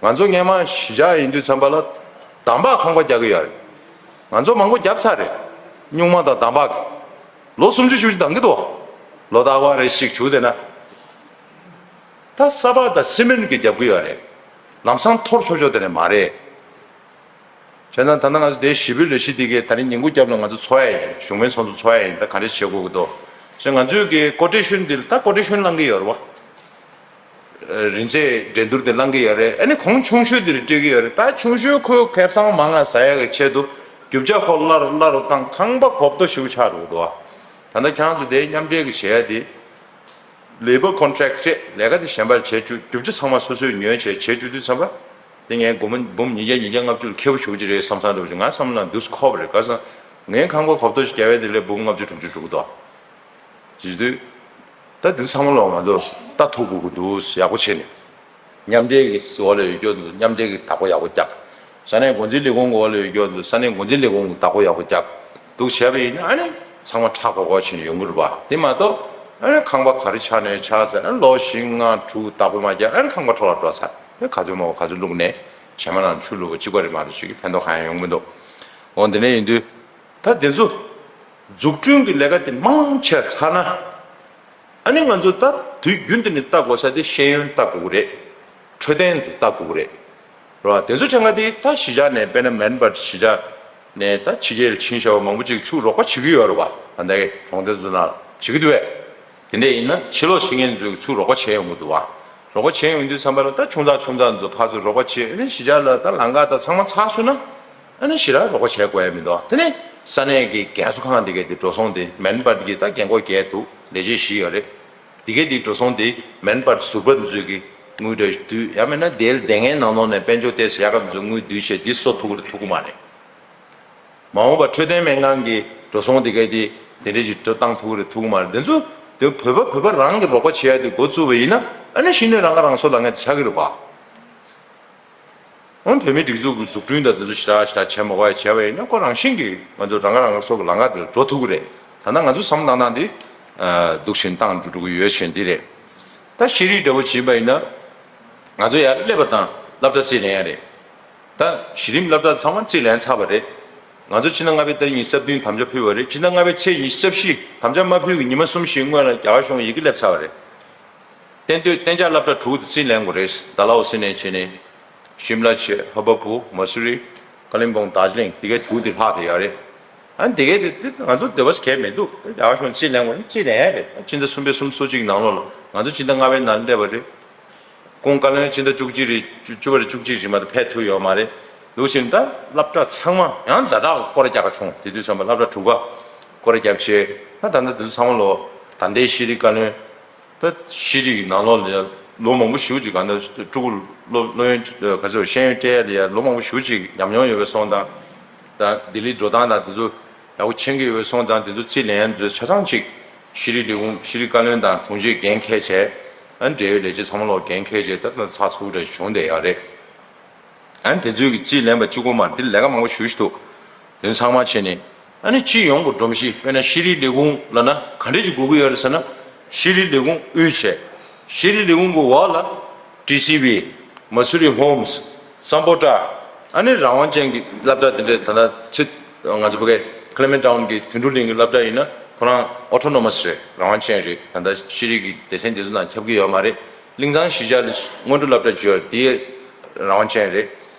ང་ཚོ་སྔས་མ་གཞིས་ཆགས་ཡིན་དུས་ཙམ་པ་ལ་འདམ་བག་ཁང་པ་རྒྱག་གི་ཡོད་རེད། ང་ཚོ་མང་པོ་རྒྱབ་ཚར་རེད། སྨྱུག་མ་དང་འདམ་བག་གི། ལོ་སུམ་ཅུ་བཞི་བཅུ་འདང་གི་འདུག་ལོ་རྟག་པར་རེ་ཞིག་བྱུག་བསྡད་ན། ད་ས་ཕག་དང་སི་མེན་གྱིས་རྒྱབ་ཀྱི་ཡོད་རེད། ལམ་སང་འཐོར་ཆོག་ཆོག་དེ་ནས་མ་རེད། བྱས་ཙང་ད་ལྟ་ང་ཚོ་དེ་ཞི་བའི་ལས་གཞི་འདི་གས་ད་རིང་ཉིན་གུང་རྒྱབ་ལ་ང་ཚོ་འཚོགས་ཡ་ཡིན། གཞུང་མང་ཚོགས་འདུ་འཚོགས་ཡ་ཡིན། ད་ག་འདྲས་བྱེད་དགོས་ཀྱི་འདུག་ཞེས་ང་ཚོའི་གི་ཀོ་ཊེ་ཤོན་འདིར་ད་ཀོ་ཊེ་ཤོན་བླང་གི་ཡོད་རེད་བ། རིན་ཚད་འགྲན་བསྡུར་དེ་བླང་གི་ཡོད་རེད། ཨ་ནི་གོང་ཆུང་ཤོས་འདིར་སྤྲད་ཀྱི་ཡོད་རེད། ད་ཆུང་ཤོས་ཁོས་ཁེ་བཟང་མང་ང་ཟ་ཡ་གི་ཆེད་དུ་རྒྱུ་ཆ་ཁོ་སླར་སླར་བཏང་། ཁང་པ་གོ་བརྡ་ཞིག་ཆགས་འགྲོ་གི་འདུག་ད་ལྟ་ཁྱེད་རང་ཚོ་དེ་མཉམ་འབྲེལ་གྱི་བྱེད་ཡ་དེ། ལེ་བར་ཀོན་ཊེག་སྤྲད། ལས་ཀ་དེ་གཞན་པར་བྱེད་བཅུག་རྒྱུ་ཆ་ཚང་མ་སོ་སོས་ཉོས་བྱས་བྱེད་བཅུག་དུས་ཙམ་པ། དེ་ངས་སྒོར་མོ་འབུམ་ཉིས་བརྒྱ་ཉིས་བརྒྱ་ལྔ་བཅུ་ལ་ཁེ་པོ་ཞུ་གི་རེད་བསམ་བསམ་འདྲ་བོ་ཅིག་ང་བསམ་ན་འདུག་སེ་ཁོ་པ་རེད། ག་ས་ངའི་ཁང་པ་གོ་བརྡ་ཞིག་རྒྱག་ཡས་དེ་ལས་འབུམ་ལྔ་བཅུ་དྲུག་ཅུ་འགྲོ་གི་འདུག་ཟེར་དུས། ད་འདི་ཚང་མ་ལོག་ང་ཚོ་ལྟ་ཐུབ་དགོས་ཀྱི་འདུག་ཡག་པོ་བྱས་ནས། མཉམ་འབྲེལ་གྱི་འོག་ལ་ཡོད་རྒྱུ་འདུག་མཉམ་འབྲེལ་གྱི་བདག་པོ་ཡག་པོ་རྒྱབ། ས་གནས་འགོ་འཛིན་ལས་ཁུངས་ཀྱི་འོག་ལ་ཡོད་རྒྱུ་འདུག་ས་གནས་འགོ་འཛིན་ལས་ཁུངས་ཀྱི་བདག་པོ་ཡག་པོ་རྒྱབ། འདུག་བྱས་པ་ཡིན་ན་ཨ་ནི་ཚང་མ་ཁྲག་ཁོག་ཁོག་བྱས་ནས་ཡོང་གི་རེད་པ། དེ་མ་གཏོགས་ཨ་ནི་ཁང་པ་ག་རེ་ཆགས་ནས་ཆགས་ཟེར་ཨ་ནི་ལོ་བཞི་ལྔ་དྲུག་བདག་པོ་མ་རྒྱབ་ཨ་ནི་ཁང་པ་འཕྲོ་བརླག་འགྲོ་ཚར། དེ་ག་ཚོད་མ་ག་ཚོད་བླུགས་ནས་བྱེ་མ་ནང་ཆུ་བླུགས་པ་གཅིག་པ་རེད་མ་གཏོགས་ཅིག་གི་ཕན་ཐོགས་གང་ཡང་ཡོང་མི་འདུག་འོ་འདི་ནས་ཡིན་དུས། ད་དེ་ཚོ་འཛུགས་སྐྲུན་གྱི་ལས་ཀ་དེ་མང་ཆེ་ཚར་ན། ཨ་ནི་ང་ཚོ་ད་དུས་རྒྱུན་དུ་ནི་ལྟ་དགོས་ས་དེ་ཤེས་ཡོན་ལྟ་དགོས་ཀྱི་རེད། འཕྲོད་བསྟེན་དུ་ལྟ་དགོས་ཀྱི་རེད། རེད་བ། དེ་ཚོ་ཆ་ང་དེ་ད་གཞིས་ཆགས་ནས་དཔེར་ན་མེན་པར་གཞིས་ཆགས་ནས་ད་ཕྱི་རྒྱལ་ཕྱིན་བཞག་པ་མང་པོ་ཅིག་ཚུར་རོགས་པ་བྱེད་ཀྱི་ཡོད་རེད་བ། ད་ལྟའི་གྲོང་སྡེ་ཚོ་ནང་བྱེད་ཀྱི་འདུག་བས། དེ་འདྲ་ཡིན་ན་ཕྱི་ལོགས་ཕྱི་རྒྱལ་ཚོས་ཚུར་རོགས་པ་བྱས་ཡོང་གི་འདུག་བ། རོགས་པ་བྱས་ཡོང་དུས་ཙམ་པ་ལ་ད་ཆུང་ཙག་ཆུང་ཙག་ཚོ་ཕར་ཚུར་རོགས་པ་བྱས་ཨ་ནི་གཞིས་ཆགས་ལ་ད་ལམ་ཁ་ད་ཚང་མ་ཚར་སོང་ན། ཨ་ནི་ཞེ་དྲག་རོགས་པ་བྱེད་དགོས་ཡ་མི་འདུག་དེ་ནས་ས་གནས་ཀྱི་རྒན་གསོ་ཁང་དེ་གའི་དེ་འགྲོ་སོང་དེ་མེན་པར་གྱི་ད་རྒན་འཁོགས་བརྒྱད་འདུག་ལས་བྱེད་བཞི་ཡོད་རེད། དེ་གའི་དེ་འགྲོ་སོང་དེ་མེན་པར་ཟུར་པ་འཛུལ་གྱི་དངུལ་འདྲ་བསྡུས་ཡང་མིན་ན་དེ་ལ་དེ་སྔའི་ནང་ལོགས་ནས་དཔལ་འབྱོར་ལྟས་སུ་ཡག་ག་འཛུལ་དངུལ་བསྡུས་བྱས་འདི་གསོ་ཐུབ་ཀྱི་རེད་ཐུབ་ཀྱི་མ་རེད། མ་འོངས་པ་འཕྲོད་བསྟེན་སྨན་ཁང་གི་འགྲོ་སོང་དེ་གའི་དེ་དེ་འདྲས་ཅིག་འགྲོ་བཏང་ཐུབ་ཀྱི་རེད་ཐུབ་ཀྱི་མ་རེད། དེ་ཚོ་དེ་བོད་པ་བོད་པ་རང་གི་རོགས་པ་བྱེད་ཡ་དེ་འགོ་བཙུགས་པ་ཡིན་ན་ཨ་ནི་གཞི་ནས་རང་ཁ་རང་གསོ་ལབ་མཁན་དེ་ཆགས་ཀྱི་རེད་པ། འོན་བོད་མིའི་སྒྲིག་འཛུགས་ཀྱི་འཛུགས་སྐྲུན་དང་དེ་ཚོ་ཞེ་དྲག་ཞེ་དྲག་བྱས་མ་དགོས་ཡ་བྱས་པ་ཡིན་ན་ཁོ་རང་བཞིན་གྱིས་ང་ཚོ་རང་ཁ་རང་གསོ་གི་ལམ་ཁ་དེ་ལ་འགྲོ་ཐུབ་ཀྱི་རེད། ད་ལྟ་ང་ཚོ་བསམ་བློ་བཏང་སྟངས་དེ་སྡུག་ཤིང་བཏང་འགྲོ་འགྲོ་གི་ཡོད་བཞིན་འདི་རེད། ད་ཤེས་རིག་འདྲ་བོ་བྱིན་པ་ཡིན་ན་ང་ཚོ་ཡར་སླེབས་པ་དང་སློབ་གྲྭ་རྩིས་ལེན་ཡ་རེད། ད་གཞི་རིམ་སློབ་གྲྭ་ཚང་མ་རྩིས་ལེན་ཚར་བ་རེད། ང་ཚོ་ཕྱི་ཟླ་ལྔ་པའི་ཏ་རིག་ཉི་ཤུ་རྩ་བདུན་དམ་བཅའ་ཕུལ་བ་རེད། ཕྱི་ཟླ་ལྔ་པའི་ཚེས་ཉི་ཤུ་རྩ་བཞི་དམ་བཅའ་མ་ཕུལ་གྱི་ཉི་མ་གསུམ་བཞིའི་སྔོན་ལ་རྒྱ་གར་གཞུང་ཡི་གེ་སླེབས་ཚར་བ་རེད། གཏན་སྡོད་གཏན་འཇགས་སློབ་གྲྭ་དྲུག་དེ་རྩིས་ལེན་དགོས་རེད། ཌལ་ཧོ་སི་ནས་བྱས་ནས་ཤིམ་ལ་བྱས། ཧ་བ་པུ། མ་སུ་རི། ཀ་ལིམ་པོང་། དར་ཇི་ལིང་། དེ་གའི་དྲུག་དེ་ལྷག་བསྡད་ཡོད་རེད། ཨ་ནི་དེ་གའི་དེ་དེ་ང་ཚོ་འདོད་པ་གལ་མི་འདུག་རྒྱ་གར་གཞུང་རྩིས་ལེན་དགོས་ན་རྩིས་ལེན་ཡ་རེད། ཕྱི་ཟླ་གསུམ་པའི་གསུམ་སོ་གཅིག་ནང་ལོགས་ལ་ང་ཚོ་ཕྱི་ཟླ་ལྔ་པའི་ནང་སླེབས་པ་རེད། ཁོང་བཀའ་བློན་སྤྱི་ཟླ་བཅུ་གཅིག་རེད། བཅུ་བཅུ་པ་རེད། བཅུ་གཅིག་རེད་མ་གཏོགས་ཕེབས་ཐུབ་ཡོད་མ་རེད། འདུག་ཕྱིན་ད་སློབ་གྲྭ་ཚང་མ་ཡང་ཛ་དྲག་སྐོར་ར་རྒྱག་ག་བྱུང་། དེ་དུས་ཙམ་པ་སློབ་གྲྭ་དྲུག་ག་སྐོར་ར་བརྒྱབ་བྱས་ད་ད་ལྟ་དེ་ཚོ་ཚང་མ་ལོ་ད་ལྟའི་ཤེས་རིག་བཀའ་བློན་ད་ཤེས་རིག་གི་ནང་ལོགས་ལ་ལོ་མང་པོ་ཞེ་པོ་ཅིག་ག་ད་ཕྲུ་གུ་སློབ་སློབ་ཡོན་ག་ཚོད་ཤེས་ཡོན་སྤྲད་ཡ་ལ་ཡ་ལོ་མང་པོ་ཞེ་པོ་ཅིག་ཉམས་མྱོང་ཡོད་པའི་སོང་ཙང་ད་ལྡི་ལི་འགྲོ་སྟངས་དང་དེ་ཚོ་ཡག་པོ་མཁྱེན་གྱི་ཡོད་པའི་སོང་ཙང་དེ་ཚོ་རྩིས་ལེན་ཡ་ཚོ་ཆ་ཚང་ཅིག་ཤེས་རིག་ལས་ཁུངས་ཤེས་རིག་བཀའ་བློན་དང་དྲུང་ཆེ་འགན་འཁྱེར་བྱས། ཨ་ནི་འབྲེལ་ཡོད་ལས་བྱེད་ཚང་མ་ལོག་འགན་འཁྱེར་བྱས་ད་ལྟ་ཚགས་ཚུད་རེ་བྱུང་བསྡད་ཡོད་རེད། ཨ་ནི་དེ་ཚོའི་གི་རྩིས་ལེན་པ་གཅིག་པོ་མ་རེད། འདི་ལས་ཀ་མང་པོ་ཞེ་པོ་ཅིག་འདུག་དེ་ཚང་མ་བྱས་ནས་ཨ་ནི་སྤྱི་ཡོངས་ཀྱི་སྒྲོམ་གཞི་དཔེར་ན་ཤེས་རིག་ལས་ཁུངས་ལབ་ན་ག་འདྲས་ཅིག་དགོས་ཀྱི་ཡོད་རེད་ཟེར་ན། ཤེས་རིག་ལས་ཁུངས་དབུས་བྱས། ཤེས་རིག་ལས་ཁུངས་ཀྱི་འོག་ལ་ཊི་སི་ཝི། མ་སུ་རི་ཧོམ་སི། སམ་བྷོ་ཊ། ཨ་ནི་རང་དབང་ཅན་གྱི་སློབ་གྲྭ་དེ་འདྲས་ད་ལྟ་ཚིག་ང་ཚོ་བོད་སྐད་ཀི་ལི་མེན་ཊའུན་གྱི་དོན་གྲུབ་གླིང་གི་སློབ་གྲྭ་ཡིན་ན་ཁོ་རང་ཨོ་ཊོ་ནོ་མ་སི་རེད། རང་དབང་ཅན་རེད། ད་ལྟ་ཤེས་རིག་གི་སྡེ་ཚན་དེ་ཚོ་དང་ཁྱབ་ཀྱི་ཡོད་མ་རེད། གླིང་ཚང་གཞིས་ཆགས་ལ་སྔོན་འགྲོ་སློབ་གྲྭ་ཅིག་ཡོད་རེད། དེ་རང་དབང་ཅན་རེད།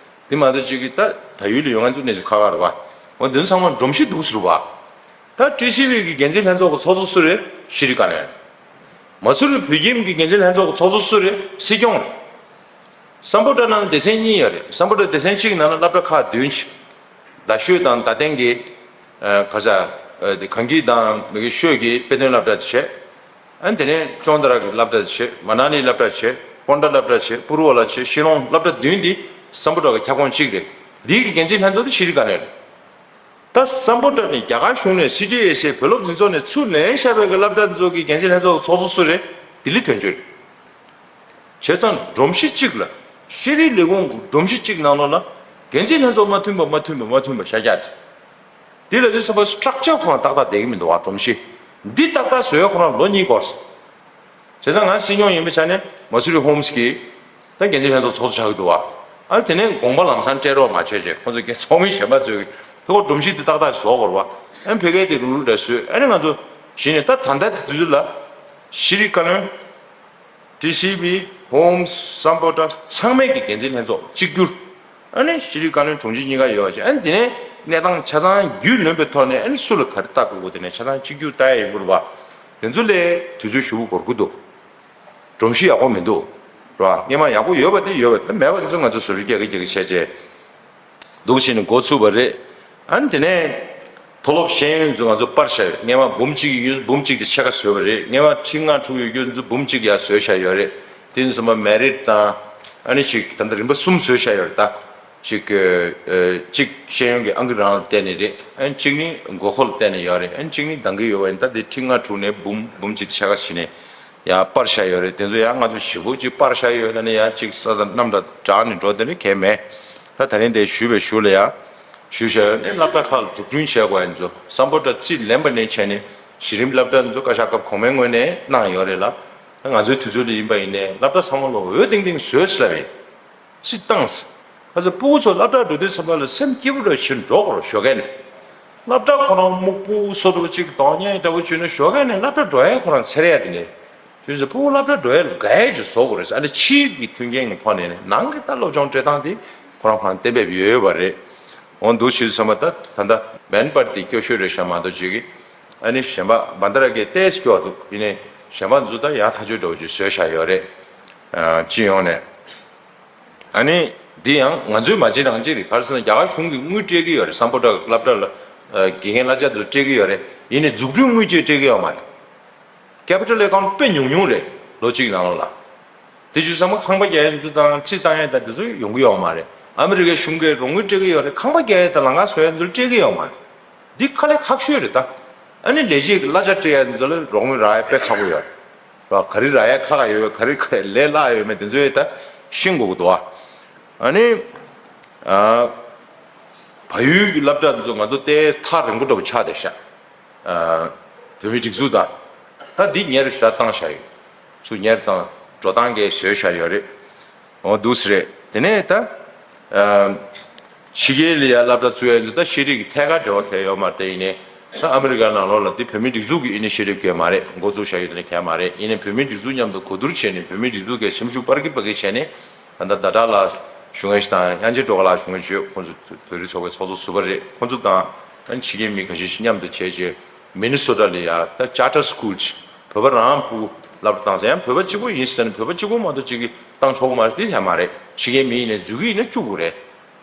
དེ་མ་གཏོགས་ཅིག་གི་ད་ད་ཡུལ་ལ་ཡོད་ང་ཚོ་གནས་ཚུལ་ཁག་ཁག་རེད་བ། འོ་དེ་ཚོ་ཚང་མ་སྒྲོམ་གཞི་འདུག་ཟེར་བ། ད་ཊི་སི་ཝི་གི་འགན་འཛིན་ལྷན་ཚོགས་ཀྱི་ཚོགས་གཙོ་སུ་རེད། ཤེས་རིག་བཀའ་བློན། མ་སུ་རི་བོད་ཁྱིམ་གྱི་འགན་འཛིན་ལྷན་ཚོགས་ཀྱི་ཚོགས་གཙོ་སུ་རེད། སྲིད་སྐྱོང་རེད། སམ་བྷོ་ཊ་ནང་སྡེ་ཚན་གཉིས་ཡོད་རེད། སམ་བྷོ་ཊ་སྡེ་ཚན་གཅིག་ནང་ལ་སློབ་གྲྭ་ཁག་བདུན་ཅིག་རྡ་ཤོད་དང་རྡ་སྟེང་གི་ཨ་ག་ས་ཨ་དེ་གངས་སྐྱིད་དང་མི་གི་ཤོད་ཀྱི་དཔེ་སྟོན་སློབ་གྲྭ་དེ་བྱས། ཨ་དེ་ནས་ཅོང་ཏ་ར་གི་སློབ་གྲྭ་དེ་བྱས། མ་ན་ལི་སློབ་གྲྭ་བྱས། པོན་ཏྲ་སློབ་གྲྭ་བྱས། པུ་རུ་ཝ་ལ་བྱས། ཤི་ལོང་། སློབ་གྲྭ་བདུན་འདི་སམ་བྷོ་ཊ་གི་ཁྱབ་ཁོངས་གཅིག་རེད། འདི་གི་འགན་འཛིན་ལྷན་ཚོགས་དེ་ཤེས་རིག་བཀའ་བློན་རེད། ད་ ད་སམ་བྷོ་ཊ་ནས་རྒྱ་གར་གཞུང་ནས་སི་ཊི་ཨེ་སི་ཨེ་བོད་སློབ་འཛིན་ཚོགས་ནས་ཚུར་ལེན་བཞག་པའི་གི་སློབ་གྲྭ་ཚོ་གི་འགན་འཛིན་ལྷན་ཚོགས་ཚོགས་གཙོ་སུ་རེད། ལྡི་ལི་དོན་གཅོད་རེད། བྱས་ཙང་སྒྲོམ་གཞི་གཅིག་ལ་ཤེས་རིག་ལས་ཁུངས་ཀྱི་སྒྲོམ་གཞི་གཅིག་ནང་ལོགས་ལ་འགན་འཛིན་ལྷན་ཚོགས་མ་མཐུན་པ་མ་མཐུན་པ་མ་མཐུན་པ་ཤ་རྒྱག་དེ། འདི་ལ་དུས་ཚོད་པ་སི་ཊྲག་ཅར་ཁོ་རང་ཏག་ཏག་བསྡད་ཀྱི་མི་འདུག་བ། སྒྲོམ་གཞི་འདི་ཏག་ཏག་བཟོས་ཡ་ཁོ་རང་ལོ་གཉིས་འགོར་སོང་། བྱས་ཙང་ང་སྲིད་སྐྱོང་ཡིན་པའི་ཆ་ནས་མ་སུ་རི་ཧོམ་སི་གི་ད་འགན་འཛིན་ལྷན་ཚོགས་ཚོགས་གཙོ་ཆགས་ཀྱི་འདུག་བ། ཨ་ནི་དེ་ནས་དགོངས་པ་ལམ་སང་སྤྲད་རོགས་མ་བྱས་བྱས་ཁོ་ཚོ་འགན་ཚོགས་མི་གཞན་པ་ཚོས་ཀྱི་དེ་ཁོ་སྒྲོམ་གཞི་དེ་ཏག་ཏག་བཟོ་དགོས་རེད་བ། ཨ་ནི་ཕ་གིའི་དེ་རུག་རུག་འདྲ་བཟོས། ཨ་ནི་ང་ཚོ་གཞི་ནས་ད་ད་ལྟ་དེ་དུས་ཚོད་ལ་ཤེས་རིག་བཀའ་བློན། ཊི་སི་བི། ཧོམ། སམ་བྷོ་ཊ་ཚང་མས་ཀྱི་འགན་འཛིན་ལྷན་ཚོགས་གཅིག་གྱུར། ཨ་ནི་ཤེས་རིག་བཀའ་བློན་དྲུང་ཆེ་གཉིས་ཀ་ཡོད་པ་བྱས། ཨ་ནི་དེ་ནས་གནས་སྟངས་ཆ་ཚང་རྒྱུས་ལོན་པའི་ཐོག་ནས་ཨ་ནི་སུ་ལ་ག་རེ་ལྟ་དགོས་དགོས་དེ་ནས་ཆ་ཚང་གཅིག་གྱུར་ལྟ་ཡ་ཡོང་གི་རེད་བ། དེ་ཚོ་ལས་དུས་ཚོད་ཞེ་པོ་འགོར་གྱི་འདུག་སྒྲོམ་གཞི་ཡག་པོ་མི་འདུག་རེད་བ། སྔོན་མ་ཡག་པོ་ཡོད་པ་དེ་ཡོད་པ་དེ། མེད་པ་དེ་ཚོ་ང་ཚོ་བཟོ་བཅོས་རྒྱག་གི་རྒྱག་གི་བྱས་བྱས། འདུག་བྱས་ནས་འགོ་ཚུགས་པ་རེད། ཨ་ནི་དེ་ནས་མཐོ་སློབ་ཤེས་ཡོན་ཚོ་ང་ཚོ་སྤར་བཞག་ཡོད། སྔོན་མ་འབུམ་གཅིག་ཡོད། འབུམ་གཅིག་དེ་ཕྱེད་ཀ་བཟོས་པ་རེད། སྔོན་མ་ཁྲི་ལྔ་དྲུག་ཡོད་རྒྱུ་ཚོ་འབུམ་གཅིག་ཡར་བཟོས་བཞག་ཡོད་རེད། དེ་ཚོ་ཚང་མ་མེ་རིཊ་དང་། ཨ་ནི་ཅིག་ད་ལྟ་རིམ་པ་གསུམ་བཟོས་བཞག་ཡོད་རེད་ད། ཅིག་ཨ་གཅིག་ཤེས་ཡོན་གྱི་ཨང་ཀི་རང་ལ་བརྟེན་ནས་རེད། ཨ་ནི་གཅིག་ནི་དགོས་མཁོ་ལ་བརྟེན་ནས་ཡོད་རེད། ཨ་ནི་གཅིག་ནི་འདང་གི་ཡོད་པ་ཡིན། ད་དེ་ཁྲི་ལྔ་དྲུག་ནས་འབུམ་འབུམ་གཅིག་ཕྱེད་ཀ་བྱས་ནས་ཡར་སྤར་བཞག་ཡོད་རེད། དེ་ཚོ་ཡང་ང་ཚོ་ཞེ་པོ་ཅིག་སྤར་བཞག་ཡོད་ན་ནི་ཡང་ཅིག་ས་ད་གནམ་དང་འདྲ་ནས་འགྲོ། དེ་ནི་གལ་མེད། ད་ད་རིང་དེ་ཞུས་པའི་གཞུག་ལ་ཡང་ཞུས་བཞག་ཡོད་ནི་སློབ་གྲྭ་ཁག་ལ་འཛུགས་སྐྲུན་བྱས་དགོས་ཡ་ཚོ་སམ་བྷོ་ཊ་རྩིས་ལེན་པ་ནས་བྱས་ནས་གཞི་རིམ་སློབ་གྲྭ་ཚོ་བཀའ་ཤག་སྐབས་གོང་མའི་ངོས་ནས་གནང་ཡོད་རེད་ལ། ད་ང་ཚོའི་དུས་ཚོད་ལ་ཡིན་པ་ཡིན་ནའི་སློབ་གྲྭ་ཚང་མ་ལོ་འོས་ཏིང་ཏིང་བཟོས་ཟེར་བས། སྲིད་བཏང་ཟེར། ཁ་ཚ་ཕྲུ་གུ་ཚོ་སློབ་གྲྭ་འགྲོ་དུས་ཙམ་པ་ལ་སེམས་སྐྱིད་པོ་འདྲ་བྱེད་འགྲོ་དགོས་རེད། ཞོགས་ཀས་ནས། སློབ་གྲྭ་ཁོ་རང་སྨུག་པོ་བཟོ་འདྲ་ཅིག་གདོང་ཉེས་འདྲ་བོ་བྱུང་ན་ཞོགས་ཀས་ནས་སློབ་གྲྭ་འགྲོ་ཡས་ཁོ་རང་འཚེར་ཡས་དེ་ནས། བྱས་ཙང་ཕྲུ་གུ་སློབ་གྲྭ་འགྲོ་ཡས་ལ་དགའ་ཡས་ཅིག་བཟོ་དགོས་རེད་ཟེར། ཨ་ནི་ཕྱིའི་གི་མཐུན་རྐྱེན་གྱི་ཐོག་ནས་ནི་ནང་གི་ད་སློབ་སྦྱོང་སྤྲད་སྟངས་དེ་ཁོ་རང་ཁོ་རང་གཏན་འབེབས་ཡོད་ཡོད་པ་རེད། འོ་འདུག་བྱས་ཙང་ད་ད་ལྟ་མེན་པར་དེ་སྐྱོ་ཤོས་རེད་ཤག་མ་གཏོགས་ཅིག་གི། ཨ་ནི་གཞན་པ་བན་ད་ར་གས་ཏོག་ཙམ་སྐྱོ་བ་འདུག་ཡིན་ནའི་གཞན་པ་ཚོ་ད་ཡག་ཐག་ཆོད་འདྲ་བོ་ཅིག་བཟོས་བཞག་ཡོད་རེད། ཨ་སྤྱི་ཡོངས་ནས། ཨ་ནི་འདི་ཡང་ང་ཚོའི་མ་བྱན་རང་བྱས་རེད། ག་རེ་ཟེར་ན་རྒྱ་གར་གཞུང་གིས་དངུལ་སྤྲད་ཀྱི་ཡོད་རེད། སམ་བྷོ་ཊ་སློབ་གྲྭ་ལ་ཨ་དགེ་རྒན་གླ་ཆ་ཚོ་སྤྲད་ཀྱི་ཡོད་རེད། ཡིན་ནའི་འཛུགས་སྐྲུན་དངུལ་ཅིག་སྤྲད་ཀྱི་ཡོད་མ་རེད། ཀེ་པི་ཊལ་ཨེ་ཀའུན་ཊི་དཔེ་ཉུང་ཉུང་རེད། ལོ་གཅིག་ནང་ལོགས་ལ། དེ་བྱས་ཙང་ཁང་པ་རྒྱག་ཡས་ཚོ་དང་རྩིས་བཏང་ཡས་དང་དེ་ཚོ་ཡོང་གི་ཡོད་མ་རེད། ཨ་མི་རི་ཀའི་གཞུང་གིས་རོགས་དངུལ་སྤྲད་ཀྱི་ཡོད་རེད། ཁང་པ་རྒྱག་ཡས་དང་ལམ་ཁ་བཟོ་ཡས་ཚོ་སྤྲད་ཀྱི་ཡོད་མ་རེད། འདི་དཀའ་ལས་ཁག་ཤོས་རེད་ད། ཨ་ནི་ལས་བྱེད་ཀྱི་གླ་ཆ་སྤྲད་ཡས་ཚོ་ལ་རོགས་དངུལ་རག་ཡས་དཔེ་ཁག་པོ་ཡོད་རེད། ག་རེ་རག་ཡས་ཁག་ཁག་ཡོད། ག་རེ་ལས་སླ་ཡོད་མེད་དེ་ཚོ་ཡས་ད་ཤེས་དགོས་ཀྱི་འདུག་ཨ། ཨ་ནི་ཨ་བལ་ཡུལ་གྱི་སློབ་གྲྭ་དེ་ཚོ་ང་ཚོ་ལྟའི་ཐག་རིང་པོ་འདྲ་པོ་ཆགས་བསྡད་ཤག་ཨ་བོད་མིའི་སྒྲིག་འཛུགས་དང་། ད་འདི་ཉེར་ཞག་བཏང་བཞག་ཡོད། ཚུར་ཉེར་བཏང་འགྲོ་སྟངས་ཀྱི་བཟོས་བཞག་ཡོད་རེད། འོ་འདུག་སེ་རེད། དེ་ནས་ད་ཨ་ཕྱི་རྒྱལ་ལ་ཡ་སློབ་གྲྭ་བཙུགས་ཡ་འདི་ད་ཤེས་རིག་གི་ཐད་ཀར་འབྲེལ་བ་ཐད་ཡོད་མ་རེད། དེ་ཡིན་ནའི་ད་ཨ་མི་རི་ཀ་ནང་ལོགས་ལ་འདི་བོད་མིའི་སྒྲིག་འཛུགས་ཀྱི་ཨི་ནི་ཤེ་ཊིབ་གལ་མ་རེད། འགོ་བཙུགས་བཞག་ཡོད། དེ་ནས་གལ་མ་རེད། ཡིན་ནའི་བོད་མིའི་སྒྲིག་འཛུགས་མཉམ་དུ་གོ་བསྡུར་བྱས་ནས་བོད་མིའི་སྒྲིག་འཛུགས་ཀྱི་སེམས་ཤུགས་སྤར་གི་སྤར་གི་བྱས་ནས་ད་ལྟ་ཟླ་གྲགས་ལགས་བཞུགས་མཁན་ཞིག་དང་དབྱངས་ཅན་སྒྲོལ་དཀར་ལགས་བཞུགས་མཁན་ཞིག་ཁོང་ཚོ་བོད་རིགས་ཚོགས་པའི་ཚོགས་གཙོ་ཟུར་པ་རེད། ཁོང་ཚོ་དང་ཨ་ནི་ཕྱི་རྒྱལ་མི་ཁ་ཤས་ཤིག་མཉམ་དུ་བྱས་རྗེས་མི་ནི་སོ་ཊ་ལ་ཡ་ད་ཅར་ཊར་སི་ཀུལ་ཅིག་བོད་པ་རང་ཕྲུ་གུ་སློབ་གྲྭ་བཏང་ས། ཡང་བོད་པ་གཅིག་པོ་ཡིན་ཟེར་ན་བོད་པ་གཅིག་པོ་མ་གཏོགས་གཅིག་གིས་བཏང་ཆོག་གི་མ་རེད། དེ་ཡང་མ་རེད། ཕྱི་རྒྱལ་མི་ཡིན་ནའི་འཛུལ་གི་ཡིན་ན་བཅུག་དགོས་རེད།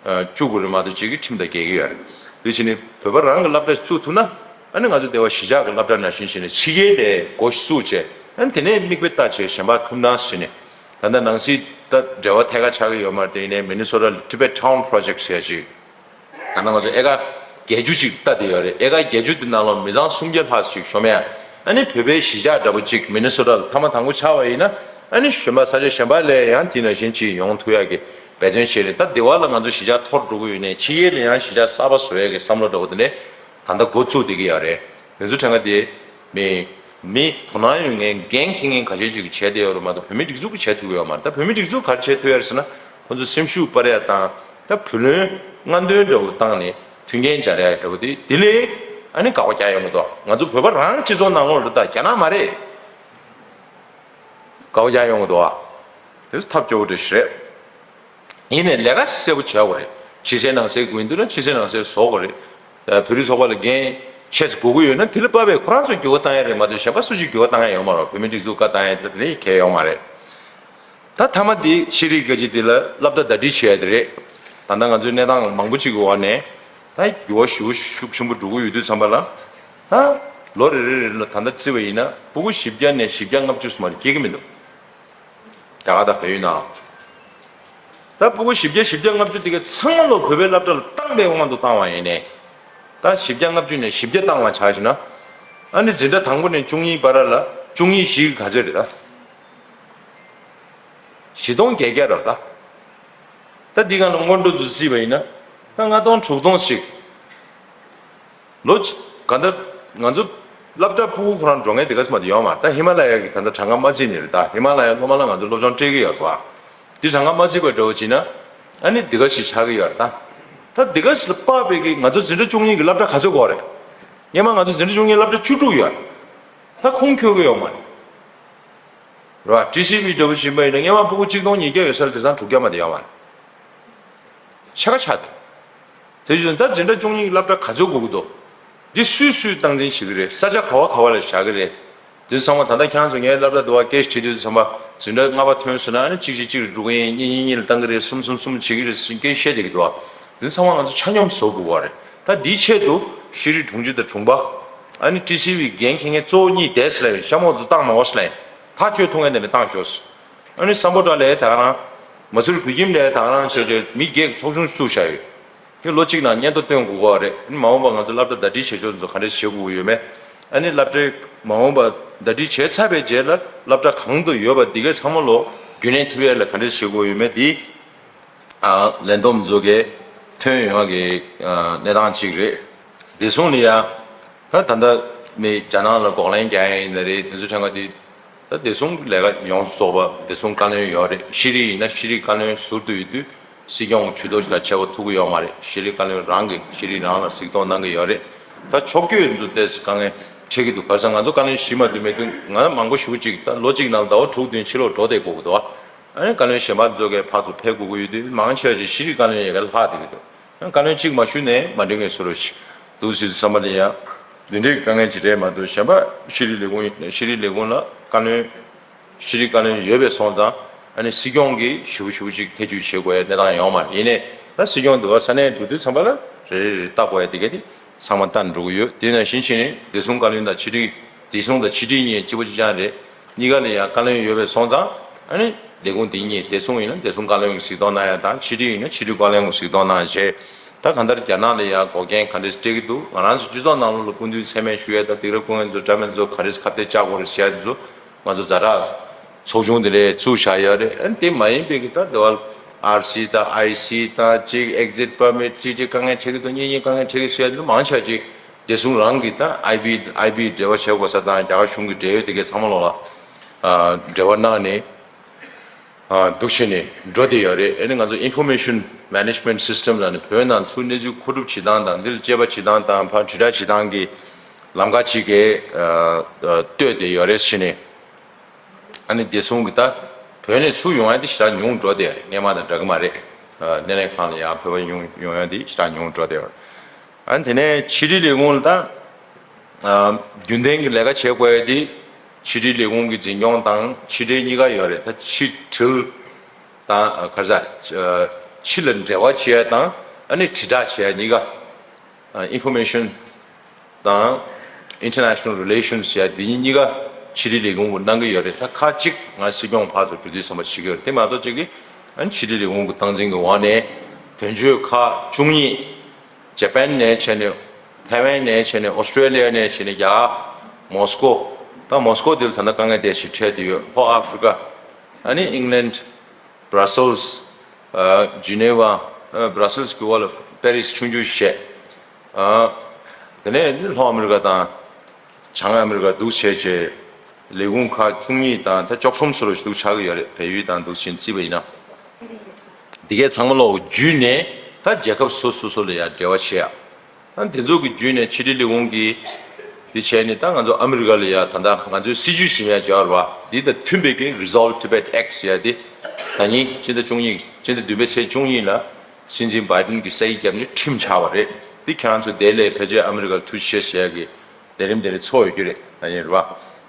བཅུག་དགོས་རེད་མ་གཏོགས་གཅིག་གིས་ཁྲིམས་དང་འགལ་གི་ཡོད་རེད། དེ་བྱས་ནས་བོད་པ་རང་གི་སློབ་གྲྭ་ཞིག་བཙུགས་ཐུབ་ན་ཨ་ནི་ང་ཚོ་དེ་བ་གཞིས་ཆགས་ཀྱི་སློབ་གྲྭ་ནང་བཞིན་བྱས་ནས་ཕྱི་རྒྱལ་ལ་སྒོ་ཞིག་བཙུགས་བྱས་ཨ་ནི་དེ་ནས་མིག་དཔེ་ལྟ་བྱས་གཞན་པ་ཐུབ་སྣང་བྱས་ནས་ད་ལྟ་ནང་སྲིད་ད་འབྲེལ་བ་ཐད་ཀར་ཆགས་ཀྱི་ཡོད་མ་རེད། དེ་ཡིན་ནའི་མི་ནི་སོ་ཊ་ལ་Tibet Town Project་ཟེར་ཡ་ཅིག་ད་ནང་ང་ཚོ་ཨེ་ཀར་བརྒྱད་ཅུ་ཅིག་ལྟ་བསྡད་ཡོད་རེད། ཨེ་ཀར་བརྒྱད་ཅུ་དེ་ནང་ལ་མི་ཚང་སུམ་བརྒྱ་ལྷག་ཅིག་ཤོར་མེད། ཨ་ནི་བོད་པའི་གཞིས་ཆགས་འདྲ་པོ་ཅིག་མི་ནི་སོ་ཊ་ལ་མཐའ་མ་དང་པོ་ཆགས་པ་ཡིན་ན་ཨ་ནི་གཞན་པ་ས་ཆ་གཞན་པ་ལ་ཡང་དེ་ནང་བཞིན་ཅིག་ཡོང་ཐུབ་ཡག་གི་འབད་བརྩོན་བྱས་རེད། ད་དེ་བ་ལ་ང་ཚོ་གཞིས་ཆགས་འཐོར་འགྲོ་གི་ཡོད་ནའི་ཕྱི་རྒྱལ་ལ་ཡང་གཞིས་ཆགས་གསར་པ་བཟོ་ཡག་གི་བསམ་བློ་འདྲ་པོ་དེ་ནས་ད་ལྟ་འགོ་བཙུགས་བསྡད་ཀྱི་ཡོད་རེད། དེ་ཚོ་ཕྲན་ཁ་དེ་མི་མི་དོ་སྣང་ཡོད་མཁན་འགན་འཁྱེར་མཁན་ཁ་ཤས་ཅིག་གིས་བྱས་བསྡད་ཡོད་རེད་མ་གཏོགས་བོད་མིའི་སྒྲིག་འཛུགས་ཀྱིས་བྱས་ཐུབ་ཀྱི་ཡོད་མ་རེད། ད་བོད་མིའི་སྒྲིག་འཛུགས་ག་རེ་བྱས་ཐུབ་ཡོད་རེད་ཟེར་ན་ཁོ་ཚོ་སེམས་ཤུགས་སྤར་ཡ་དང་ད་བུ་ལོན་སྔ་འདོན་འདྲ་བོ་བཏང་ནས་མཐུན་རྐྱེན་སྦྱར་ཡ་འདྲ་བོ་དེ་དེ་ལས་ཨ་ནི་དགག་པ་རྒྱག་ཡོང་གི་འདུག་ང་ཚོ་བོད་པ་རང་སྤྱི་ཚོགས་ནང་ལོགས་ལ་ད་རྒྱ་ནག་མ་རེད། དགག་པ་རྒྱག་ཡོང་གི་འདུག་ཨ། དེ་ཚོ་ཐབས་སྐྱོ་བོ་འདྲ་ཞིག་རེད། ཡིན་ནའི་ལས་ཀ་གསལ་པོ་བྱ་དགོས་རེད། ཕྱི་གསལ་ནང་གསལ་དགོས་ཡིན་འདུག་ན་ཕྱི་གསལ་ནང་གསལ་བཟོ་དགོས་རེད། ཨ་བོད་རིགས་ཚོགས་པ་ལ་འགན་ཆེ་ཙམ་དགོས་ཀྱི་ཡོད་ན་དེ་ལ་དཔག་པའི་ཁོ་རང་ཚོས་འགྱུར་བ་བཏང་ཡ་རེད་མ་གཏོགས་གཞན་པ་སུ་ཞིག་འགྱུར་བ་བཏང་ཡ་ཡོད་མ་རེད། བོད་མིའི་སྒྲིག་འཛུགས་བཀའ་བཏང་ཡ་དེ་ལས་གལ་ཡོད་མ་རེད། ད་མཐའ་མ་འདི་ཤེས་རིག་གི་ཅིག་འདི་ལ་སློབ་གྲྭ་ཟླ་སྒྲིལ་བྱེད་ཡ་དེ་རེད། ད་ལྟ་ང་ཚོའི་གནས་སྟངས་མང་པོ་ཅིག་གི་འོག་ནས་ད་འགྱུར་བ་ཞེ་པོ་ཤུགས་ཆེན་པོ་འགྲོ་གི་ཡོད་དུས་ཙམ་པ་ལ་ད་ལོ་རེ་རེ་རེ་ལ་ད་ལྟ་བརྩིས་པ་ཡིན་ན་ཕྲུ་གུ་བཞི་བརྒྱ་ནས་བཞི་བརྒྱ་ལྔ་བཅུ་ཙམ་མ་གཏོགས་སྐྱེ་གི་མི་འདུག་རྒྱ་གར་དང་བལ་ཡུལ་ནང་། ད་ཕྲུ་གུ་བཞི་བརྒྱ་བཞི་བརྒྱ་ལྔ་བཅུ་དེ་ག་ཚང་མ་ལོ་བོད་པའི་སློབ་གྲྭ་ལ་བཏང་པའི་དབང་དུ་བཏང་བ་ཡིན་ནའི། ད་ ད་བཞི་བརྒྱ་ལྔ་བཅུ་ནས་བཞི་བརྒྱ་བཏང་བ་ཆ་བཞག་ན། ཨ་ནི་འཛིན་གྲྭ་དང་པོ་ནས་བཅུ་གཉིས་བར་ལ་བཅུ་གཉིས་བཞི་ག་ཚོད་རེད་ད། བཞི་སྟོང་བརྒྱད་བརྒྱ་རེད་ད། ད་འདི་ག་ལ་སྔོན་འགྲོ་དུ་བརྩིས་པ་ཡིན་ན། ད་ལྔ་སྟོང་དྲུག་སྟོང་ཞིག་ལོ་གཅིག་ག་འདྲ། ང་ཚོ་སློབ་གྲྭ་ཕྲུ་གུ་ཁོ་རང་འགྲོ་མཁན་དེ་ག་ཙམ་མ་དེ་ཡོད་མ་རེད། ད་ཧི་མ་ལ་ཡ་གི་ད་ལྟ་གྲངས་ཀ་མ་བརྩིས་ནས་རེད་ད། ཧི་མ་ལ་ཡ་སློབ་མ་ལ་ང་ཚོ་སློབ་སྦྱོང་སྤྲད་ཀྱི་ཡོད་རེད་བ། དེ་གྲངས་ཀ་མ་བརྩིས་པ་འདྲ་བོ་བྱས་ན། ཨ་ནི་དེ་ག་ཞིག་ཆགས་ཀྱི་ཡོད་རེད་ད། ད་དེ་ག་ཞིག་ལ་དཔག་པའི་གི་ང་ཚོ་འཛིན་གྲྭ་བཅུ་གཉིས་གི་སློབ་གྲྭ་ག་ཚོད་དགོས་རེད། སྔོན་མ་ང་ཚོ་འཛིན་གྲྭ་བཅུ་གཉིས་སློབ་གྲྭ་བཅུ་དྲུག་ཡོད་རེད། ད་ཁུངས་འཁྱོལ་གྱི་ཡོད་མ་རེད། རེད་བ། ཊི་སི་ཝི་འདྲ་བོ་ཞིག་ཡིན་པ་ཡིན་ན་སྔོན་མ་ཕྲུ་གུ་གཅིག་སྟོང་ཉིས་བརྒྱ་ཡོད་ས་ལ་དེང་སང་དྲུག་བརྒྱ་མ་དེ་ཡོད་མ་རེད། ཕྱེད་ཀ་ཆག་འདུག་དེ་བཞིན་ད་འཛིན་གྲྭ་བཅུ་གཉིས་ཀྱི་སློབ་གྲྭ་ག་ཚོད་དགོས་ཀྱི་འདུག་འདི་སུས་སུས་སྟངས་འཛིན་བྱེད་ཀྱི་རེད། ས་ཆ་ག་བ་ག་བ་ལ་བཞག་གི་རེད། དེ་ཚང་མ་ད་ལྟ་ཁྱེད་ཚོ་ངའི་སློབ་གྲྭ་འདི་བ་སྐད་ཆ་དྲིས་དུས་ཚང་མ་འཛིན་གྲྭ་ལྔ་པ་ཐོན་སོང་ན་ཨ་ནི་གཅིག་གཅིག་གཅིག་ལ་འགྲོ་གི་ཡིན། གཉིས་གཉིས་གཉིས་ལ་བཏང་གི་རེད། གསུམ་གསུམ་གསུམ་བྱེད་ཀྱི་རེད་ཟེར་སྐད་བཤད་བསྡད་ཀྱི་འདུག་དེ་ཚང་མ་ང་ཚོ་ཆ་སྙོམས་བཟོ་དགོས་པ་རེད། ད་འདིའི་ཆེད་དུ་ཤེས་རིག་དྲུང་ཆེ་དང་དྲུང་པ། ཨ་ནི་ཊི་སི་ཝི་འགན་འཁྱེར་མཁན་གཙོ་བོ་གཉིས་བསྡད་ཟེར་ལབ་ཡིན། ཤ་མོག་ཚོ་བཏང་མ་འོ་ཟེར་ལབ་ཡིན། ཐག་གཅོད་ཐུབ་མཁན་དེ་ནས་བཏང་ཤོག་ཨ་ནི་སམ་བྷོ་ཊ་ལས་ད་ག་རང་། མ་སུར་བོད་ཁྱིམ་ལས་ད་ག་རང་བྱས་བྱས་མི་བརྒྱད་ཚོགས་ཆུང་བཙུགས་བཞག་ཡོད། དེ་ལོ་གཅིག་ནང་སྙན་ཐོ་སྟོན་དགོས་ཀྱི་རེད། ཨ་ནི་མ་འོངས་པ་ང་ཚོ་སློབ་གྲྭ་ཟླ་སྒྲིལ་བྱེད་ཕྱོགས་ཚོ་ག་འདྲས་བྱེད་དགོས་ཀྱི་ཡོད་མེད། ཨ་ནི་སློབ་གྲྭའི་མ་འོངས་པ་ཟླ་སྒྲིལ་བྱས་ཚར་བའི་རྗེས་ལ་སློབ་གྲྭ་གང་དུ་ཡོད་པ་འདི་གའི་ཚང་མ་ལོ་རྒྱུན་ལྡན་ཐུབ་ཡས་ལ་ག་འདྲས་བྱེད་དགོས་ཡོད་མེད་འདི། ཨ། ལས་བསྡོམས་ཚོ་གིས་ཐོན་ཡོང་གི་ཨ། གནས་སྟངས་གཅིག་རེད། བདེ་སྲུང་ལ་ཡ། ད་ད་ལྟ་མི་རྒྱ་ནག་ལ་འགོག་ལན་རྒྱག་ཡ་ཡིན་ན་རེད། དེ་ཚོ་ཕྲན་ག་དེ། ད་བདེ་སྲུང་ལས་ཀ་ཡོངས་སུ་རྫོགས་པ་བདེ་སྲུང་བཀའ་བློན་ཡོད་རེད། ཤེས་རིག་ཡིན་ན་ཤེས་རིག་བཀའ་བློན་ཟུར་དུ་ཡོད་དུས་སྲིད་སྐྱོང་ཇུས་གཏོགས་ཞིག་དང་ཕྱད་པ་ཐུབ་ཀྱི་ཡོད་མ་རེད། ཤེས་རིག་བཀའ་བློན་རང་གིས་ཤེས་རིག་རང་ལ་གཟིགས་རྟོག་གནང་གི་ཡོད་རེད། ད་ཕྱོགས་བསྐྱོད་ཚོ་ཏོག་ཙམ་དཀའ་ངལ་འཕྲད་ཀྱི་འདུག་ག་རེ་ཟེར་ན་ང་ཚོ་བཀའ་བློན་བཞི་མ་གཏོགས་མེད་དུས་ང་མང་པོ་ཞེ་པོ་ཅིག་ད་ལོ་གཅིག་ནང་ཟླ་བ་དྲུག་བདུན་ཕྱི་ལོགས་འགྲོ་བསྡད་དགོས་ཀྱི་འདུག་ཨ་ནི་བཀའ་བློན་གཞན་པ་ཚོ་གས་ཕར་ཚུར་ཕེབས་དགོས་ཀྱི་ཡོད་དུས་མང་ཆེ་བ་ཞིག་ཤེས་རིག་བཀའ་བློན་ཡ་གིར་ལྷག་བསྡད་ཀྱི་འདུག་བཀའ་བློན་གཅིག་མ་ཞུས་ནས་མ་འགྲིག་མཁན་བཟོ་འདྲ་ཞིག་འདུག་ཟེར་བསམ་པ་ལ་ཡ། འདི་འདྲའི་དཀའ་ངལ་ཅིག་རེད་མ་གཏོགས་གཞན་པ་ཤེས་རིག་ལས་ཁུངས་ཤེས་རིག་ལས་ཁུངས་ལ་བཀའ་བློན། ཤེས་རིག་བཀའ་བློན་ཡོད་པའི་སོང་ཙང་ཨ་ནི་སྲིད་སྐྱོང་གིས་ཞུ་ཞུ་ཅིག་ཐེ་ཇུས་བྱེད་དགོས་ཡ་གནས་སྟངས་ཡོད་མ་རེད། ཡིན་ནའི་ད་སྲིད་སྐྱོང་འདི་བ་ས་གནས་འགྲོ་དུས་ཚང་མ་ལ་རེ་རེ་རེ་ལྟ་དགོས་ཡ་དེ་ག་དེ་ཚང་མ་ལྟ་འགྲོ་གི་ཡོད། དེ་ནང་བཞིན་བྱས་ནས་བདེ་སྲུང་བཀའ་བློན་དང་ཕྱི་དྲིལ་བདེ་སྲུང་དང་ཕྱི་དྲིལ་གཉིས་གཅིག་པ་གཅིག་རྐྱང་རེད། གཉིས་ཀ་ལ་ཡང་བཀའ་བློན་ཡོད་པའི་སོང་ཙང་ཨ་ནི་ལས་ཁུངས་དེ་གཉིས་བདེ་སྲུང་ཡིན་ན་བདེ་སྲུང་བཀའ་བློན་གྱིས་གཟིགས་རྟོག་གནང་ཡ་དང་ཕྱི་དྲིལ་ཡིན་ན་ཕྱི་དྲིལ་བཀའ་བློན་གྱིས་གཟིགས་རྟོག་གནང་བྱས། ད་གང་ལྟར་རྒྱ་ནག་ལ་ཡང་འགོག་རྐྱེན་ག་འདྲས་སྤྲད་ཀྱི་འདུག་ང་རང་ཚོ་སྤྱི་ཚོགས་ནང་ལོགས་ལ་སྐུ་མདུན་མཚན་སྨད་ཞུ་ཡ་དང་སྡིགས་ར་སྐུ་ངལ་ཚོ་འདྲ་མིན་ཚོ་ག་འདྲས་ཁ་གཏད་བཅག་དགོས་རེད་ཟེར་ཡ་དེ་ཚོ་ང་ཚོ་ཛ་དྲག་ཚོགས་ཆུང་དེ་ལས་བཙུགས་བཞག་ཡོད་རེད། ཨ་ནི་དེ་མ་ཡིན་པའི་གི་ད་དེ་བ་ཨར་སི་དང་ཨའི་སི་དང་གཅིག་ཨེག་ཛིཊ་པར་མིཊ་གཅིག་གཅིག་དཀའ་ངལ་འཕྲད་ཀྱི་འདུག་གཉིས་གཉིས་དཀའ་ངལ་འཕྲད་ཀྱི་ཟེར་ཡ་དེ་ཚོ་མང་ཆེ་བ་ཅིག་བདེ་སྲུང་རང་གི་ད་ཨའི་བི་ཨའི་བི་འབྲེལ་བ་བྱེད་དགོས་ས་དང་རྒྱ་གར་གཞུང་གི་འབྲེལ་ཡོད་དེ་གའི་ཚང་མ་ལོག་ལ་འབྲེལ་བ་གནང་ནས་འདུག་བྱས་ནས་འགྲོ་བསྡད་ཡོད་རེད། ཨ་ནི་ང་ཚོ་Information Management System ལབ་ནས་བོད་ནང་ཚུར་གནས་ཚུལ་མཁོ་སྒྲུབ་བྱེད་སྟངས་དང་འདི་ལ་དཔྱད་པ་བྱེད་སྟངས་དང་ཕར་དྲིལ་བསྒྲགས་བྱེད་སྟངས་ཀྱི་ལམ་ཁ་ཅིག་གིས་བཏོད་བསྡད་ཡོད་རེད་བྱས་ནས། ཨ་ནི་བདེ་སྲུང་གི་ད་བོད་ནས་ཚུར་ཡོང་ཡ་དེ་ཞེ་དྲག་ཉུང་འགྲོ་བསྡད་ཡོད་རེད། སྔོན་མ་དང་འདྲ་གི་མ་རེད། སྣེ་ལེན་ཁང་ལ་ཡང་བོད་པ་ཡོང་ཡོང་ཡ་དེ་ཞེ་དྲག་ཉུང་འགྲོ་བསྡད་ཡོད་རེད། ཨ་ནི་དེ་ནས་ཕྱི་དྲིལ་ལས་ཁུངས་ལ་ད་རྒྱུན་ལྡན་གྱི་ལས་ཀ་བྱེད་དགོས་ཡ་དེ་ཕྱི་དྲིལ་ལས་ཁུངས་ཀྱི་འཛིན་སྐྱོང་དང་ཕྱི་དྲིལ་གཉིས་ཀ་ཡོད་རེད། ད་ཕྱི་དྲིལ་དང་ག་རེ་ཟེར་ཕྱི་ལ་འབྲེལ་བ་བྱེད་ཡ་དང་ཨ་ནི་དྲིལ་བསྒྲགས་བྱེད་ཡ་གཉིས་ཀ Information དང་International Relations ཡ་དེ་གཉིས་ཀ་ཕྱི་དྲིལ་ལས་ཁུངས་ཀྱིས་གནང་གི་ཡོད་རེད། ད་ཁག་གཅིག་ང་སྲིད་སྐྱོང་ཕར་ཚུར་འགྲོ་དུས་ཙམ་པ་བྱེད་ཀྱི་ཡོད་རེད། དེ་མ་གཏོགས་གཅིག་གིས་ཨ་ནི་ཕྱི་དྲིལ་ལས་ཁུངས་ཀྱི་སྟངས་འཛིན་གྱི་འོག་ནས་དོན་གཅོད་ཁག་བཅུ་གཉིས། ཇ་པན་ནས་བྱས་ནས་ཐའེ་ཝན་ནས་བྱས་ནས་ཨོ་སི་ཀྲེ་ལི་ཡ་ནས་བྱས་ནས་རྒྱ་གར་མོ་སི་ཀོ། ད་མོ་སི་ཀོ་དེ་ལ་ད་ལྟ་དཀའ་ངལ་དེ་ཞིག་འཕྲད་དེ་ཡོད། ལྷོ་ཨ་ཧྥི་རི་ཀ། ཨ་ནི་ཨིང་ལན། Brussels། ཨ། Geneva། ཨ། Brussels གི་འོག་ལ་Paris ཆུང་ཆུང་ཞིག་བྱས། ཨ། དེ་ནས་ལྷོ་ཨ་མི་རི་ཀ་དང་བྱང་ཨ་མི་རི་ཀ་འདུག་བྱས་བྱས་ལས་ཁུངས་ཁག་བཅུ་གཉིས་དང་ད་བཅུ་གསུམ་བཟོ་འདྲ་ཞིག་འདུག་ཆགས་ཀྱི་ཡོད་རེད། བལ་ཡུལ་དང་འདུག་ཕྱིན་བརྩིས་པ་ཡིན་ན། འདི་གའི་ཚང་མ་ལོག་བརྒྱུད་ནས་ད་རྒྱལ་ཁབ་སོ་སོ་སོ་ལ་ཡང་འབྲེལ་བ་བྱེད་ཡ། ད་འདི་ཚོ་གི་བརྒྱུད་ནས་ཕྱི་དྲིལ་ལས་ཁུངས་ཀྱིས་འདི་བྱས་ནས་ད་ང་ཚོ་ཨ་མི་རི་ཀ་ལ་ཡ་ད་ལྟ་ང་ཚོའི་སྲིད་ཇུས་ཟིན་ཡ་བྱ་བ་རེད་བ། འདི་དང་མཐུན་པའི་གི་Resolve Tibet Act ཟེར་ཡ་དེ་ད་ཉིན་སྤྱི་ཟླ་བཅུ་གཉིས་སྤྱི་ཟླ་བདུན་པའི་ཚེས་བཅུ་གཉིས་ལ་སྲིད་འཛིན་བྷའི་ཌེན་གྱིས་སའིན་བརྒྱབ་ནས་ཁྲིམས་ཆགས་པ་རེད། འདི་ཁྱེད་རང་ཚོ་དེ་ལས་ཕལ་ཆེར་ཨ་མི་རི་ཀར་ཐུགས་རྗེ་ཆེ་ཟེར་ཡ་གི་ལས་རིམ་དེ་རིགས་ཚོགས་ཡོད་རྒྱུ་རེད། ད་ཡིན་རེད་བ།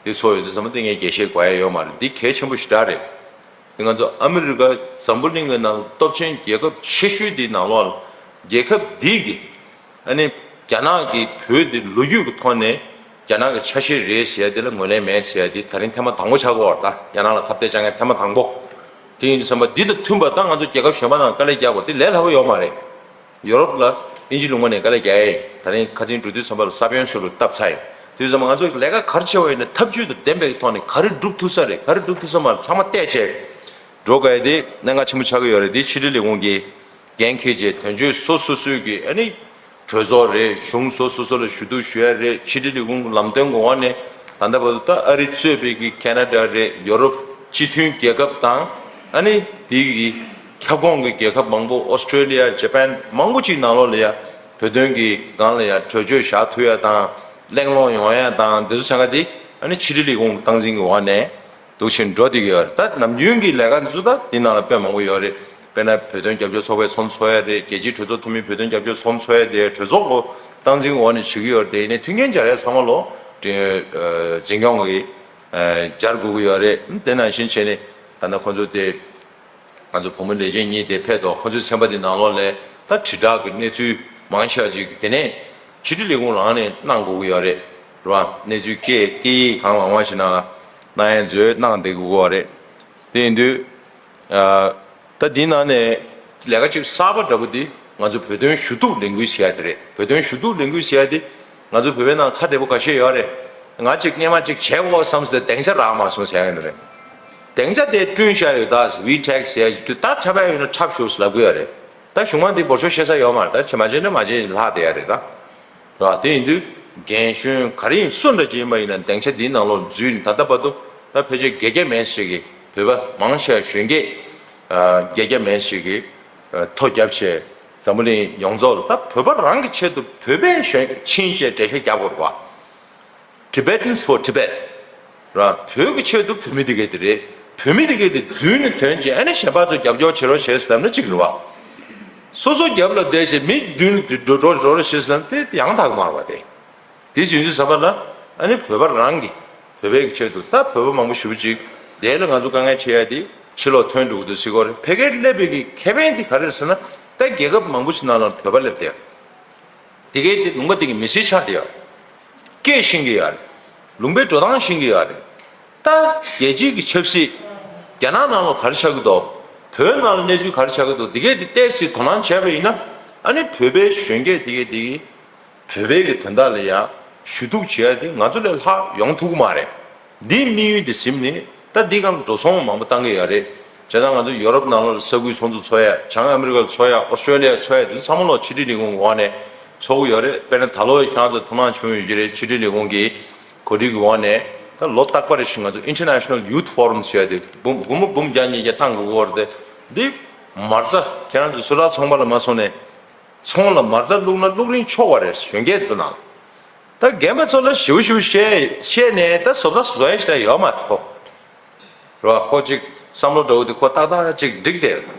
འདི་ཚོགས་ཡོད་དུས་ཙམ་པ་དེ་ངས་རྒྱས་བཤད་དགོས་ཡ་ཡོད་མ་རེད། འདི་གལ་ཆེན་པོ་ཞེ་དྲག་རེད། དེ་ང་ཚོ་ཨ་མི་རི་ཀ་འཛམ་བུ་གླིང་གི་ནང་སྟོབས་ཆེན་རྒྱལ་ཁབ་ཆེ་ཤོས་དེའི་ནང་ལོགས་ལ་རྒྱལ་ཁབ་འདི་གི་ཨ་ནི་རྒྱ་ནག་གི་བོད་འདི་ལོ་རྒྱུས་ཀྱི་ཐོག་ནས་རྒྱ་ནག་གི་ཆ་ཤས་རེད་ཟེར་ཡ་དེ་ལ་ངོས་ལེན་མེད་ཟེར་ཡ་དེ་ད་རིང་ཐེངས་མ་དང་པོ་ཆགས་ཀྱི་ཡོད་རེད། ད་རྒྱ་ནག་ལ་ཁ་གཏད་བཅག་མཁན་ཐེངས་མ་དང་པོ། དེ་ཡིན་དུས་ཙམ་པ་འདི་དང་མཐུན་པ་ད་ང་ཚོ་རྒྱལ་ཁབ་གཞན་པ་ནང་དཀའ་ལས་རྒྱག་དགོས་དེ་ལས་སླ་པོ་ཡོད་མ་རེད། ཡོ་རོབ་ལ་ ཨིན་ཇི་ལུང་པ་ནས་དཀའ་ལས་རྒྱག་ཡས། ད་རིང་ཁ་སང་འགྲོ་དུས་ཙམ་པ་ལ་ས་བོན་སོགས་ལ་བཏབ་ཚར་ཡོད། དེ་ཙམ་པ་ང་ཚོ་ལས་ཀ་ག་རེ་བྱས་པ་ཡིན་ན་ཐབས་ཇུས་དང་ལྡན་པའི་ཐོག་ནས་ག་རེ་སྒྲུབ་ཐུབ་ས་རེད། ག་རེ་སྒྲུབ་ཐུབ་ས་མ་རེད། ཚང་མ་བལྟས་བྱས་འགྲོ་དགོས་ཡ་དེ་གནད་འགག་ཆེན་པོ་ཆགས་ཀྱི་ཡོད་རེད། དེ་ཕྱི་དྲིལ་ལས་ཁུངས་ཀྱི་འགན་འཁྱེར་བྱས་དོན་གཅོད་སོ་སོ་སོའི་གི་ཨ་ནི་གྲོས་ཚོགས་རེད། གཞུང་སོ་སོ་སོ་ལ་ཞུ་གཏུག་ཞུ་ཡ་རེད། ཕྱི་དྲིལ་ལས་ཁུངས་ལམ་སྟོན་གྱི་འོག་ནས་ད་ལྟ་བར་དུ་ད་ཨ་རི་གཙོས་པའི་གི་ཁེ་ན་ཌ་རེད། ཡོ་རོབ་སྤྱི་མཐུན་རྒྱལ་ཁབ་དང་ཨ་ནི་དེ་གི་ཁྱབ་ཁོངས་ཀྱི་རྒྱལ་ཁབ་མང་པོ། ཨོ་སི་ཀྲེ་ལི་ཡ། ཇ་པན། མང་པོ་ཅིག་ནང་ལོགས་ལ་ཡ་བོད་དོན་གྱི་སྒང་ལ་ཡ་གྲོས་ཆོད་བཞག་ཐུབ་ཡ་དང་གླེང་སློང་ཡོང་ཡ་དང་དེ་ཚོ་ཆ་ག་དེ་ཨ་ནི་ཕྱི་དྲིལ་ལས་ཁུངས་སྟངས་འཛིན་གྱི་འོག་ནས་འདུག་བྱས་འགྲོ་བསྡད་ཀྱི་ཡོད་རེད། ད་ནམ་རྒྱུན་གྱི་ལས་ཀ་འདི་ཚོ་ད་འདི་ནང་ལ་དཔེ་མང་པོ་ཡོད་རེད། དཔེར་ན་བོད་དོན་རྒྱབ་སྐྱོར་ཚོགས་པའི་ཚོགས་འདུ་ཚོགས་ཡ་དེ། རྒྱལ་སྤྱིའི་གྲོས་ཚོགས་འཐུས་མིའི་བོད་དོན་རྒྱབ་སྐྱོར་ཚོགས་འདུ་ཚོགས་ཡ་དེ་གྲོས་ཚོགས་ཀྱི་སྟངས་འཛིན་འོག་ནས་བྱེད་ཀྱི་ཡོད་རེད། དེ་ནས་མཐུན་རྐྱེན་སྦྱར་ཡ་ཚང་མ་ལོ་དེ་འཛིན་སྐྱོང་གི་སྦྱར་དགོས་ཀྱི་ཡོད་རེད། དེ་ནང་བཞིན་བྱས་ནས་ད་ལྟ་ཁོང་ཚོ་དེ་ང་ཚོ་བུ་མོ་ལས་བྱེད་གཉིས་དེ་ཕེབས་ཐོག་ཁོ་ཚོའི་ཚན་པ་དེ་ནང་ལོགས་ལ་ད་དྲིལ་བསྒྲགས་ཀྱི་གནས་ཚུལ་མང་ཤོས་ཅིག་དེ་ནས་ཕྱི་དྲིལ་ལས་ཁུངས་རང་ནས་གནང་དགོས་ཀྱི་ཡོད་རེད། རེད་བ། གནས་ཚུལ་སྐད་སྐད་ཡིག་གང་མང་མང་ཞིག་ནང་གནང་ཡས་མཛོད་གནང་བསྡད་དགོས་ཀྱི་ཡོད་རེད། དེ་ཡིན་དུས་ད་འདི་ནང་ནས་ལས་ཀ་ཅིག་གསར་པ་འདྲ་པོ་འདི་ང་ཚོ་བོད་དོན་ཞུ་གཏུག་ལས་འགུལ་ཟེར་ཡ་དེ་རེད། བོད་དོན་ཞུ་གཏུག་ལས་འགུལ་ཟེར་ཡ་དེ་ང་ཚོ་བོད་པའི་ནང་ཁ་བདེ་པོ་འགའ་ཤས་ཡོད་རེད། ང་ཅིག་སྔོན་མ་ཅིག་བྱེད་དགོས་བསམ་སྟེ་སྡིངས་ཆ་རག་མ་སོང་ཟེར་ཡ་ཡོད་རེད། སྡིངས་ཆ་དེ་བསྐྲུན་བཞག་ཡོད། ད་ཝི་ཊེག་ཟེར་ཡ་ཅིག་དུས་ད་འཁྲབ་ཡ་ཡོད་ན་འཁྲབ་ཤོག་ཟེར་ལབ་གི་ཡོད་རེད། ད་གཞུང་མང་དེ་འབོར་ཤོག་བཤད་ས་ཡོད་མ་རེད། ད་བྱེད་མ་བྱེད་ནི་མ་བྱེད་ནི་ལྷག་བསྡད་ཡ་རེད་ད། རེད་བ། དེ་ཡིན་དུས་རྒན་གཞོན་ག་རེ་ཡིན་སུ་འདྲ་ཅིག་ཡིན་པ་ཡིན་ན་སྡིངས་ཆ་འདིའི་ནང་ལོགས་འཛུལ་ནས་ད་ལྟ་བར་དུ་ད་ཕལ་ཆེར་བརྒྱད་བརྒྱ་མན་ཞིག་གིས་བོད་པ་མང་ཆེ་བ་གཞོན་སྐྱེས་བརྒྱད་བརྒྱ་མན་ཞིག་གིས་ཐོ་བརྒྱབ་བྱས་འཛམ་བུ་གླིང་ཡོངས་རྫོགས་ལ་ད་བོད་པ་རང་གི་ཆེད་དུ་བོད་པས་གཞོན་ཕྱིན་བྱས་འགྲེལ་བཤད་རྒྱག་དགོས་རེད་བ། Tibetans for Tibet། ར། བོད་ཀྱི་ཆེད་དུ་བོད་མི་དེ་གས་དེ་རེད། བོད་མི་དེ་གས་དེ་མདུན་ནས་ཐོན་བྱས་ཨ་ནི་གཞན་པ་ཚོ་རྒྱབ་སྐྱོར་བྱེད་རོགས་བྱེད་ཟེར་ན་གཅིག་རེད་བ། སོ་སོ་རྒྱབ་ལ་བསྡད་བྱས་མི་མདུན་ལ་འགྲོ་འགྲོ་འགྲོ་རོགས་བྱེད་ཟེར་ན་དེ་ཡང་དག་མ་རེད་བ་དེ། དེ་བྱུང་དུས་ཙམ་པ་ལ་ཨ་ནི་བོད་པ་རང་གི་བོད་པའི་གི་ཆེད་དུ་ད་བོད་པ་མང་པོ་ཞེ་པོ་ཅིག་དེ་ལ་ང་ཚོ་དཀའ་ངལ་འཕྲད་ཡ་དེ་ཕྱི་ལོགས་ཐོན་འགྲོ་གི་འདུག་ཟེར་གོ་རེད། ཕ་གིར་སླེབས་པའི་གི་ཁེ་ཕན་དེ་ག་རེ་རེད་ཟེར་ན་ད་རྒྱལ་ཁབ་མང་པོ་ཞིག་ནང་ལ་བོད་པ་སླེབས་བསྡད། དེ་གའི་དེ་ལུང་པ་དེ་གི་མི་སེར་ཆགས་བསྡད་ཡོད། སྐད་ཤེས་ཀྱི་ཡོད་རེད། ལུང་པའི་འགྲོ་སྟངས་ཤེས་ཀྱི་ཡོད་རེད། ད་རྒྱལ་སྤྱིའི་གི་ཆབ་སྲིད། རྒྱ་ནག་ནང་ལ་ག་རེ་ཆགས་ཀྱི་འདུག་བོད་ནང་ལ་གནས་ཚུལ་ག་རེ་ཆགས་ཀྱི་འདུག་དེ་གའི་དེ་ཏོག་ཙམ་དོ་སྣང་བྱས་པ་ཡིན་ན་ཨ་ནི་བོད་པའི་གཞོན་སྐྱེས་དེ་གའི་དེ་གི་བོད་པའི་གི་དོན་དག་ལ་ཡ་ཞུ་གཏུག་བྱེད་ཡ་དེ་ང་ཚོ་ལས་ལྷག་ཡོང་ཐུབ་ཀྱི་མ་རེད། འདིའི་དམིགས་ཡུལ་དེ་ཟིན་ནས་ད་འདི་སྒང་ལ་འགྲོ་སོང་མང་པོ་བཏང་གི་ཡོད་རེད། བྱས་ཙང་ང་ཚོ་ཡོ་རོབ་ནང་ལོགས་ལ་ས་ཁུལ་ཚོགས་འདུ་ཚོགས་ཡ། བྱང་ཨ་མི་རི་ཀ་ལ་ཚོགས་ཡ། ཨོ་སི་ཀྲེ་ལི་ཡ་ཚོགས་ཡ་དེ་ཚོ་ཚང་མ་ལོག་ཕྱི་དྲིལ་ལས་ཁུངས་འོག་ནས་ཚོགས་ཀྱི་ཡོད་རེད། དཔེར་ན་ད་ལོ་ཁྱེད་རང་ཚོ་ཐུགས་སྣང་བྱུང་ཡོད་ཀྱི་རེད། ཕྱི་དྲིལ་ལས་ཁུངས་ཀྱི་གོ་སྒྲིག་གི་འོག་ནས་ད་ལོ་རྟག་པར་རེ་བཞིན་ང་ཚོ་International Youth Forum་ཟེར་ཡ་དེ་འབུམ་འབུམ་འབུམ་བརྒྱ་ཉིས་བརྒྱ་བཏང་དགོས་ཀྱི་ཡོད་རེད་དེ། འདི་མ་རྩ་ཁྱེད་རང་ཚོ་སུ་ལ་ཚོང་པ་ལ་མ་སོང་ནས་ཚོང་ལ་མ་རྩ་བླུགས་ན་བླུགས་རིན་ཆོག་པ་རེད། གཞོན་སྐྱེས་ཚོ་ནང་ད་རྒན་པ་ཚོ་ལ་ཞེ་པོ་ཞེ་པོ་བཤད་བཤད་ནས་ད་བཟོ་ལྟ་བཟོ་ཡ་ཞིག་ད་ཡོད་མ་རེད་ཁོ། རེད་བ། ཁོ་ཅིག་བསམ་བློ་འདྲ་བོ་དེ་ཁོ་ཏག་ཏག་ཅིག་འགྲིག་བསྡད།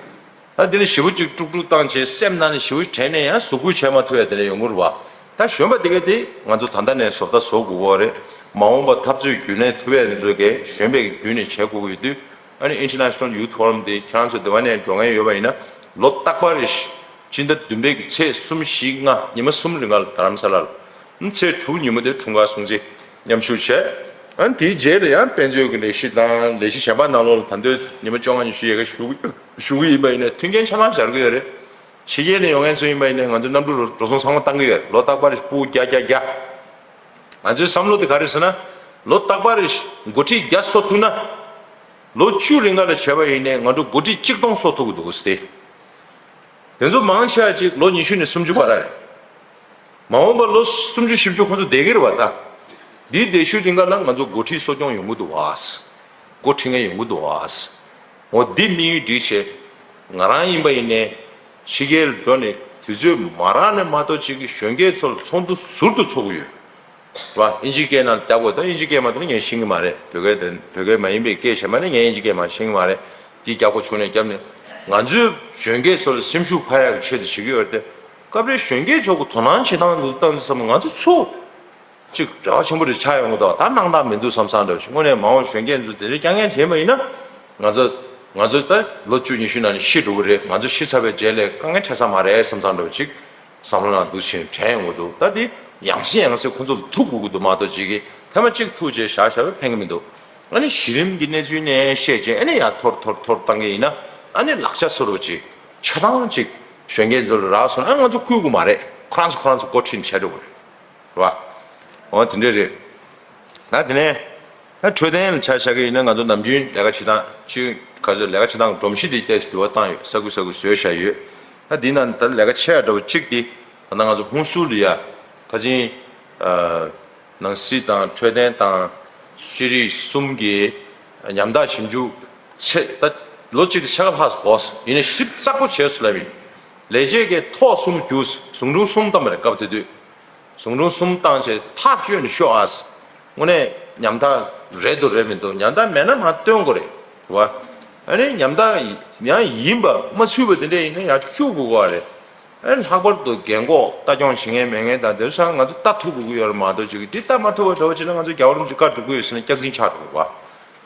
ད་དེ་ནས་ཞེ་པོ་ཅིག་དཀྲུག་དཀྲུག་བཏང་བྱས་སེམས་ནང་ནས་ཞེ་པོ་དྲན་ནས་ཡང་བཟོ་བཀོད་བྱས་མ་ཐུབ་ཡ་དེ་འདྲ་ཡོང་གི་རེད་བ། ད་གཞོན་པ་དེ་ག་དེ་ང་ཚོ་ད་ལྟ་ནས་བཟོ་ལྟ་བཟོ་དགོས་ཀྱི་རེད། མ་འོངས་པ་འཐབ་རྩོད་རྒྱུན་གནས་ཐུབ་ཡ་དེ་ཚོ་གས་གཞོན་པའི་བརྒྱུད་ནས་བྱེད་དགོས་ཀྱི་ཡོད་དུས་ཨ་ནི་International Youth Forum་དེ་ཁྱེད་རང་ཚོ་འདི་བ་ནས་འགྲོ་མཁན་ཡོད་པ་ཡིན་ན་ལོ་རྟག་པར་རེ་བཞིན་སྤྱི་ཟླ་བདུན་པའི་གི་ཚེས་གསུམ་བཞི་ལྔ་ཉི་མ་གསུམ་རིང་ག་ལ་རྡ་རམ་ས་ལ་ལ། ཚེས་དྲུག་ཉིན་མོ་དེ་འཁྲུངས་སྐར་སྲུང་བརྩི་མཉམ་ཞུགས་བྱས། ཨ་ནི་དེའི་རྗེས་ལ་ཡང་དཔེ་མཛོད་ཀྱི་ལས་གཞི་དང་ལས་གཞི་གཞན་པ་ནང་ལོགས་ལ་ད་དུང་ཉི་མ་བཅོ་ལྔ་ཉི་ཤུ་ཡས་ཀ་ཞུ་གི་ཞུ་གི་ཡིན་པ་ཡིན་ན་མཐུན་རྐྱེན་ཆ་ཚང་སྦྱར་གི་ཡོད་རེད། ཕྱི་རྒྱལ་ནས་ཡོང་མཁན་ཚོ་ཡིན་པ་ཡིན་ན་ང་ཚོས་གནམ་གྲུ་འགྲོ་སོང་ཚང་མ་བཏང་གི་ཡོད་རེད། ལོ་རྟག་པར་སྤུ་གུ་བརྒྱ་བརྒྱ་བརྒྱ། ང་ཚོའི་བསམ་བློ་དེ་ག་རེ་ཟེར་ན། ལོ་རྟག་པར་འགོ་ཁྲིད་བརྒྱ་གསོ་ཐུབ་ན། ལོ་བཅུ་རིང་ག་ལ་བྱས་པ་ཡིན་ནའི་ང་ཚོ་འགོ་ཁྲིད་གཅིག་སྟོང་གསོ་ཐུབ་ཀྱི་འདུག་ཟེར། དེ་ཚོ་མང་ཆེ་བ་ཅིག་ལོ་ཉི་ཤུ་ནས་སུམ་ཅུ་བར་རེད། མ་འོངས་པ་ལོ་སུམ་ཅུ་བཞི་བཅུ་ཁོ་ཚོ་བསྡད་ཀྱི་རེད་བ་ད། འདིའི་བསྡད་ཤུལ་རིང་ག་ལ་ང་ཚོ་འགོ་ཁྲིད་གསོ་སྐྱོང་ཡོང་གི་འདུག་བ། འགོ་ཁྲིད་མཁན་ཡོང་གི་འདུག་བ། འོ་འདི་དམིགས་ཡུལ་བསྒྲིགས་བྱས། ང་རང་ཡིན་པ་ཡིན་ནའི་ཕྱི་རྒྱལ་འགྲོ་ནས་དུས་ཚོད་མ་རག་ནས་མ་གཏོགས་ཅིག་གི་གཞོན་སྐྱེས་ཚོ་ལ་ཚོགས་འདུ་ཟུར་དུ་ཚོགས་ཀྱི་ཡོད། རེད་བ། ཨིན་ཇིའི་སྐད་ནང་རྒྱག་དགོས་ད། ཨིན་ཇིའི་སྐད་མ་གཏོགས་ངས་ཤེས་ཀྱི་མ་རེད། བོད་སྐད་དེ་བོད་སྐད་མ་ཡིན་པའི་སྐད་གཞན་པ་ནི་ངས་ཨིན་ཇིའི་སྐད་མ་ཤེས་ཀྱི་མ་རེད། དེ་རྒྱག་དགོས་བྱུང་ནས་བརྒྱབ་ནས་ང་ཚོའི་གཞོན་སྐྱེས་ཚོ་ལ་སེམས་ཤུགས་འཕར་ཡག་གི་ཆེད་དུ་བྱེད་ཀྱི་ཡོད་རེད་དེ། སྐབས་རེ་གཞོན་སྐྱེས་ཚོ་གི་དོ་སྣང་བྱེད་སྟངས་འདི་ཚོ་བལྟས་དུས་ཙམ་ང་ཚོ་ཚུར་ཅིག་རེ་བ་ཆེན་པོ་རེ་ཆགས་ཡོང་གི་འདུག་ད་སྣང་དག་མི་འདུག་བསམ་བསམ་འདྲ་བོ་ཞིག་དངོས་གནས་མ་འོངས་གཞོན་སྐྱེས་ཚོ་དེ་འདྲའི་རྐྱང་རྐྱང་བྱས་པ་ཡིན་ན། ང་ཚོ་ང་ཚོ་ད་ལོ་བཅུ་ཉི་ཤུ་ནང་ནས་ཤི་འགྲོ་གི་རེད། ང་ཚོ་ཤི་ཚར་བའི་རྗེས་ལ་དཀའ་ངལ་འཕྲད་ས་མ་རེད་བསམ་བསམ་འདྲ་བོ་ཅིག་བསམ་བློ་ནང་འདུག་བཞིན་དྲན་ཡོང་གི་འདུག་ད་དེ་ཡང་སེ་ཡང་སེ་ཁོ་ཚོ་ལ་ཐུག་དགོས་ཀྱི་འདུག་མ་གཏོགས་ཅིག་གིས་ཐེངས་མ་གཅིག་ཐུག་རྗེས་བཞག་བཞག་པས་ཕན་གྱི་མི་འདུག་ཨ་ནི་གཞི་རིམ་གྱི་གནས་ཚུལ་ནས་བཤད་རྗེས་ཨ་ནི་ཡར་འཐོར་འཐོར་འཐོར་བཏང་གི་ཡིན་ན་ཨ་ནི་ལག་ཆ་བཟོ་འདྲ་བོ་ཅིག་ཆ་ཚང་ཅིག་གཞོན་སྐྱེས་ཚོ་ལ་རག་སོང་ན་ཨ་ང་ཚོ་བསྐུལ་དགོས་མ་རེད། ཁོ་རང་ཚོ་ཁོ་རང་ཚོ་འགོ་ཁྲིད་ནས་བྱས་འགྲོ་གི་རེད། རེད་བ། འོ་དེ་འདྲ་རེད། ད་དེ་ནས་ད་འཕྲོད་བསྟེན་ལ་ཆ་བཞག་གི་ཡིན་ན། ང་ཚོ་ནམ་རྒྱུན་ལས་ཀ་བྱེད་སྟངས་ཅིག་ག་ཚོད་ལས་ཀ་བྱེད་སྟངས་སྒྲོམ་གཞི་དེ་ཏོག་ཙམ་འགྱུར་བ་བཏང་ཡོད། ས་ཁུལ་ས་ཁུལ་བཟོས་བཞག་ཡོད། ད་འདི་ནང་ད་ལས་ཀ་ཆེ་ཡ་འདྲ་བོ་གཅིག་དེ་ད་ལྟ་ང་ཚོ་ཧུན་སུར་ལ་ཡ་ཁ་ཆེན་ནང་སྲིད་དང་འཕྲོད་བསྟེན་དང་ཤེས་རིག་གསུམ་གྱི་ཉམ་ཐག་ཞིབ་འཇུག་ཚད་ད་ལོ་གཅིག་དང་ཕྱེད་ཀ་ལྷག་འགོར་སོང་། ཡིན་ནའི་ཞིབ་ཚགས་པོ་བྱས་སོང་ལབ་ཡིན། ལས་བྱེད་ཀྱི་ཐོག་གསུམ་བསྒྱུར། ཟུང་དྲུང་གསུམ་བཏང་བ་རེད། སྐབས་དེ་དུས་ཟུང་དྲུང་གསུམ་བཏང་བྱས་ཐག་གཅོད་ནས་ཤོག་ཨ། དངོས་གནས་ཉམ་ཐག་རེད་འདུག་རེད་མི་འདུག་ཉམ་ཐག་མེད་ན་མར་བཏོན་དགོས་རེད། རེད་བ། ཨ་ནི་ཉམ་ཐག་ཡང་ཡིན་པ་མ་ཚུད་པ་དེ་འདྲ་ཡིན་ན་ཡང་བཅུག་དགོས་ཀྱི་རེད། ཨ་ནི་ལྷག་པར་དུ་རྒན་འཁོགས་ལྟ་སྐྱོང་བྱེད་མཁན་མེད་མཁན་དང་དེ་ཚོ་ང་ཚོ་ལྟ་ཐུབ་དགོས་ཀྱི་ཡོད་རེད་མ་གཏོགས། ཅིག་འདི་ལྟ་མ་ཐུབ་པ་འདྲ་བོ་བྱས་ན་ང་ཚོ་རྒྱལ་བ་རིན་པོ་ཆེ་བཀའ་སྒྲུབ་ཀྱི་ཡོད་ཟེར་ན་སྐྱག་རྫུན་ཆགས་འགྲོ་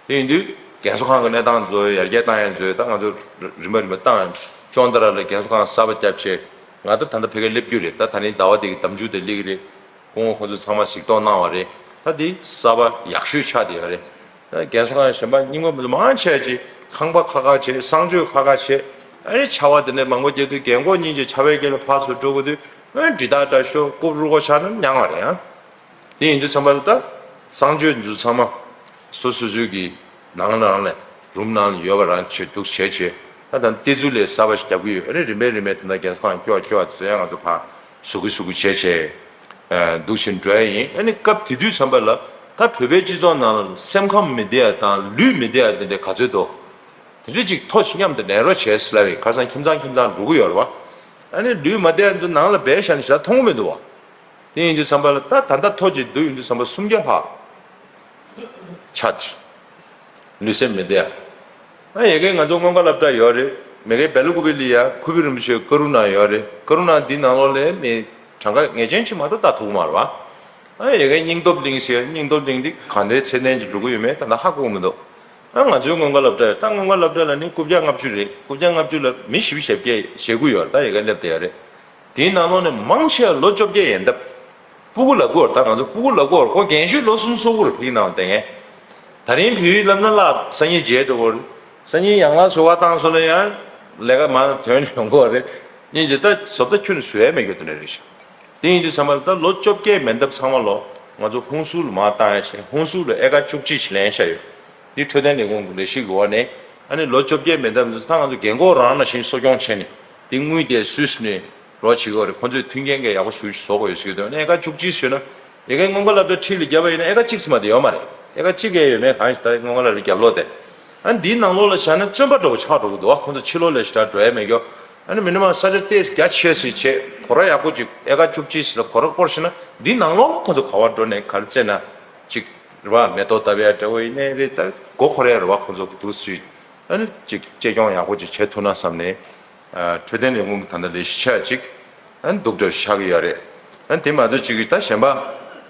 གི་རེད་བ། དེ་ཡིན་དུས་རྒན་གསོ་ཁང་གི་གནས་སྟངས་ཚོ་ཡར་རྒྱས་བཏང་ཡ་ཚོ་ད་ང་ཚོ་རིམ་པ་རིམ་པ་བཏང་། ཅོང་ཏ་ར་ལ་རྒན་གསོ་ཁང་གསར་པ་བརྒྱབ་བྱས་ང་ད་ད་ལྟ་ཕ་གིར་སླེབས་རྒྱུ་རེད། ད་ད་རིང་ཟླ་བ་འདི་གི་ཟླ་མཇུག་དེ་སླེབས་ཀྱི་རེད། སྐུ་ངོ་ཁོང་ཚོ་ཚང་མ་གཟིགས་རྟོག་གནང་བ་རེད། ད་འདི་གསར་པ་ཡག་ཤོས་ཆགས་བསྡད་ཡོད་རེད། ད་རྒན་གསོ་ཁང་གཞན་པ་རྙིང་པ་མང་ཆེ་ཅིག་ཁང་པ་ཁག་ཁག་བྱས། གསང་སྤྱོད་ཁག་ཁག་བྱས། ཨ་ནི་ཕྱར་བ་དེ་འདྲ་མང་པོ་བརྒྱབ་དུས་རྒན་འཁོགས་གཉིས་ཀྱི་ཕྱར་བའི་རྐྱེན་ལ་ཕར་ཚུར་འགྲོ་དགོས་དུས། ཨ་ནི་འདྲི་རྟགས་འདྲ་ཤོག་རྐུབ་རུ་ཁོག་ཆག་ན་མྱངས་པ་རེད་ཨང་། དེ་ཡིན་དུས་ཙམ་པ་ལ་ད་གསང་སྤྱོད་འཛུལ་ཚང་མ་སོ་སོ་སོའི་གི་ནང་ལ་རང་ལས་རུམ་ནང་ལ་ཡོད་པ་རང་བྱེད་འདུག་བྱས་བྱས། ད་ད་ལྟ་བཙུགས་ལས་གསར་པ་ཞིག་རྒྱབ་ཀྱི་ཡོད། ཨ་ནི་རིམ་པས་རིམ་པས་ད་ལྟ་རྒན་གསོ་ཁང་སྐྱོ་བ་སྐྱོ་བ་དེ་ཚོ་ཡང་ང་ཚོ་ཕར་ཟུག་གི་ཟུག་གི་བྱས་བྱས་འདུག་བཞིན་འགྲོ་ཡ་ཡིན། ཨ་ནི་སྐབས་དེ་དུས་ཙམ་པ་ལ་ད་བོད་པའི་སྤྱི་ཚོགས་ནང་ལ་སེམས་ཁམས་མི་བདེ་ཡ་དང་ལུས་མི་བདེ་ཡ་དེ་འདྲ་ག་ཚོད་འདུག་དེ་འདྲ་ཅིག་ཐོ་ཞིག་མཉམ་དུ་ལེན་རོགས་བྱས་ཟེར་ལབ་པའི་ཁ་སང་ཁྱིམ་ཚང་ཁྱིམ་ཚང་འགྲོ་གི་ཡོད་རེད་བ། ཨ་ནི་ལུས་མ་བདེ་ཡ་ཚོ་ནང་ལ་སྦས་བཞག་ནས་ཞེ་དྲག་མཐོང་གི་མི་འདུག་བ། དེ་ཡིན་དུས་ཙམ་པ་ལ་ད་ད་ལྟ་ཐོ་ཅིག་བསྡུ་ཡོང་དུས་ཙམ་པ་སུམ་བརྒྱ་ལྷག་ཆགས་ཏེ། ལུས་སེམས་མི་བདེ་ཡ། ཨ་ཡ་གི་ང་ཚོ་སྔོན་ཁ་སློབ་གྲྭ་ཡོད་རེད། མ་གི་བེ་ལ་ཀུ་པི་ལི་ཡ་ཁུ་པི་རིན་པོ་ཆེ་ཀ་རུ་ན་ཡོད་རེད། ཀ་རུ་ན་འདི་ནང་ལོགས་ལ་མི་གྲངས་ཀ་ངེས་ཅན་ཅིག་མ་གཏོགས་ལྟ་ཐུབ་ཀྱི་མ་རེད་བ། ཨ་ཡ་གི་སྙིང་སྟོབས་གླིང་ཟེར། སྙིང་སྟོབས་གླིང་འདི་གང་འདྲའི་ཚད་ལྡན་ཅིག་འགྲོ་གི་ཡོད་མེད་ད་ལྟ་ཧ་གོ་གི་མི་འདུག་ཨ་ང་ཚོའི་སྔོན་ཁ་སློབ་གྲྭ་ད་སྔོན་ཁ་སློབ་གྲྭ་ལ་ནི་རྐུབ་བཀྱག་ལྔ་བཅུ་རེད། རྐུབ་བཀྱག་ལྔ་བཅུ་ལ་མི་བཞི་བཅུ་ཞེ་བརྒྱད་ཞེ་དགུ་ཡོད་རེད། ད་ཡ་གི་སླེབས་བསྡད་ཡོད་རེད། དེའི་ནང་ལོགས་ནས་མང་ཆེ་བ་ལོ་བཅོ་བརྒྱད་ཡན་འདབ། སྤུ་གུ་ལབ་དགོས་རེད། ད་ང་ཚོ་སྤུ་གུ་ལབ་དགོས་རེད། ཁོ་རྒན་ཤོས་ལོ་སུམ་ཅུ་སོ་དགུ་རེད་ཕ་གི་ནང་བསྡད་མཁན། ད་རིང་བོད་ཡིག་བསླབ་ན་བསླབ། སང་ཉིན་བརྗེད་འགྲོ་གི་རེད། སང་ཉིན་ཡང་ལ་བཟོ་བ་བཏང་སོང་ན་ཡང་ལས་ཀ་མར་ཐོན་ནས་ཡོང་གི་རེད། སྙིང་རྗེ། ད་བཟོ་ལྟ་ཁྱོན་ནས་བཟོ་ཡ་མེད་རྒྱུ་དེ་འདྲ་རེད་ཤག་དེ་ཡིན་དུས་ཙམ་པ་ལ་ད་ལོ་བཅོ་བརྒྱད་མན་འདབ་ཚང་མ་ལོ་ང་ཚོ་ཧུན་སུར་ལ་མར་བཏང་ཡ་བྱས། ཧུན་སུར་ལ་ཨེ་ཀར་བཅུ་གཅིག་ཞིག་ལེན་བཞག་ཡོད། འདི་འཕྲོད་བསྟེན་ལས་ཁུངས་ཀྱི་ལས་གཞི་གི་འོག་ནས། ཨ་ནི་ལོ་བཅོ་བརྒྱད་མན་འདབ་ཚོ་ད་ང་ཚོ་རྒན་འཁོགས་རང་ནང་བཞིན་གསོ་སྐྱོང་བྱས་ནས་འདི་དངུལ་དེ་སུད་སི་ནས་རོགས་བྱེད་ཀྱི་ཡོད་རེད། ཁོ་ཚོས་མཐུན་རྐྱེན་གྱི་ཡག་པོ་ཞེ་པོ་ཅིག་བཟོ་དགོས་ཡོད་ཟེར་གྱི་འདུག་ཨ་ནི་ཨེ་ཀར་བཅུ་གཅིག་བཟོས་ན་ཡ་གིའི་སྔོན་ཁ་སློབ་གྲྭ་ཁྲི་ལ་བརྒྱབ་པ་ཡིན་ན་ཨེ་ཀར་གཅིག་ཙམ་མ་གཏོགས་ཡོད་མ་རེད། ཨེ་ཀར་གཅིག་གིས་ཡོད་མེད་གང་ཞིག་ད་སྔོན་ཁ་སློབ་གྲྭའི་རྒྱབ་ལོགས་དེ། ཨ་ནི་འདིའི་ནང་ལོགས་ལ་བཞག་ན་བཙོན་པ་འདྲ་བོ་ཆགས་འགྲོ་གི་འདུག་ཁོ་ཚོ་ཕྱི་ལོགས་ལ་ཞེ་དྲག་འགྲོ་ཡ་མེད་རྒྱུ། ཨ་ནི་མི་ནི་མ་ས་ཆ་ཏོག་ཙམ་རྒྱ་ཆེ་ཙམ་བྱས། སྒོ་ར་ཡག་པོ་ཅིག་ཨེ་ཀར་བཅུ་གཅིག་ཙམ་ལ་སྒོ་ར་བསྐོར་ཤེ་ན་འདིའི་ནང་ལོགས་ལ་ཁོ་ཚོ་ག་པར་འགྲོ་ནས་ག་རེ་རྩེ་ན་ཅིག་རེད་བ། མེ་ཏོག་བཏབ་ཡ་འདྲ་བོ་ཡིན་ནའི་རེད། ད་སྒོ་འཁོར་ཡ་རེད་བ། ཁོ་ཚོ་འདུག་སེ། ཨ་ནི་ཅིག་གཅེས་སྐྱོང་ཡག་པོ་ཅིག་བྱེད་ཐུབ་ན་བསམ་ནས། ཨ་འཕྲོད་བསྟེན་ལས་ཁུངས་ཀྱི་ད་ལྟ་ལས་གཞི་ཆ་ཅིག་ཨ་ནི་སྡུག་འདྲ་ཆགས་ཀྱི་ཡོད་རེད། ཨ་ནི་དེ་མ་གཏོགས་ཅིག་ད་གཞན་པ་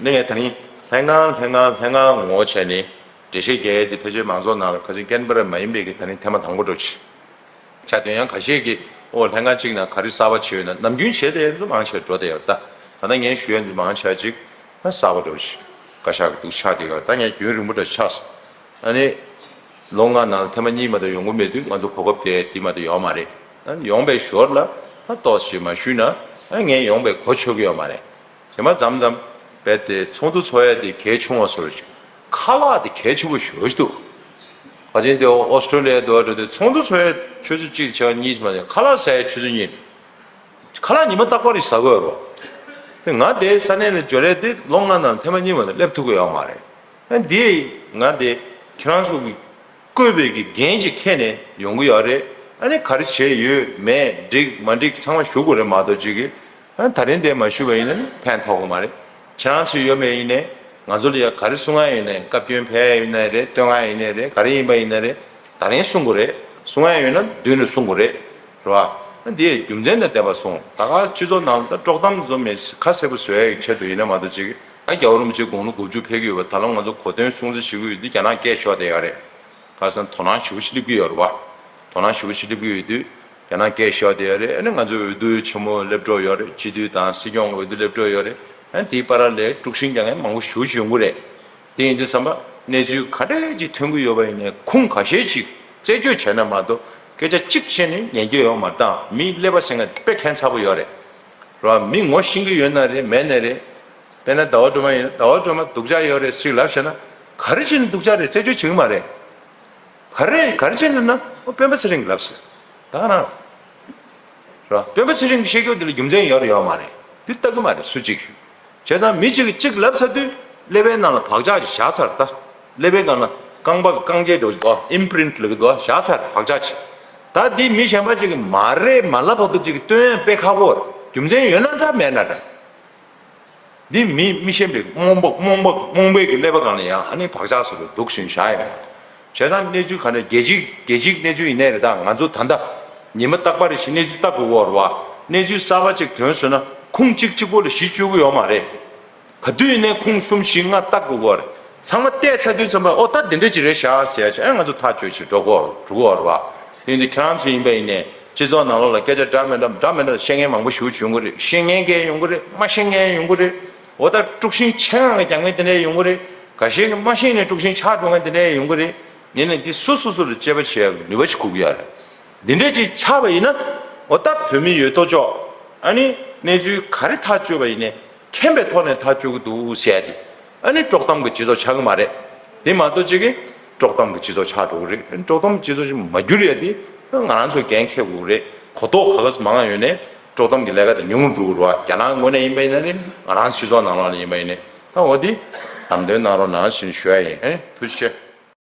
ནི་ངས་ད་རིང་ལྷན་ཁང་ལྷན་ཁང་ལྷན་ཁང་ངོ་བོ་བྱས་ནས་འགྲེལ་བཤད་རྒྱག་ཡས་དེ་ཕལ་ཆེར་མང་ཚོགས་ནང་ལ་ཁ་སང་ཀན་བྷ་ར་མ་ཡིན་པའི་གི་ད་རིང་ཐེངས་མ་དང་པོ་འདྲ་ཅིག་ཆགས་དོན་ཡང་ཁ་ཤས་ཀྱིས་ཨོ་ལྷན་ཁང་གཅིག་ནང་ག་རེ་གསར་པ་བྱས་ཡོད་ན། ནམ་རྒྱུན་བྱས་བསྡད་ཡོད་ཚོ་མང་ཆེ་འགྲོ་བསྡད་ཡོད། ད་ད་ལྟ་ངས་ཞུ་ཡ་འདི་མང་ཆེ་ཅིག་ད་གསར་པ་འདྲ་བོ་ཞིག་བཀའ་ཤག་གི་འདུག་ཆགས་བསྡད་ཡོད། ད་ངས་རྒྱུན་རིང་པོ་འདྲ་ཆགས་སོང་། ཨ་ནི་ལོ་ལྔ་ནང་ཐེངས་མ་གཉིས་མ་གཏོགས་ཡོང་གི་མེད་དུས་ང་ཚོ་གོ་སྐབས་དེ་འདི་མ་གཏོགས་ཡོད་མ་རེད། ཨ་ནི་ཡོང་པའི་ཞོར་ལ་ད་ཏོག་ཙམ་མ་ཞུས་ན་ཨ་ངས་ཡོང་པའི་གོ་ཆོད་ཀྱི་ཡོད་མ་རེད། རྗེས་མ་མཚམས་མཚམས་རྦད་དེ་ཚོགས་འདུ་ཚོགས་ཡ་དེ་གལ་ཆུང་བ་བཟོ་རེད་ཅིག་ཁ་ལག་དེ་གལ་ཆེན་པོ་ཞེ་པོ་ཅིག་འདུག་ཕལ་ཆེར་དེ་ཨོ་སི་ཁྲུ་ལི་ཡ་དུ་བ་འགྲོ་དུས་ཚོགས་འདུ་ཚོགས་ཡ་ཆུ་ཚོད་གཅིག་བྱས་གཉིས་མ་ཟད་ཁ་ལག་ཟ་ཡ་ཆུ་ཚོད་གཉིས། ཁ་ལག་ཉི་མ་རྟག་པར་ཟ་དགོས་རོ། དེ་ང་དེ་ས་གནས་ལ་འབྱོར་ཡ་དེ་ལོ་ལྔ་ནང་ཐེངས་མ་གཉིས་མ་གཏོགས་སླེབས་ཐུབ་ཀྱི་ཡོད་མ་རེད། ཨ་འདི་ང་དེ་ཁྱེད་རང་ཚོ་གི་བསྐོས་པའི་གི་འགན་ཅིག་འཁྱེར་ནས་ཡོང་གི་ཡོད་རེད། ཨ་ནི་ག་རེ་བྱས་ཡོད་མེད་འགྲིག་མ་འགྲིག་ཚང་མ་ཞུ་དགོས་རེད་མ་གཏོགས་ཅིག་གི་ཨ་ད་རིང་དེ་མ་ཞུས་པ་ཡིན་ན་ཕན་ཐོགས་ཀྱི་མ་རེད། ཁྱེད་རང་ཚོ་ཡོད་མེད་ཡིན་ནའི་ང་ཚོ་ལ་ཡ་ག་རེ་གསུང་ཡ་ཡིན་ནའི་བཀའ་བཀྱོན་ཕེབས་ཡ་ཡིན་ནའི་རེད། སྟོན་ཡ་ཡིན་ནའི་རེད། ག་རེ་ཡིན་པ་ཡིན་ནའི་རེད། ད་རིང་གསུང་དགོས་རེད། གསུང་ཡ་ཡོད་ན་མདུན་ནས་གསུང་དགོས་རེད། རེད་བ། ཨ་འདི་རྒྱུ་མཚན་དང་ལྡན་པ་གསུང་། ད་ག་སྤྱི་ཚོགས་ནང་ད་དཀྲོག་གཏམ་བཟོ་མེད་ཁ་གསལ་པོ་བཟོ་ཡ་ཡི་ཆེད་དུ་ཡིན་ན་མ་གཏོགས་ཅིག་ཨ་རྒྱལ་བ་རིན་པོ་ཆེ་དགུང་ལོ་དགུ་བཅུ་ཕེབས་ཀྱི་ཡོད་པ་ད་ལམ་ང་ཚོ་གོ་སྟོན་སྲུང་བརྩི་ཞུ་གི་ཡོད་དུས་རྒྱ་ནག་སྐད་ཤོར་བསྡད་ཡོད་རེད། ཁ་སང་དོ་སྣང་ཞེ་པོ་ཞིག་སླེབས་ཀྱི་ཡོད་རེད་བ། དོ་སྣང་ཞེ་པོ་ཞིག་སླེབས་ཀྱི་ཡོད་དུས་རྒྱ་ནག་སྐད་ཤོར་བསྡད་ཡོད་རེད། ཨ་ནི་ང་ཚོའི་འོས་བསྡུ་ཆེན་མོ་སླེབས་འགྲོ་ཡོད་རེད། སྤྱི་འཐུས་དང་སྲིད་སྐྱོང་གི་འོས་བསྡུ་སླེབས་འགྲོ་ཡོད་རེད། ཨ་ནི་དེའི་བར་ལ་དཀྲུག་ཤིང་རྒྱག་མཁན་མང་པོ་ཞེ་པོ་ཞིག་ཡོང་གི་རེད། དེ་ཡིན་དུས་ཙམ་པ་གནས་ཚུལ་ག་འདྲས་ཅིག་ཐོན་གྱི་ཡོད་པ་ཡིན་ནའི་ཁུངས་ཁ་ཤས་ཅིག་རྩད་གཅོད་བྱས་ན་མ་གཏོགས་སྐད་ཆ་གཅིག་བཤད་ནས་ཉན་རྒྱུ་ཡོད་མ་རེད། ད་མི་ཀླད་པ་ཟེར་མཁན་དཔེ་ཁྱད་མཚར་པོ་ཡོད་རེད། རོ། མི་ངོ་ཤེས་ཀྱི་ཡོད་ན་རེད། མེད་ན་རེད། དཔེར་ན་ཟླ་བ་སྒྲོལ་མ་ཡིན་ན། ཟླ་བ་སྒྲོལ་མ་སྡུག་ཅག་ཡོད་རེད་ཅིག་ལབ་བྱས་ན། ག་རེ་བྱས་ནས་སྡུག་ཅག་རེད། རྩད་གཅོད་བྱེད་ཀྱི་མ་རེད། ག་རེ་ག་རེ་བྱས་ནས་ན་ཨོ་སྤེན་པ་ཚེ་རིང་གིས་ལབ་ཟེར། ད་ག་རང་རོ། སྤེན་པ་ཚེ་རིང་གིས་བཤད་རྒྱུ་དེ་ལ་རྒྱུ་མཚན་ཡོད་རེད་ཡོད་མ་རེད། དེ་ལྟ་གི་མ་རེད་སུ་གཅིག་བྱས་ཙང་མི་གཅིག་གིས་གཅིག་ལབ་ཚར་དུས་ཀླད་པའི་ནང་ལ་བག་ཆགས་ཅིག་བཞག་ཚར། ད་ཀླད་པའི་སྒང་ལ་རྐང་པ་རྐང་རྗེས་འདྲ་བོ་ཞིག་འདུག་ཨིམ་པི་རིན་ཊི་ལབ་ཀྱི་འདུག་བཞག་ཚར། བག་ཆགས་ཅིག་ད་འདི་མི་གཞན་པ་ཅིག་གིས་མ་རེད་མ་ལབ་བར་དུ་ཅིག་སྟོན་ཡ་དཔེ་ཁག་པོ་རེད། རྒྱུ་མཚན་ཡོད་ན་འདྲ་མེད་ན་འདྲ། འདི་མི་མི་ཤེས་པའི་རྨོངས་པ་རྨོངས་པ་རྨོངས་པའི་གི་ཀླད་པ་སྒང་ལ་ཡང་ཨ་ནི་བག་ཆགས་བཟོ་འདུག་བཞིན་བཞག་ཡོད། བྱས་ཙང་གནས་ཚུལ་ག་ནས་རྒྱལ་སྤྱིའི་རྒྱལ་སྤྱིའི་གནས་ཚུལ་ཡིན་ནའི་རེད། ད་ང་ཚོ་ད་ལྟ་ཉི་མ་རྟག་པ་རེ་བཞིན་གནས་ཚུལ་ལྟ་དགོས་ཀྱི་ཡོད་རེད་བ། གནས་ཚུལ་གསར་པ་ཅིག་ཐོན་སོང་ན་ཁུངས་གཅིག་གཅིག་པོ་ལ་གཞི་བཅོལ་གྱི་ཡོད་མ་རེད། ག་དུས་ཡིན་ནའི་ཁུངས་གསུམ་བཞི་ལྔ་བལྟ་དགོས་ཀྱི་ཡོད་རེད། ཚང་མ་བལྟས་ཚར་དུས་ཙམ་པ་ཨོ་ད་འདི་འདྲ་ཅིག་རེད་བཞག་ཟེར་ཡ་ཅིག་ཨ་ང་ཚོ་ཐག་གཅོད་བྱེད་འགྲོ་དགོས་འགྲོ་གི་ཡོད་རེད་བ། དེ་ཡིན་དུས་ཁྱེད་རང་ཚོ་ཡིན་པ་ཡིན་ནའི་སྤྱི་ཚོགས་ནང་ལོགས་ལ་སྐད་ཆ་འདྲ་མི་འདྲ་འདྲ་མི་འདྲ་བཤད་མཁན་མང་པོ་ཞེ་པོ་ཅིག་ཡོང་གི་རེད། ཤེས་མཁན་འགའ་ཡོང་གི་རེད། མ་ཤེས་མཁན་ཡོང་གི་རེད། འོ་ད་དཀྲུག་ཤིང་ཆེ་ངང་གིས་རྒྱག་མཁན་དེ་འདྲ་ཡོང་གི་རེད། འགའ་ཤས་ཀྱིས་མ་ཤེས་ནས་དཀྲུག་ཤིང་ཆགས་འགྲོ་མཁན་དེ་འདྲ་ཡོང་གི་རེད། ཡིན་ནའི་འདི་སོ་སོ་སོ་ལ་དཔྱད་པ་བྱེད་ཡག་ནུས་པ་ཅིག་དགོས་ཀྱི་ཡོད་རེད། འདི་འདྲས་ཅིག་ཆགས་པ་ཡིན་ན་འོ་ད་བོད་མི་ཡོད་དོ་ཅོག་ཨ་ནི་གནས་ཚུལ་ག་རེ་ཐག་གཅོད་པ་ཡིན་ནའི་མཁྱེན་པའི་ཐོག་ནས་ཐག་གཅོད་ཀྱི་འདུག་ཟེར་ཡ་དེ་ཨ་ནི་དཀྲོག་གཏམ་གྱི་སྤྱི་ཚོགས་ཆགས་ཀྱི་མ་རེད། དེ་མ་གཏོགས་ཅིག་གིས་དཀྲོག་གཏམ་གྱི་སྤྱི་ཚོགས་ཆགས་འགྲོ་གི་རེད། དཀྲོག་གཏམ་གྱི་སྤྱི་ཚོགས་ཤིག་མ་འགྱུར་ཡ་དེ་ང་རང་ཚོས་འགན་འཁྱེར་དགོས་ཀྱི་རེད། གོ་རྟོགས་ག་ག་ཚོད་མང་ང་ཡོད་ནའི་དཀྲོག་གཏམ་གྱི་ལས་ཀ་དེ་ཉུང་ངུ་འགྲོ་གི་རེད་བ། རྒྱ་ནག་ངོས་ནས་ཡིན་པ་ཡིན་ན་རེད། ང་རང་སྤྱི་ཚོགས་ནང་ལོགས་ནས་ཡིན་པ་ཡིན་ནའི་ད་འོ་དེ་ལམ་སྟོན་གནང་རོགས་གནང་ཞེས་ཞུ་ཡ་ཡིན། ཨ་ནི་ཐུགས་རྗེ་ཆེ།